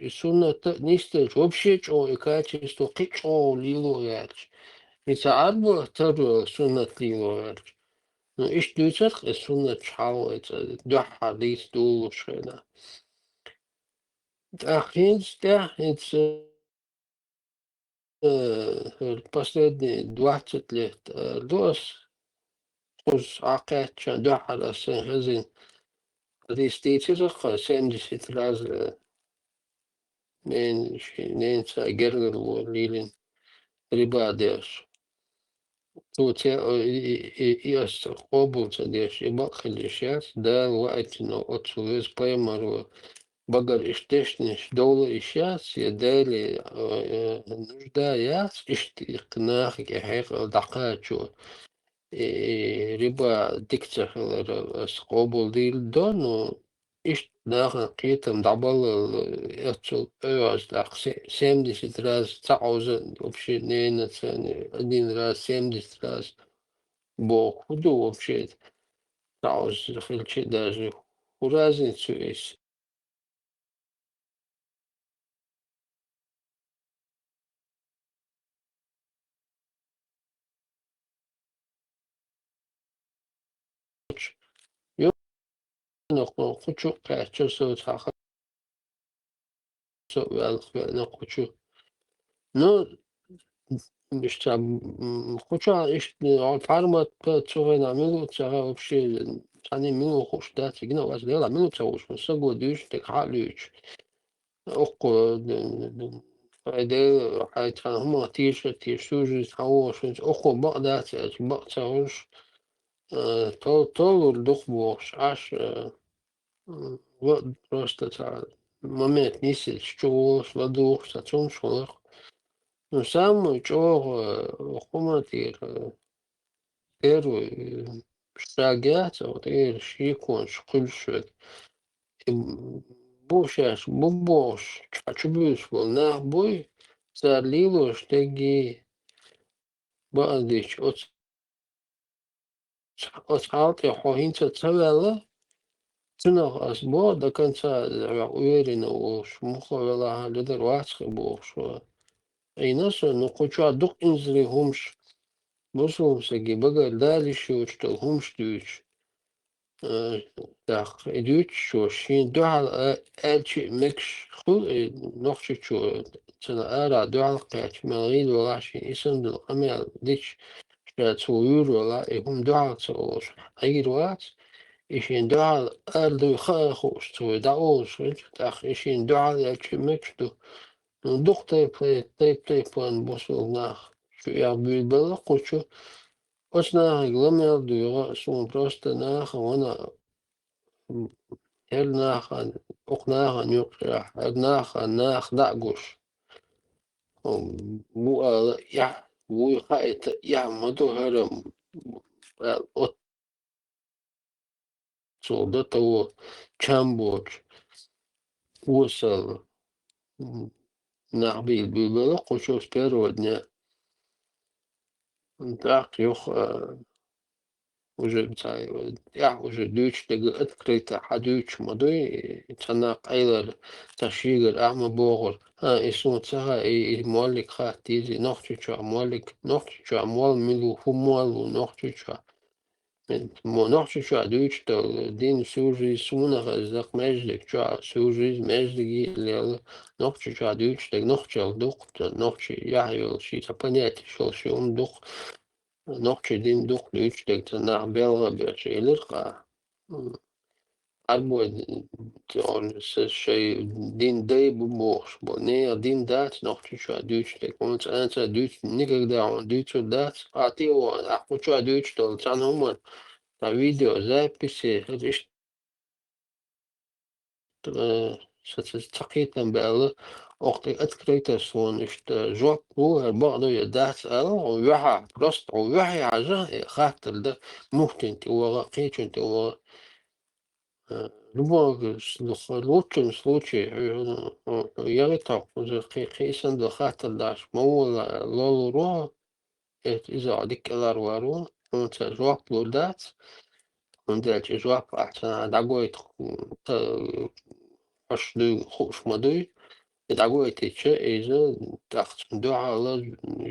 и суннат а нисделча, вообще чӀогӀа и качество кхин а чӀогӀа лело гӀерташ. И цхьа Ӏарбо тар йолу суннат лело гӀерташ. Ну, иштта дуьйцарх и суннаташ хьалха вай цӀа дуьххьара дийца долалуш хенахь. ТӀаккха хӀинца тӀехь, хӀинца, э, хӀара последний двадцать лет, э, ду ас, кхуза Ӏа кхаьчча, дуьххьара ас сайн хезина. Хьадис дийцира-кх, семьдесят раз, э, ненан ши-, ненан цхьа гергарло лелийна риба деш. Цо те-, и, и, и, и ас къобал ца деш, и бакъ хила йиш яц, Дала ваийтина оццул веза пайхамаро багара иштта дешнаш довла йиш яц, я Деле, э, э, нужда яц, иштта и нахе хьекъал дӀакхачо. И, и риба дика ца хилар ас къобал дийр до, но Иштта нахана кхетам дӀабаллал, эццул оьгӀаз тӀаккха се-, семьдесят раз ца Ӏовза вообще ненаца, один раз, семьдесят раз боху. ХӀун ду вообще ца Ӏовза хилча даже? ХӀун разница ю иза? кху чу кхаьчча со цхьа ха-, со ваьлла веана кху чу. Ну, иштта, м, кху чу иштта, а, пхьармат цу хенахь мила ву ца хаа вообще, цхьанне мила ву хууш дац, гина вац, дела мила ца хууш, саго дуьйцу, тӀаккха хьа а луьйчу. Оккху, д-, д-, д-, хьай де, хьай цхьана хӀума теша, теша, сужий цхьа вогӀуш, оккху бакъ дац аьлча, бакъ ца хуьлуш, э, тол-, толлур дукха бохуш, Ӏаш, э, м, ва-, просто цхьа момент нисилча, чу волуш, ладугӀуш, цхьа цунаш хиларх. Ну, самый чӀогӀа, э, хӀума тӀера, э, первый, э, шаг яц, вот, э, шеконаш кхуьлуш верг. И бу шаьш, бу бохуш, чу-, чубуьйсуш болу нах буй, цара лелош дерриге бакъдерг оцу, оцу хьал тӀе хьо хӀинца ца ваьлла, цунах ас боху до конца, уверенно волуш, муха велахь а ледар вац хи бохуш ван. Айна со, ну, кху чохь дукха инзаре хӀумаш, бусулба саги багара Дала йиш йоцуш долу хӀумаш дуьйцуш. Э, тӀаккха и дуьйцучо шен дуьхьал а-, аьлча а мегаш хуьлу, и Нохчийчо цунна арахь дуьхьал кхаьчча, мел гӀийла велахь, шен и санна долу къамел дича, ша цо вуьйр велахь, и хӀума дуьхьал ца олуш Ӏийр вац, и шен дуьхьал ара дуй хаа хууш, цо и дӀаолуш хилча, тӀаккха и шен дуьхьал аьлча а мегаш ду. Ну, дукха тайп-, тайп-тайпана бусулба нах чу эгӀ буьйлабелла кху чу. Оцу нахе ла мел дуьйгӀа, суна просто наха вана, м, хӀара наха, окху нахана юккъехь, хӀара наха нах дӀа а гуш. М, бу ала, яхь, вуй хаийта, яхь ма ду хӀара, м, аьлла, оццул до того чам боцу осал, м, нах бийла буьйлабелла кху чу с первого дня. ТӀаккха юха, а, уже ца, тӀаьхьа уже дуьйцуш дерг открыто хьан дуьйцуш ма дуй, и цхьа нах къайлар, цхьа шегара ахь ма бохура, а, и суна ца хаьа, и, и моллиг хатта деза, и Нохчийчохь моллиг, Нохчийчохь молла мила ву, хӀун молла ву Нохчийчохь. Мо Нохчийчохь дуьйцуш долу дин сужий, суна хаза, даккха маьждиг чохь сужий, маьждиге а лела, Нохчийчохь дуьйцуш дерг нохчалла дукха, нохчий яхь йолу, ши цхьа понятеш йолу, ши хӀума дукха. Нохчий дин дукха дуьйцуш дерг цхьа нах белгӀа беш, элира-кх. М. Арбой, д-, д-, д-, шайн дин дай бу бохуш бу. Нехан дин дац Нохчийчохь дуьйцуш дерг. Хьуна цкъа а ца дуьйцу, никогда хьуна дуьйцур дац. Ахьа тӀе а вахана, ахьа кху чохь дуьйцуш долу цхьана хӀуманна, цхьа видеозаписи, хӀара иштта, э, сан ца, ца кхетам баьлла, окху тӀе открыто суна иштта жоп лу, хӀара бакъ ду я дац аьлла, хьо ваьхьа, просто хьо ваьхьа хьажа, э, хаттар дан, муфтин тӀе ваха, кхечун тӀе ваха. Э, любой с-, лучшем случае, хьо, хьо, хьо яхийтахь кхузара кхин, кхин санна дан хаттар даш, ма вала лолур ву, это иза дика кӀелхьарвар ву, хьуна цара жоп лур дац, хӀунда аьлча и жоп ахь царна дӀагойту, м, та-, хьош дуй хууш ма дуй. И дӀагойтича, иза тӀаккха цунна дуьхьал а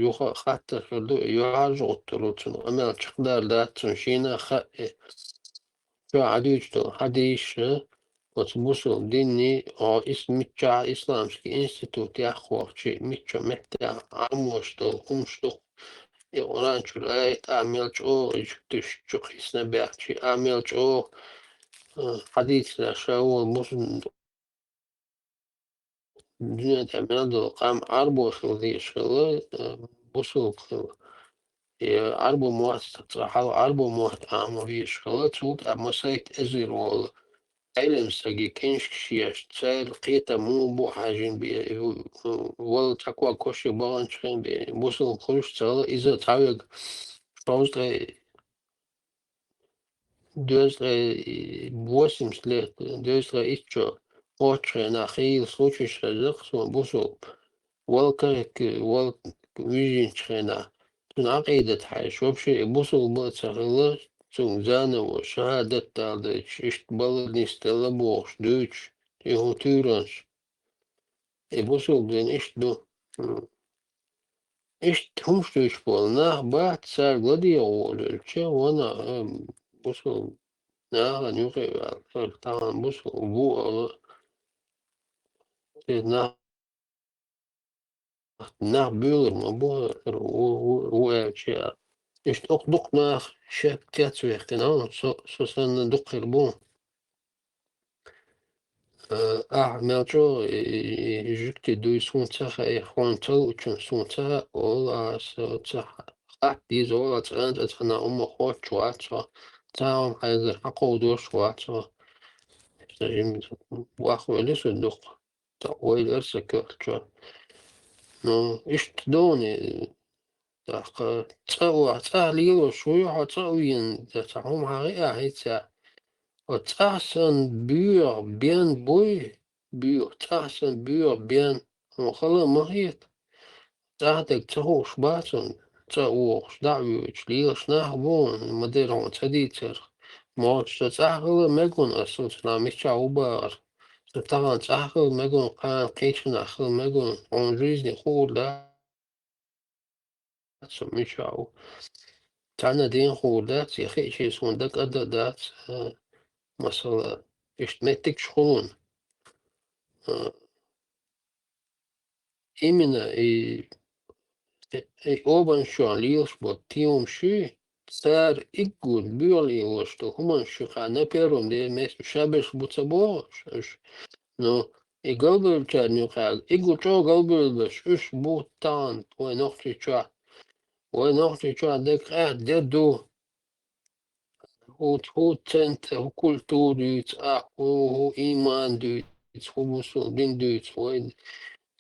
юха а хаттар хир ду, и юьхьӀаьржа гӀуттур ву цунна, къамел чекхдер дац цунна, шена а хаьа и. Чохь Ӏа дуьйцуш долу хьадисаш, оцу бусулба динни, о, ис-, миччахь исламский институт яххочий, мичча меттехь Ӏамош долу хӀумаш ду. И Къуръан чуьра аят а мел чӀогӀа, и чу тиша чу кхийсина баьхчи а мел чӀогӀа, э, хьадисаш ша волу бусулба дуьнен тӀехь мел долу къам Ӏарбо хила дезаш хила, э, бусулба хила. И Ӏарбо мотт, цкъа хьал Ӏарбо мотт Ӏамо везаш хила, цул тӀаьхьа масайтта эзар волу Ӏелам стаге книжкаш еш, церан кхетам муха бу хьаьжжина бен, и, вала цхьа ког коши баханчу хен бен, бусулба хуьлуш ца хила, иза цхьаверг шовзткъе дезткъе восемьдесят лет, дезткъе итт шо кхоччу хенахь хийла случайш хезна-кх суна бусулба. Вала кахка, вала вижинчу хенахь. Цуьнан Ӏакъидат хьаьжча, вообще и бусулба а ца хилла, цуьнга заново шахӀадат дала дайташ, иштта балла нисделла бохуш дуьйцуш, и хӀун туьйранаш. И бусулба дин иштта ду. М. Иштта хӀумаш дуьйцуш болу нах бац, цаьрга ладегӀа волавелча, вана, а, бусулба нахана юкъе ваьлла, хӀара тахана бусулба ву ала, те нах, нах буьйлур ма бу хӀара, ву, ву, ву аьлча а. Иштта оха дукха нах шек кец вехкина, со, со санна дукха хир бу. Э, ахьа мел чӀогӀа и, и, и жуьгти дуй суна ца хаьа, хьуна ца луучун суна ца олу, а, со ца хатта деза олу, цкъа а цхьана хӀумма хоттуш вац хьо, цхьа а хӀума хьайзар хьакховдош вац хьо. Сан жимма вахвелла со дукха, тӀаккха вай лера сан коьрта чу. Ну, иштта дуьйна, тӀаккха цӀа а, цӀа лелош вуй хьо, цӀа а вийна, цхьа хӀума хьан хиъна хӀинца? Оцу цӀахь санна боьха бен буй, боьха, цӀахь санна боьха бен, хьуна хала а ма хета. ЦӀахь дерг ца хууш бац хьуна, цӀа вогӀуш, дӀа а воьдуш, лелаш нах а бу хьуна, ма-дарра хьуна ца дийцарх. Могуш со цӀахь хила мега хьуна, ас хьуна мичахь ву бахар. Со тахана цӀахь хила мега хьуна, кхана кхечанхьа хила мега хьуна, хьуна жизни хуур дац. Со мичахь ву. Цхьанна дийна хуур дац, я хиъча суна дага а дан дац, а, масала, иштта меттигаш хуьлу хьуна. А, именно и, и обанаш чохь лелаш болу тӀемаш, цара уггар боьха лелош долу хӀуманаш юкъахь на первом месте ша берш бу ца бохуш уьш. Ну, и галбевллачарна юкъахь, уггар чӀогӀа галбевлларш уьш бу тахана вайн Нохчийчохь. Вайн Нохчийчохь дерг къаьхьа де ду. ХӀу, хӀу центр, хӀу культура дуьйцу ахь, хӀу, хӀу иман дуьйцу, хӀу мусул дин дуьйцу. Вай,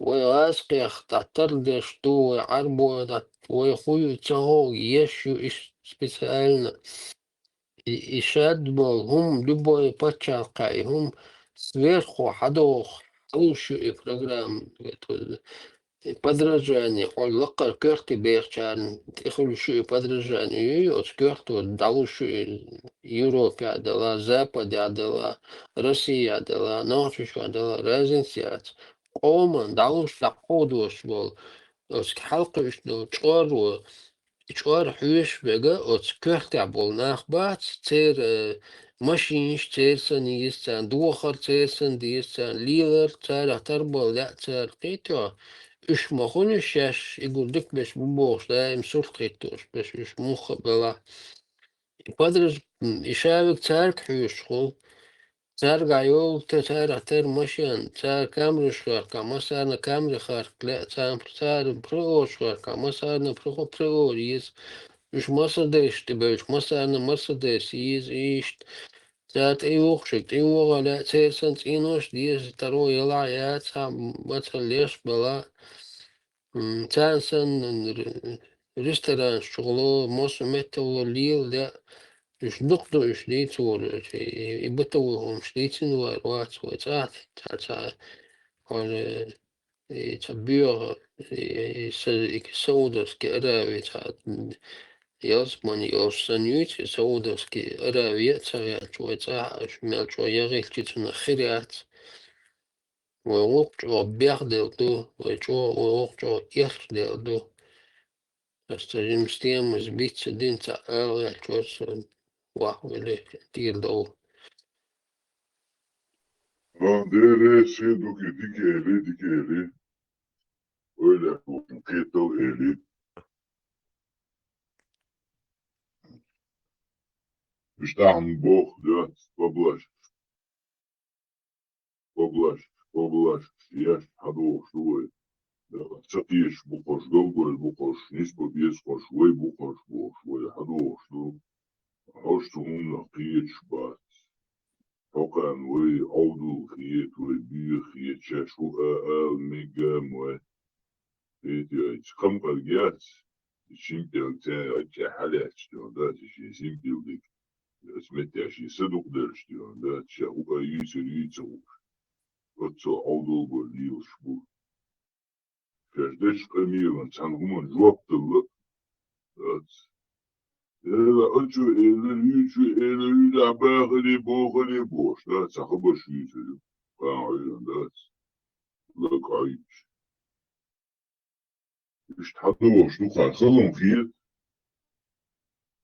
вай гӀазкхех дӀа тардеш ду, вай Ӏарбой дӀа, вай хӀу ю ца хӀу еш ю иштта специально. И, и шадболу хӀума любой пачхьалкхехь, и хӀума сверху хьадоху, хьалуш ю и программа. И подражание, хьо лакхара коьрте бехачарна тӀехуьлуш ю и подражание, ю, оцу коьрто дӀалуш ю и Европехь а дала, Западехь а дала, Россехь а дала, Нохчийчохь а дала, разница яц. Къоман дӀалуш дӀакховдош болу, оцу хьалакхуьуш долу чкъор ву, и чкъор хьоьжуш верг оцу коьртехь болу нах бац, церан, э, машинаш церан санна еза царна, дохар церан санна деза царна, лелар царах тарбала лаьа цара кхетахь, уьш ма хуьлу шаьш, и гур дика беш бу бохуш, даим сурт хӀиттош беш уьш муха а белахь. И подраж-, м, и шавиг цаьрга хьоьжуш хуьлу. Цаьрга йолу те царах тера машен, цара камераш харкхахь, массарна камера харкха лаьа, царна, цара приораш харкхахь, массарна прихо-, приор еза. Уьш массадерш тӀебевлча, массарна массадерш еза, иштта. Цара тӀейогӀуш, тӀейогӀа лаьа, церан санна цӀенош деза, таро ялахь яц, хьан мацалла леш бала. М, царна санна р-, ресторанаш чухула, массо а меттала лела лаьа, уьш дукха ду уьш дийцор, и, и бытовой хӀумаш дийцина вара вац вай цӀахь, цхьа, цхьа, хьуна, и цхьа боьха, и, и Са-, и Саудовский Араби цхьа, м, ялсамани йолуш санна юьйцу, и Саудовский Араби а ца хеташ вай цӀахь, уьш мел чӀогӀа яхилчи цунах хир яц. Вай гӀуллакх чӀогӀа бехделла ду, вай чӀогӀа, вай гӀуллакх чӀогӀа эхь делла ду. Аса жимма стемалаш бицца дина ца ала ваьлча, аса вахвелла тӀера довла. А, дера, се дукха дика эли, дика эли. Ойла кхетал эли. Уьш тахьна боху, да, поблажек. Поблажек, поблажек, еш хьадохуш ду вай. Ца кхеташ бу хӀорш, галбевлла бу хӀорш, нисба беза хӀорш, вай бу хӀорш бохуш, вай хьадохуш ду. ХӀорш цу хӀуманах кхеташ бац. Хьокхарна вай Ӏовдал хета, вай боьха хета, шаьш хӀу а ала мега ма вай. Хетий, ай, цу кхамкъарг яц, и шин кӀел цаьрга хьалаьцча, да, цу шен синтилдиг. Ас меттехь шен садукъ деллаш, да, ша хӀу а юьйцур юьйцу хӀуш. Оццо Ӏовдал бара лелаш бу. Шаьш дечу къамелан цхьана хӀуманна жоп дала дац. Эла, ачу эла, юьйчу эла, юьйдахь бахаре, бохаре бохуш, да, цхьа хабарш юьйцур ю. Кхана Ӏуьйранна дац. Лаг Ӏуьйчу. Иштта хьадогӀуш ду-кх, халонах хета.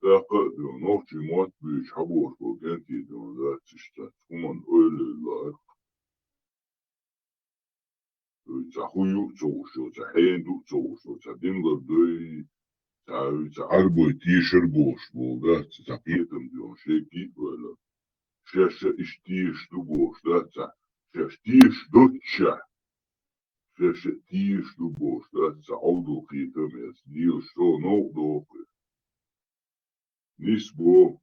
тӀаккха а дуьйна, нохчий мотт буьйцуш хьаболуш болу кӀентий дуьйна дац иштта, хӀуманна ойла лелла. Цхьа хӀун ю а ца хууш йолу, цхьа хьенан ду а ца хууш йолу, цхьа дин лардой, цхьа, цхьа Ӏарбой тешар болуш болу, да, цхьа кхетам доьху, шега а ойла. Шаьш а иштта тешаш ду бохуш, да, цхьа, шаьш тешаш доццушехь, шаьш а тешаш ду бохуш, да, цхьа Ӏовдал кхетам эца, лелаш со новкъа доху. Нисбо.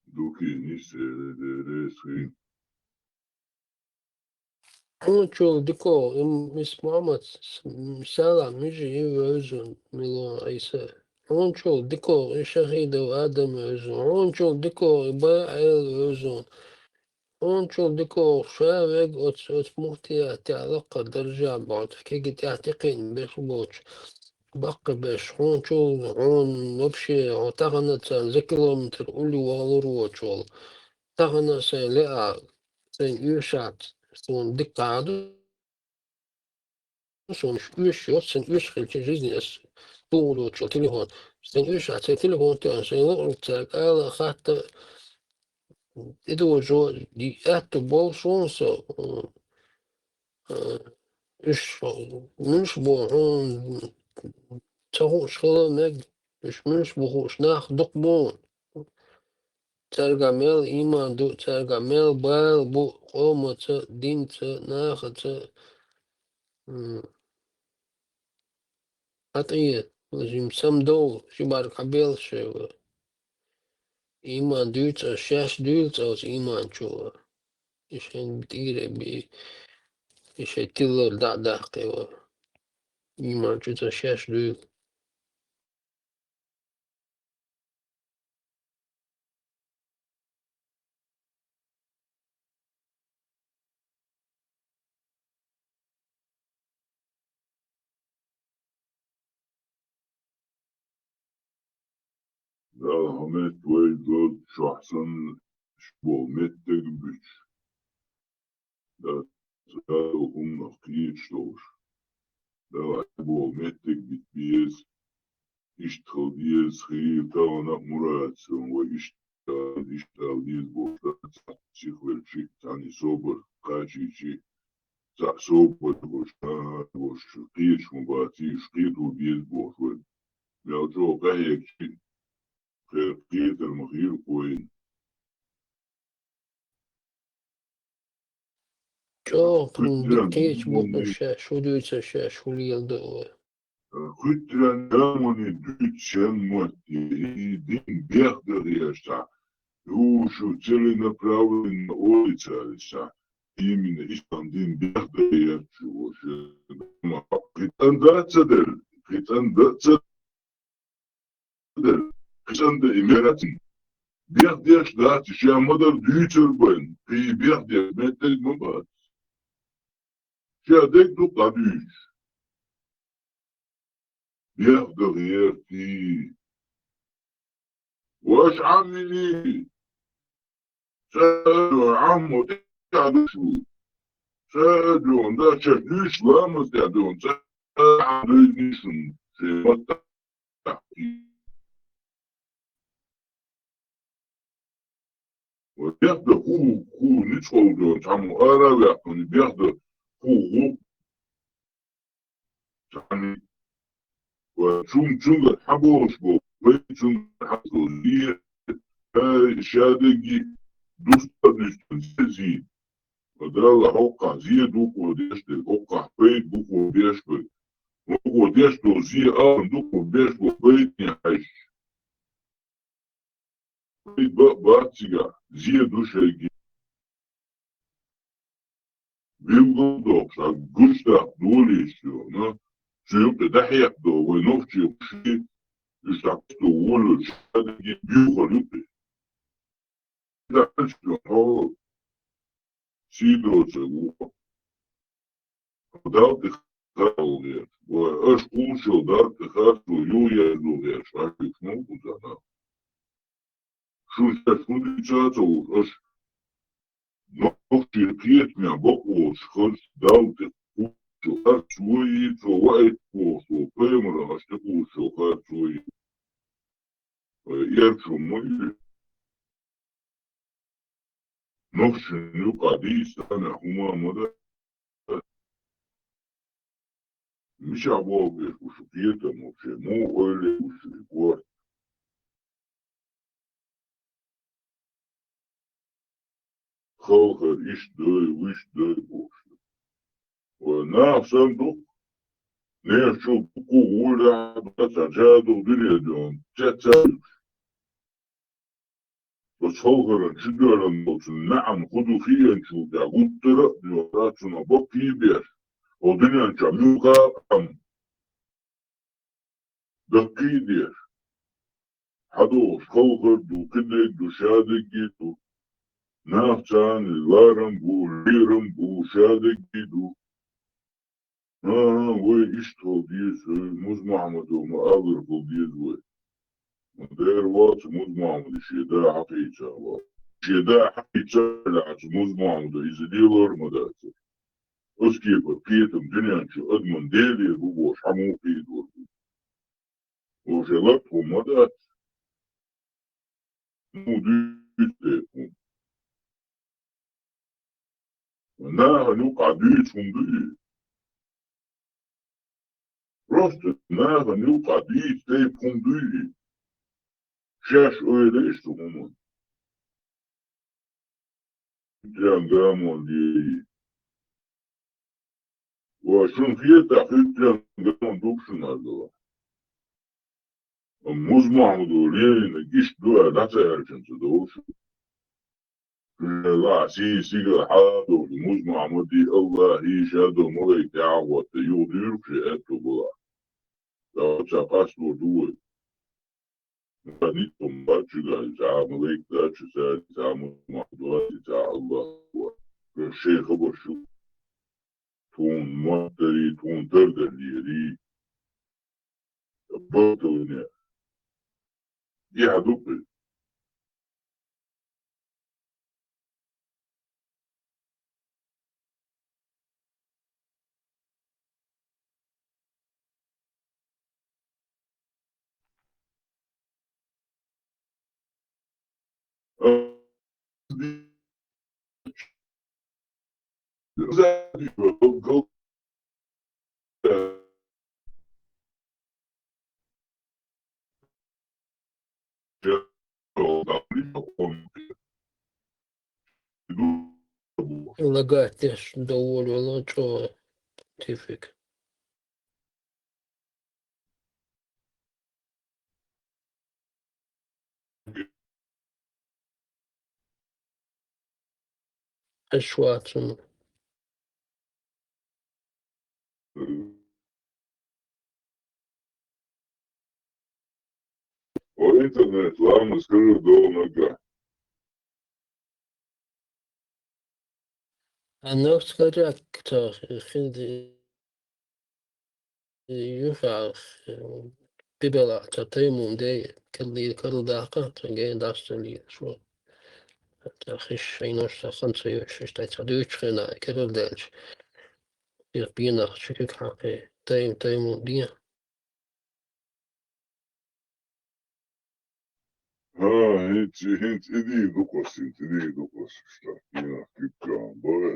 Дукий нисеридерис хи. Хьуна чул дикогӀу и Мис Мухьаммад, с-, с-, сала мижи и вевзун, милон Ӏийса. Хьуна чул дикогӀу и Шахидов Адам вевзун. Хьуна чул дикогӀу и Бай Ӏел вевзун. Хьуна чул дикогӀу ша вега оцу, оцу муфтиятехь лакха даржа бохьуьйту, кегий тӀехь тӀекхиъна беш боцуш, баккхий беш, хьуна чул, хьуна вообще, хьо тахана царна за километр улли вахалур воцуш волу. Тахана сайн леа, сайн оьшац, суна дика Ӏаду, суна оьшуш йоцу, сайн оьшуш хилча жизни ас тухур доцуш волу телефон. Сайн оьшац, сайн телефон тоьхна, сайн луург цаьрга ала а хатта, тӀедожо, ди-, аьтту болу суна со, э, уьш муьлш бу хьуна ца хууш хила мега, уьш муьлш бу хууш нах дукха бу. Цаьрга мел ийман ду, цаьрга мел бала бу къомаца, динца, нахаца. М. Хьан тӀе, жим самдовла, ши бӀаьрг хьан белла шайва. Ийман дуьйцу ас, шаьш дуьйла цӀа оцу ийман чу ва. И шайн тӀийре би, и шайн тиллар дӀа а даккхий ва. Ийман чу цӀа шаьш дуьйла. Дала хьо меттиг вай доза чохь санна, шу боху меттиг буьтуш. Дала цу хӀуманах кхеташ долуш. Дала хьо боху меттиг бита беза. Иштта хила деза хила тахана а мурадсан вай иштта, иштта ала деза бохуш дац, цхьацца сихвелчи, цхьаьна собар кхачийчи, цхьаъ собар бохуш, а, бохуш, кхеташ ма баций, уьш кхето беза бохуш вай. Мел чӀогӀа къахьегчи, кхе-, кхетар ма хир вайна. ЧӀогӀа кхин кхечу бутӀа шаьш хӀун дуьйцу, шаьш хӀун леладо вай. Хуьттаран замане дуьйцу шен мотте, и дин бехдареш цхьа, юшу целенаправленно олий цара ша, именно ислам дин бехдареш шу, кхин цӀандан а ца делла, кхин цӀандан а ца делла, кхин цӀандан и мерацин. Бехдеш дац, ша ма-дарра дуьйцур бен, кхин бехдеш меттиг ма бац. Ша дерг ду дӀадуьйцуш. Бехда гӀертий. Ваша Ӏаммини. Ша а дуьйна Ӏаммо тӀаьхьа ду шу. Ша а дуьйна, да, ша дуьйцуш ламаз тӀаьхьа дуьйна, ша а дуьйцуш шуна, шен маттахь. Ва бехда хӀу, хӀу ницкъалла дуьйна, цхьаммо ара а ваьккхина, бехда хӀу, хӀу. Цхьаьна. Ва чун, чуьнгара хьаболуш бо, вай чуьнгара хьаболуш зе, ай, шадерриге дуста а дуьстина зе, зе. Ва Далла хьокхахь зе дукха деш дерг, хьокхахь пайда дукха беш берг. Дукха деш долу зе а дукха беш бо пайдане хьаьжча. Пайда бац цигахь, зе ду шайги. Билггал дохуш, а гуш даккха долийша йо, ну, цу юкъе дӀахьекхадо вай нохчий кхуши, уьш дӀакхетадо волавелча, шадерриге дуьйхар юкъе. ДӀахьаьжча хьо сий доцург ву. Далла тӀе харцо гӀерташ. Вай, аша кхуллушчул Далла тӀе харцо юхаерзо гӀерташ, хьаьжкӀаш ма ву кхузахь нах. Шуна шаьш хӀун дуьйцу а ца хууш, аша нохчийн кхетамехь бакъ волуш хаза Далла тӀе кхуллушчул харцо йий, цо ваийта бохуш волу пайхамарах аша тӀе кхуллушчул харцо йий. Э, эрчу ма ю. Нохчийн юкъа дийцача хӀума ма дац. Мичахь боху беш бу шу кхетам вообще? Муха ойла еш бу шу и корта? Халхар иштта дой, вуьшта дой бохуш. Вай нах санна ду-кх, нехан чу дуккха а гӀур дахьа, цхьа жа ду дуьне дуьхьа, цеццаьллаш. Оцу халхаран чу доьран болчун маьӀна хӀун ду хиъначул тӀаьхьа гуттара а доьгӀна, цунах баккхий а беш, оцу дуьнен чохь муьлхха а къам даккхий а деш. ХьадогӀуш халхар ду, кхидерг ду, шадерг а ду. Нах царна ларам бу, лерам бу, шадерг а ду. ХӀан-хӀа, вай иштта хила деза, вай Муз-Мохьмадо ма-аллара хила деза вай. Ма дера вац Муз-Мохьмада шен да хьакхийцар вац. Шен да хьакхийцар лаьцна Муз-Мохьмадо иза лелор а ма дацара. Оцу кепара кхетам дуьнен чу адаман Делера бу бохуш хьан муха кхийдор ду? Вовше лакхахь ма дац. Ну, дуьйцу тайпа хӀума. Нахана юкъахь дуьйцу хӀума дуй? Просто нахана юкъахь дуьйцу тайпа хӀума дуй? Шаьш ойла еш цу хӀуманна. Хьуьттаренга гамон лелий. Ва шуна хетахь, хьуьттаренга гамон ду-кх шуна хьажал. Муз-Мохьмадо лелийнарг иштта ду аьлла, дӀа ца аьлча ца довла шу. Шу лаахь сий сигала хьала а довлий, Муз-Мохьмади, АллахӀи, шадолу малайк тӀаьхьа а хӀотта, юха дуьйру-кх шен аьтту балахь. Ткъа оццахь къастор ду вай. Ма ницкъ хӀума бац шуьгахь, цхьа а малайк дац шу, цхьа а Муз-Мохьмад вац, цхьа а АллахӀ вац. Шайн хабарш ю. Тхуна мотт дарий, тхуна тардаллерий. Балталне. Яхь ду-кх иза. Лагать деш доволавелла чӀогӀа тифик. Аш вацун. О, интернет, ладно, скажи, долго нога. А ногти карак, то, хинди, юха, бибела, то, таймун, де, калли, калдака, то, ген, дастали, шо. То, хиш, айнош, то, ханца, юш, то, то, дуч, хина, калдалч. Их бинах, чикик, хакы, тайм, таймун, де. ХӀа, хӀинца, хӀинца идий ду-кх ас, хӀинца идий ду-кх ас, уьш тӀаккха пенах куьг чохь бара.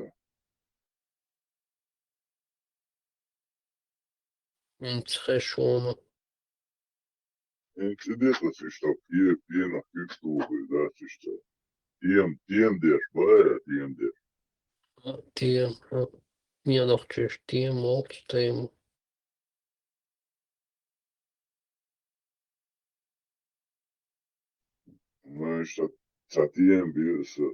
ХӀинца хеш ву-м. ХӀинца идий-кх ас, уьш тӀаккха пе-, пенах куьг тухур дац уьш тӀаккха. Тем, тем деш бара, тем деш. Тем, хӀа. Мен нохчаш тем, молча тем. Ну, иштта ца тем бира аса.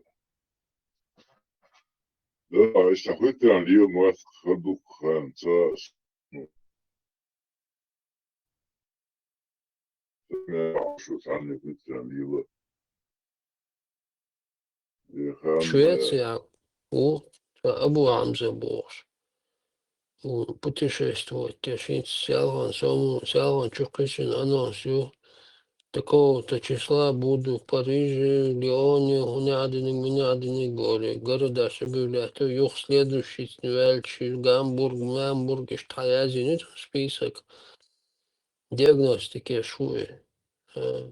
Да, иштта хӀуьттаран лела моьтту хӀара дуккха хан, ца, ну, шу цхьанна хӀуьттаран лела. Швеция ву, ца Абу Хьамза бохуш. Ву путешествовать деш, хӀинца селхана, сому-, селхана чу кхиссина анонс ю. Такого-то числа буду в Париже, Лионе, хӀуна Ӏадиниг, муьна Ӏадиниг, бохуш, городаш объявлять ю, юха следующий ваьлча, Гамбург, Мамбург, иштта хьаязйина список. Диагностике шу и. Э,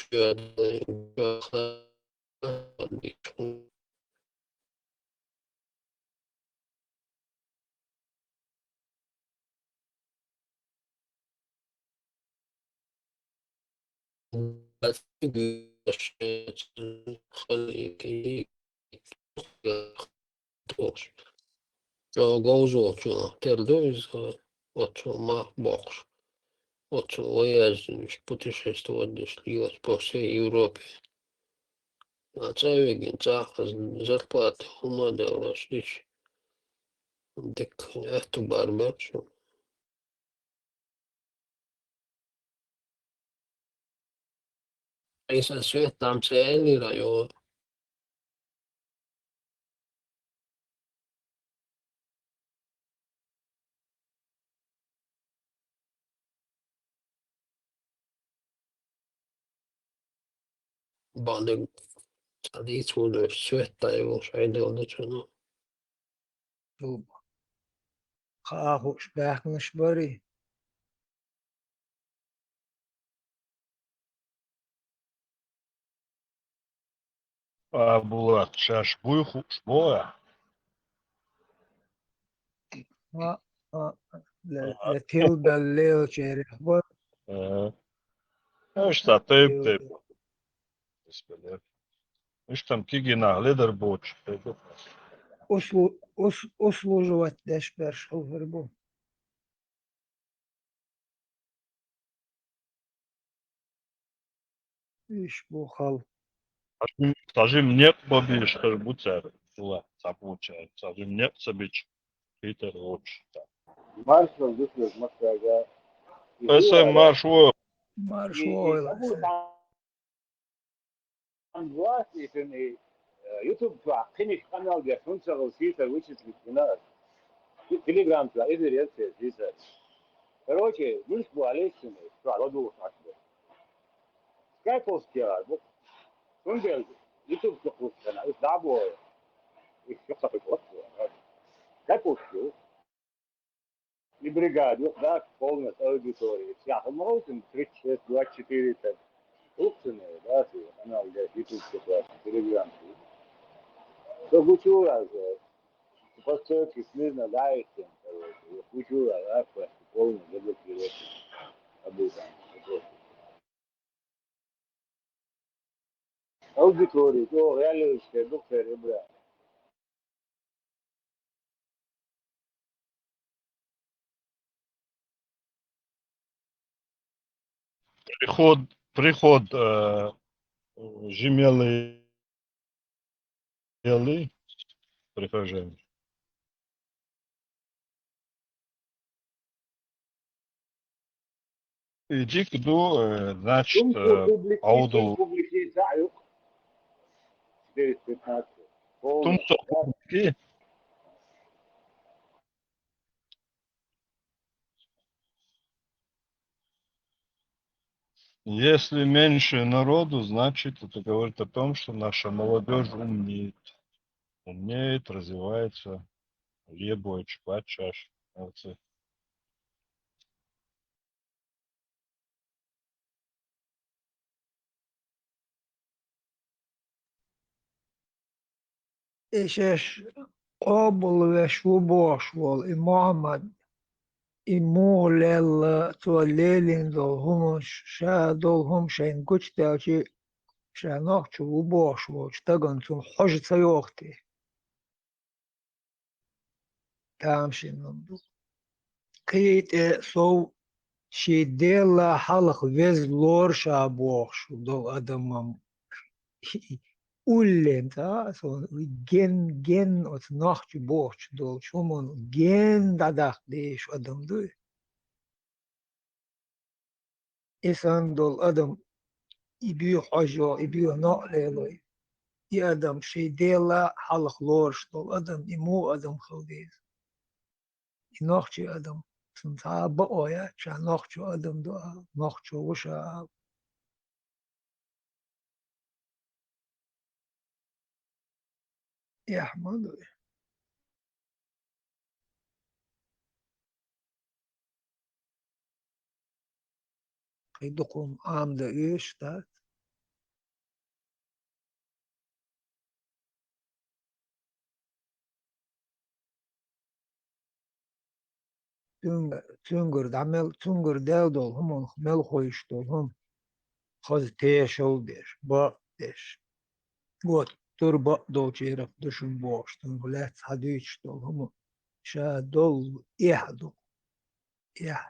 чоь, чоь, Чо говзо, чо тера ду иза, оццул мах боккхуш. Оццул ваяждинаш, путешествовать деш лелаш по всей Европе. А цӀа вегина, цӀаккха зарплата хӀума а далош дича, дика аьтту бар бац шуна. Айса Свет там ца аьллера йо. Бандыг цхьа дийца волуш, Светтай волуш Ӏедал ду цунах. Цул хаа хууш баьхкинаш барий? А, Булат, шаьш буй хууш боху? А, а, ле-, ле тилбелла лелачерах бу. Ага. Иштта тайп-тайпа. Иштта кегий нах ледар боцуш. Услу-, ус-, услуживать деш берш хилла хир бу. Уьш бу хала. Цхьа жим некъ бан безаш хир бу цара, цхьа получается. Цхьа жим некъ ца бича, хийтар воцуш. Маршал дусмес Москвага. Аса марш ву. Марш ву, ойла. Ам власть и цуьнан, э, YouTube чохь кхиниш къамел деш хӀунда ца хилла, сийсара вычислить вина аса. Те-, Telegram чохь эфир яра церан сийсара. Короче, муьлш бу алийша цуьнан, чохь ладугӀуш Ӏаш бу. Скайповский яра бу. Цундела YouTube чу кхуссу хенахь, уьш дӀа а боху. Уьш чу кхапаш вац боху. Скайповский ву. И бригада юкъа дац, полностью аудитория. Цхьа хӀума хӀуттун, тридцать шесть, двадцать четыре там. ХӀуттун, да, цу канал деш, YouTube чу, Telegram чу. Со гучура, подстройки смирно даийтина, короче, гучура, да, просто полный заблокировать. Абу там, просто. Аудитория, чӀогӀа гӀеллачу хир ду кхеран, Ибрахим. Приход, приход, э, жимелый, елый прихожан. Иджы ду, э, значит, э, публикаци, Ӏовдал. Публикаци. Тумсо публикаци. Если меньше народу, значит, это говорит о том, что наша молодежь умнеет. Умнеет, развивается. Лебой чубачаш. Молодцы. И шаьш къоабалвеш ву бохуш волу и Мухьаммад, и муха лелла, цо лелийна долу хӀума, ша долу хӀума шайна гучудаьлча, ша нохчо ву бохуш волчу стагана цунна хьожа ца йоху те? Тамашийна ду. Кхин тӀе сов шен Делла хьалха веза лоруш а бохуш долу адамам уллен цкъа а со ген, ген оцу нохчо бохучу долчу хӀуманна ген дӀадаккха дезаш адам дуй. И санна долу адам, и буьйха хьожа йо, и буьйха некъ лело, и адам шен Делла хьалха лоруш долу адам, и муха адам хила деза? И нохчи адам, цунна цхьа а бакъо яц, ша нохчо адам ду ала, нохчо ву ша ала. Эхь ма ду и. Кхин дукха хӀума Ӏамадан оьшуш дац. Цуьнга-, цуьнгара дӀа мел, цуьнгара даьлла долу хӀуманах мел ховшуш долу хӀума, хаза тешал а деш, бакъ а деш, гуттар а бакъдолчарах ду шуна бохуш, цунах лаьцна схьадуьйцуш долу хӀума, ша долу эхь ду, эхь.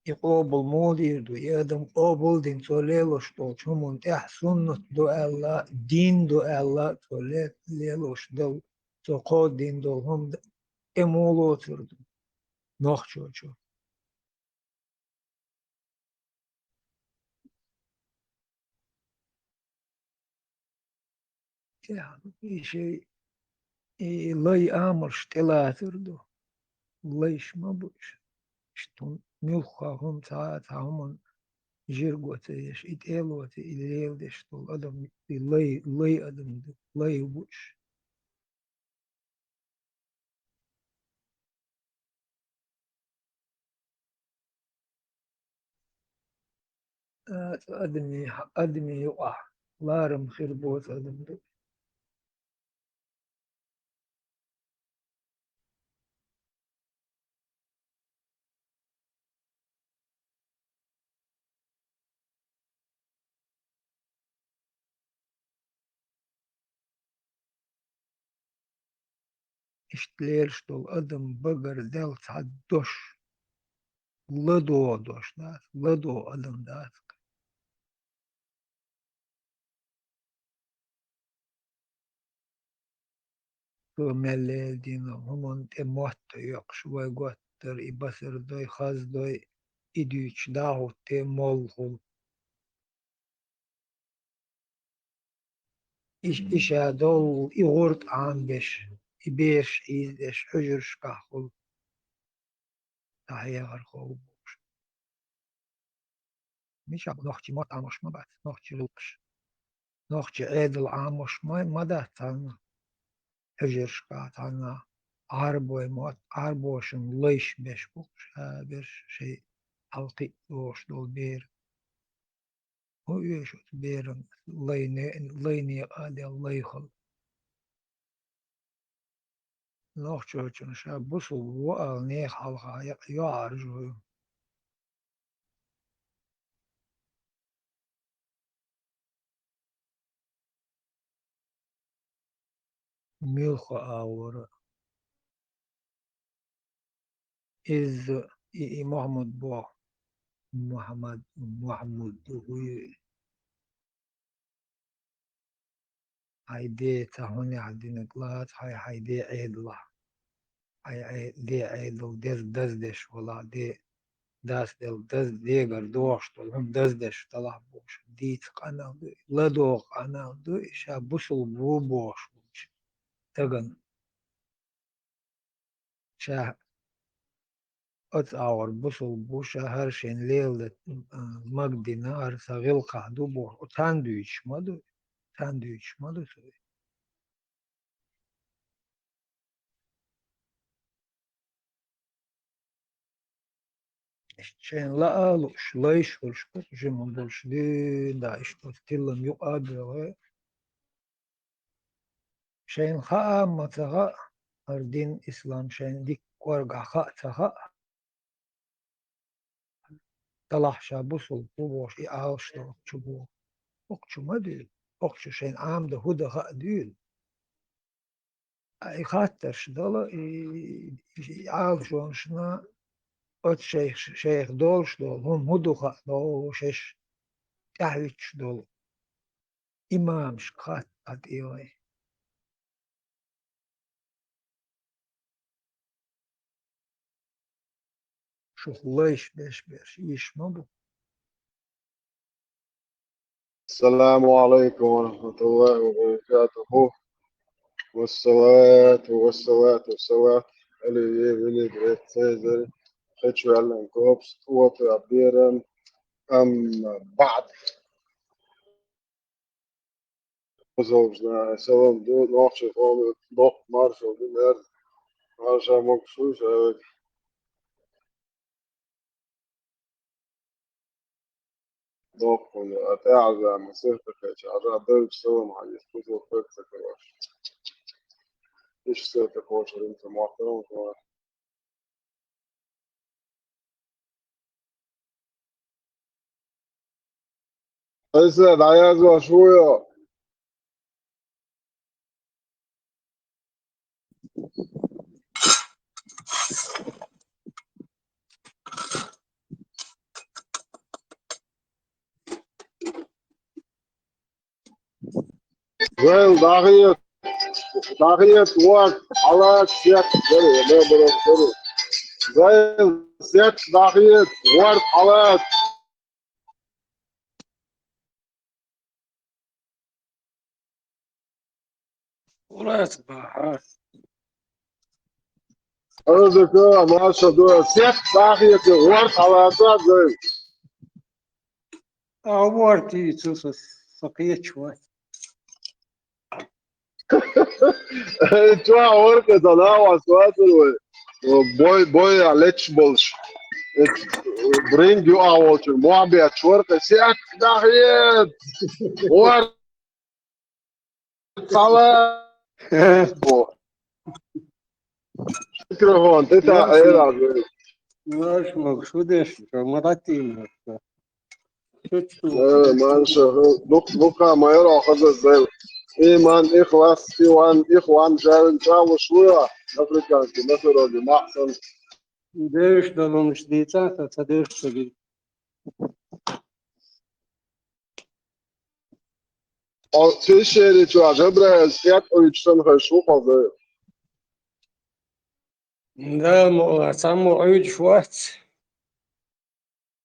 И къобал муха дийр ду? И адам къобал а дина, цо лелош долчу хӀуманна тӀехь суннат ду аьлла, дин ду аьлла, цо ле-, лелош долу, цо кховдийна долу хӀума тӀе муха лоцур ду нохчочо? И шайн, и лай амалш тӀелацар ду. Лайш ма бу уьш. Иштта хӀума, муьлхха хӀума, цхьа а цхьа хӀуманна жирго ца еш, и тӀелоций, и леладеш долу адам, и лай, лай адам ду, лай бу уьш. А, цу адамийн, адамийн юкъахь ларам хир боцу адам ду. Иштта лелаш долу адам багара даьлла цхьа дош, ладогӀа дош дац, ладогӀа адам дац. Цо мел леладина хӀуманна тӀе мотт а йоккхуш, вай готтара и басар дой, хаз дой, и дуьйцуш дӀахӀутту молла хуьлу. И, и ша долу, и гӀурт Ӏамбеш, и бераш Ӏийзадеш, хьуьжаршкахь хуьлу. ДӀахьехархо ву бохуш. Мичахь нохчий мотт Ӏамош ма бац, нохчий гӀуллакхаш. Нохчий Ӏедал Ӏамош ма, ма дац цхьанна. Хьуьжаршкахь цхьанна Ӏарбой мотт, Ӏарбошна лайш беш бу, ша берш шайн хьалкхиъ дохуш долу бер. ХӀун оьшу оцу беран лай не-, лай некъа а дел лай хала? Нохчочун ша бусулба ву ала нехан хьалха йоӀаржо ю. Муьлха агӀора. Иза и, и Мухьаммад боху. Мухьаммад, Мухьаммад ду хӀуй. Хьайн де ца хьунехь динарг лаца, хьайн, хьайн де Ӏедалахь. Хьайн Ӏе-, де Ӏедал дез-, даздеш валахь де. дас делла даз дегар дохуш долу хӀума даздеш далахь бохуш, дийца къанал ду, ладогӀа къанал ду, и ша бусулба ву бохуш волчу стагана. Ша оцу агӀор бусулба ву, ша хӀара шен леладан, а, магадина, хӀара сан гӀиллакхахь ду боху, царна дуьйцуш ма ду, царна дуьйцуш ма ду со. Иштта шайна лаа а лууш, лайш а хуьлуш, букъ жима болуш, дуьйна да иштта оцу тилам юкъа а доьгӀе. Шайна хаа а ма ца хаьа, хӀара дин ислам шайна дикка кӀоргахь хаа а ца хаьа. Далахь ша бусулба ву бохуш, и Ӏалашдолу чу боху. Окху чу ма дуьйла, окху чу шайна Ӏамадан хӀун дан хаа дуьйла. Ткъа и хаттарш дала, и, и, и Ӏалашонашна оцу шайх, шайх долуш долу хӀума хӀун ду хаа долу, шаьш тӀаьхьавитчуш долу имамашка хатта хьан тӀе вай. Шух лайш беш берш ийш ма бу. السلام عليكم ورحمة الله وبركاته. والصلاة والصلاة والصلاة على النبي الكريم. Хечвеллан копс, вот аберам, ам бад. Салам ду, нохчий хьона доккха маршалла ду, мер. Марша могуш ву шайга. Доккхуна, а тӀаьхьа ма сехта кхеча, а жа дайчу салам хьан, иза кхузо пекца карош. Иштта сехта кхоча ринца мохтарам хьо. Айса, дӀаязваш ву йо? Зайла, дӀахеца, дӀахеца, ворд, хьалаца, сетта, даре, ме баро, даре. Зайла, сетта, дӀахеца, ворд, хьалаца. Урас баха. Ара дака, маша ду, сетта, дӀахеца, ворд, хьалаца, зайла. А ворд, и цу со, со кхечу вай. Чохь орка ца лаьа, ас вацара вай. Бой, бой, а лечаш болуш. Бринг юа волчуьра, мохь бечу орка, сек дахьед! Ор! Цала! Микрофон, ты та эра. Марш могу, шу деш, шу ма даттийна. Э, марша, лук-, лука майра хаза зел. Иман, ихлас, иван, ихван, жарин, чалуш, луя. Африканский, на природе, махсан. Девиш долунуш дийца, та ца девиш ца ди. О, тишери чуа, жабраз, хет уйчсан хаш, шу хаза. Да, мо, а сам мо уйдуш вац.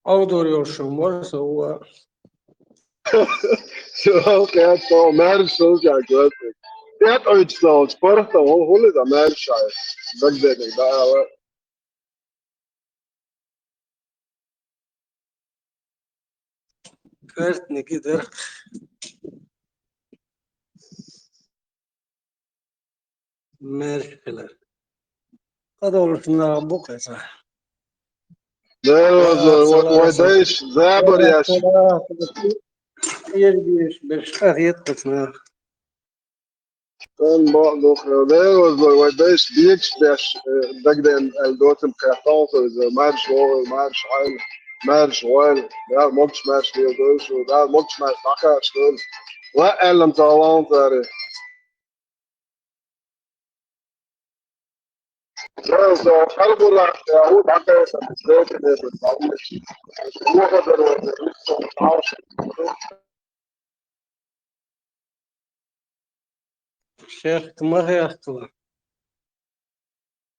Ӏовдор йолуш шу мара со ву а. Шу алкъян со, маьрша шул чӀагӀ гоьттиг. ТӀетӀойчу цалчу паргӀатан хӀума хӀули дан маьрша шайн. Дагадеъниг даала. Коьртаниг и дерг. Маьрша хилар. Къа долуш нах бу кхузахь. Дела, вай дайша забар еш. Эр-, берш къахетта нах. Хан бакъ ду хьо. Дела, вай дайша бегаш беш, э, дагадеъна аьлла доцург кхетта хьо иза. Марша вогӀийла, марша Ӏойла, марша гӀойла. Дала могуш-маьрша леладойла шу, Дала могуш-маьрша дӀакхачадойла. Ва аьлла ца ван цара. Шех, ма хехкала.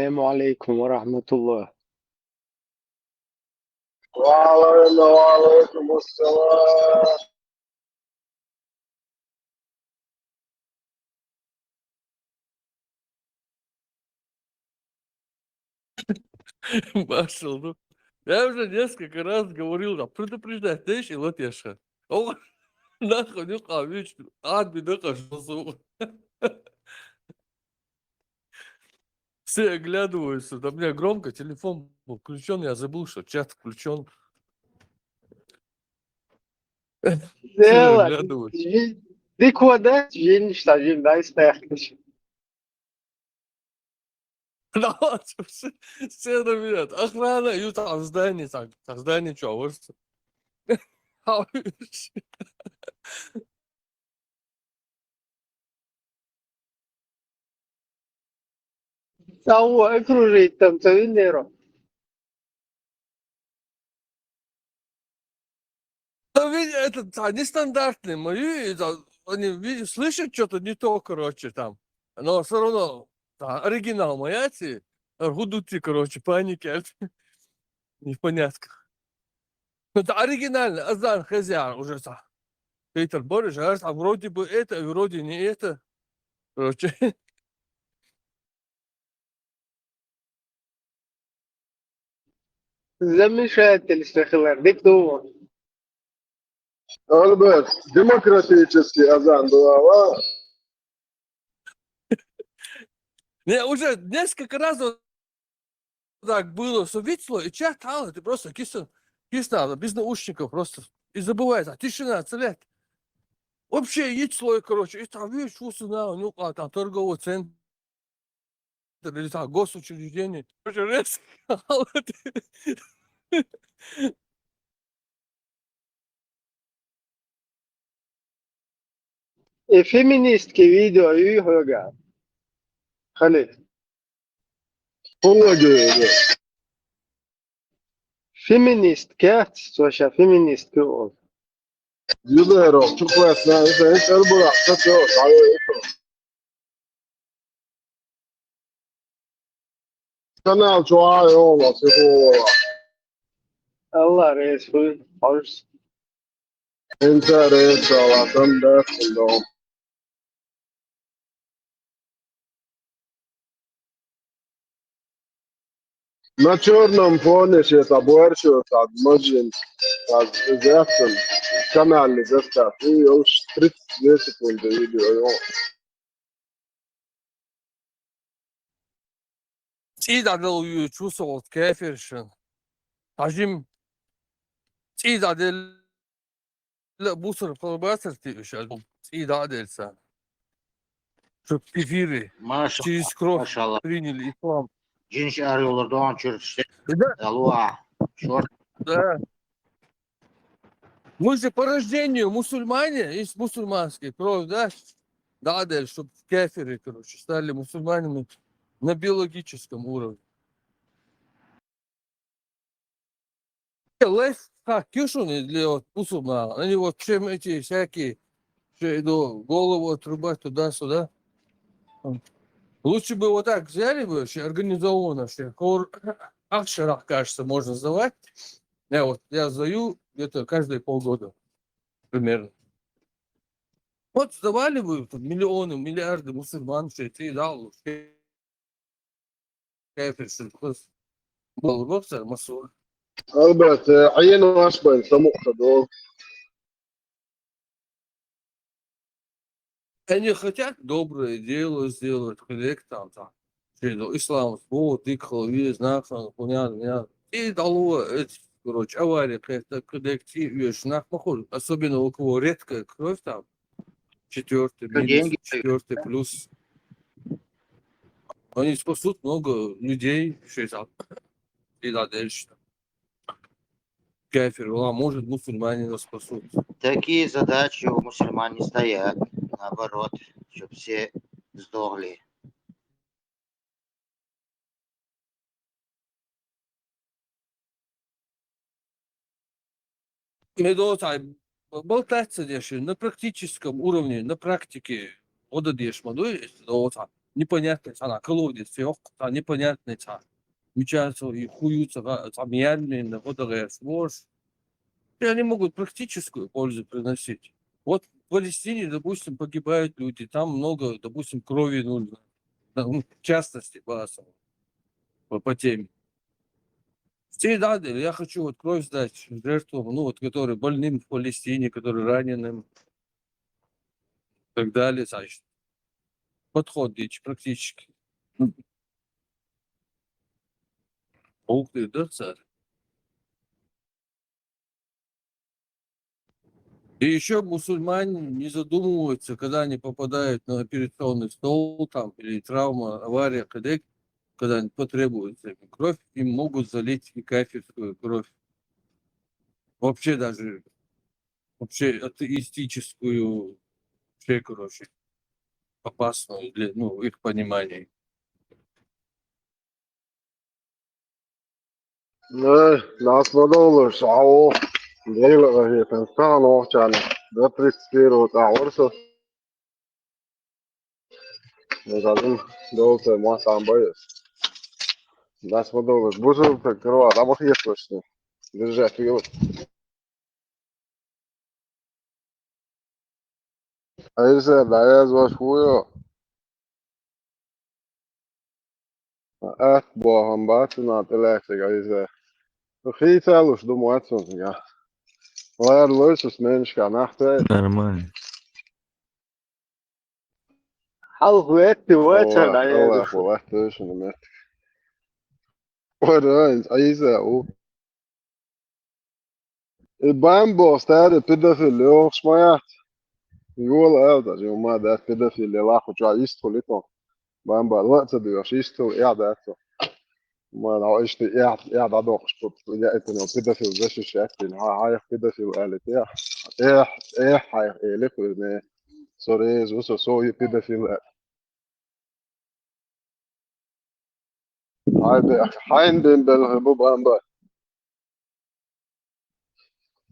السلام عليكم ورحمة الله. وعليكم، وعليكم السلام. Пошёл, ну. Я уже несколько раз говорил, там, предупреждать, знаешь, и вот я ша. О, нахуй, ну, а, видишь, адми, да, кажется. Все оглядываются. Да, у меня громко телефон был включен, я забыл, что чат включен. Зела, дикода, жин, что жин, да, истахнич. Да, все на меня. Охрана, и там здание, так, так, здание, что, а вот что? Того окружить там, то и неру. Да ведь это, да, нестандартный, мои, это, они ви- слышат что-то не то, короче, там. Но все равно, да, оригинал моя, ти, гудути, короче, паники, непонятка. Ну, это оригинально, азан хазяр уже, да. Питер Борис, а там вроде бы это, вроде не это. Короче. Замешательство хилар, дик ду. Альберт, демократический азан была, а? Не, уже несколько раз вот так было, что висло, и чат, а, ты просто киса, киса, без наушников просто. И забывает, а тишина, целет. Вообще, есть слой, короче, и там, видишь, вкусно, ну, а там торговый центр, или там госучреждение. Короче, резко, а вот Э, феминистки видео, үй хога. Хали. Хулагы. Феминист, кяц, соша феминистки ол. Юдеро, чуквесна, это, это было, что ты, канал чуай, ола, сихула. Алла рейс хуй, хорс. Интересно, ладно, да, да. На черном фоне сейчас обуэрчу, так, можем, так, зэфтэн, канални зэфтэн. И уж тридцать две секунды видео, ё. ЦӀий дӀадала ю чувствовал кефиршин. Хажим цӀий дӀадала бусар пробацар ти уша цӀий дӀаделца. Чтоб кефири Маша, через кровь машалла. Приняли ислам. Жинш ар ёлар доан чурчте. Да, Алуа. Шорт. Да. Мы же по рождению мусульмане, есть мусульманская кровь, да? Да, да, чтобы кефиры, короче, стали мусульманами на биологическом уровне. Лайфхак, кишуни для вот мусульман. Они вот чем эти всякие, что иду голову отрубать туда-сюда. Лучше бы вот так взяли бы, вообще организованно, вообще. Хор Ахшарах, кажется, можно сдавать. Я вот, я сдаю где-то каждые полгода примерно. Вот сдавали бы тут миллионы, миллиарды мусульман, все эти, да, лучше. Кафир шуьркъаз. Болур бохсар, масур. Албетта, айен ваш бен, саму хадо. Они хотят доброе дело сделать, коллектам там. Что это, ислам, вот, их голове, знак, там, понятно, понятно. И дало, эти, короче, авария какая-то, коллектив, вещь, знак, похоже. Особенно у кого редкая кровь там, четвертый Что минус, деньги дают, четвертый да? Плюс. Они спасут много людей, что это, и дальше. Кафир, а может, мусульмане нас спасут. Такие задачи у мусульман не стоят. Наоборот, чтоб все сдохли. Медотай, болтаться деши на практическом уровне, на практике года деш ма дуй, это дота. Непонятный цана, колодец, ёх, та непонятный ца. Мечатся и хуются, га-, там ярмин, года геш, ложь. И они могут практическую пользу приносить. Вот в Палестине, допустим, погибают люди, там много, допустим, крови нужно. Да, ну, в частности, по, по, по теме. Все дали, я хочу вот кровь сдать жертвам, ну вот, которые больным в Палестине, которые раненым, и так далее, значит. Подходит практически. Ух ты, да, царь? И еще мусульмане не задумываются, когда они попадают на операционный стол, там, или травма, авария, когда, когда им потребуется кровь, им могут залить и кафирскую кровь. Вообще даже, вообще атеистическую, вообще, короче, опасную для, ну, их понимания. Э, нас подолу, шао. Дейла гахетан стан охчан. Да тридцать первого та орса. Назадым долта ма самбай. Нас подолу. Бузу так крова, там их есть точно. Держать его. Айса, да я звук хуё. Ат бохам бацу на телефик, Айса. Хи целуш, думаю, отсюда. Лэр лойсус меньшка нахтай. Нормально. Хал хуэт ты, вот. Ой, да я Аллах, душу. Аллах, точно, мет. Ой, да, Айса, у. И Бамбо старый педофил, лёгш моя. Юла, а, даже у меня, да, педофил, я лаху, чё, исту ли то. Бамба, лаца даёшь, исту, я, да, то. Ма, да, исту, я, я, да, дохш, я, это, ну, педофил защищать, а, а, я педофил, а, ли, я. Эх, эх, ай, или, хуй, не. Сорез, усо, со, и педофил, а. Хай бе-, хайн бен бел хэ бу Бамба.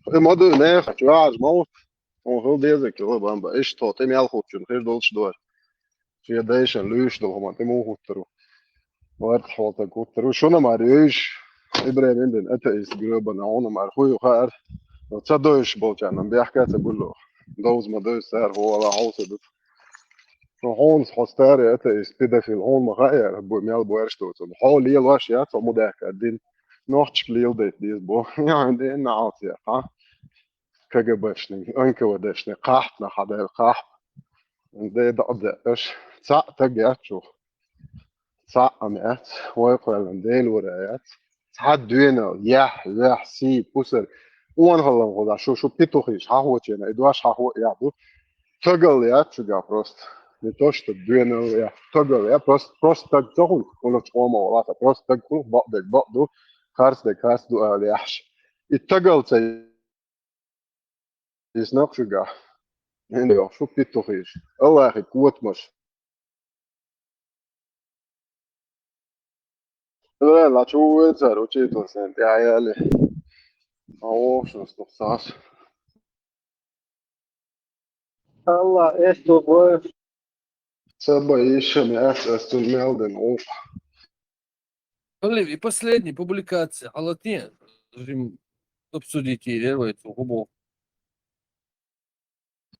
Э, моду не хочу, аж мал. Он хыл дезе кило Бамба. Иш то, ты мял хочун, хэр долч дуар. Чи дейшен, луиш дол, хама, ты мол хуттару. Вот, вот так хуттару. Шо на марюш? Ибрахим бен, это из грёба на, он на мар, хуй, хар. Вот, ца дойш болчан, нам бяхка, ца було. Доуз ма дойш, сэр, хуала, хауса дут. Хонс хостари это из педофил, хонма хайер, бу мял буэрштуцун. Хо лил ваш я, цо мудах дин. Нохчик лил дейт диз бу. Я, дин на алсия, ха? КГБшный, НКВДшный, кахт на хадер, кахт. Дэ да дэ, эш. Ца тагячу. Ца амяц, вай квелан дэл вараяц. Ца дуэнал, ях, ях, си, пусар. Уан халан хода, шу, шу петухиш, ха хо чена, и дуаш ха хо я ду. Тагал я, чуга просто. Не то, что дуэнал я. Тагал я, просто, просто так тохун. Он уч ома валата, просто так хун, бак бек, бак ду. Карс бек, карс ду, а, яш. И тагал ца Иснах шуга. Эн йо, шу петухиш. Аллахи куотмаш. Ре, ла чу вецар, учитель сен, я, я ли. А о, шо стопсаш. Аллах, эс тобой. Саба ишем, эс, эс тун мелден, о. Оливи, последняя публикация. Алатин, жим обсудить и ревать губу.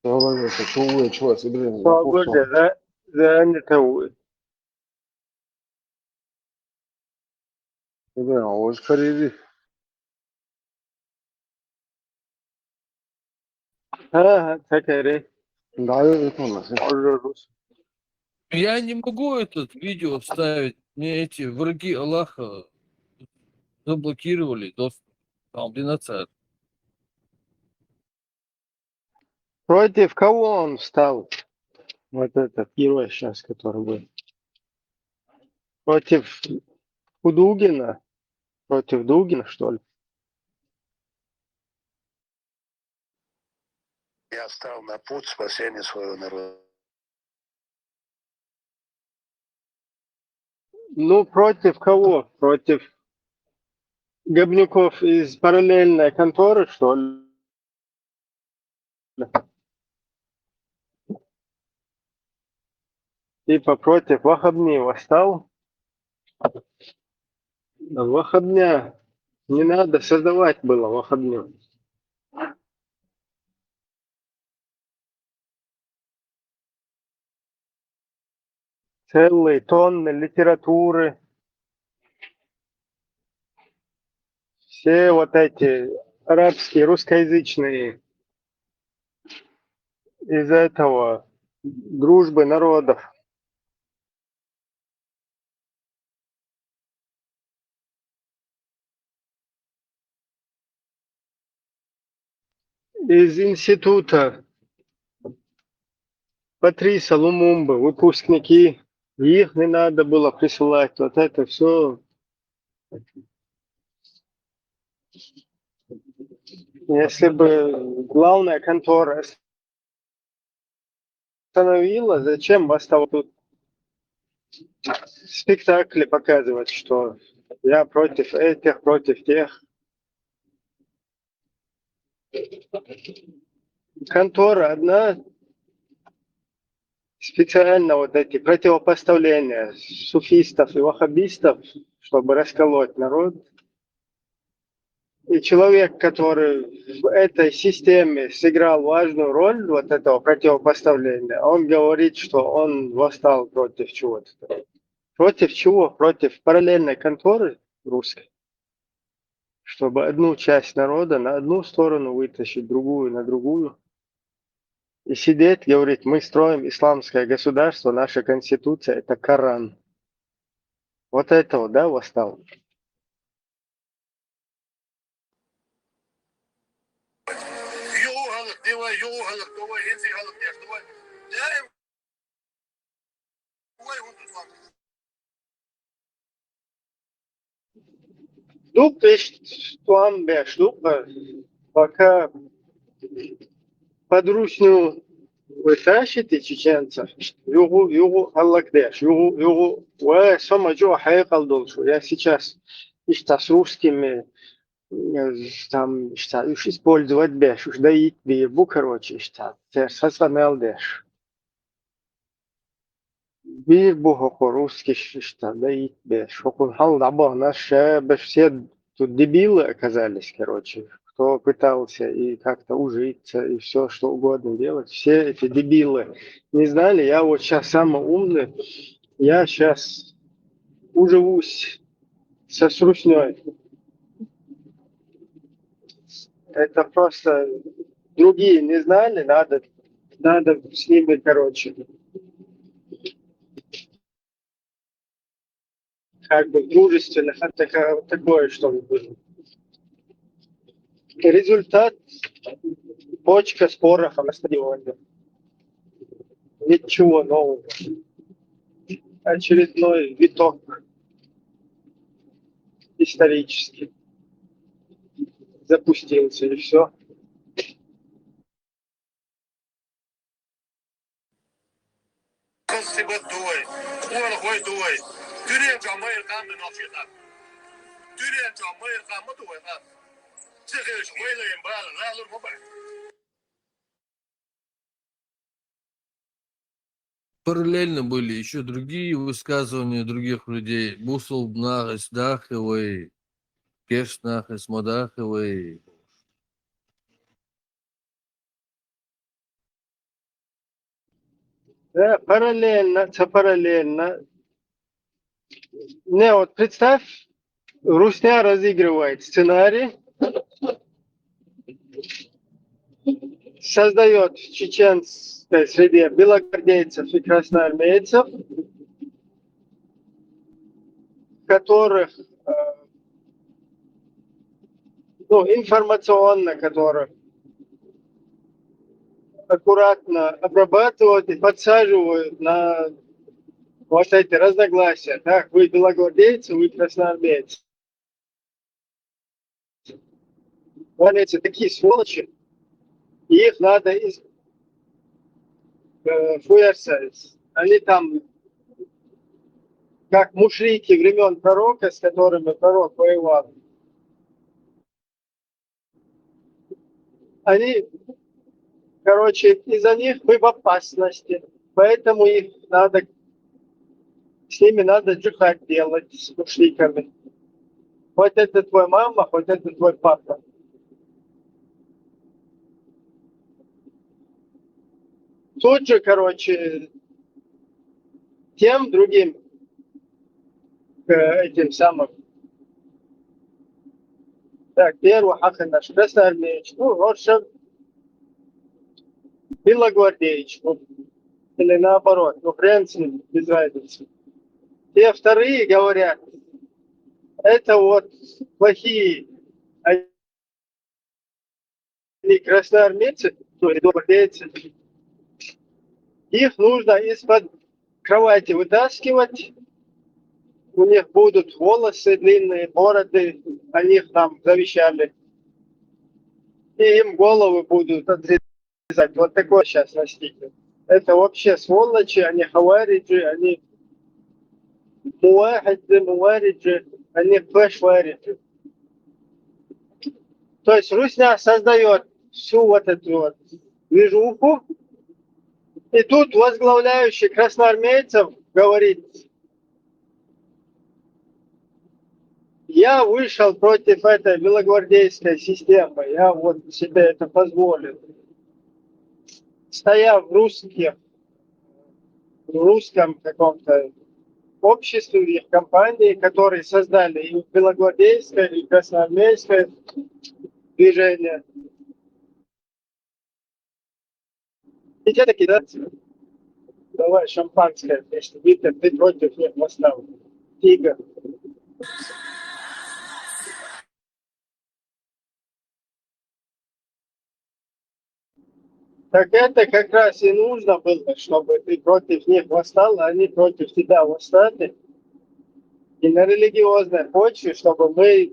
Давай, я хочу, я чего, я блин, я Погода, кушал. За, за, не того. Ибрагим, оз карири. Ага, так ери. Да, это у нас. Я не могу этот видео вставить. Мне эти враги Аллаха заблокировали доступ. Там двенадцать. Против кого он встал? Вот этот герой сейчас, который был. Против Дугина? Против Дугина, что ли? Я стал на путь спасения своего народа. Ну, против кого? Против Гобнюков из параллельной конторы, что ли? Типа против Вахабни восстал? Вахабня не надо создавать было, Вахабню. Целые тонны литературы. Все вот эти арабские, русскоязычные из этого дружбы народов. Из института Патриса Лумумбы выпускники, их не надо было присылать. Вот это все. Если бы главная контора остановила, зачем вас там тут спектакли показывать, что я против этих, против тех? Контора одна, специально вот эти противопоставления суфистов и ваххабистов, чтобы расколоть народ. И человек, который в этой системе сыграл важную роль вот этого противопоставления, он говорит, что он восстал против чего-то. Против чего? Против параллельной конторы русской, чтобы одну часть народа на одну сторону вытащить, другую на другую. И сидеть, говорит, мы строим исламское государство, наша конституция — это Коран. Вот этого, да, восстал? Дукха иштта тӀом беш ду-кх, пока под русню вы тащите чеченцев, юху, юху хӀаллакдеш, юху, юху, ва со ма чӀогӀа хьекъал долуш ву. Я сейчас иштта с русскими, э, там, иштта уьш использовать беш, уьш даийта бийр бу, короче, иштта, церан сацамел деш. Бийр бу хӀокху русскиш иштта даийта беш. ХӀокхунна хьал дӀабахана ша, беш все тут дебилы оказались, короче. Кто пытался и как-то ужиться, и все что угодно делать, все эти дебилы. Не знали, я вот сейчас самый умный, я сейчас уживусь со с руснёй. Это просто другие не знали, надо, надо с ними, короче, как бы дружественно, а такое, такое, чтобы было. Результат — бочка с порохом на стадионе. Ничего нового. Очередной виток исторический запустился, и все. Кхалсаг ду вай, къонахой ду вай. Дуьнен чохь майра къам ду нохчийн къам. Дуьнен чохь майра къам ма ду вай къам. Ца хилча, вай лайн бала лалур ма бара. Параллельно были еще другие высказывания других людей. Бусалба нах эс даха вай, керста нах эс ма даха вай. Да, параллельно, ца параллельно. Не, вот представь, Русня разыгрывает сценарий, создает в чеченской среде белогвардейцев и красноармейцев, которых, э, ну, информационно, которых аккуратно обрабатывают и подсаживают на вот эти разногласия. Так, вы белогвардейцы, вы красноармейцы. Армейцы такие сволочи, и их надо из, э, фуэрсайз. Они там как мушрики времен пророка, с которыми пророк воевал. Они, короче, из-за них мы в опасности. Поэтому их надо, с ними надо джихад делать, с мушриками. Хоть это твой мама, хоть это твой папа. Тут же, короче, тем другим, к этим самым. Так, первый хахынаш, красноармеец, ну, вообще белогвардеец, вот, или наоборот, ну, хрен с ним, без разницы. Те вторые говорят, это вот плохие, они красноармейцы, то есть белогвардейцы. Их нужно из-под кровати вытаскивать. У них будут волосы длинные, бороды, о них нам завещали. И им головы будут отрезать. Вот такое сейчас растите. Это вообще сволочи, они хавариджи, они мувахиджи, мувариджи, они флеш-вариджи. То есть русня создает всю вот эту вот движуху. И тут возглавляющий красноармейцев говорит: «Я вышел против этой белогвардейской системы, я вот себе это позволил». Стоя в русских, в русском каком-то обществе, в их компании, которые создали и белогвардейское, и красноармейское движение. И те такие: «Да, давай шампанское вместе выпьем, ты против них восстал». Тигр. Так это как раз и нужно было, чтобы ты против них восстал, а они против тебя восстали. И на религиозной почве, чтобы мы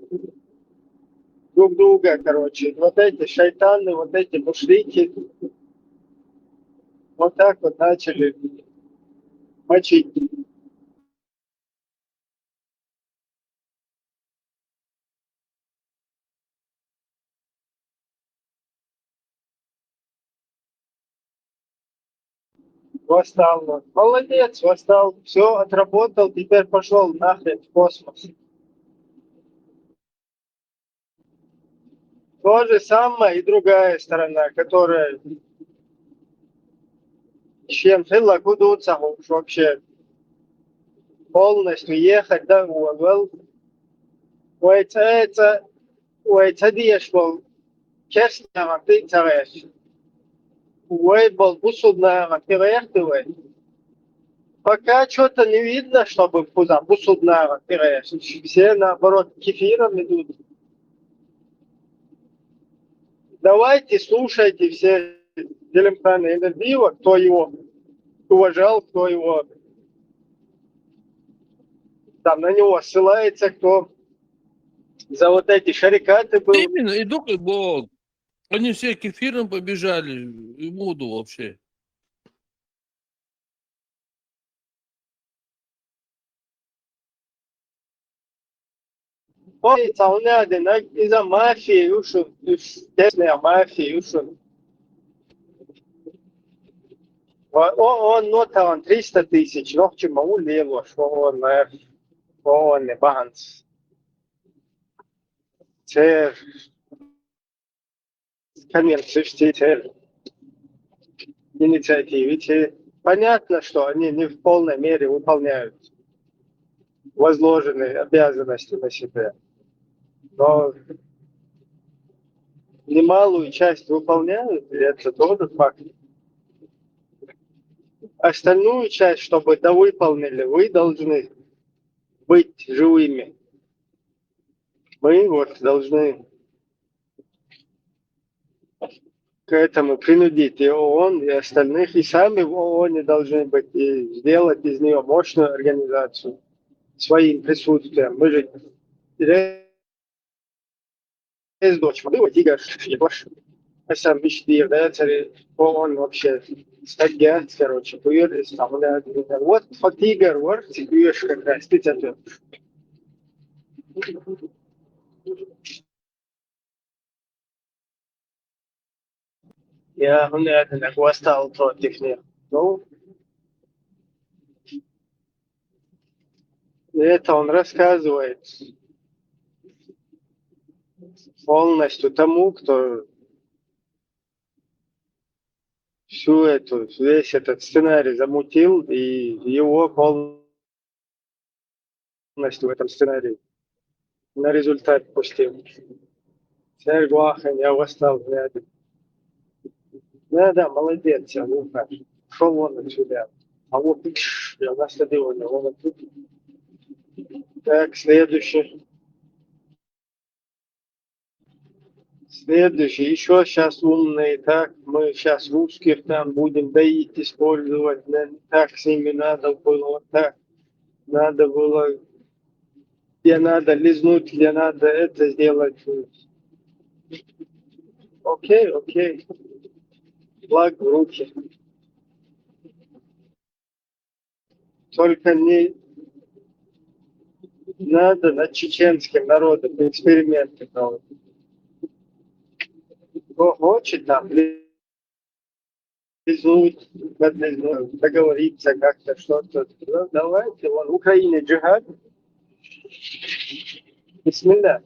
друг друга, короче, вот эти шайтаны, вот эти мушрики, вот так вот начали мочить. Восстал. Молодец, восстал. Все, отработал, теперь пошел нахрен в космос. То же самое и другая сторона, которая чем хила куду вообще полностью ехать, да, угол. Вай ца, ца, вай ца диеш бол, керстняган ты цагаеш. Вай бол бусулнаган ты вай. Пока что-то не видно, чтобы куда бусулнаган ты вай. Все, наоборот, к кефирам идут. Давайте, слушайте все Делимхана Энербиева, кто его уважал, кто его там на него ссылается, кто за вот эти шарикаты был. Именно, и только вот они все к кефирам побежали, и воду вообще. Ой, цалняден, иза мафия юшун, юш, тесная мафия юшун. Ва-, о, он, ну, там триста тысяч, нохчи ма улле лош, о, он, э, о, он не банс. Цер. Конвенцию, все эти инициативы, те, понятно, что они не в полной мере выполняют. возложенные обязанности на себя. Но немалую часть выполняют, и это тоже факт. Остальную часть, чтобы довыполнили, вы должны быть живыми. Мы вот должны к этому принудить и ООН, и остальных, и сами в ООН должны быть, и сделать из нее мощную организацию своим присутствием. Мы же здесь дочь, мы вот Игорь, Игорь, сам вещь, да, царе ООН вообще статья, короче, буйыр, вот, вот Игорь, вот, как раз, ты Я, он это на гостал против них. Ну, это он рассказывает полностью тому, кто всю эту, весь этот сценарий замутил, и его полностью в этом сценарии на результат пустил. Церквахен, я восстал, блядь. Да, да, молодец, я, ну, как, шел вон отсюда. А вот, пш, я вас отсюда, вон отсюда. Так, следующий. Следующий. Еще сейчас умные, так, мы сейчас русских там будем доить, использовать, да, так с ними надо было, вот так надо было, где надо лизнуть, где надо это сделать. Окей, окей. Флаг в руки. Только не надо над чеченским народом эксперименты проводить. Кто хочет там лизнуть, над лизнуть, договориться как-то, что-то. Ну, давайте, вон, в Украине джихад. Бисмилля.